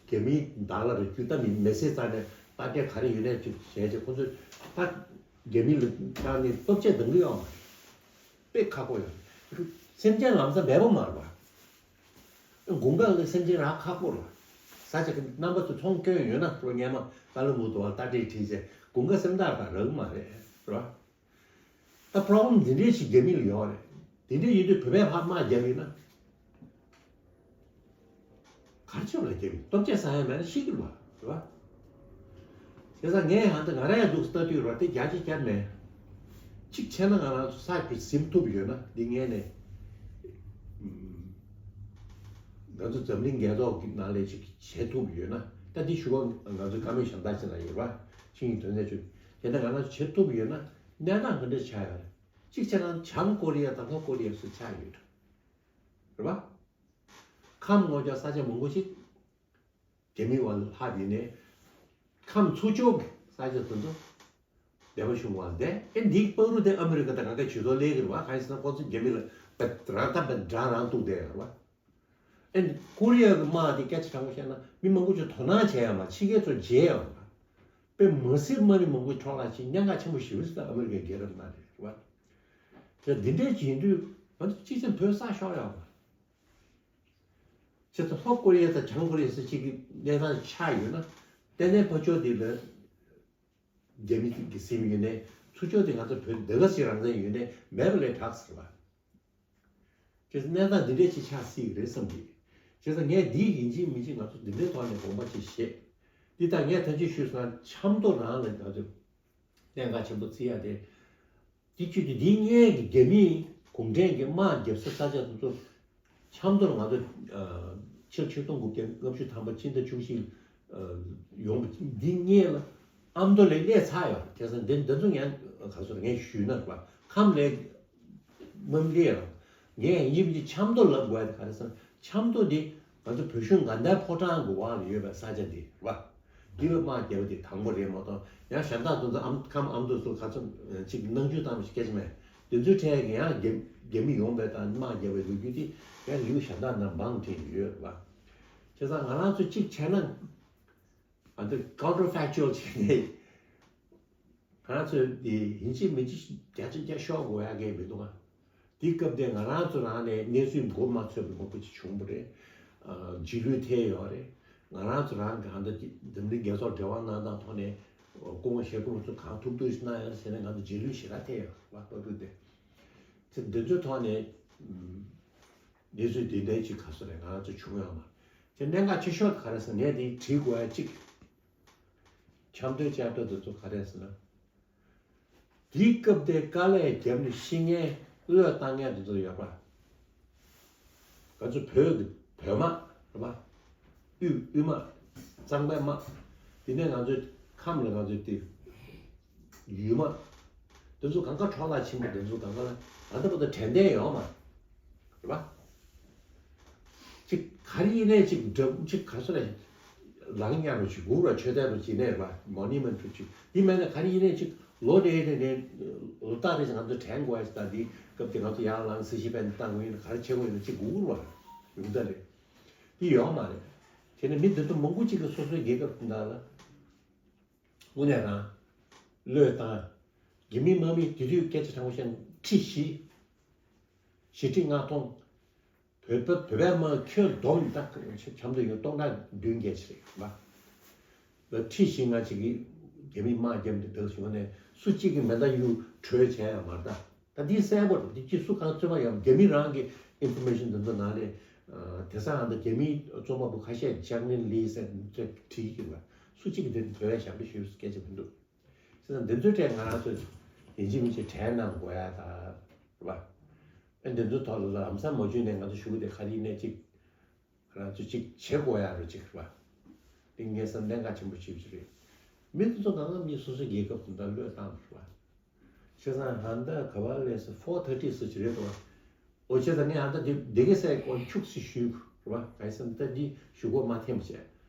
རྒྱ་མིའི་བདག་ལ་རེ་རྒྱུ་ད་མི་མེ་སེ་ཙ་ནས་རྟ་དྲེལ་ག་རེ་ཡོད་ནས་ཅིག་བྱས་ཅིག་ཁོང་ཚོས་ད་རྒྱ་མི་ལ་ད་ནི་སྟོབས་ཆེ་འདང་གི་ཡོད་མ་རེད། དཔེ་ཁག་པོ་ཡོད། སེམས་ཅན་ལམ་སང་འབེལ་པོ་མ་རེད་པ། དགུན་ཁ་ལ་སེམས་ཅན་རག་ཁག་པོ་རེད། ས་ཆ་གི་རྣམ་པ་ཚོ་ཚོང་སྐྱོན་ཡོད་ན་ལོ་སྔོན་མ་ཀ་ལ་མུ་ཏོ་བ་རྟ་དྲེལ་བྲིས་བྱས་དགུན་ཁ་སེམས་ཐག་རག་མ་རེད་རེད་པ། ད་པྲོབ་ལེམ་འདི་འདྲའི་ཞིག་རྒྱ་མི་ལ་ཡོད་རེད། དེ་འདྲའི་ཡིན་དུས་བོད་པས་ཕར་དམག་རྒྱབ་ཡིན་ན། གར་ཆོད་ལ་རྒྱབ་ཡིན་སྟོབས་ཆེ་ས་ཡ་མེད་ན་ཤི་གི་རེད་པ། རེད་པ། བྱས་ཙང་ངས་ཧང་ད་ང་རང་ཡང་འདུག་ལྟ་དུས་ར་དེ་རྒྱ་ཆེ་བསྐྱར་མེད། གཅིག་བྱས་ན་ང་རང་ཚོ་ས་ཀྱི་ཟིན་ཐུབ་ཡོད་ན་འདི་ངས་ནས། ང་ཚོ་འཛམ་གླིང་རྒྱལ་ཚོགས་ཀྱི་ནང་ལས་ཅིག་བྱེད་ཐུབ་ཡོད་ན་ད་འདི་ཞུ་བ་ང་ཚོ་བཀའ་མོལ་གཞན་དག་ཅིག་ལ་ཡོད་པ་ཆིངས་ཡིག་དོན་ཚན་བཅུ་དེ་ལྟར་ང་རང་ཚོ་བྱེད་ཐུབ་ཡོད་ན་གནས་སྟངས་ག་འདྲ་ཆགས་ཡོད་རེད། གཅིག་བྱས་ན་བྱང་ཀོ་རི་ཡ་དང་ལྷོ་ཀོ་རི་ཡ་སུ་ཆགས་ཡོད་རེད་པ། ཁམས་ངོ་ཅོག་ས་ཆ་མང་པོ་ཞིག་རྒྱ་མི་བ་ལྷག་ཡིན་ནས་ཁམས་ཚུར་ཕྱོགས་ཀྱི་ས་ཆ་དེ་ཚོ་སྡེ་པ་གཞུང་བ་ལས་ཨེ་འདི་པ་རུ་དེ་ཨ་མི་རི་ཀ་དང་གང་ག་ཇུས་གཏོགས་ལས་ཀྱི་རེད་བ། གང་ཡིན་ཟེར་ན་ཁོ་ཚོ་རྒྱ་མི་ལ་བེད་རང་ཐབས་བེད་དྲག་རང་གཏུག་བསྡད་ཡོད་རེད་བ། ཨེ་ཀོ་རི་ཡ་གི་དམག་དེ་སྐད་ཆ་དྲང་པོ་བཤད་ན་མི་མང་པོ་ཅིག་དོ་སྣང་བྱས་ཡོད་མ་ཕྱི་རྒྱལ་ཚོ་བརྗེད་ཡོད་རེད་བ། དཔེ་མ་སྲིད་དམག་མི་མང་པོ་འཕྲོ་བརླག་ཕྱིན་གནད་འགག་ཆེན་པོ་ཞེ་པོ་ཞིག་ད་ཨ་མི་རི་ཀའི་རྒྱལ་རབས་ནང་རེད་རེད་བ། དེ་འདི་འདྲའི་བྱེད་དུས་ང་ཚོ་གཅིག་ཙམ་བོད་ས་ཤོར་ཡོད་རེད་བ། བྱས་ཙང་ལྷོ་ཀོ་རི་ཡ་དང་བྱང་ཀོ་རི་ཡ་ཟེར་གཅིག་གི་གནས་སྟངས་ཆགས་ཡོད་ན་ཏན་ཏན་ཕར་ཕྱོགས་འདི་ལ་རྒྱ་མི་གི་སེམས་ཡོད་ནས་ཚུར་ཕྱོགས་འདི་ང་ཚོ་བོད་འདི་ག་ཞིག་རང་བཙན་ཡོད་ནས་མེད་པ་ལས་དྲག་ཟེར་བ། བྱས་ཙང་གནས་སྟངས་འདི་འདྲས་ཅིག་ཆགས་སྲིད་ཀྱི་རེད་བསམ་གི། བྱས་ཙང་ངས་འདི་ཡིན་གཅིག་མིན་གཅིག་ང་ཚོ་འདི་འདྲའི་ཐོག་ནས་དགོངས་པ་ཅིག་བཞེས། འདི་ལྟར་ངས་ཐམས་ཅད་ཞུས་སོང་ན་ཆབ་མདོ་རང་ལ་ང་ཚོ་གནད་འགག་ཆེན་པོ་བརྩི་ཡ་དེ། དེ་བརྒྱུད་དེ་འདི་སྔོན་གྱི་རྒྱ་མིས་གུང་ཁྲན་གྱི་དམག་རྒྱབ་ས་ས་ཆ་དེ་ཚོ་ཆབ་མདོར་ང་ཚོ་ཕྱི་ལོ་ཆིག་སྟོང་དགུ་བརྒྱ་ལྔ་བཅུ་ཐམ་པ་ཕྱི་ཟླ་བཅུ་བཞི་ཡོང་བ་འདི་སྔོན་ལ་ཨ་མདོ་ལ་སླེབས་ཚར་ཡོད་རེད། བྱས་ཙང་འདི་འདི་ཚོ་ངས་ག་ཚོད་ངས་ཞུས་ན་རེད་པ་ཁམས་ལ་མམ་ལས་རང་ངས་ཡིན་གཅིག་ཆབ་མདོ་ལབ་དགོས་ཡ་དེ་ག་རེ་ཟེར་ན་ཆབ་མདོ་འདི་ང་ཚོ་བོད་གཞུང་དགའ་ལྡན་ཕོ་བྲང་གི་འོག་ལ་ཡོད་པའི་ས་ཆ་འདི་རེད་པ། འདི་ལ་དམག་རྒྱབ་པ་དེ་དང་པོ་རེད་མ་གཏོགས་ཡང་གཞན་དག་དེ་ཚོ་ཨམ་ཁམས་ཨ་མདོ་ཚོ་ག་ཚོད་ཅིག་ནང་ཆོས་བཏང་བ་ཞིག་སྐད་ཆ་མེད། དེ་ཚོའི་གྲས་ཀྱི་ཡང་རྒྱ་རྒྱ་མི་ཡོང་པའི་དང་དམག་རྒྱབ་པའི་ལོ་རྒྱུས་དེ་ཡང་ལིའུ་གཞན་དག་ནང་འབངས་བྲིས་ཡོད་རེད་པ། བྱས་ཙང་ང་རང་ཚོ་གཅིག་བྱས་ན་ཨ་འདི་counterfactual་བྱས་ནས། ང་རང་ཚོས་འདི་ཡིན་གཅིག་མིན་གཅིག་བརྒྱ་ཆ་བརྒྱ་ཤོར་དགོས་ཡ་གི་མི་འདུག་ཨ། དེའི་སྐབས་དེ་ང་རང་ཚོ་རང་ནས་གནས་ཚུལ་མགོ་མ་ཚོས་པའི་མང་པོ་ཅིག་བྱུང་བ་རེད། ཨ་རྗེས་ལུས་ཐེབས་ཡོད་རེད། ང་རང་ཚོ་རང་གི་ཧ་ད་འཛམ་གླིང་རྒྱལ་ཚོགས་འབྲེལ་བ་གནང་སྟངས་ཐོག་ནས་སྐུ་ངོ་ཞེ་སྐུ་ངོ་ཚོ་གང་ཐུབ་ཐུབ་ཞིག་གནང་ཡོད་ཟེར་ནས་ང་ཚོ་རྗེས་ལུས་ཞེ་དྲག་ཐེབས་ཡོད་རེད་བ། བར་དུ་དེ་ཚེ་འདི་ཚོའི་ཐོག་ནས་གནས་ཚུལ་དེ་འདྲའི་ཅིག་ག་ཚོད་རེད་ང་རང་ཚོ་བྱུང་ཡོད་མ་རེད། དེ་གནད་འགག་ཆེ་ཤོས་དེ་ག་རེ་ཟེར་ངས་དེ་དྲིས་དགོས་ཡ་གཅིག་ཆབ་མདོའི་བཅའ་སྡོད་དེ་ཚོ་ག་རེ་ཟེར་ན། དེའི་སྐབས་དེ་དཀའ་ལས་བརྒྱབ་ནས་ཤི་མཁན་བློས་བཏང་མཁན་དེ་ཚོ་ཡོད་པ། ང་ཚོ་བོད་ཀྱི་བོད་དམག་རེད་པ། དབུས་དབུས་དམག་གཙང་པའི་དམག་དེ་ནས་ང་ཚོའི་ཁམས་ལ་ང་ཚོའི་དེ་ཡུལ་དམག་དེ་ཚོ་གང་ག་འཕྲོ་བརླག་ཕྱིན་པ་དེ་ཚོ་གང་ག་ལ་ད་ལྟ་བར་དུ་དྲན་རྟེན་ཡོད་མ་རེད་པ། ཅིག་ག་རེ་ཡིན་ནའི་ཅིག་འདྲ་ཅིག་ག་ཚོད་རེད། ལང་ཉག་རུ་ཅིག་སྒུག་ར་མཆོད་རྟེན་རུ་ཅིག་ནས་ར་མོ་ནི་མེན་ཊ་རུ་ཅིག་འདི་མེད་ན་ག་རེ་ཡིན་ནའི་ཅིག་ལོ་རེ་རེ་ནས་ལོ་ལྟར་རེ་ང་ཚོ་དྲན་དགོས་ཡ་ཅིག་ད་འདི་སྐབས་དེ་ང་ཚོ་ཡར་ལངས་སྲི་ཞུ་ཕན་བཏང་དགོས་ཡིན་ན་ག་རེ་བྱེད་དགོས་ཡིན་ན་ཅིག་སྒུག་ར་ཡོང་ད་རེད། འདི་ཡོད་མ་རེད། དེ་ནས་མི་འདི་ཚོ་མང་པོ་ཅིག་གིས་སོ་སོའི་རྒྱལ་ཁབ་འདི་དག་ལ་དངོས་གནས་རང་བློས་བཏང་། རྒྱ་མི་དམག་མི་དེ་དུས་སྐད་ཆ་ཁྲ་མོ་བཤད་ཁྲི་བཞི་བཞི་ཁྲི་ལྔ་སྟོང་། བོད་པ་བོད་པའི་དམག་ཁྱོན་བསྡོམས་ད་ཆ་ཆ་མདོ་ཡོད་སྟོང་ཕྲག་བདུན་བརྒྱད་ཅིག་རེད་པ། ཁྲི་བཞི་ལྔ་ཅིག་གིས་རྒྱ་མི་དམག་རྒྱབ་ནས་བསྡད་བྱུང་ནས་སུ་གཅིག་གིས་མེ་མདའ་གཡུག་བྲོས་བྱས་ཡང་མ་རེད་ད། ད་འདི་གསལ་པོ་རེད། འདི་ཅི་སུ་གང་རྩོད་པ་ཡང་རྒྱ་མི་རང་གི་ཨིན་ཕོར་མེ་ཤན་འདི་ཚོ་ནང་ནས་དེང་སང་ད་རྒྱ་མིའི་རྩོམ་པ་པོ་ཁ་ཤས་ཅང་ནན་ལི་ཟེར་བྲིས་ཀྱི་འདུག་སུ་གཅིག་གིས་འདི་བྲོས་ཡང་ཞབས་འདྲི་ཞུས་སྐད་ཆ་མི་འདུག་བྱས་ཙང་འདི་ཚོའི་གྲས་ང་རང་ཚོ་ཡིན་གཅིག་མིན་གཅིག་དྲན་གནང་དགོས་ཡ་ད་རེད་པ། ཨ་འདི་ཚོའི་ཐོག་ལ་ལམ་སང་མ་བྱུང་ནས་ང་ཚོ་ཞུ་གི་དེ་ག་རེ་ཡིན་ནའི་གཅིག་ང་རང་ཚོ་གཅིག་བྱེད་དགོས་ཡ་རུ་གཅིག་རེད་པ། འདི་ངའི་བསམ་གཏན་ཁ་ཆེན་པོ་ཞེ་པོ་ཅིག་རེད། མི་དེ་ཚོ་གང་ག་མི་སོ་སོའི་རྒྱལ་ཁབ་དེ་འདྲ་བློས་བཏང་རེད་པ། བྱས་ཙང་ད་ལྟ་ག་པར་སླེབས་སོང་ཕོར་ཐར་ཊི་སུ་ཅིག་རེད་འདུག་པ། འོ་བྱས་ཙང་ངས་ཨ་ད་དེ་སྡེ་དགེ་སའི་སྐོར་ཁྱུག་ཙམ་ཞུས་རེད་པ། གང་ཡིན་ཟེར་ན་ད་འདི་ཞུ་སྒོ་མ་འཐེན་པ་བྱས།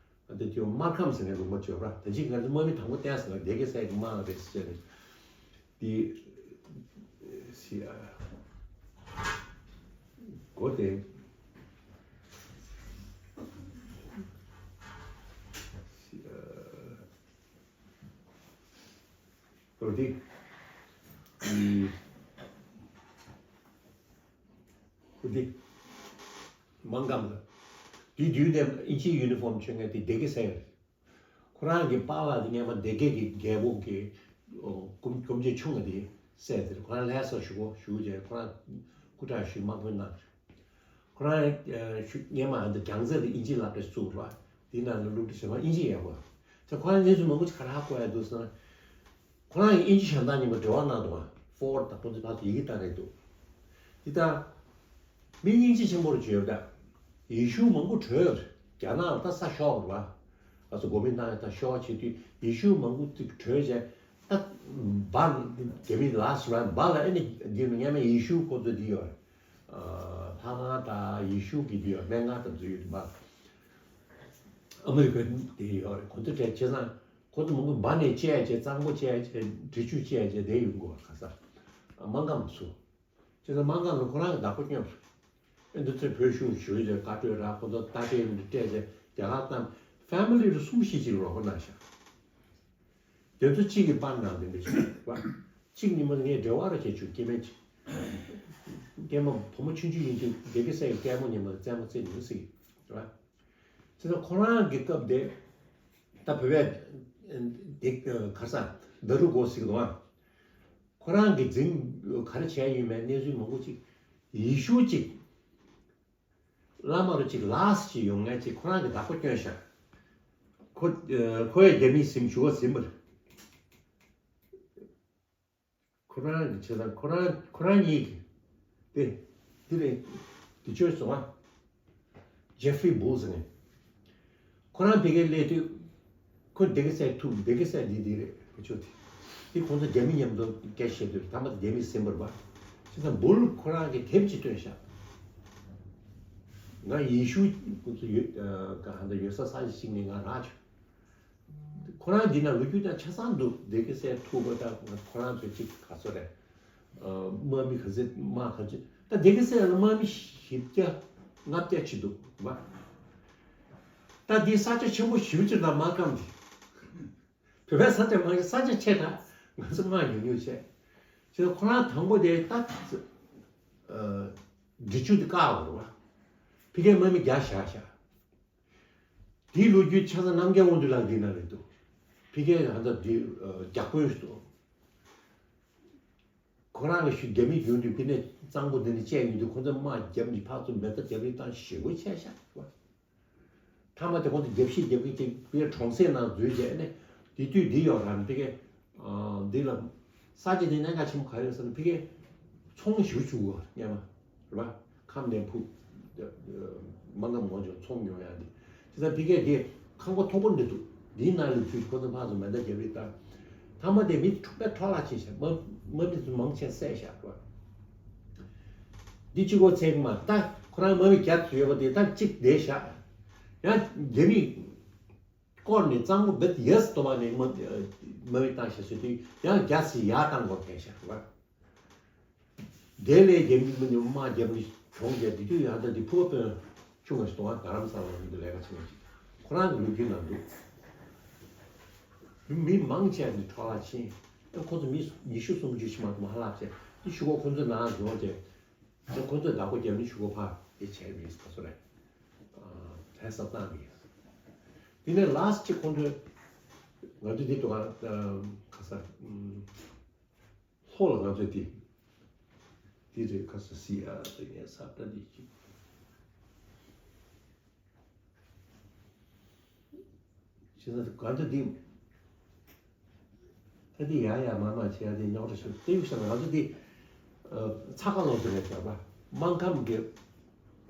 ཨ་ད་དེ་སྨར་ཁམས་ཟེར་ནས་ལུང་པ་བརྗོད་པ། ད་ཅིག་ང་ཚོ་དམག་མི་དང་པོ་བསྟན་ཟེར་ན་སྡེ་དགེ་སའི་དམག་རེད་ཟེར་ནས། འདི་སི་ཨ་གོ་དེ་སི་ཨ་གོ་དེ་ཨུམ། ཁོ་འདི་མང་གམ་ལ། དེའི་དུས་ནས་ཨིན་ཇིའི་ཡུ་ནི་ཧྥོམ་མཆོད་མཁན་དེ་སྡེ་དགེ་སའི་རེད། ཁོ་རང་གི་པཱ་ལགས་དེ་སྔས་མ་སྡེ་དགེ་གི་རྒྱལ་པོ་གི་སྐུ་སྐུ་མཆེད་ཆུང་བ་དེ་སྲས་དེ་རེད། ཁོ་རང་ལྷ་ས་ཞུ་གོ་ཞུ་རྒྱུ་བྱས་ཁོ་རང་སྐུ་དྲག་ཞུས་དམག་དཔོན་གནང་། ཁོ་རང་ཨ་ཤུ་སྔས་མ་ཨ་འདི་རྒྱལ་རྩེ་ལ་ཨིན་ཇི་སློབ་གྲྭ་བཙུགས་ར། དེའི་ནང་ལ་སློབ་ཕྲུག་ཚང་མ་ཨིན་ཇི་ཡག་པོ། ཚེ་ཁོ་རང་གནས་ཚུལ་མང་པོ་ཅིག་ག་རེ་ཧ་གོ་ཡ་འདུག་ཟེར་ན། ཁོ་རང་གིས་ཨིན་ཇི་གཞན་དག་མཉམ་པོ་འབྲེལ་བ་གནང་འདུག་ཨ། ཕོར་ཌི་དང་ཁོང་ཚོ་ཕར་ཚུར་ཡི་གེ་བཏང་རེད་འདུག་འདི་ལྟར་མི་སྙིང་རྗེ་ཆེན་པོ་རུ་བརྗོད་པ། ཡེ་ཤུ་མང་པོ་བྲོས། རྒྱ་ནག་ལ་ད་ས་ཤོར་ར། ང་ཚོ་གོ་མིན་ཏང་ཡ་ད་ཤོར་བྱེད་དུས་ཡེ་ཤུ་མང་པོ་ཅིག་བྲོས་བྱས་ད་འབའ་རྒྱ་མི་ལ་སུ་ར་འབའ་ལ་ཨེ་ནི་འདི་ནི་སྔས་མ་ཡེ་ཤུ་ཁོ་ཚོ་འདི་ཡོད་རེད། ལྷ་ཁང་དང་ཡེ་ཤུ་གི་འདི་ཡོད་སྨན་ཁང་དང་འཛུལ་ཡོད་འདི་འབའ། ཨ་མི་རི་ཀ་འདི་ཡོད་རེད། ཁོ་ཚོ་བྲོས་བྱས་ཙང་ཁོ་ཚོ་མང་པོ་འབའ་ནས་བཅད་བྱས་གཙང་པོ་བཅད་བྱས་འབྲི་ཆུ་བཅད་བྱས་དེ་ཡོང་གི་ཡོད་རེད། ག་ས་མང་གམ་སུ། བྱས་ཙང་མང་གམ་ལ་ཁོ་རང་གི་བདག་པོ་སྐྱོན་རེད། ཨེ་འདི་ཚོས་བོད་གཞུང་ཞུ་རྒྱུ་བཀའ་གྲོས་ར་ཁོ་ཚོ་ལྟ་སྤྲེལ་འདི་སྤྲད་བྱས་རྒྱ་གར་བཏང་ཕེ་མི་ལི་རུ་གསུམ་བཞི་ཅིག་རོགས་པ་གནང་ཤག་དེ་ཚོ་གཅིག་གིས་པར་གནང་དེ་འདྲ་ཞིག་རེད་པ། གཅིག་ཉིན་མོ་ངས་འབྲེལ་བ་ར་བྱས་བྱུང་སྐྱེ་དམན་ཅིག་སྐྱེས་མ་བུ་མོ་ཆུང་ཆུང་ཡིན་དུས་སྡེ་དགེ་སའི་ལྟད་མོ་ཉིན་མོ་རྩེད་མོ་རྩེ་ཉིན་མོ་ཟིག་རེད་པ། དེ་ཚོ་ཁོ་རང་གི་སྐབས་དེ་ད་བོད་པའི་སྡེ་ག་ས་ད་རུ་གོ་ཟིག་འདུག་ཨ། ཁོ་རང་གི་འཛིང་ག་རེ་བྱས་ཡོད་མེད་གནས་ཚུལ་མང་པོ་ཅིག་ཡེ་ཤུ་ཅིག་བླ་མ་རུ་ཅིག་ལགས་ཅིག་ཡོང་ངེས་ཅིག་ཁོ་རང་གི་བདག་པོ་སྐྱོན་ཤག་ཁོ་ཁོ་ཡི་རྒྱ་མིས་ཟིན་ཞུ་བ་ཟིན་པར། ཁོ་རང་གི་བྱས་ཙང་ཁོ་རང་ཁོ་རང་གཉིས་ཀྱི་དེ་འདི་རེད། དེ་བཅོས་སོང་ཨ། ཇེ་ཧྥི་རི་བུལ་ཟེར་ནས། ཁོ་རང་ཕ་གིར་སླེབས་དུས་ཁོ་སྡེ་དགེ་སའི་ཐུག་སྡེ་དགེ་སའི་འདི་འདི་རེད་ཁོ་ཆོ་དེ། དེ་ཁོང་ཚོ་རྒྱ་མི་མཉམ་དུ་སྐད་བཤད་དུས་ཐ་མ་དེ་རྒྱ་མི་ཟིན་པར་བ། བྱས་ཙང་བུལ་ཁོ་རང་གི་དེབ་ཅིག་བཏོན་ཤག་ང་ཡེ་ཤུ་ཁོ་ཚོ་ཡོད་ག་ཧ་ད་ཡོད་ས་ས་ཞིག་ནས་ང་རག་བྱུང་། ཁོ་རང་འདི་ན་ལོ་རྒྱུས་དང་ཆ་ཚང་འདུག་སྡེ་དགེ་སའི་ཐུག་པ་དང་ཁོ་རང་ཚོའི་གཅིག་ག་ཚོད་རེད། དམག་མི་ག་ཚོད་དམག་ག་ཚོད་ད་སྡེ་དགེ་སའི་ལ་དམག་མི་བཞི་བརྒྱ་ལྔ་བརྒྱ་ཅིག་འདུག་བ། ད་འདི་ས་ཆ་ཆེན་པོ་ཞེ་པོ་ཅིག་ན་མ་སྐམ་གི། བོད་པའི་ས་ཆ་མང་ས་ཆ་ཆེ་ད་ང་ཚོ་དམག་ཉུང་ཉུང་བྱས། བྱས་ཁོ་རང་དང་པོ་དེ་ད་འབྲི་ཆུ་དེ་བཀག་པ་རེད་བ། ཕ་གིའི་དམག་མི་བརྒྱ་བཞག་བཞག་དེའི་ལོ་རྒྱུས་ཆ་ཚང་རྣམ་རྒྱལ་དབང་འདུས་ལགས་འདི་ན་རེད་འདུག་ཕ་གིའི་ཧ་ད་འདི་རྒྱ་དཔོན་ཞིག་འདུག་ཁོ་རང་གི་ཤུལ་རྒྱ་མི་ཡོང་དུས་ཕ་ནས་གཙང་པོ་འདི་ནས་བཅད་ཡོང་དུས་ཁོ་ཚོ་དམག་རྒྱབ་ནས་ཕར་ཚུར་མེ་མདའ་རྒྱབ་རེས་བཏང་ཞེ་པོ་བྱས་ཤག་མཐའ་མ་དེ་ཁོང་ཚོ་རྒྱབ་ཤིག་རྒྱབ་ཀྱི་ཅིག་ཕ་གིའི་གྲོང་གསེབ་ནང་འཛུལ་བྱས་ནས་དེ་དུས་འདི་ཡོད་རང་ཕ་གིའི་འདི་ལ་ས་ཆ་དེ་གནད་འགག་ཆེན་པོ་ག་རེ་ཟེར་ན་ཕ་གིའི་ཚོང་ཞུ་བཅུག་གོ་སྙམ་མ་རེད་པ། ཁམས་ནས་ཕུག་སྨར་ཁམས་ངོ་ཅོག་ཚོང་མྱོང་ཡག་འདི། བྱས་ཙང་ཕ་གིར་དེ་ཁང་པ་མཐོ་པོ་འདི་འདུག་འདིའི་ནང་ལ་ཚུད། ཁོ་ཚོ་ཕར་ཚུར་མེ་མདའ་རྒྱབ་རེས་བཏང་། མཐའ་མ་དེ་མི་འཁྲུག་པའི་འཕྲོ་བརླག་ཕྱིན་ཤག་མ་དམག་མི་ཚོ་མང་ཆེ་བསད་ཤག་ར། འདི་གཅིག་གོ་ཚེག་མ་ད་ཁོ་རང་དམག་མི་བརྒྱ་ཙམ་ཡོད་པ་དེ་ད་གཅིག་བསྡད་ཤག་ཡང་རྒྱ་མི་བསྐོར་ནས་གཙང་པོ་བེད་ཡས་ཏོ་བ་ནས་དམག་མི་བཏང་ཤག་ཟེར་དུས་ཡང་བརྒྱ་ཙམ་ཡར་བཏང་དགོས་ཕན་ཤག་ར། དེ་ལས་རྒྱ་མི་མི་ཉུང་དམག་རྒྱབ་ནས་གྱོང་རྒྱག་དེ་དུས་ཡང་ད་དེ་ཕུ་བོ་དཔོན་ཆུང་བ་ཞིག་གཏོང་བ་རྡ་རམ་ས་ལ་ལ་འདི་ལས་ཀ་བྱེད་མཁན་ཅིག་ཁོ་རང་གི་ལོ་རྒྱུས་ནང་འདུག་མི་མང་ཆེ་བ་འདི་འཕྲོ་བརླག་ཕྱིན། ཨེ་ཁོ་ཚོ་མི་ཉི་ཤུ་སུམ་ཅུ་ཕྱི་མ་མ་ལྷག་བྱས་དེ་ཤུ་གོ་ཁོ་ཚོའི་ནང་ཡོང་བྱས། ཨེ་ཁོ་ཚོས་བདག་པོ་རྒྱབ་ནས་ཤུ་གོ་ཕར་དེ་བྱས་མི་ག་ཚོད་རེད། ཨ་ལྷ་ས་བཏང་མི། དེ་ནས་ལ་སི་ཅིག་ཁོ་ཚོས་ང་ཚོ་འདི་འགྲོ་ག་ཁ་ས། ལྷོ་ལ་ང་ཚོས་དེ། དེ་རེད་ཁ་ས་སི་ཨ་དེ་ངས་ས་བཀྲ་འདི་གཅིག་བྱས་ཙང་ག་འདྲ་འདི། ད་འདི་ཡ་ཡ་མ་མ་བྱས་ཡ་དེ་རྙོག་དྲ་ཞིག་དེ་ཡུག་ཤ་ང་ཚོ་འདི། ཚ་ཁ་ལོ་དེ་རེད་བྱ་བ་སྨར་ཁམས་ཀྱི་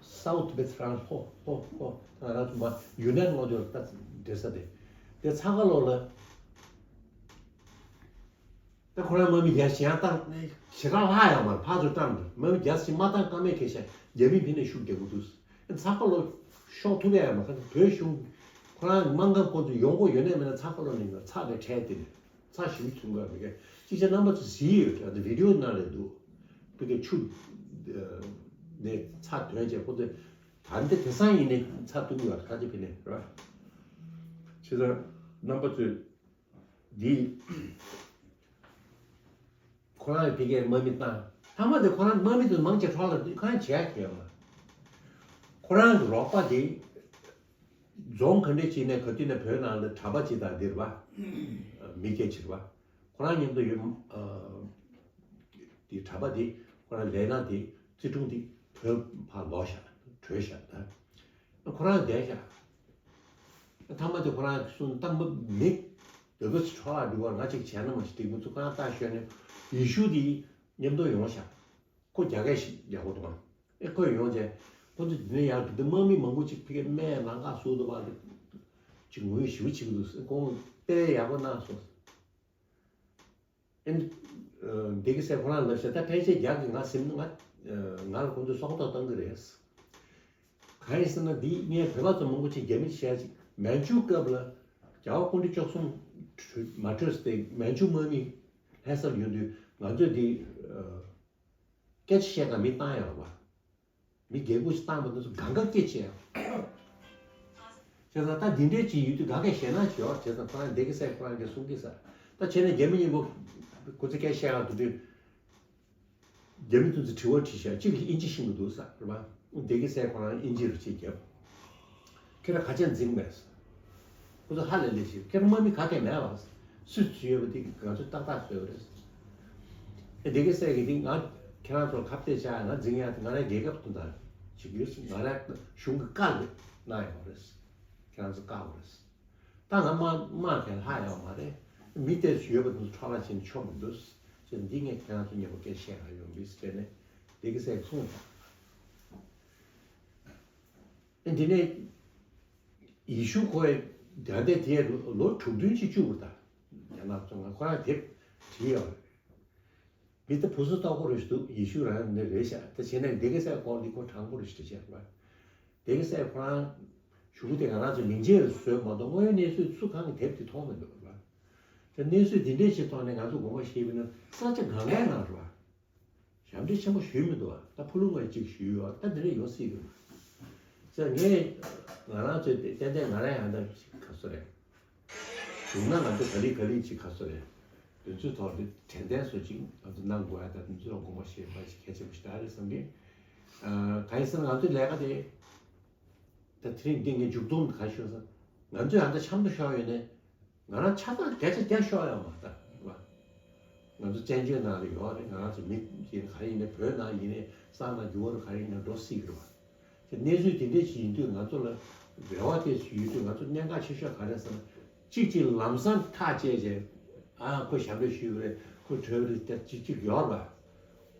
སའུ་ཐི་བེ་ཊི་རང་ལྷོ་ལྷོ་ལྷོ་ང་ཚོ་མ་ཡུན་ནན་ལོ་དེ་ལ་ད་འདྲེ་ས་དེ་དེ་ཚ་ཁ་ལོ་ལ། ད་ཁོ་རང་དམག་མི་བརྒྱ་ཞིག་ཡང་བཏང་ཞེ་དྲག་ལྷག་ཡོད་མ་རེད། ཕར་ཚུར་བཏང་འདུག་དམག་མི་བརྒྱ་ཞིག་མ་བཏང་ཀ་མེད་ཁེ་ཤ་རྒྱ་མི་ཕི་ནས་ཤུགས་རྒྱག་གི་འདུག་ཚ་ཁ་ལོ་ཤོག་ཐུབ་ཡ་ཡོད་མ་རེད། བོད་གཞུང་ཁོ་རང་སྨར་ཁམས་ཁོ་ཚོ་ཡོང་སྒོ་ཡོད་ནས་མེད་ན་ཚ་ཁ་ལོ་ནས་ཚ་ལས་ཁྲལ་དེ་ནས་ཚ་ཞུ་ཐུབ་དགོས་མི་གལ་ཅིག་ཆ་རྣམ་པ་ཚོ་གཟིགས་ཡོད་ཀྱང་དེ་བི་ཌི་ཡོ་ནང་ལས་འདུག་བི་གའི་ཆུ་ནས་ཚ་དོན་བྱས་ཁོ་ཚོས་ད་འདི་དེང་སང་ཡིན་ནས་ཚ་ཐུབ་ཡོད་ཁ་ཅིག་ཕི་ནས་རེད་བ། ཆེ་ས་རྣམ་པ་ཚོས། འདི། ཁོ་རང་ཕ་གིར་དམག་མི་བཏང་། ཐ་མ་དེ་ཁོ་རང་དམག་མི་དེ་མང་ཆེ་འཕྲོ་བརླག་འདི་ཁོ་རང་བྱས་ཁྱོད་མ། ཁོ་རང་གི་རོགས་པ་དེ། རྫོང་ག་འདྲས་ཅིག་ནས་ག་དུས་ནས་བོད་ནང་ལ་གྲྭ་པ་ཅིག་དང་འདིར་བ། མི་སྐད་ཕྱིར་བ། ཁོ་རང་མཉམ་དུ་ཡོད། དེ་གྲྭ་པ་དེ་ཁོ་རང་ལས་ན་དེ་བརྩི་སྲུང་དེ་བོད་ཕར་ལོག་ཤག་བྲོས་ཤག་ད། ཁོ་རང་བསྡད་ཤག་ཐ་མ་དེ་ཁོ་རང་གསུང་བཏང་པ་མི། འདོད་པ་ཚོ་འཕྲོ་བརླག་འགྲོ་བར་ང་ཅིག་བྱས་ན་མ་ཤི་དེ་མི་ཚོ་ཁོ་རང་ལྟ་ཤོད་ནས་ཡེ་ཤུ་དེ་མཉམ་དུ་ཡོང་ཤག་ཁོ་རྒྱ་སྐད་ཞིག་རྒྱག་གོ་འདུག་ཨེ་ཁོས་ཡོང་རྗེས་ཁོ་ཚོ་དེ་ནས་ཡར་དེ་དམག་མི་མང་པོ་ཅིག་ཕ་གིར་སྨད་ལམ་ཁ་ཟུར་དུ་བར་དུ་ཅིག་ངོས་ཞིབ་བྱེད་ཀྱི་འདུག་ཁོང་དཔེ་ཡག་པོ་གནང་སོང་། ཨེ་འདི་གི་སེ་ཁོ་རང་ལབ་ཤག་ད་ཕལ་ཆེར་རྒྱ་གི་ང་སེམས་ང་ང་ལ་ཁོང་ཚོས་སྲོག་ཐོག་བཏང་གི་རེད། གང་ཡིན་ཟེར་ན་འདི་ངས་བོད་པ་ཚོ་མང་པོ་ཅིག་རྒྱ་མི་བཤད་ཅིག་མན་ཇུ་སྐབས་ལ་རྒྱལ་བ་སྐུ་ཕྲེང་བཅུ་གསུམ་མ་གྲོས་ཏེ་མན་ཇུ་དམག་མི་ལྷ་སར་ཡོང་དུས་ང་ཚོས་འདི་སྐད་ཆ་བཤད་ག་མི་བཏང་ཡོད་རེད་བ། མི་རྒྱལ་ཁུངས་ཤིག་བཏང་བ་འདི་ཚོ་གང་ག་སྐད་ཆ་ཡོད། བྱས་ཙང་ད་འདི་འདྲའི་ཅིག་ཡོད་དུས་ག་གེ་ཞེད་སྣང་ཅིག་ཡོད་བྱས་ཙང་ཁོ་རང་འདི་གི་སེ་ཁོ་རང་གི་གསུང་གི་ས་ད་བྱས་ནས་རྒྱ་མི་གཉིས་པོ་ཁོ་ཚོ་སྐད་བཤད་ག་འདུག་དུས། རྒྱ་མི་དེ་ཚོས་དྲི་བ་དྲིས་ཤག་གཅིག་གིས་དབྱིན་ཇི་ཤེས་ཀྱི་འདུག་ས་རེད་པ། སྡེ་དགེ་སྲས་ཁོ་རང་དབྱིན་ཇི་རུ་ཅིག་བརྒྱབ། ཁྱེད་རང་ག་ཅན་འཛིང་མེད། ཁོ་ཚོ་ཧ་ལས་ལས་ཤིག་ཁྱེད་རང་དམག་མི་ག་གེ་མེད་པ། སུས་ཚུད་ཡོད་པ་དེ་ང་ཚོས་ཏག་ཏག་བཟོས་པ་རེད། ཨེ་སྡེ་དགེ་སྲས་ཀྱིས་དེ་ང་ཁྱེད་རང་ཚོར་ཁ་གཏད་བཅག་ང་འཛིང་ཡག་དེ་ང་རང་རྒྱལ་ཁབ་དོན་དག་བྱེད་ཀྱི་ཡོད་ང་རང་གཞུང་གི་བཀའ་ལས་གནང་ཡོད་རེད། ཁྱེད་རང་ཚོ་བཀག་པ་རེད། ད་ང་དམག་དམག་གི་ལྷག་ཡོད་མ་རེད། མི་དེ་ཚོ་ཡོད་པ་དེ་ཚོ་འཕྲོ་བརླག་བྱས་ནས་ཆོག་མི་འདུག་ཅེས་འདི་ངས་ཁྱེད་རང་ཚོ་མཉམ་པོ་སྐད་བཤད་ག་ཡོང་གི་ཟེར་ནས་སྡེ་དགེ་སྲས་གསུངས་སོང་། ཨེ་འདི་ནས་ཡེ་ཤུ་ཁོའི་ད་ལྟའི་དེ་ལོ་དྲུག་བདུན་ཅིག་བཅུག་པ་དང་རྒྱ་ནག་ཚོ་ང་ཁོ་རང་དེབ་བྲིས་ཡོད་རེད། མི་ད་བུ་སུ་ལྟ་བུ་རེ་ཞིག་འདུག་ཡེ་ཤུ་རང་ནི་རེད་ཤག་ད་བྱས་ན་སྡེ་དགེ་སྲས་སྐོར་འདི་ཁོ་དྲང་པོ་རེ་ཞིག་བཤད་པ། སྡེ་དགེ་སྲས་ཁོ་རང་གཞུག་གུ་དེ་ང་རང་ཚོ་མིང་ཆད་བཟོས་མ་གཏོགས་དངོས་ཡོད་གནས་ཚུལ་སུ་གང་གི་དེབ་དེ་མཐོང་མི་འདུག་ར། ད་གནས་ཚུལ་འདི་འདྲས་ཞིག་ཐོག་ནས་ང་ཚོ་དགོངས་པ་བཞེས་པ་ན་ས་ཆ་གང་གའི་ནང་ར། ཞབས་འདྲེན་ཆེན་པོ་ཞུས་མི་འདུག་ད་ཕུ་ལུང་བ་གཅིག་ཞུས་ཡོད་ད་འདི་འདྲས་ཡོད་སྲིད་གི་རེད། ཟེར་ངས་ང་རང་ཚོའི་ཏན་ཏན་ང་རང་ཡང་ད་ག་ཚོད་རེད། བྱུང་ན་ང་ཚོ་ག་ལེ་ག་ལེ་ཅིག་ག་ཚོད་རེད། དེ་ཚོའི་ཐོག་ཏུ་དྲན་རྟེན་བཟོ་ཅིག་ང་ཚོ་གནང་དགོས་ཡ་ད་དེ་ཚོ་ལ་དགོངས་པ་བཞེས་པ་ཅིག་གལ་ཆེན་པོ་ཞིག་ད་རེད་བསམ་གི། གང་ཡིན་ཟེར་ན་ང་ཚོའི་ལས་ཀ་དེ་ད་དེ་རིང་འདི་ངས་མཇུག་སྡོམ་ག་ཤོད་ཟེར་ང་ཚོས་ཡང་ད་འཆམ་དུ་ཤོར་ཡོད་ནས་ང་རང་ཆ་ཚང་བརྒྱ་ཆ་བརྒྱ་ཤོར་ཡོད་མ་ད་རེད་བ། ང་ཚོ་བཙན་བྱོལ་ནང་ལ་ཡོད་རེད། ང་རང་ཚོ་མི་ཡིན་ག་རེ་ཡིན་ནའི་བོད་ནང་ཡིན་ནའི་ས་ནང་འགྱུར་བ་རུ་ག་རེ་ཡིན་ནའི་འགྲོ་སྲིད་གི་རེད་བ། དེ་གནས་ཚུལ་དེ་འདྲས་ཞིག་ཡིན་དུས་ང་ཚོ་ལ་རེ་བ་དེ་ཞིག་ཡོད་དུས་ང་ཚོ་གནད་འགག་ཆེ་ཤོས་ག་རེ་ཟེར་ན་གཅིག་གཅིག་ལམ་སང་ཐག་བཅད་བྱས་ཨ་ཁོ་ཞབས་འདྲེན་ཞུས་པ་རེད་ཁོ་གྲོས་པ་རེད་དེ་གཅིག་གཅིག་ཡོད་རེད་བ།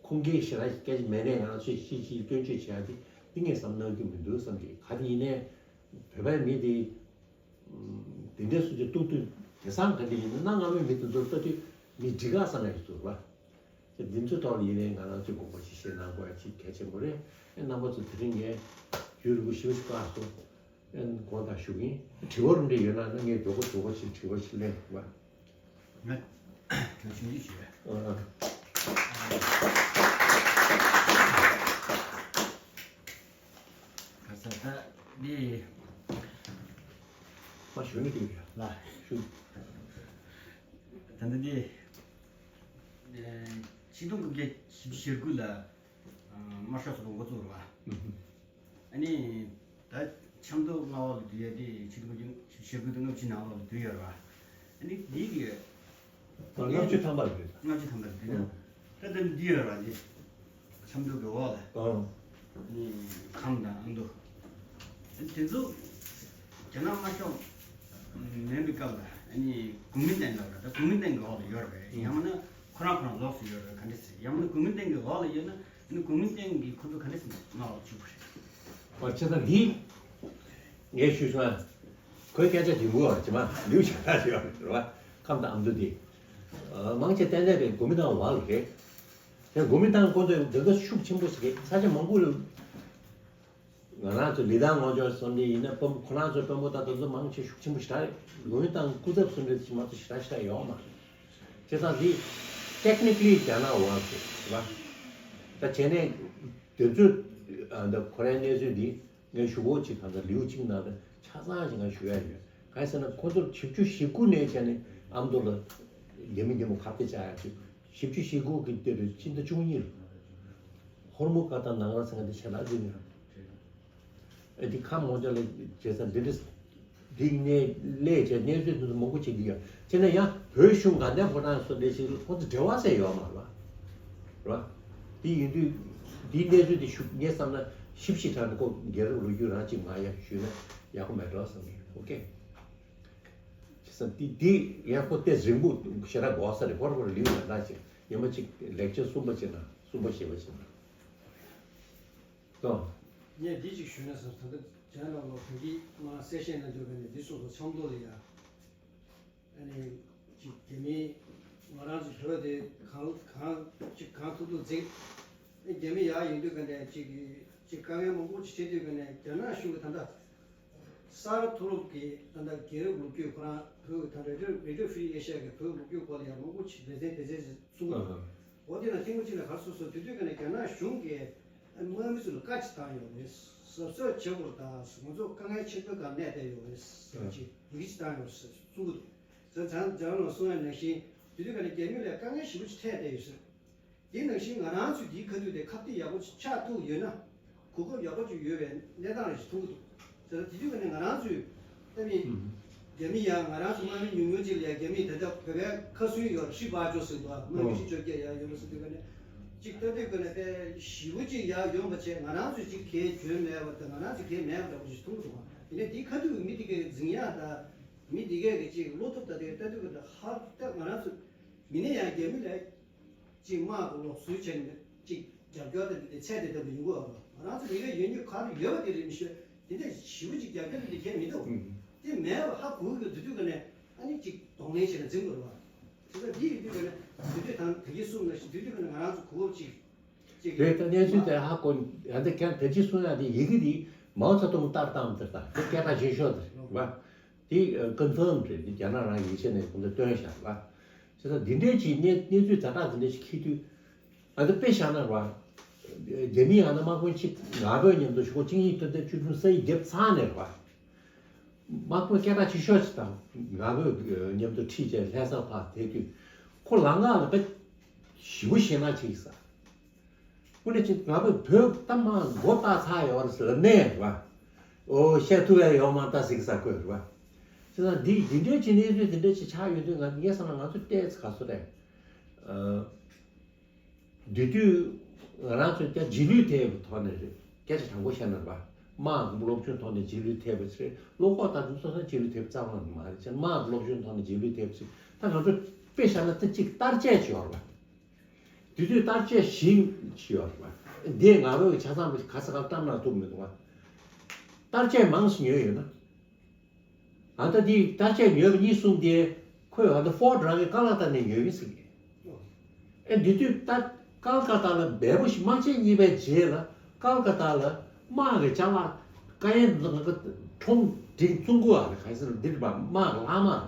ཁུངས་སྐྱེལ་ཞེ་དྲག་སྐད་ཆ་མེད་ནའི་ང་རང་ཚོས་གཅིག་གཅིག་སྐྱོན་བརྗོད་བྱས་ཏེ་ དེ་ངས་བསམ་གནང་རྒྱུ་མི་འདུག་བསམ་གྱི། ག་དེ་ཡིན་ནའི་བོད་པའི་མི་དེ་དེ་འདྲའི་སུ་ཅིག་གཏུག་དུས། དེང་སང་ག་འདྲ་ཡིན་ན། གནའ་སྔ་མོའི་མི་དེ་ཚོར་ལྟ་དུས་མི་འགྲིག་ག་བསམ་ཡ་ཞིག་འདུག་བ། དེ་འདི་ཚོའི་ཐོག་ལ་ཡིན་ནའི་ང་རང་ཚོས་དགོངས་པ་ཞིག་བཞེས་གནང་དགོས་ཡ་ཅིག་གལ་ཆེན་པོ་རེད། ཨེ། རྣམ་པ་ཚོ་དེ་རིང་ངས་རྒྱུན་རིང་པོ་ཞེ་པོ་ཅིག་བཀག་སོང་། ཨེ། དགོངས་དག་ཞུ་གི་ཡིན། དྲི་བ་རུ་འདྲ་ཡོད་ན་ན། ངས་མགྱོགས་པོ་མགྱོགས་པོ་ཞིག་དྲི་བ་ཞིག་ལེན་དགོས་བ། ང་དྲི་བ་ཆུང་ཆུང་ཞིག་ཡོད། ཨ། ག་ས་ད་འདི། མ་ཞུ་ནི་འདུག་ཡ། ལ། ཞུ། ད་ལྟ་འདི། ཨེ། ཆིག་སྟོང་དགུ་བརྒྱ་བཞི་བཅུ་ཞེ་དགུ་ལ། ཨ། དམར་ཤོག་ཚོགས་པ་འགོ་བཙུགས་རེད་བ། ཨ་ནི་ད་ཆབ་མདོ་རྔ་བ་ལ་བསྡུ་ཡ་དེ་ཆིག་སྟོང་དགུ་བརྒྱ་བཞི་བཅུ་ཞེ་དགུ་དང་ལྔ་བཅུ་ནང་ལོགས་ལ་བསྡུས་ཡོད་རེད་བ། ཨ་ནི་འདི་གི། ལྔ་བཅུ་ཐམ་པ་རེད། ལྔ་བཅུ་ཐམ་པ་རེད་ན། ཨང་། ད་ལྟ་འདི་ཡོད་རེད་བ། འདི་ཆབ་མདོ་གི་འོག་ལ། ཨང་། ཨ་ནི་ཁམས་དང་ཨ་མདོ། དེ་ཚོ་རྒྱ་ནག་དམར་ཤོག་མེད་པའི་སྐབས་ལ། ཨ་ནི་གུང་མིན་ཏང་ལབ་ར། ད་གུང་མིན་ཏང་གི་འོག་ལ་ཡོད་རེད། ཨང་། ཡང་མིན་ན་ཁོ་རང་ཁོ་རང་ལོགས་སུ་ཡོད་རེད། ག་འདྲ་ཟེར། ཡང་མིན་ན་གུང་མིན་ཏང་གི་འོག་ལ་ཡོད་ན། ཨ་ནི་གུང་མིན་ཏང་གིས་ཁོ་ཚོ་ག་འདྲ་ཟེར་ན་མངའ་འོག་ལ་བཅུག་པ་རེད། ཨོ། བྱས་ཙང་འདི་ངས་ཞུས་སོང་། ཁོའི་སྐད་ཆ་དེ་འགོ་བ་ཇི་མ་ལིའུ་བྱ་ཐག་ཞིག་ཡོད་རེད་བ། ཁམས་དང་ཨ་མདོ་དེ། ཨ། མང་ཆེ་ཏན་ཏན་རེད། གུང་མིན་ཏང་འོག་ལ་རེད། དེ་གུང་མིན་ཏང་ཁོ་ཚོས་འདོད་པ་ཤུགས་ཆེན་པོ་ཞིག་རེད། ས་ཆ་མང་པོ་ལ། ང་རང་ཚོ་ལི་ཐང་ངོས་ཕྱོགས་བསམ་གྱི་ཡིན་ན། དཔོན་པོ་ཁོ་རང་ཚོའི་དཔོན་པོ་དང་དེ་ཚོ་མང་ཆེ་ཤུགས་ཆེན་པོ་ཞེ་དྲག་རེད། གུང་མིན་ཏང་སྐུ་ཚབ་སུ་འདྲ་ཞིག་མ་གཏོགས་ཞེ་དྲག་ཞེ་དྲག་ཡོད་མ་རེད། བྱས་ཙང་འདི་ཊེག་ནི་ཀ་ལི་རྒྱ་ནག་འོག་ལ་རེད་བ། ད་བྱས་ནས་དེ་ཚོས། ཨ། འདི་ཁོ་རའི་གནས་ཚུལ་འདི་ངས་ཞུ་སྒོ་ཅིག་གང་ལྟར་ལེའུ་གཅིག་ནང་དུ་ཆ་ཚང་ཞིག་ང་ཞུ་ཡ་ཡོད། གང་ཡིན་ཟེར་ན། ཁོ་ཚོར་བཞི་བཅུ་ཞེ་དགུ་ནས་བྱས་ནས་ཨ་མདོ་ལ་རྒྱ་མི་རྒྱ་མོ་ཁ་གཏད་བཅག་ཡ་ཅིག། བཞི་བཅུ་ཞེ་དགུ་གི་དེ་རུ་སྤྱི་ཟླ་བཅུ་གཉིས་ལ་ཧོར་མོ་ཀ་དང་ནང་ར་ཚང་དེ་ཆ་ལ་འཛིན་ཡོད། ཨ། འདི་ཁམས་ངོས་ཕྱོགས་ལ་བྱས་ཙང་འདི་འདྲ། འདི་ནས་སླེབས་བྱས་གནས་ཚུལ་འདི་ཚོ་མང་པོ་བྱེད་ཀྱི་ཡོད། བྱས་ན་ཡང་བོད་གཞུང་ག་ནས་ཕོ་བྲང་སོགས་འདྲ་ཞིག་ཁོང་ཚོ་འབྲེལ་བ་ཟེར་ཡོད་མ་རེད་བ། རེད་བ། འདི་ཡིན་དུས་འདིའི་གནས་ཚུལ་འདི་ཞུ། ངས་བསམ་ན་ཞིབ་ཞིབ་དྲགས་ནས་ཁོ་རྒྱལ་རབས་ལོ་རྒྱུས་རང་ཅིག་མ་ཡ་ཞུས་ན་ཡག་པོ་མེད་འགྲོ་བསམ་གྱི། ཨོ་ཀེ། བྱས་ཙང་འདི་འདི་ཡང་ཁོ་ཏོག་ཙམ་རིང་པོ་ཞེ་དྲག་འགོར་ས་རེད། ཧོར་ཧོར་ལེའུ་ཡང་འདྲ་ཅིག་ཉི་མ་གཅིག་ལེགས་ཆ་གསུམ་པ་བྱས་ན། གསུམ་པ་བཞི་པ་བྱས་ན། ལོ། ངས་འདི་གཅིག་ཞུས་ན་བསམ། ད་ལྟ་རྒྱ་ནག་ལོ་གོང་གི་མ་གསལ་བཤད་གནང་རྒྱུ་ག་ནས་འདི་སོ་སོ་ཆབ་མདོ་ལ་ཡ། ཨ་ནི་གཅིག་རྒྱ་མི་ང་རང་ཚོ་བོད་དེ་གང་གང་གཅིག་གང་ཐུབ་ཐུབ་འཛིང་། ཨ། རྒྱ་མི་ཡག་ཡིན་དུས་ག་ནས་གཅིག་གཅིག་དཀའ་ངལ་མང་པོ་ཅིག་བྱེད་དུས་ག་ནས། རྒྱ་ནག་གཞུང་གི་ད་ལྟ་ས་ཐོ་ལོབ་ཀྱི་ད་ལྟ་རྒྱལ་རབས་ལོ་རྒྱུས། ཁོ་རང་བོད་ཀྱི་ད་རེ་ཌི་ཡོ་ཨེ་ཤ་ཡ་གི་བོད་ལོ་རྒྱུས་སྐོར་ལ་ཡང་མང་པོ་ཅིག་ལེ་ཚན་སྡེ་ཚན་ཅིག་གསུང་གི་འདུག། འོ་དེ་ན་ཐེངས་མ་གཅིག་ལ་ག་རེ་གསུངས་སོང་། དེ་དུས་ཀ་ནས་རྒྱ་ནག་གཞུང་གིས་དམག་མི་ཚོ་ལ་བཀའ་ཅིག་བཏང་ཡོད་རེད། གཟབ་གཟབ་བྱེད་དགོས་རེད། ད་ང་ཚོ་དཀའ་ངལ་ཆེན་པོའི་སྒང་གནས་བསྡད་ཡོད་རེད་ཟེར་ཅིག་ཡི་གེ་ཅིག་བཏང་ཡོད་ཟེར་གསུང་གི་འདུག། ཟེར་ཙང་རྒྱ་ནག་ལ་གསུང་ཡ་ནང་བཞིན་དེ་དུས་ཀ་ནས་རྒྱ་མི་ལ་དཀའ་ངལ་ཞེ་པོ་ཅིག་འཕྲད་བསྡད་ཡོད་ཟེར། དེ་ནང་བཞིན་ང་རང་ཚོས་འདིའི་ཁ་ཐུག་དེ་ཁ་གཏད་ཡག་པོ་ཅིག་ཆགས་ཐུབ་ཡོད་ན། གོ་སྐབས་ཡག་པོ་ཅིག་ཡོད་པའི་གནས་སྟངས་རེ་ཞིག་མཐོང་གི་འདུག། དེ་ལ་དེ་དུས་ཀ་ནས་ང་རང་ཚོས་ཨ་ནི་ཨུམ། རྒྱ་མི་ཡང་ང་རང་ཚོ་དམག་མི་ཉུང་ཉུང་ཅིག་ལ་ཡང་རྒྱ་མིས་ད་ལྟ་བོད་པའི་ཁ་སུན་ཡོད་རེད། ཧྲི་བ་ཅོ་ཟེར་འདུག། དམག་མི་ཨོ། ཧྲི་བཅོ་བརྒྱད་ཡང་ཡོད་རེད་ཟེར་དུས་ཀ་ནས་ཅིག་ལྟ་དུས་ཀ་ནས་དཔེ་ཞེ་པོ་ཅིག་ཡར་ཡོང་བ་བྱས། ང་རང་ཚོས་ཅིག་གས་འཇོན་མེད་པ་དང་། ང་རང་ཚོས་གས་མེད་པ་འདྲ་པོ་ཞིག་མཐོང་གི་འདུག། ཡིན་ནའི་དེའི་ཁ་ཐུག་གི་མི་དེ་གས་འཛིང་ཡག་དང་། མི་དེ་གས་ཀྱི་ཅིག་བློ་སྟོབས་དང་དེ་ལྟ་དུས་ཀ་ནས་ཧ་ད་ང་རང་ཚོ་མི་ནས་ཡང་རྒྱ་མི་ལ་ཅིག་དམག་གི་ལོག་སུའི་ཆེད་ནས་ཅིག་རྒྱབ་སྐྱོར་དེ་འདི་ཚད་དེ་ལྟ་བུ་ཡིན་དགོས་པ། ང་རང་ཚོ་མི་རིགས་ཡོད་མྱོང་ག་རེ་ཡོད་པ་དེ་རེད་མི་ཤེས། དེ་འདྲ་ཞེ་པོ་ཅིག་རྒྱབ་སྐྱོར་དེ་འདི་གས་མི་འདུག། ཨུམ། དེ་མེད་པ་ཧ་གོ་གི་འདུག། དེ་དུས་ཀ་ནས་ཨ་ནི་ཅིག་གདོང་ལེན་བྱས་ནས་འཛིང་དགོས་རེད་བ། དེ་ལྟར་འདི་ཡིན་དུས་ཀ་ནས་དེ་དུས་དང་དེ་གྱིས་གསུངས་ན་ཞིག་དེ་དུས་ཀ་ནས་ང་རང་ཚོ་གོ་སྐབས་ཅིག་ཅིག་རེད། ད་གནས་ཚུལ་དེ་ཧ་གོ། ཡང་དེ་ཀྱང་དེ་གྱིས་གསུང་ཡ་དེ་ཡི་གེ་དེ་མའོ་ཙེ་ཏུང་ལྟར་བཏང་དེ་ལྟ་དེ་སྐད་གྲགས་ཆེ་ཤོས་དེ་རེད་བ། དེ་ཀོན་ཕརམ་རེད། དེ་རྒྱ་ནག་རང་ཡིག་ཆ་ནས་ཁོང་ཚོས་བཏོན་བཞག་པ། བྱས་ཙང་འདི་འདྲའི་ཅིག་གནས་གནས་ཚུལ་ཛ་དྲག་འདི་འདྲ་ཞིག་འཁྱེར་དུས། ཨ། འདི་དཔེ་བཞག་ན་རེད་བ། རྒྱ་མི་ཡང་ན་དམག་དཔོན་གཅིག་ང་ཕོད་མཉམ་དུ་ཞུ་གོ་གཅིག་གཉིས་ཐོན་ཏེ་བཅུ་དྲུག་ས་ཡི་རྒྱབ་ཚང་ནས་རེད་བ། དམག་དཔོན་སྐད་གྲགས་ཆེ་ཤོས་ཅིག་དང་ང་ཕོད་མཉམ་དུ་ཁྲིད་བྱས་ལྷ་ས་ཕར་དེད་དུས། ཁོ་ལམ་ཁ་ལ་དཔེ་ཞེ་པོ་ཞེད་སྣང་བྱེད་ཀྱི་ས། དངོས་གནས་ཅིག་ང་ཕོད་བོད་གཏམ་མང་མགོ་བཏགས་ཚར་ཡོད་རེད་ཟེར་ལ་ནས་རེད་བ། ཨོ། བཤད་ཐུབ་ཡ་ཡོད་མ་རེད་ད་ཟེར་གི་ས་ཁོས་རེད་བ། བྱས་ཙང་འདི་འདི་འདྲའི་ཅིག་གནས་ཚུལ་འདི་འདྲའི་ཅིག་ཆགས་ཡོད་དུས། ང་ངས་བསམ་ན་ང་ཚོ་ཏོག་ཙམ་ག་ཚོད་རེད། ཨ། དེ་དུས་ང་རང་ཚོས་ཀྱང་རྗེས་ལུས་ཐེབས་པའི་ཐོག་ནས་རེད། སྐད་ཆ་དྲང་པོ་བཤད་ན་རེད་བ། དམག་སློབ་སྦྱོང་ཐོག་ནས་རྗེས་ལུས་ཐེབས་པ་ཞིག་རེད། བློ་ཁོག་དང་དེ་ཚོ་ས་རྗེས་ལུས་ཐེབས་རྩ་བ་ནས་མ་རེད། བྱས་ན་དམག་སློབ་སྦྱོང་ཐོག་ནས་རྗེས་ལུས་ཐེབས་པ་ཞིག། ད་ང་ཚོ་དཔེ་བཞག་ན་ད་ཅིག་བསྟར་དཔྱད་བྱས་ཡོད་རེད་བ། དེ་དུས་ལྟར་ཆད་ཞིག་ཡོད་རེད་པ། འདི་ང་རང་གི་ཆ་ཚང་ག་ས་ག་བཀྲམ་ན་ཐུབ་མི་འདུག་པ། ལྟར་ཆད་མང་ཙམ་ཉོས་ཡོད་ན། ཨ་ད་འདི་ལྟར་ཆད་ཉོས་པ་གཉིས་གསུམ་དེ་ཁོས་ཨ་ད་ཧྥོར་ཌི་རང་གི་ཀ་ལ་ཀ་ཏ་ནས་ཉོས་ཡིན་ཟེར་གི། ཨེ་འདི་དུས་ད་ཀལ་ཀ་ཏ་ལ་འབེལ་པོ་ཞིག་དམག་ཆེན་གཉིས་པའི་རྗེས་ལ་ཀལ་ཀ་ཏ་ལ་དམག་གི་ཅ་ལག་ཀ་ཡན་ང་ག་ཁྲོམ་སྒྲིག་བཙུགས་དགོས་པ་རེད། ག་ས་རེད་འདིར་པ་དམག་ལྷག་མ་རེད།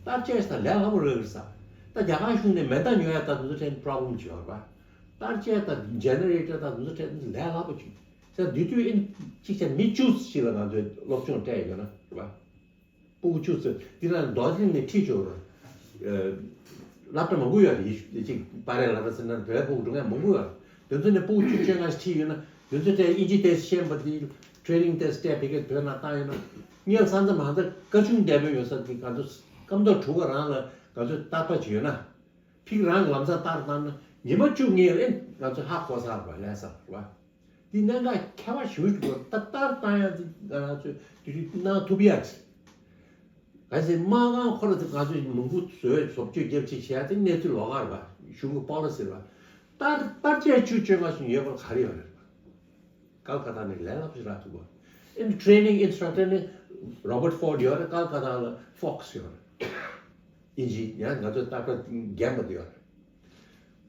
ལྟར་ཆད་ད་ལས་སླ་པོ་རེད་ཟེར། ད་རྒྱ་གར་གཞུང་ནས་མེ་མདའ་ཉོ་ཡ་ད་དུ་ཚོ་ཕྲན་པྲོབ་ལེམ་བྱེད་པ་རེད་པ། ལྟར་ཆད་ད་ཇེ་ནེ་རེ་ཊར་ད་དུ་ཚོ་ཕྲན་ལས་སླ་པོ་བྱུང་ཟེར། འདི་དུས་ཨིན་གཅིག་བྱས་མི་བཅུ་ཞིག་ལ་ང་ཚོས་སློབ་སྦྱོང་སྤྲད་ཡོད་ན་རེད་པ། སྤུ་གུ་བཅུ་ཙམ་འདི་ལ་རྡོ་རྗེ་ནས་ཁྲིད་ཆོག་རེད། སློབ་གྲྭ་མང་པོ་ཡོད་རེད། ཡེ་ཤུ་གཅིག་པ་རེ་ལབ་པ་ཟེར་ན་བོད་སྤུ་གུ་འགྲོ་མཁན་མང་པོ་ཡོད་རེད། དེ་ཚོ་ནས་སྤུ་གུ་བཅུ་བཅོ་ལྔ་ཞིག་ཁྲིད་ཡོད་ན་དེ་ཚོ་དེ་ཨིན་ཇི་དེ་ཤེས་པ་དེ་ཊེ་ནིང་དེ་སྤྲད་ཕ་གིར་བོད་ནང་བཏང་ཡོད་ན། སྔོན་ས་མཚམས་ཧ་ད་ཀ་ཆུང་བདེ་པོ་ཡོད་ས་དེ་ང་ཚོ་སྐམ་ཐོག་གྲུ་ཁ་རང་ལ་ང་ཚོས་བརྟག་པ་བྱས་ཡོད་ན། ཕ་གི་རང་གི་ལམ་སང་བསྟར་བཏང་ན་ཉི་མ་བཅུ་གཉིས་ལ་ང་ཚོ་ཧ་གོ་ས་རེད་པ། ལས་ས་རེད་པ། འདི་གནད་འགག་ཁྱད་པར་ཞེ་པོ་ཅིག་འདུག་ད་ལྟར་བཏང་ཡ་འདི་ང་རང་ཚོས་དུས་ཚོད་གནང་ཐུབ་ཡ་ཅིག་གལ་སྲིད་དམག་ཁང་ཁོ་ར་དེ་ང་ཚོས་མང་པོ་བཟོས་བཟོ་བཅོས་རྒྱབ་ཅིག་བྱས་ཏེ་གནས་ཚུལ་ལོགས་ཀ་རེད་པ། གཞུང་གི་པོ་ལི་སི་རེད་པ། ལྟར་ལྟར་ཆད་བཅུ་བཅོ་ལྔ་ཞིག་ཡོད་པར་ག་རེ་ཡོད་རེད། ཀལ་ཀ་ཏ་ནས་ལས་སླ་པོ་ཞིག་རག་ཐུབ་པ། ཨིན་ཊེ་ནིང་ཨིན་སི་ཊྲག་ཊར་ནི་རོ་བར་ཊི་ཧྥོར་ཌི་ཡོད་རེད། ཀལ་ཀ་ཏ་ལ་ཧྥོག་སི་ཡོད་རེད། ཨིན་ཇི་ཡང་ང་ཚོས་ལྟ་བ་རྒན་པ་དེ་ཡོད་རེད།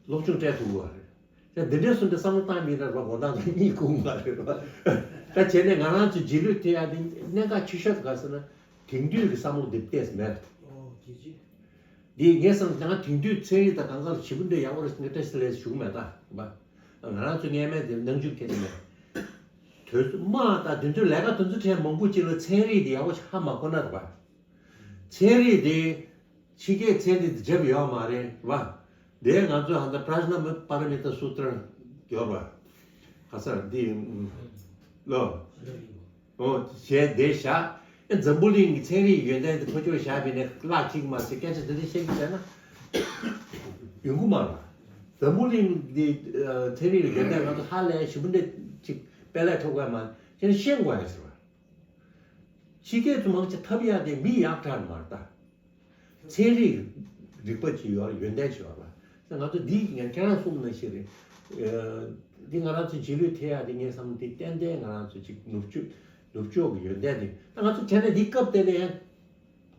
སློབ་སྦྱོང་སྤྲད་ཐུབ་པ་རེད། ཡང་འདི་འདྲའི་སུ་འདྲ་བསམ་བློ་བཏང་མི་འདྲ་བ་དགོང་དག་ལ་གཉིད་ཁུག་མ་རེད་བ། ད་བྱས་ནས་ང་རང་ཚོའི་རྗེས་ལུས་དེ་ཡང་དེ་གནད་འགག་ཆེ་ཤོས་དེ་ག་ཟེར་ན་དེང་དུས་ཀྱི་བསམ་བློ་འདི་ཏོག་ཙམ་མེད། ཨོ་དེ་ཅི། འདི་ངས་བསམ་ན་དེང་དུས་ཚན་རིག་དང་གང་ག་ལ་ཞེ་པོ་འདྲ་ཡག་པོ་རེད་ཟེར་ངས་བཀྲ་ཤིས་བདེ་ལེགས་ཞུ་གི་མེད་ད་བ། ང་རང་ཚོ་སྔས་མའི་དེ་སྣང་ཆུང་ཁྱེར་གྱི་མེད། དོལ་དམག་དང་དེ་ཚོའི་ལས་ཀ་དེ་ཚོ་ཕྲན་མང་པོ་ཅིག་ལ་ཚན་རིག་དེ་ཡག་པོ་ཧ་མ་གོ་ན་རེད་བ། ཚན་རིག་དེ་ཕྱི་རྒྱལ་ཚན་རིག་དེ་འཇབ་ཡོད་མ་རེད་བ། དེ་ང་ཚོ་ཧ་ད་པྲ་ཤ་ན་པ་ར་མི་ཏ་སུ་ཏྲ་ཡོད་བ། ག་ས་འདི་ལོ། ཨོ་བྱས་དེ་བཞག་ཨེ་འཛམ་བུ་གླིང་གི་ཚན་རིག་ཡོན་ཏན་དེ་ཁོ་ཚོས་བཞག་པའི་ནས་བརླག་ཅིག་མ་ཟད་སྐད་ཆ་དེ་འདྲ་བཤད་ཀྱི་བྱས་ན་ཡོང་གི་མ་རེད། འཛམ་བུ་གླིང་གི་ཚན་རིག་ཡོན་ཏན་ང་ཚོ་ཧ་ལས་ཞེ་པོ་འདྲ་ཅིག་དཔེ་ལས་ཐོབ་ག་མ་བྱས་ན་ཤེས་དགོས་ཡ་ཟེར་བ། ཕྱི་རྒྱལ་དུ་མང་ཆེ་ཐབས་ཡག་དེ་མི་ཡག་དྲག་མ་རེད་ད། ཚན་རིག་རིག་པ་ཅིག་ཡོད་རེད། ཡོན་ཏན་ཅིག་ཡོད་རེད། ང་ཚོ་འདི་ངས་ཁྱེད་རང་གསུངས་ནང་བཞིན་རེད། འདི་ང་རང་ཚོའི་རྗེས་ལུས་ཐེབས་ཡག་དེ་ངས་བསམ་འདི་ཏན་ཏན་ང་རང་ཚོ་ཅིག་ནུབ་ཕྱོགས་ནུབ་ཕྱོགས་ཀྱི་ཡོན་ཏན་དེ་ད་ང་ཚོ་དེ་ནས་འདི་སྐབས་དེ་ནས་ཡང་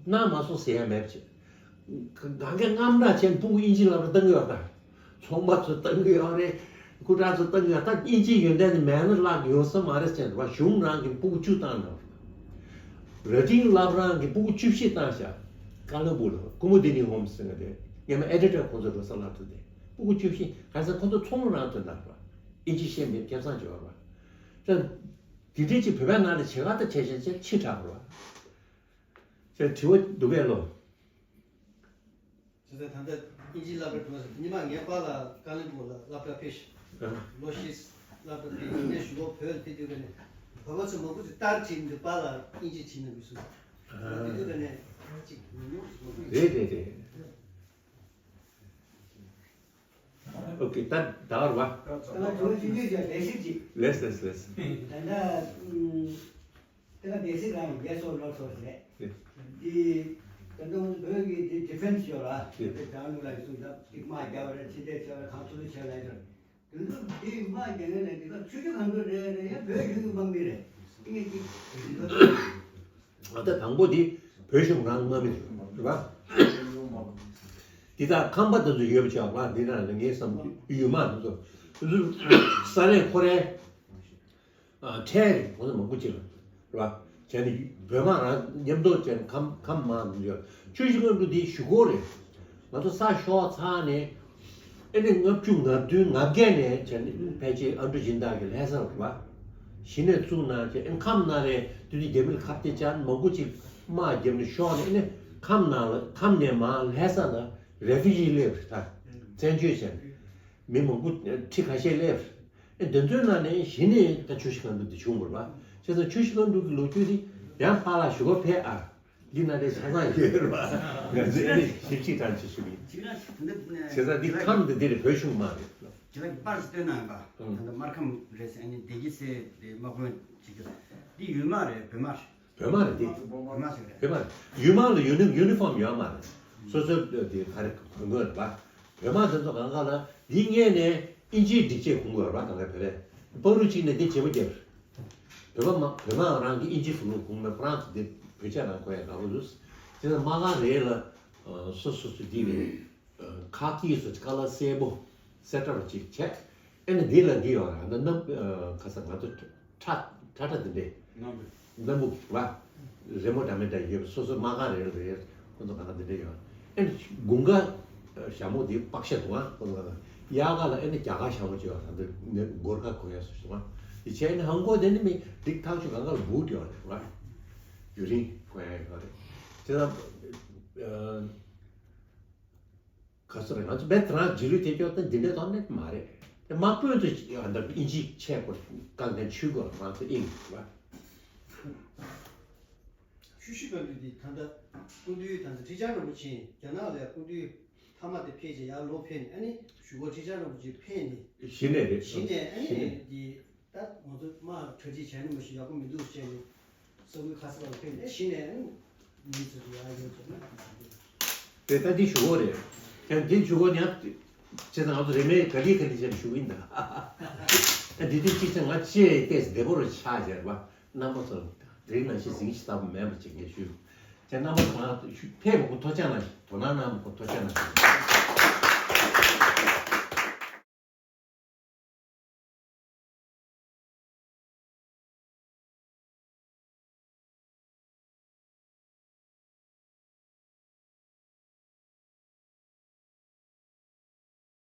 གནང་མ་སོང་ཟེར་ཡ་མེད་པ་བྱས། གང་ག་རྔམ་དྲག་བྱས་ཕྲུ་གུ་ཨིན་ཇི་སློབ་གྲྭ་བཏང་གི་ཡོད་ད། ཚོང་པ་ཚོ་བཏང་གི་ཡོད་རེད། སྐུ་དྲག་ཚོ་བཏང་གི་ཡོད་ད། ཨིན་ཇིའི་ཡོན་ཏན་དེ་མེད་ན་བརླག་ཡོང་ས་མ་རེད་ཟེར་བ། གཞུང་རང་གི་ཕྲུ་གུ་བཅུ་བཏང་ན། རྭ་སྒྲེང་སློབ་གྲྭ་གི་ཕྲུ་གུ་བཅུ་བཞི་བཏང་ཤག་ཀ་ལོན་སྦུག་ལ་ཀུ་མུ་དི་ནི་ཧོམ་ཟེར་ནས་དེ་སྔས་མ་ཨེ་ཌི་ཊར་ཁོང་ཚོ་འགྲོ་ས་སློབ་གྲྭ་དེ་ཕྲུ་གུ་བཅུ་བཞི་ག་ས་ཁོང་ཚོ་ཚོང་རང་དུ་གནང་བ། ཨིན་ཇི་ཤེས་མེད་སྐལ་བཟང་བྱེད་བ། ད་དེ་འདྲས་ཅིག་བོད་པའི་ནང་ལ་བྱེད་ག་ད་བྱེད་བྱེད་བྱེད་ཕྱི་དྲགས་པ། ཅེས་དྲི་བ་འདུག་གས་ལོ། ཅེས་ད་ལྟ་ཨིན་ཇི་སློབ་གྲྭ་འགྲོ་ཟེར་ཉི་མ་ངའི་པཱ་ལགས་ཀ་ལོན་སྦུག་ལ་སློབ་གྲྭ་ཕེབས་ཤིང་། ལོ་ཤས་སློབ་གྲྭ་ཕེབས་ནས་གཞུག་གུ་བོད་ཕེབས་དུས་ཀ་ནས་བོད་པ་ཚོ་མང་པོ་ཅིག་ལྟར་བྲིས་འདུག་པཱ་ལགས་ཨིན་ཇི་བྲིས་ན་དགོས་གསུངས། དེ་དུས་ཀ་ནས་ཅིག་ཉུང་ཉུང་ཞིག་མང་པོ་ཡོད། རེད་རེད་རེད། ཨོ་ཀེ། ད་ད་བར་བ། ད་ང་དྲི་བ་གཅིག་གཅོད་བྱ་བའི་ཞིབ་ཅིག་ལེས་ལེས་ལེས། ད་ལྟ་ཨུམ། དེ་ལ་སྡེ་སྲིད་རང་ཡེ་སོ་ནོ་སོ་རེད། ལེས། འདི་ད་དུང་བོད་ཀྱི་འདི་ཌི་ཕེན་སི་ཡོད་ར། ལེས། དེ་དྲང་ལུགས་ལ་གསུངས་ད་ཅིག་དམག་རྒྱག་པ་རེད། ཕྱི་འཐེན་བྱས་པ་རེད། གང་ཐུབ་ཐུབ་བྱས་ལ་ཡོད་རེད། དེ་ཚོ་འདི་དམག་རྒྱག་མཁན་ལ་འདི་ག་ཆུ་ཆུ་གང་འགྲོ་རེད་རེད། ཡང་བོད་གཞུང་གི་དམག་མི་རེད། ཨིན་ཅི། ཨ་ད་དང་པོ་འདི་བོད་གཞུང་རང་དམག་མི་རེད་བ། འདི་དག་ཁམས་པ་དེ་ཚོ་ཡོད་པ་ཆགས་པ་འདི་ན་ངའི་བསམ་ཡུལ་དམག་དེ་ཚོ་ས་གནས་ཁོ་རའི་ཁྲལ་རེད། ཁོ་ཚོ་མང་པོ་ཅིག་རེད་བ། བྱས་ནས་བོད་དམག་རང་མཉམ་དུ་བྱས་ནས་ཁམས་ཁམས་དམག་དེ་ཚོ་ཡོད། ཆུ་བཞི་སྔོན་འགྲོ་འདི་ཞུ་སྒོ་རེད། ང་ཚོ་ས་ཤོར་ཚར་ནས་ཨེ་ནི་ལྔ་བཅུ་ང་བདུན་ང་བརྒྱད་ནས་བྱས་ནས་ཕལ་ཆེར་ཨ་འབྲུག་སྦྱིན་བདག་གི་ལྷ་ས་རུ་བ། གཞི་ནས་བཙུགས་གནང་བྱས་ཨེ་ཁམས་ནང་ལས་དུས་དུས་རྒྱ་མིར་ཁ་གཏད་བཅག་མང་པོ་ཅིག་དམག་རྒྱབ་ནས་ཤོར་ནས་ཨེ་ནི་ཁམས་ནང་ལ་ཁམས་ནས་མར་ལྷ་ས་ལ་རེ་ཕུ་ཇི་སླེབས་རེད་ད། བཙན་བྱོལ་བྱས་ནས་མི་མང་པོ་ཁྲི་ཁ་ཤས་སླེབས་རེད། ཨེ་དེ་ཚོའི་ནང་ནས་གཞི་ནས་ད་ཆུ་བཞི་སྒང་དྲུག་འདི་བྱུང་བ་རེད་བ། བྱས་ཙང་ཆུ་བཞི་སྒང་དྲུག་གི་ལོ་རྒྱུས་འདི་ཡང་ཕར་ལ་ཞུ་ག་ཕེབས་ཨ། འདི་ན་རེ་ཆ་ཚང་ཡོད་རེད་བ། ང་ཚོས་ཨ་ནི་ཞིབ་ཞིབ་ཐག་ཆོད་ཞུ་གི་ཡིན། ཅིག་ན་ཞིག་འདི་ནས་བྱས་ཙང་འདི་ཁམས་འདི་འདི་རེད། བོད་གཞུང་མ་རེད། ཅིག་ན་པར་ཞིག་སྟོན་ན་ཡིན་པ། ཨང་། ད་ལྟ་སྨར་ཁམས་རེད་ཟེར། ཨ་ནི་བདེ་སྐྱིད་ཟེར་དེ་དམག་དཔོན་ཅིག་གིས་འདི་ཡུལ་དམག་རེད། བོད་དམག་རེད། བོད་དམག་རེད་འདི། བོད་དམག་ཞིག་རེད། བོད་དམག་རེད། ཡུལ་དམག་ལ་ཡུ་ནི་ཡུ་ནི་ཧྥོམ་ཡོད་མ་རེད། སོ་སོ་དེ་ག་རེ་གོན་དགོས་རེད་བ། བོད་དམག་དེ་ཚོ་གང་ག་ལ་འདི་སྔས་ནས་ཨིན་ཇིའི་སྒྲིག་ཆས་གོན་དགོས་ར། གང་ག་བོད་རེད། པ་རུ་གཅིག་ནས་འདི་བྱེད་པོ་རྒྱབ། བོད་པ་མ་བོད་དམག་རང་གི་ཨིན་ཇི་གཟུགས་པོ་གོན་ནས་ཕ་རན་སི་འདི་བོད་ཆས་རང་གོན་ཡ་དགའ་པོ་འདུག་དེ་ཚོ་དམག་སྒར་རེ་ལ་སོ་སོ་སོ་འདི་རེད། ཁ་ཀི་སོ་ཀ་ལ་སེར་པོ་སེ་ཏྲ་ར་ཅིག་བྱས། ཨེ་ནི་འདི་ལ་འདི་ཡོད་ར། ད་གནམ་ཁ་ས་ང་ཚོ་ཁྲ་ཁྲ་ཁྲ་འདི་འདྲས། གནམ་བུ། གནམ་བུ་བ། རི་མོ་འདྲ་མི་འདྲ་ཡོད་པ་སོ་སོ་དམག་སྒར་རེ་ལ་རེ་ཁོ་ཚོ་ག་ན་འདི་འདྲས་ཡོད། ཨེ་ནི་དགུན་ཁ་ཞྭ་མོ་འདི་པག་ཤ་འདུག་ཨ། ཁོ་ཚོ་ག་ན་དབྱར་ཁ་ལ་ཨེ་ནི་རྒྱ་གར་ཞྭ་མོ་ཅིག་ཡོད་ར། འདི་ནི་སྒོར་ཁ་གོན་ཡ་སོ་སོ་ཨ། དེ་བྱས་ནི་ཧང་གོ་དེ་ནི་མི་འགྲིག་ཐག་ཆོད། གང་ག་ལ་བུ་འདི་ཡོད་ར། རྒྱུ་རིང་གོན་ཡ་ཡོད་ར། དེ་ན་ཨ། ག་ཚོད་རེད། ང་ཚོ་བས་དེ་རང་རྗེས་ལུས་དེ་སྐྱོ་ད་འདི་འདྲའི་ཐོག་ནས་མ་རེད། དེ་དམག་དཔོན་ཚོ་ཨ་འདྲ་ཨིན་ཇི་ཆས་གོ་བཀག་ནས་ཆུ་གོ་ང་ཚོ་ཨིན་བ། ཆུ་ཤུ་བ་འདུས་དེ་ད་ལྟ་སྐུ་མདུན་ད་ལྟ་ཁྲི་བྱང་རིན་པོ་ཆེ་རྒྱ་ནག་ལ་སྐུ་མདུན་མཐའ་མ་དེ་ཕེབས་རྗེས་ཡར་ལོག་ཕེབས་ནས་ཨ་ནི་བཞུགས་སྒར་ཁྲི་བྱང་རིན་པོ་ཆེ་ཕེབས་ནས་གཞི་ནས་རེད། གཞི་ནས་ཨ་གཞི་ནས་ནི་དེ། ད་ང་ཚོ་དམག་གྲ་སྒྲིག་བྱས་ནས་མ་གཞི་ཡག་པོ་མི་འདུག་ཟེར་ནས་ས་ཁུལ་ཁ་གསལ་ལ་ཕེབས་ནས་གཞི་ནས་མི་ཚོ་ཡར་ཡོང་ཟེར་ན་མ་འདུག་དེ་ལྟ་འདི་ཞུ་གོ་རེད། ཡང་འདི་ཞུ་གོ་ནས་ཡང་བྱས་ཙང་ང་ཚོ་རེ་མེད་ག་ལི་ག་ལི་བྱས་ནས་ཞུ་གི་ཡིན་ད། ད་འདི་འདི་གཅིག་ཚེ་ང་ཅེ་ཏེས་བདེ་པོ་རུ་ཆགས་བྱས་པ། རྣམ་པ་ཚོ་དེ་རིང་ནང་བཞིན་གཟིགས་ཞིག་ལྟ་བུ་མེད་པ་ཅིག་ངས་ཞུ། ཁྱེད་རྣམ་པ་ཚོ་ང་ཕེབས་པ་གོ་ཐོ་ཅག་ན་དོ་སྣང་གནང་བ་གོ་ཐོ་ཅག་ན།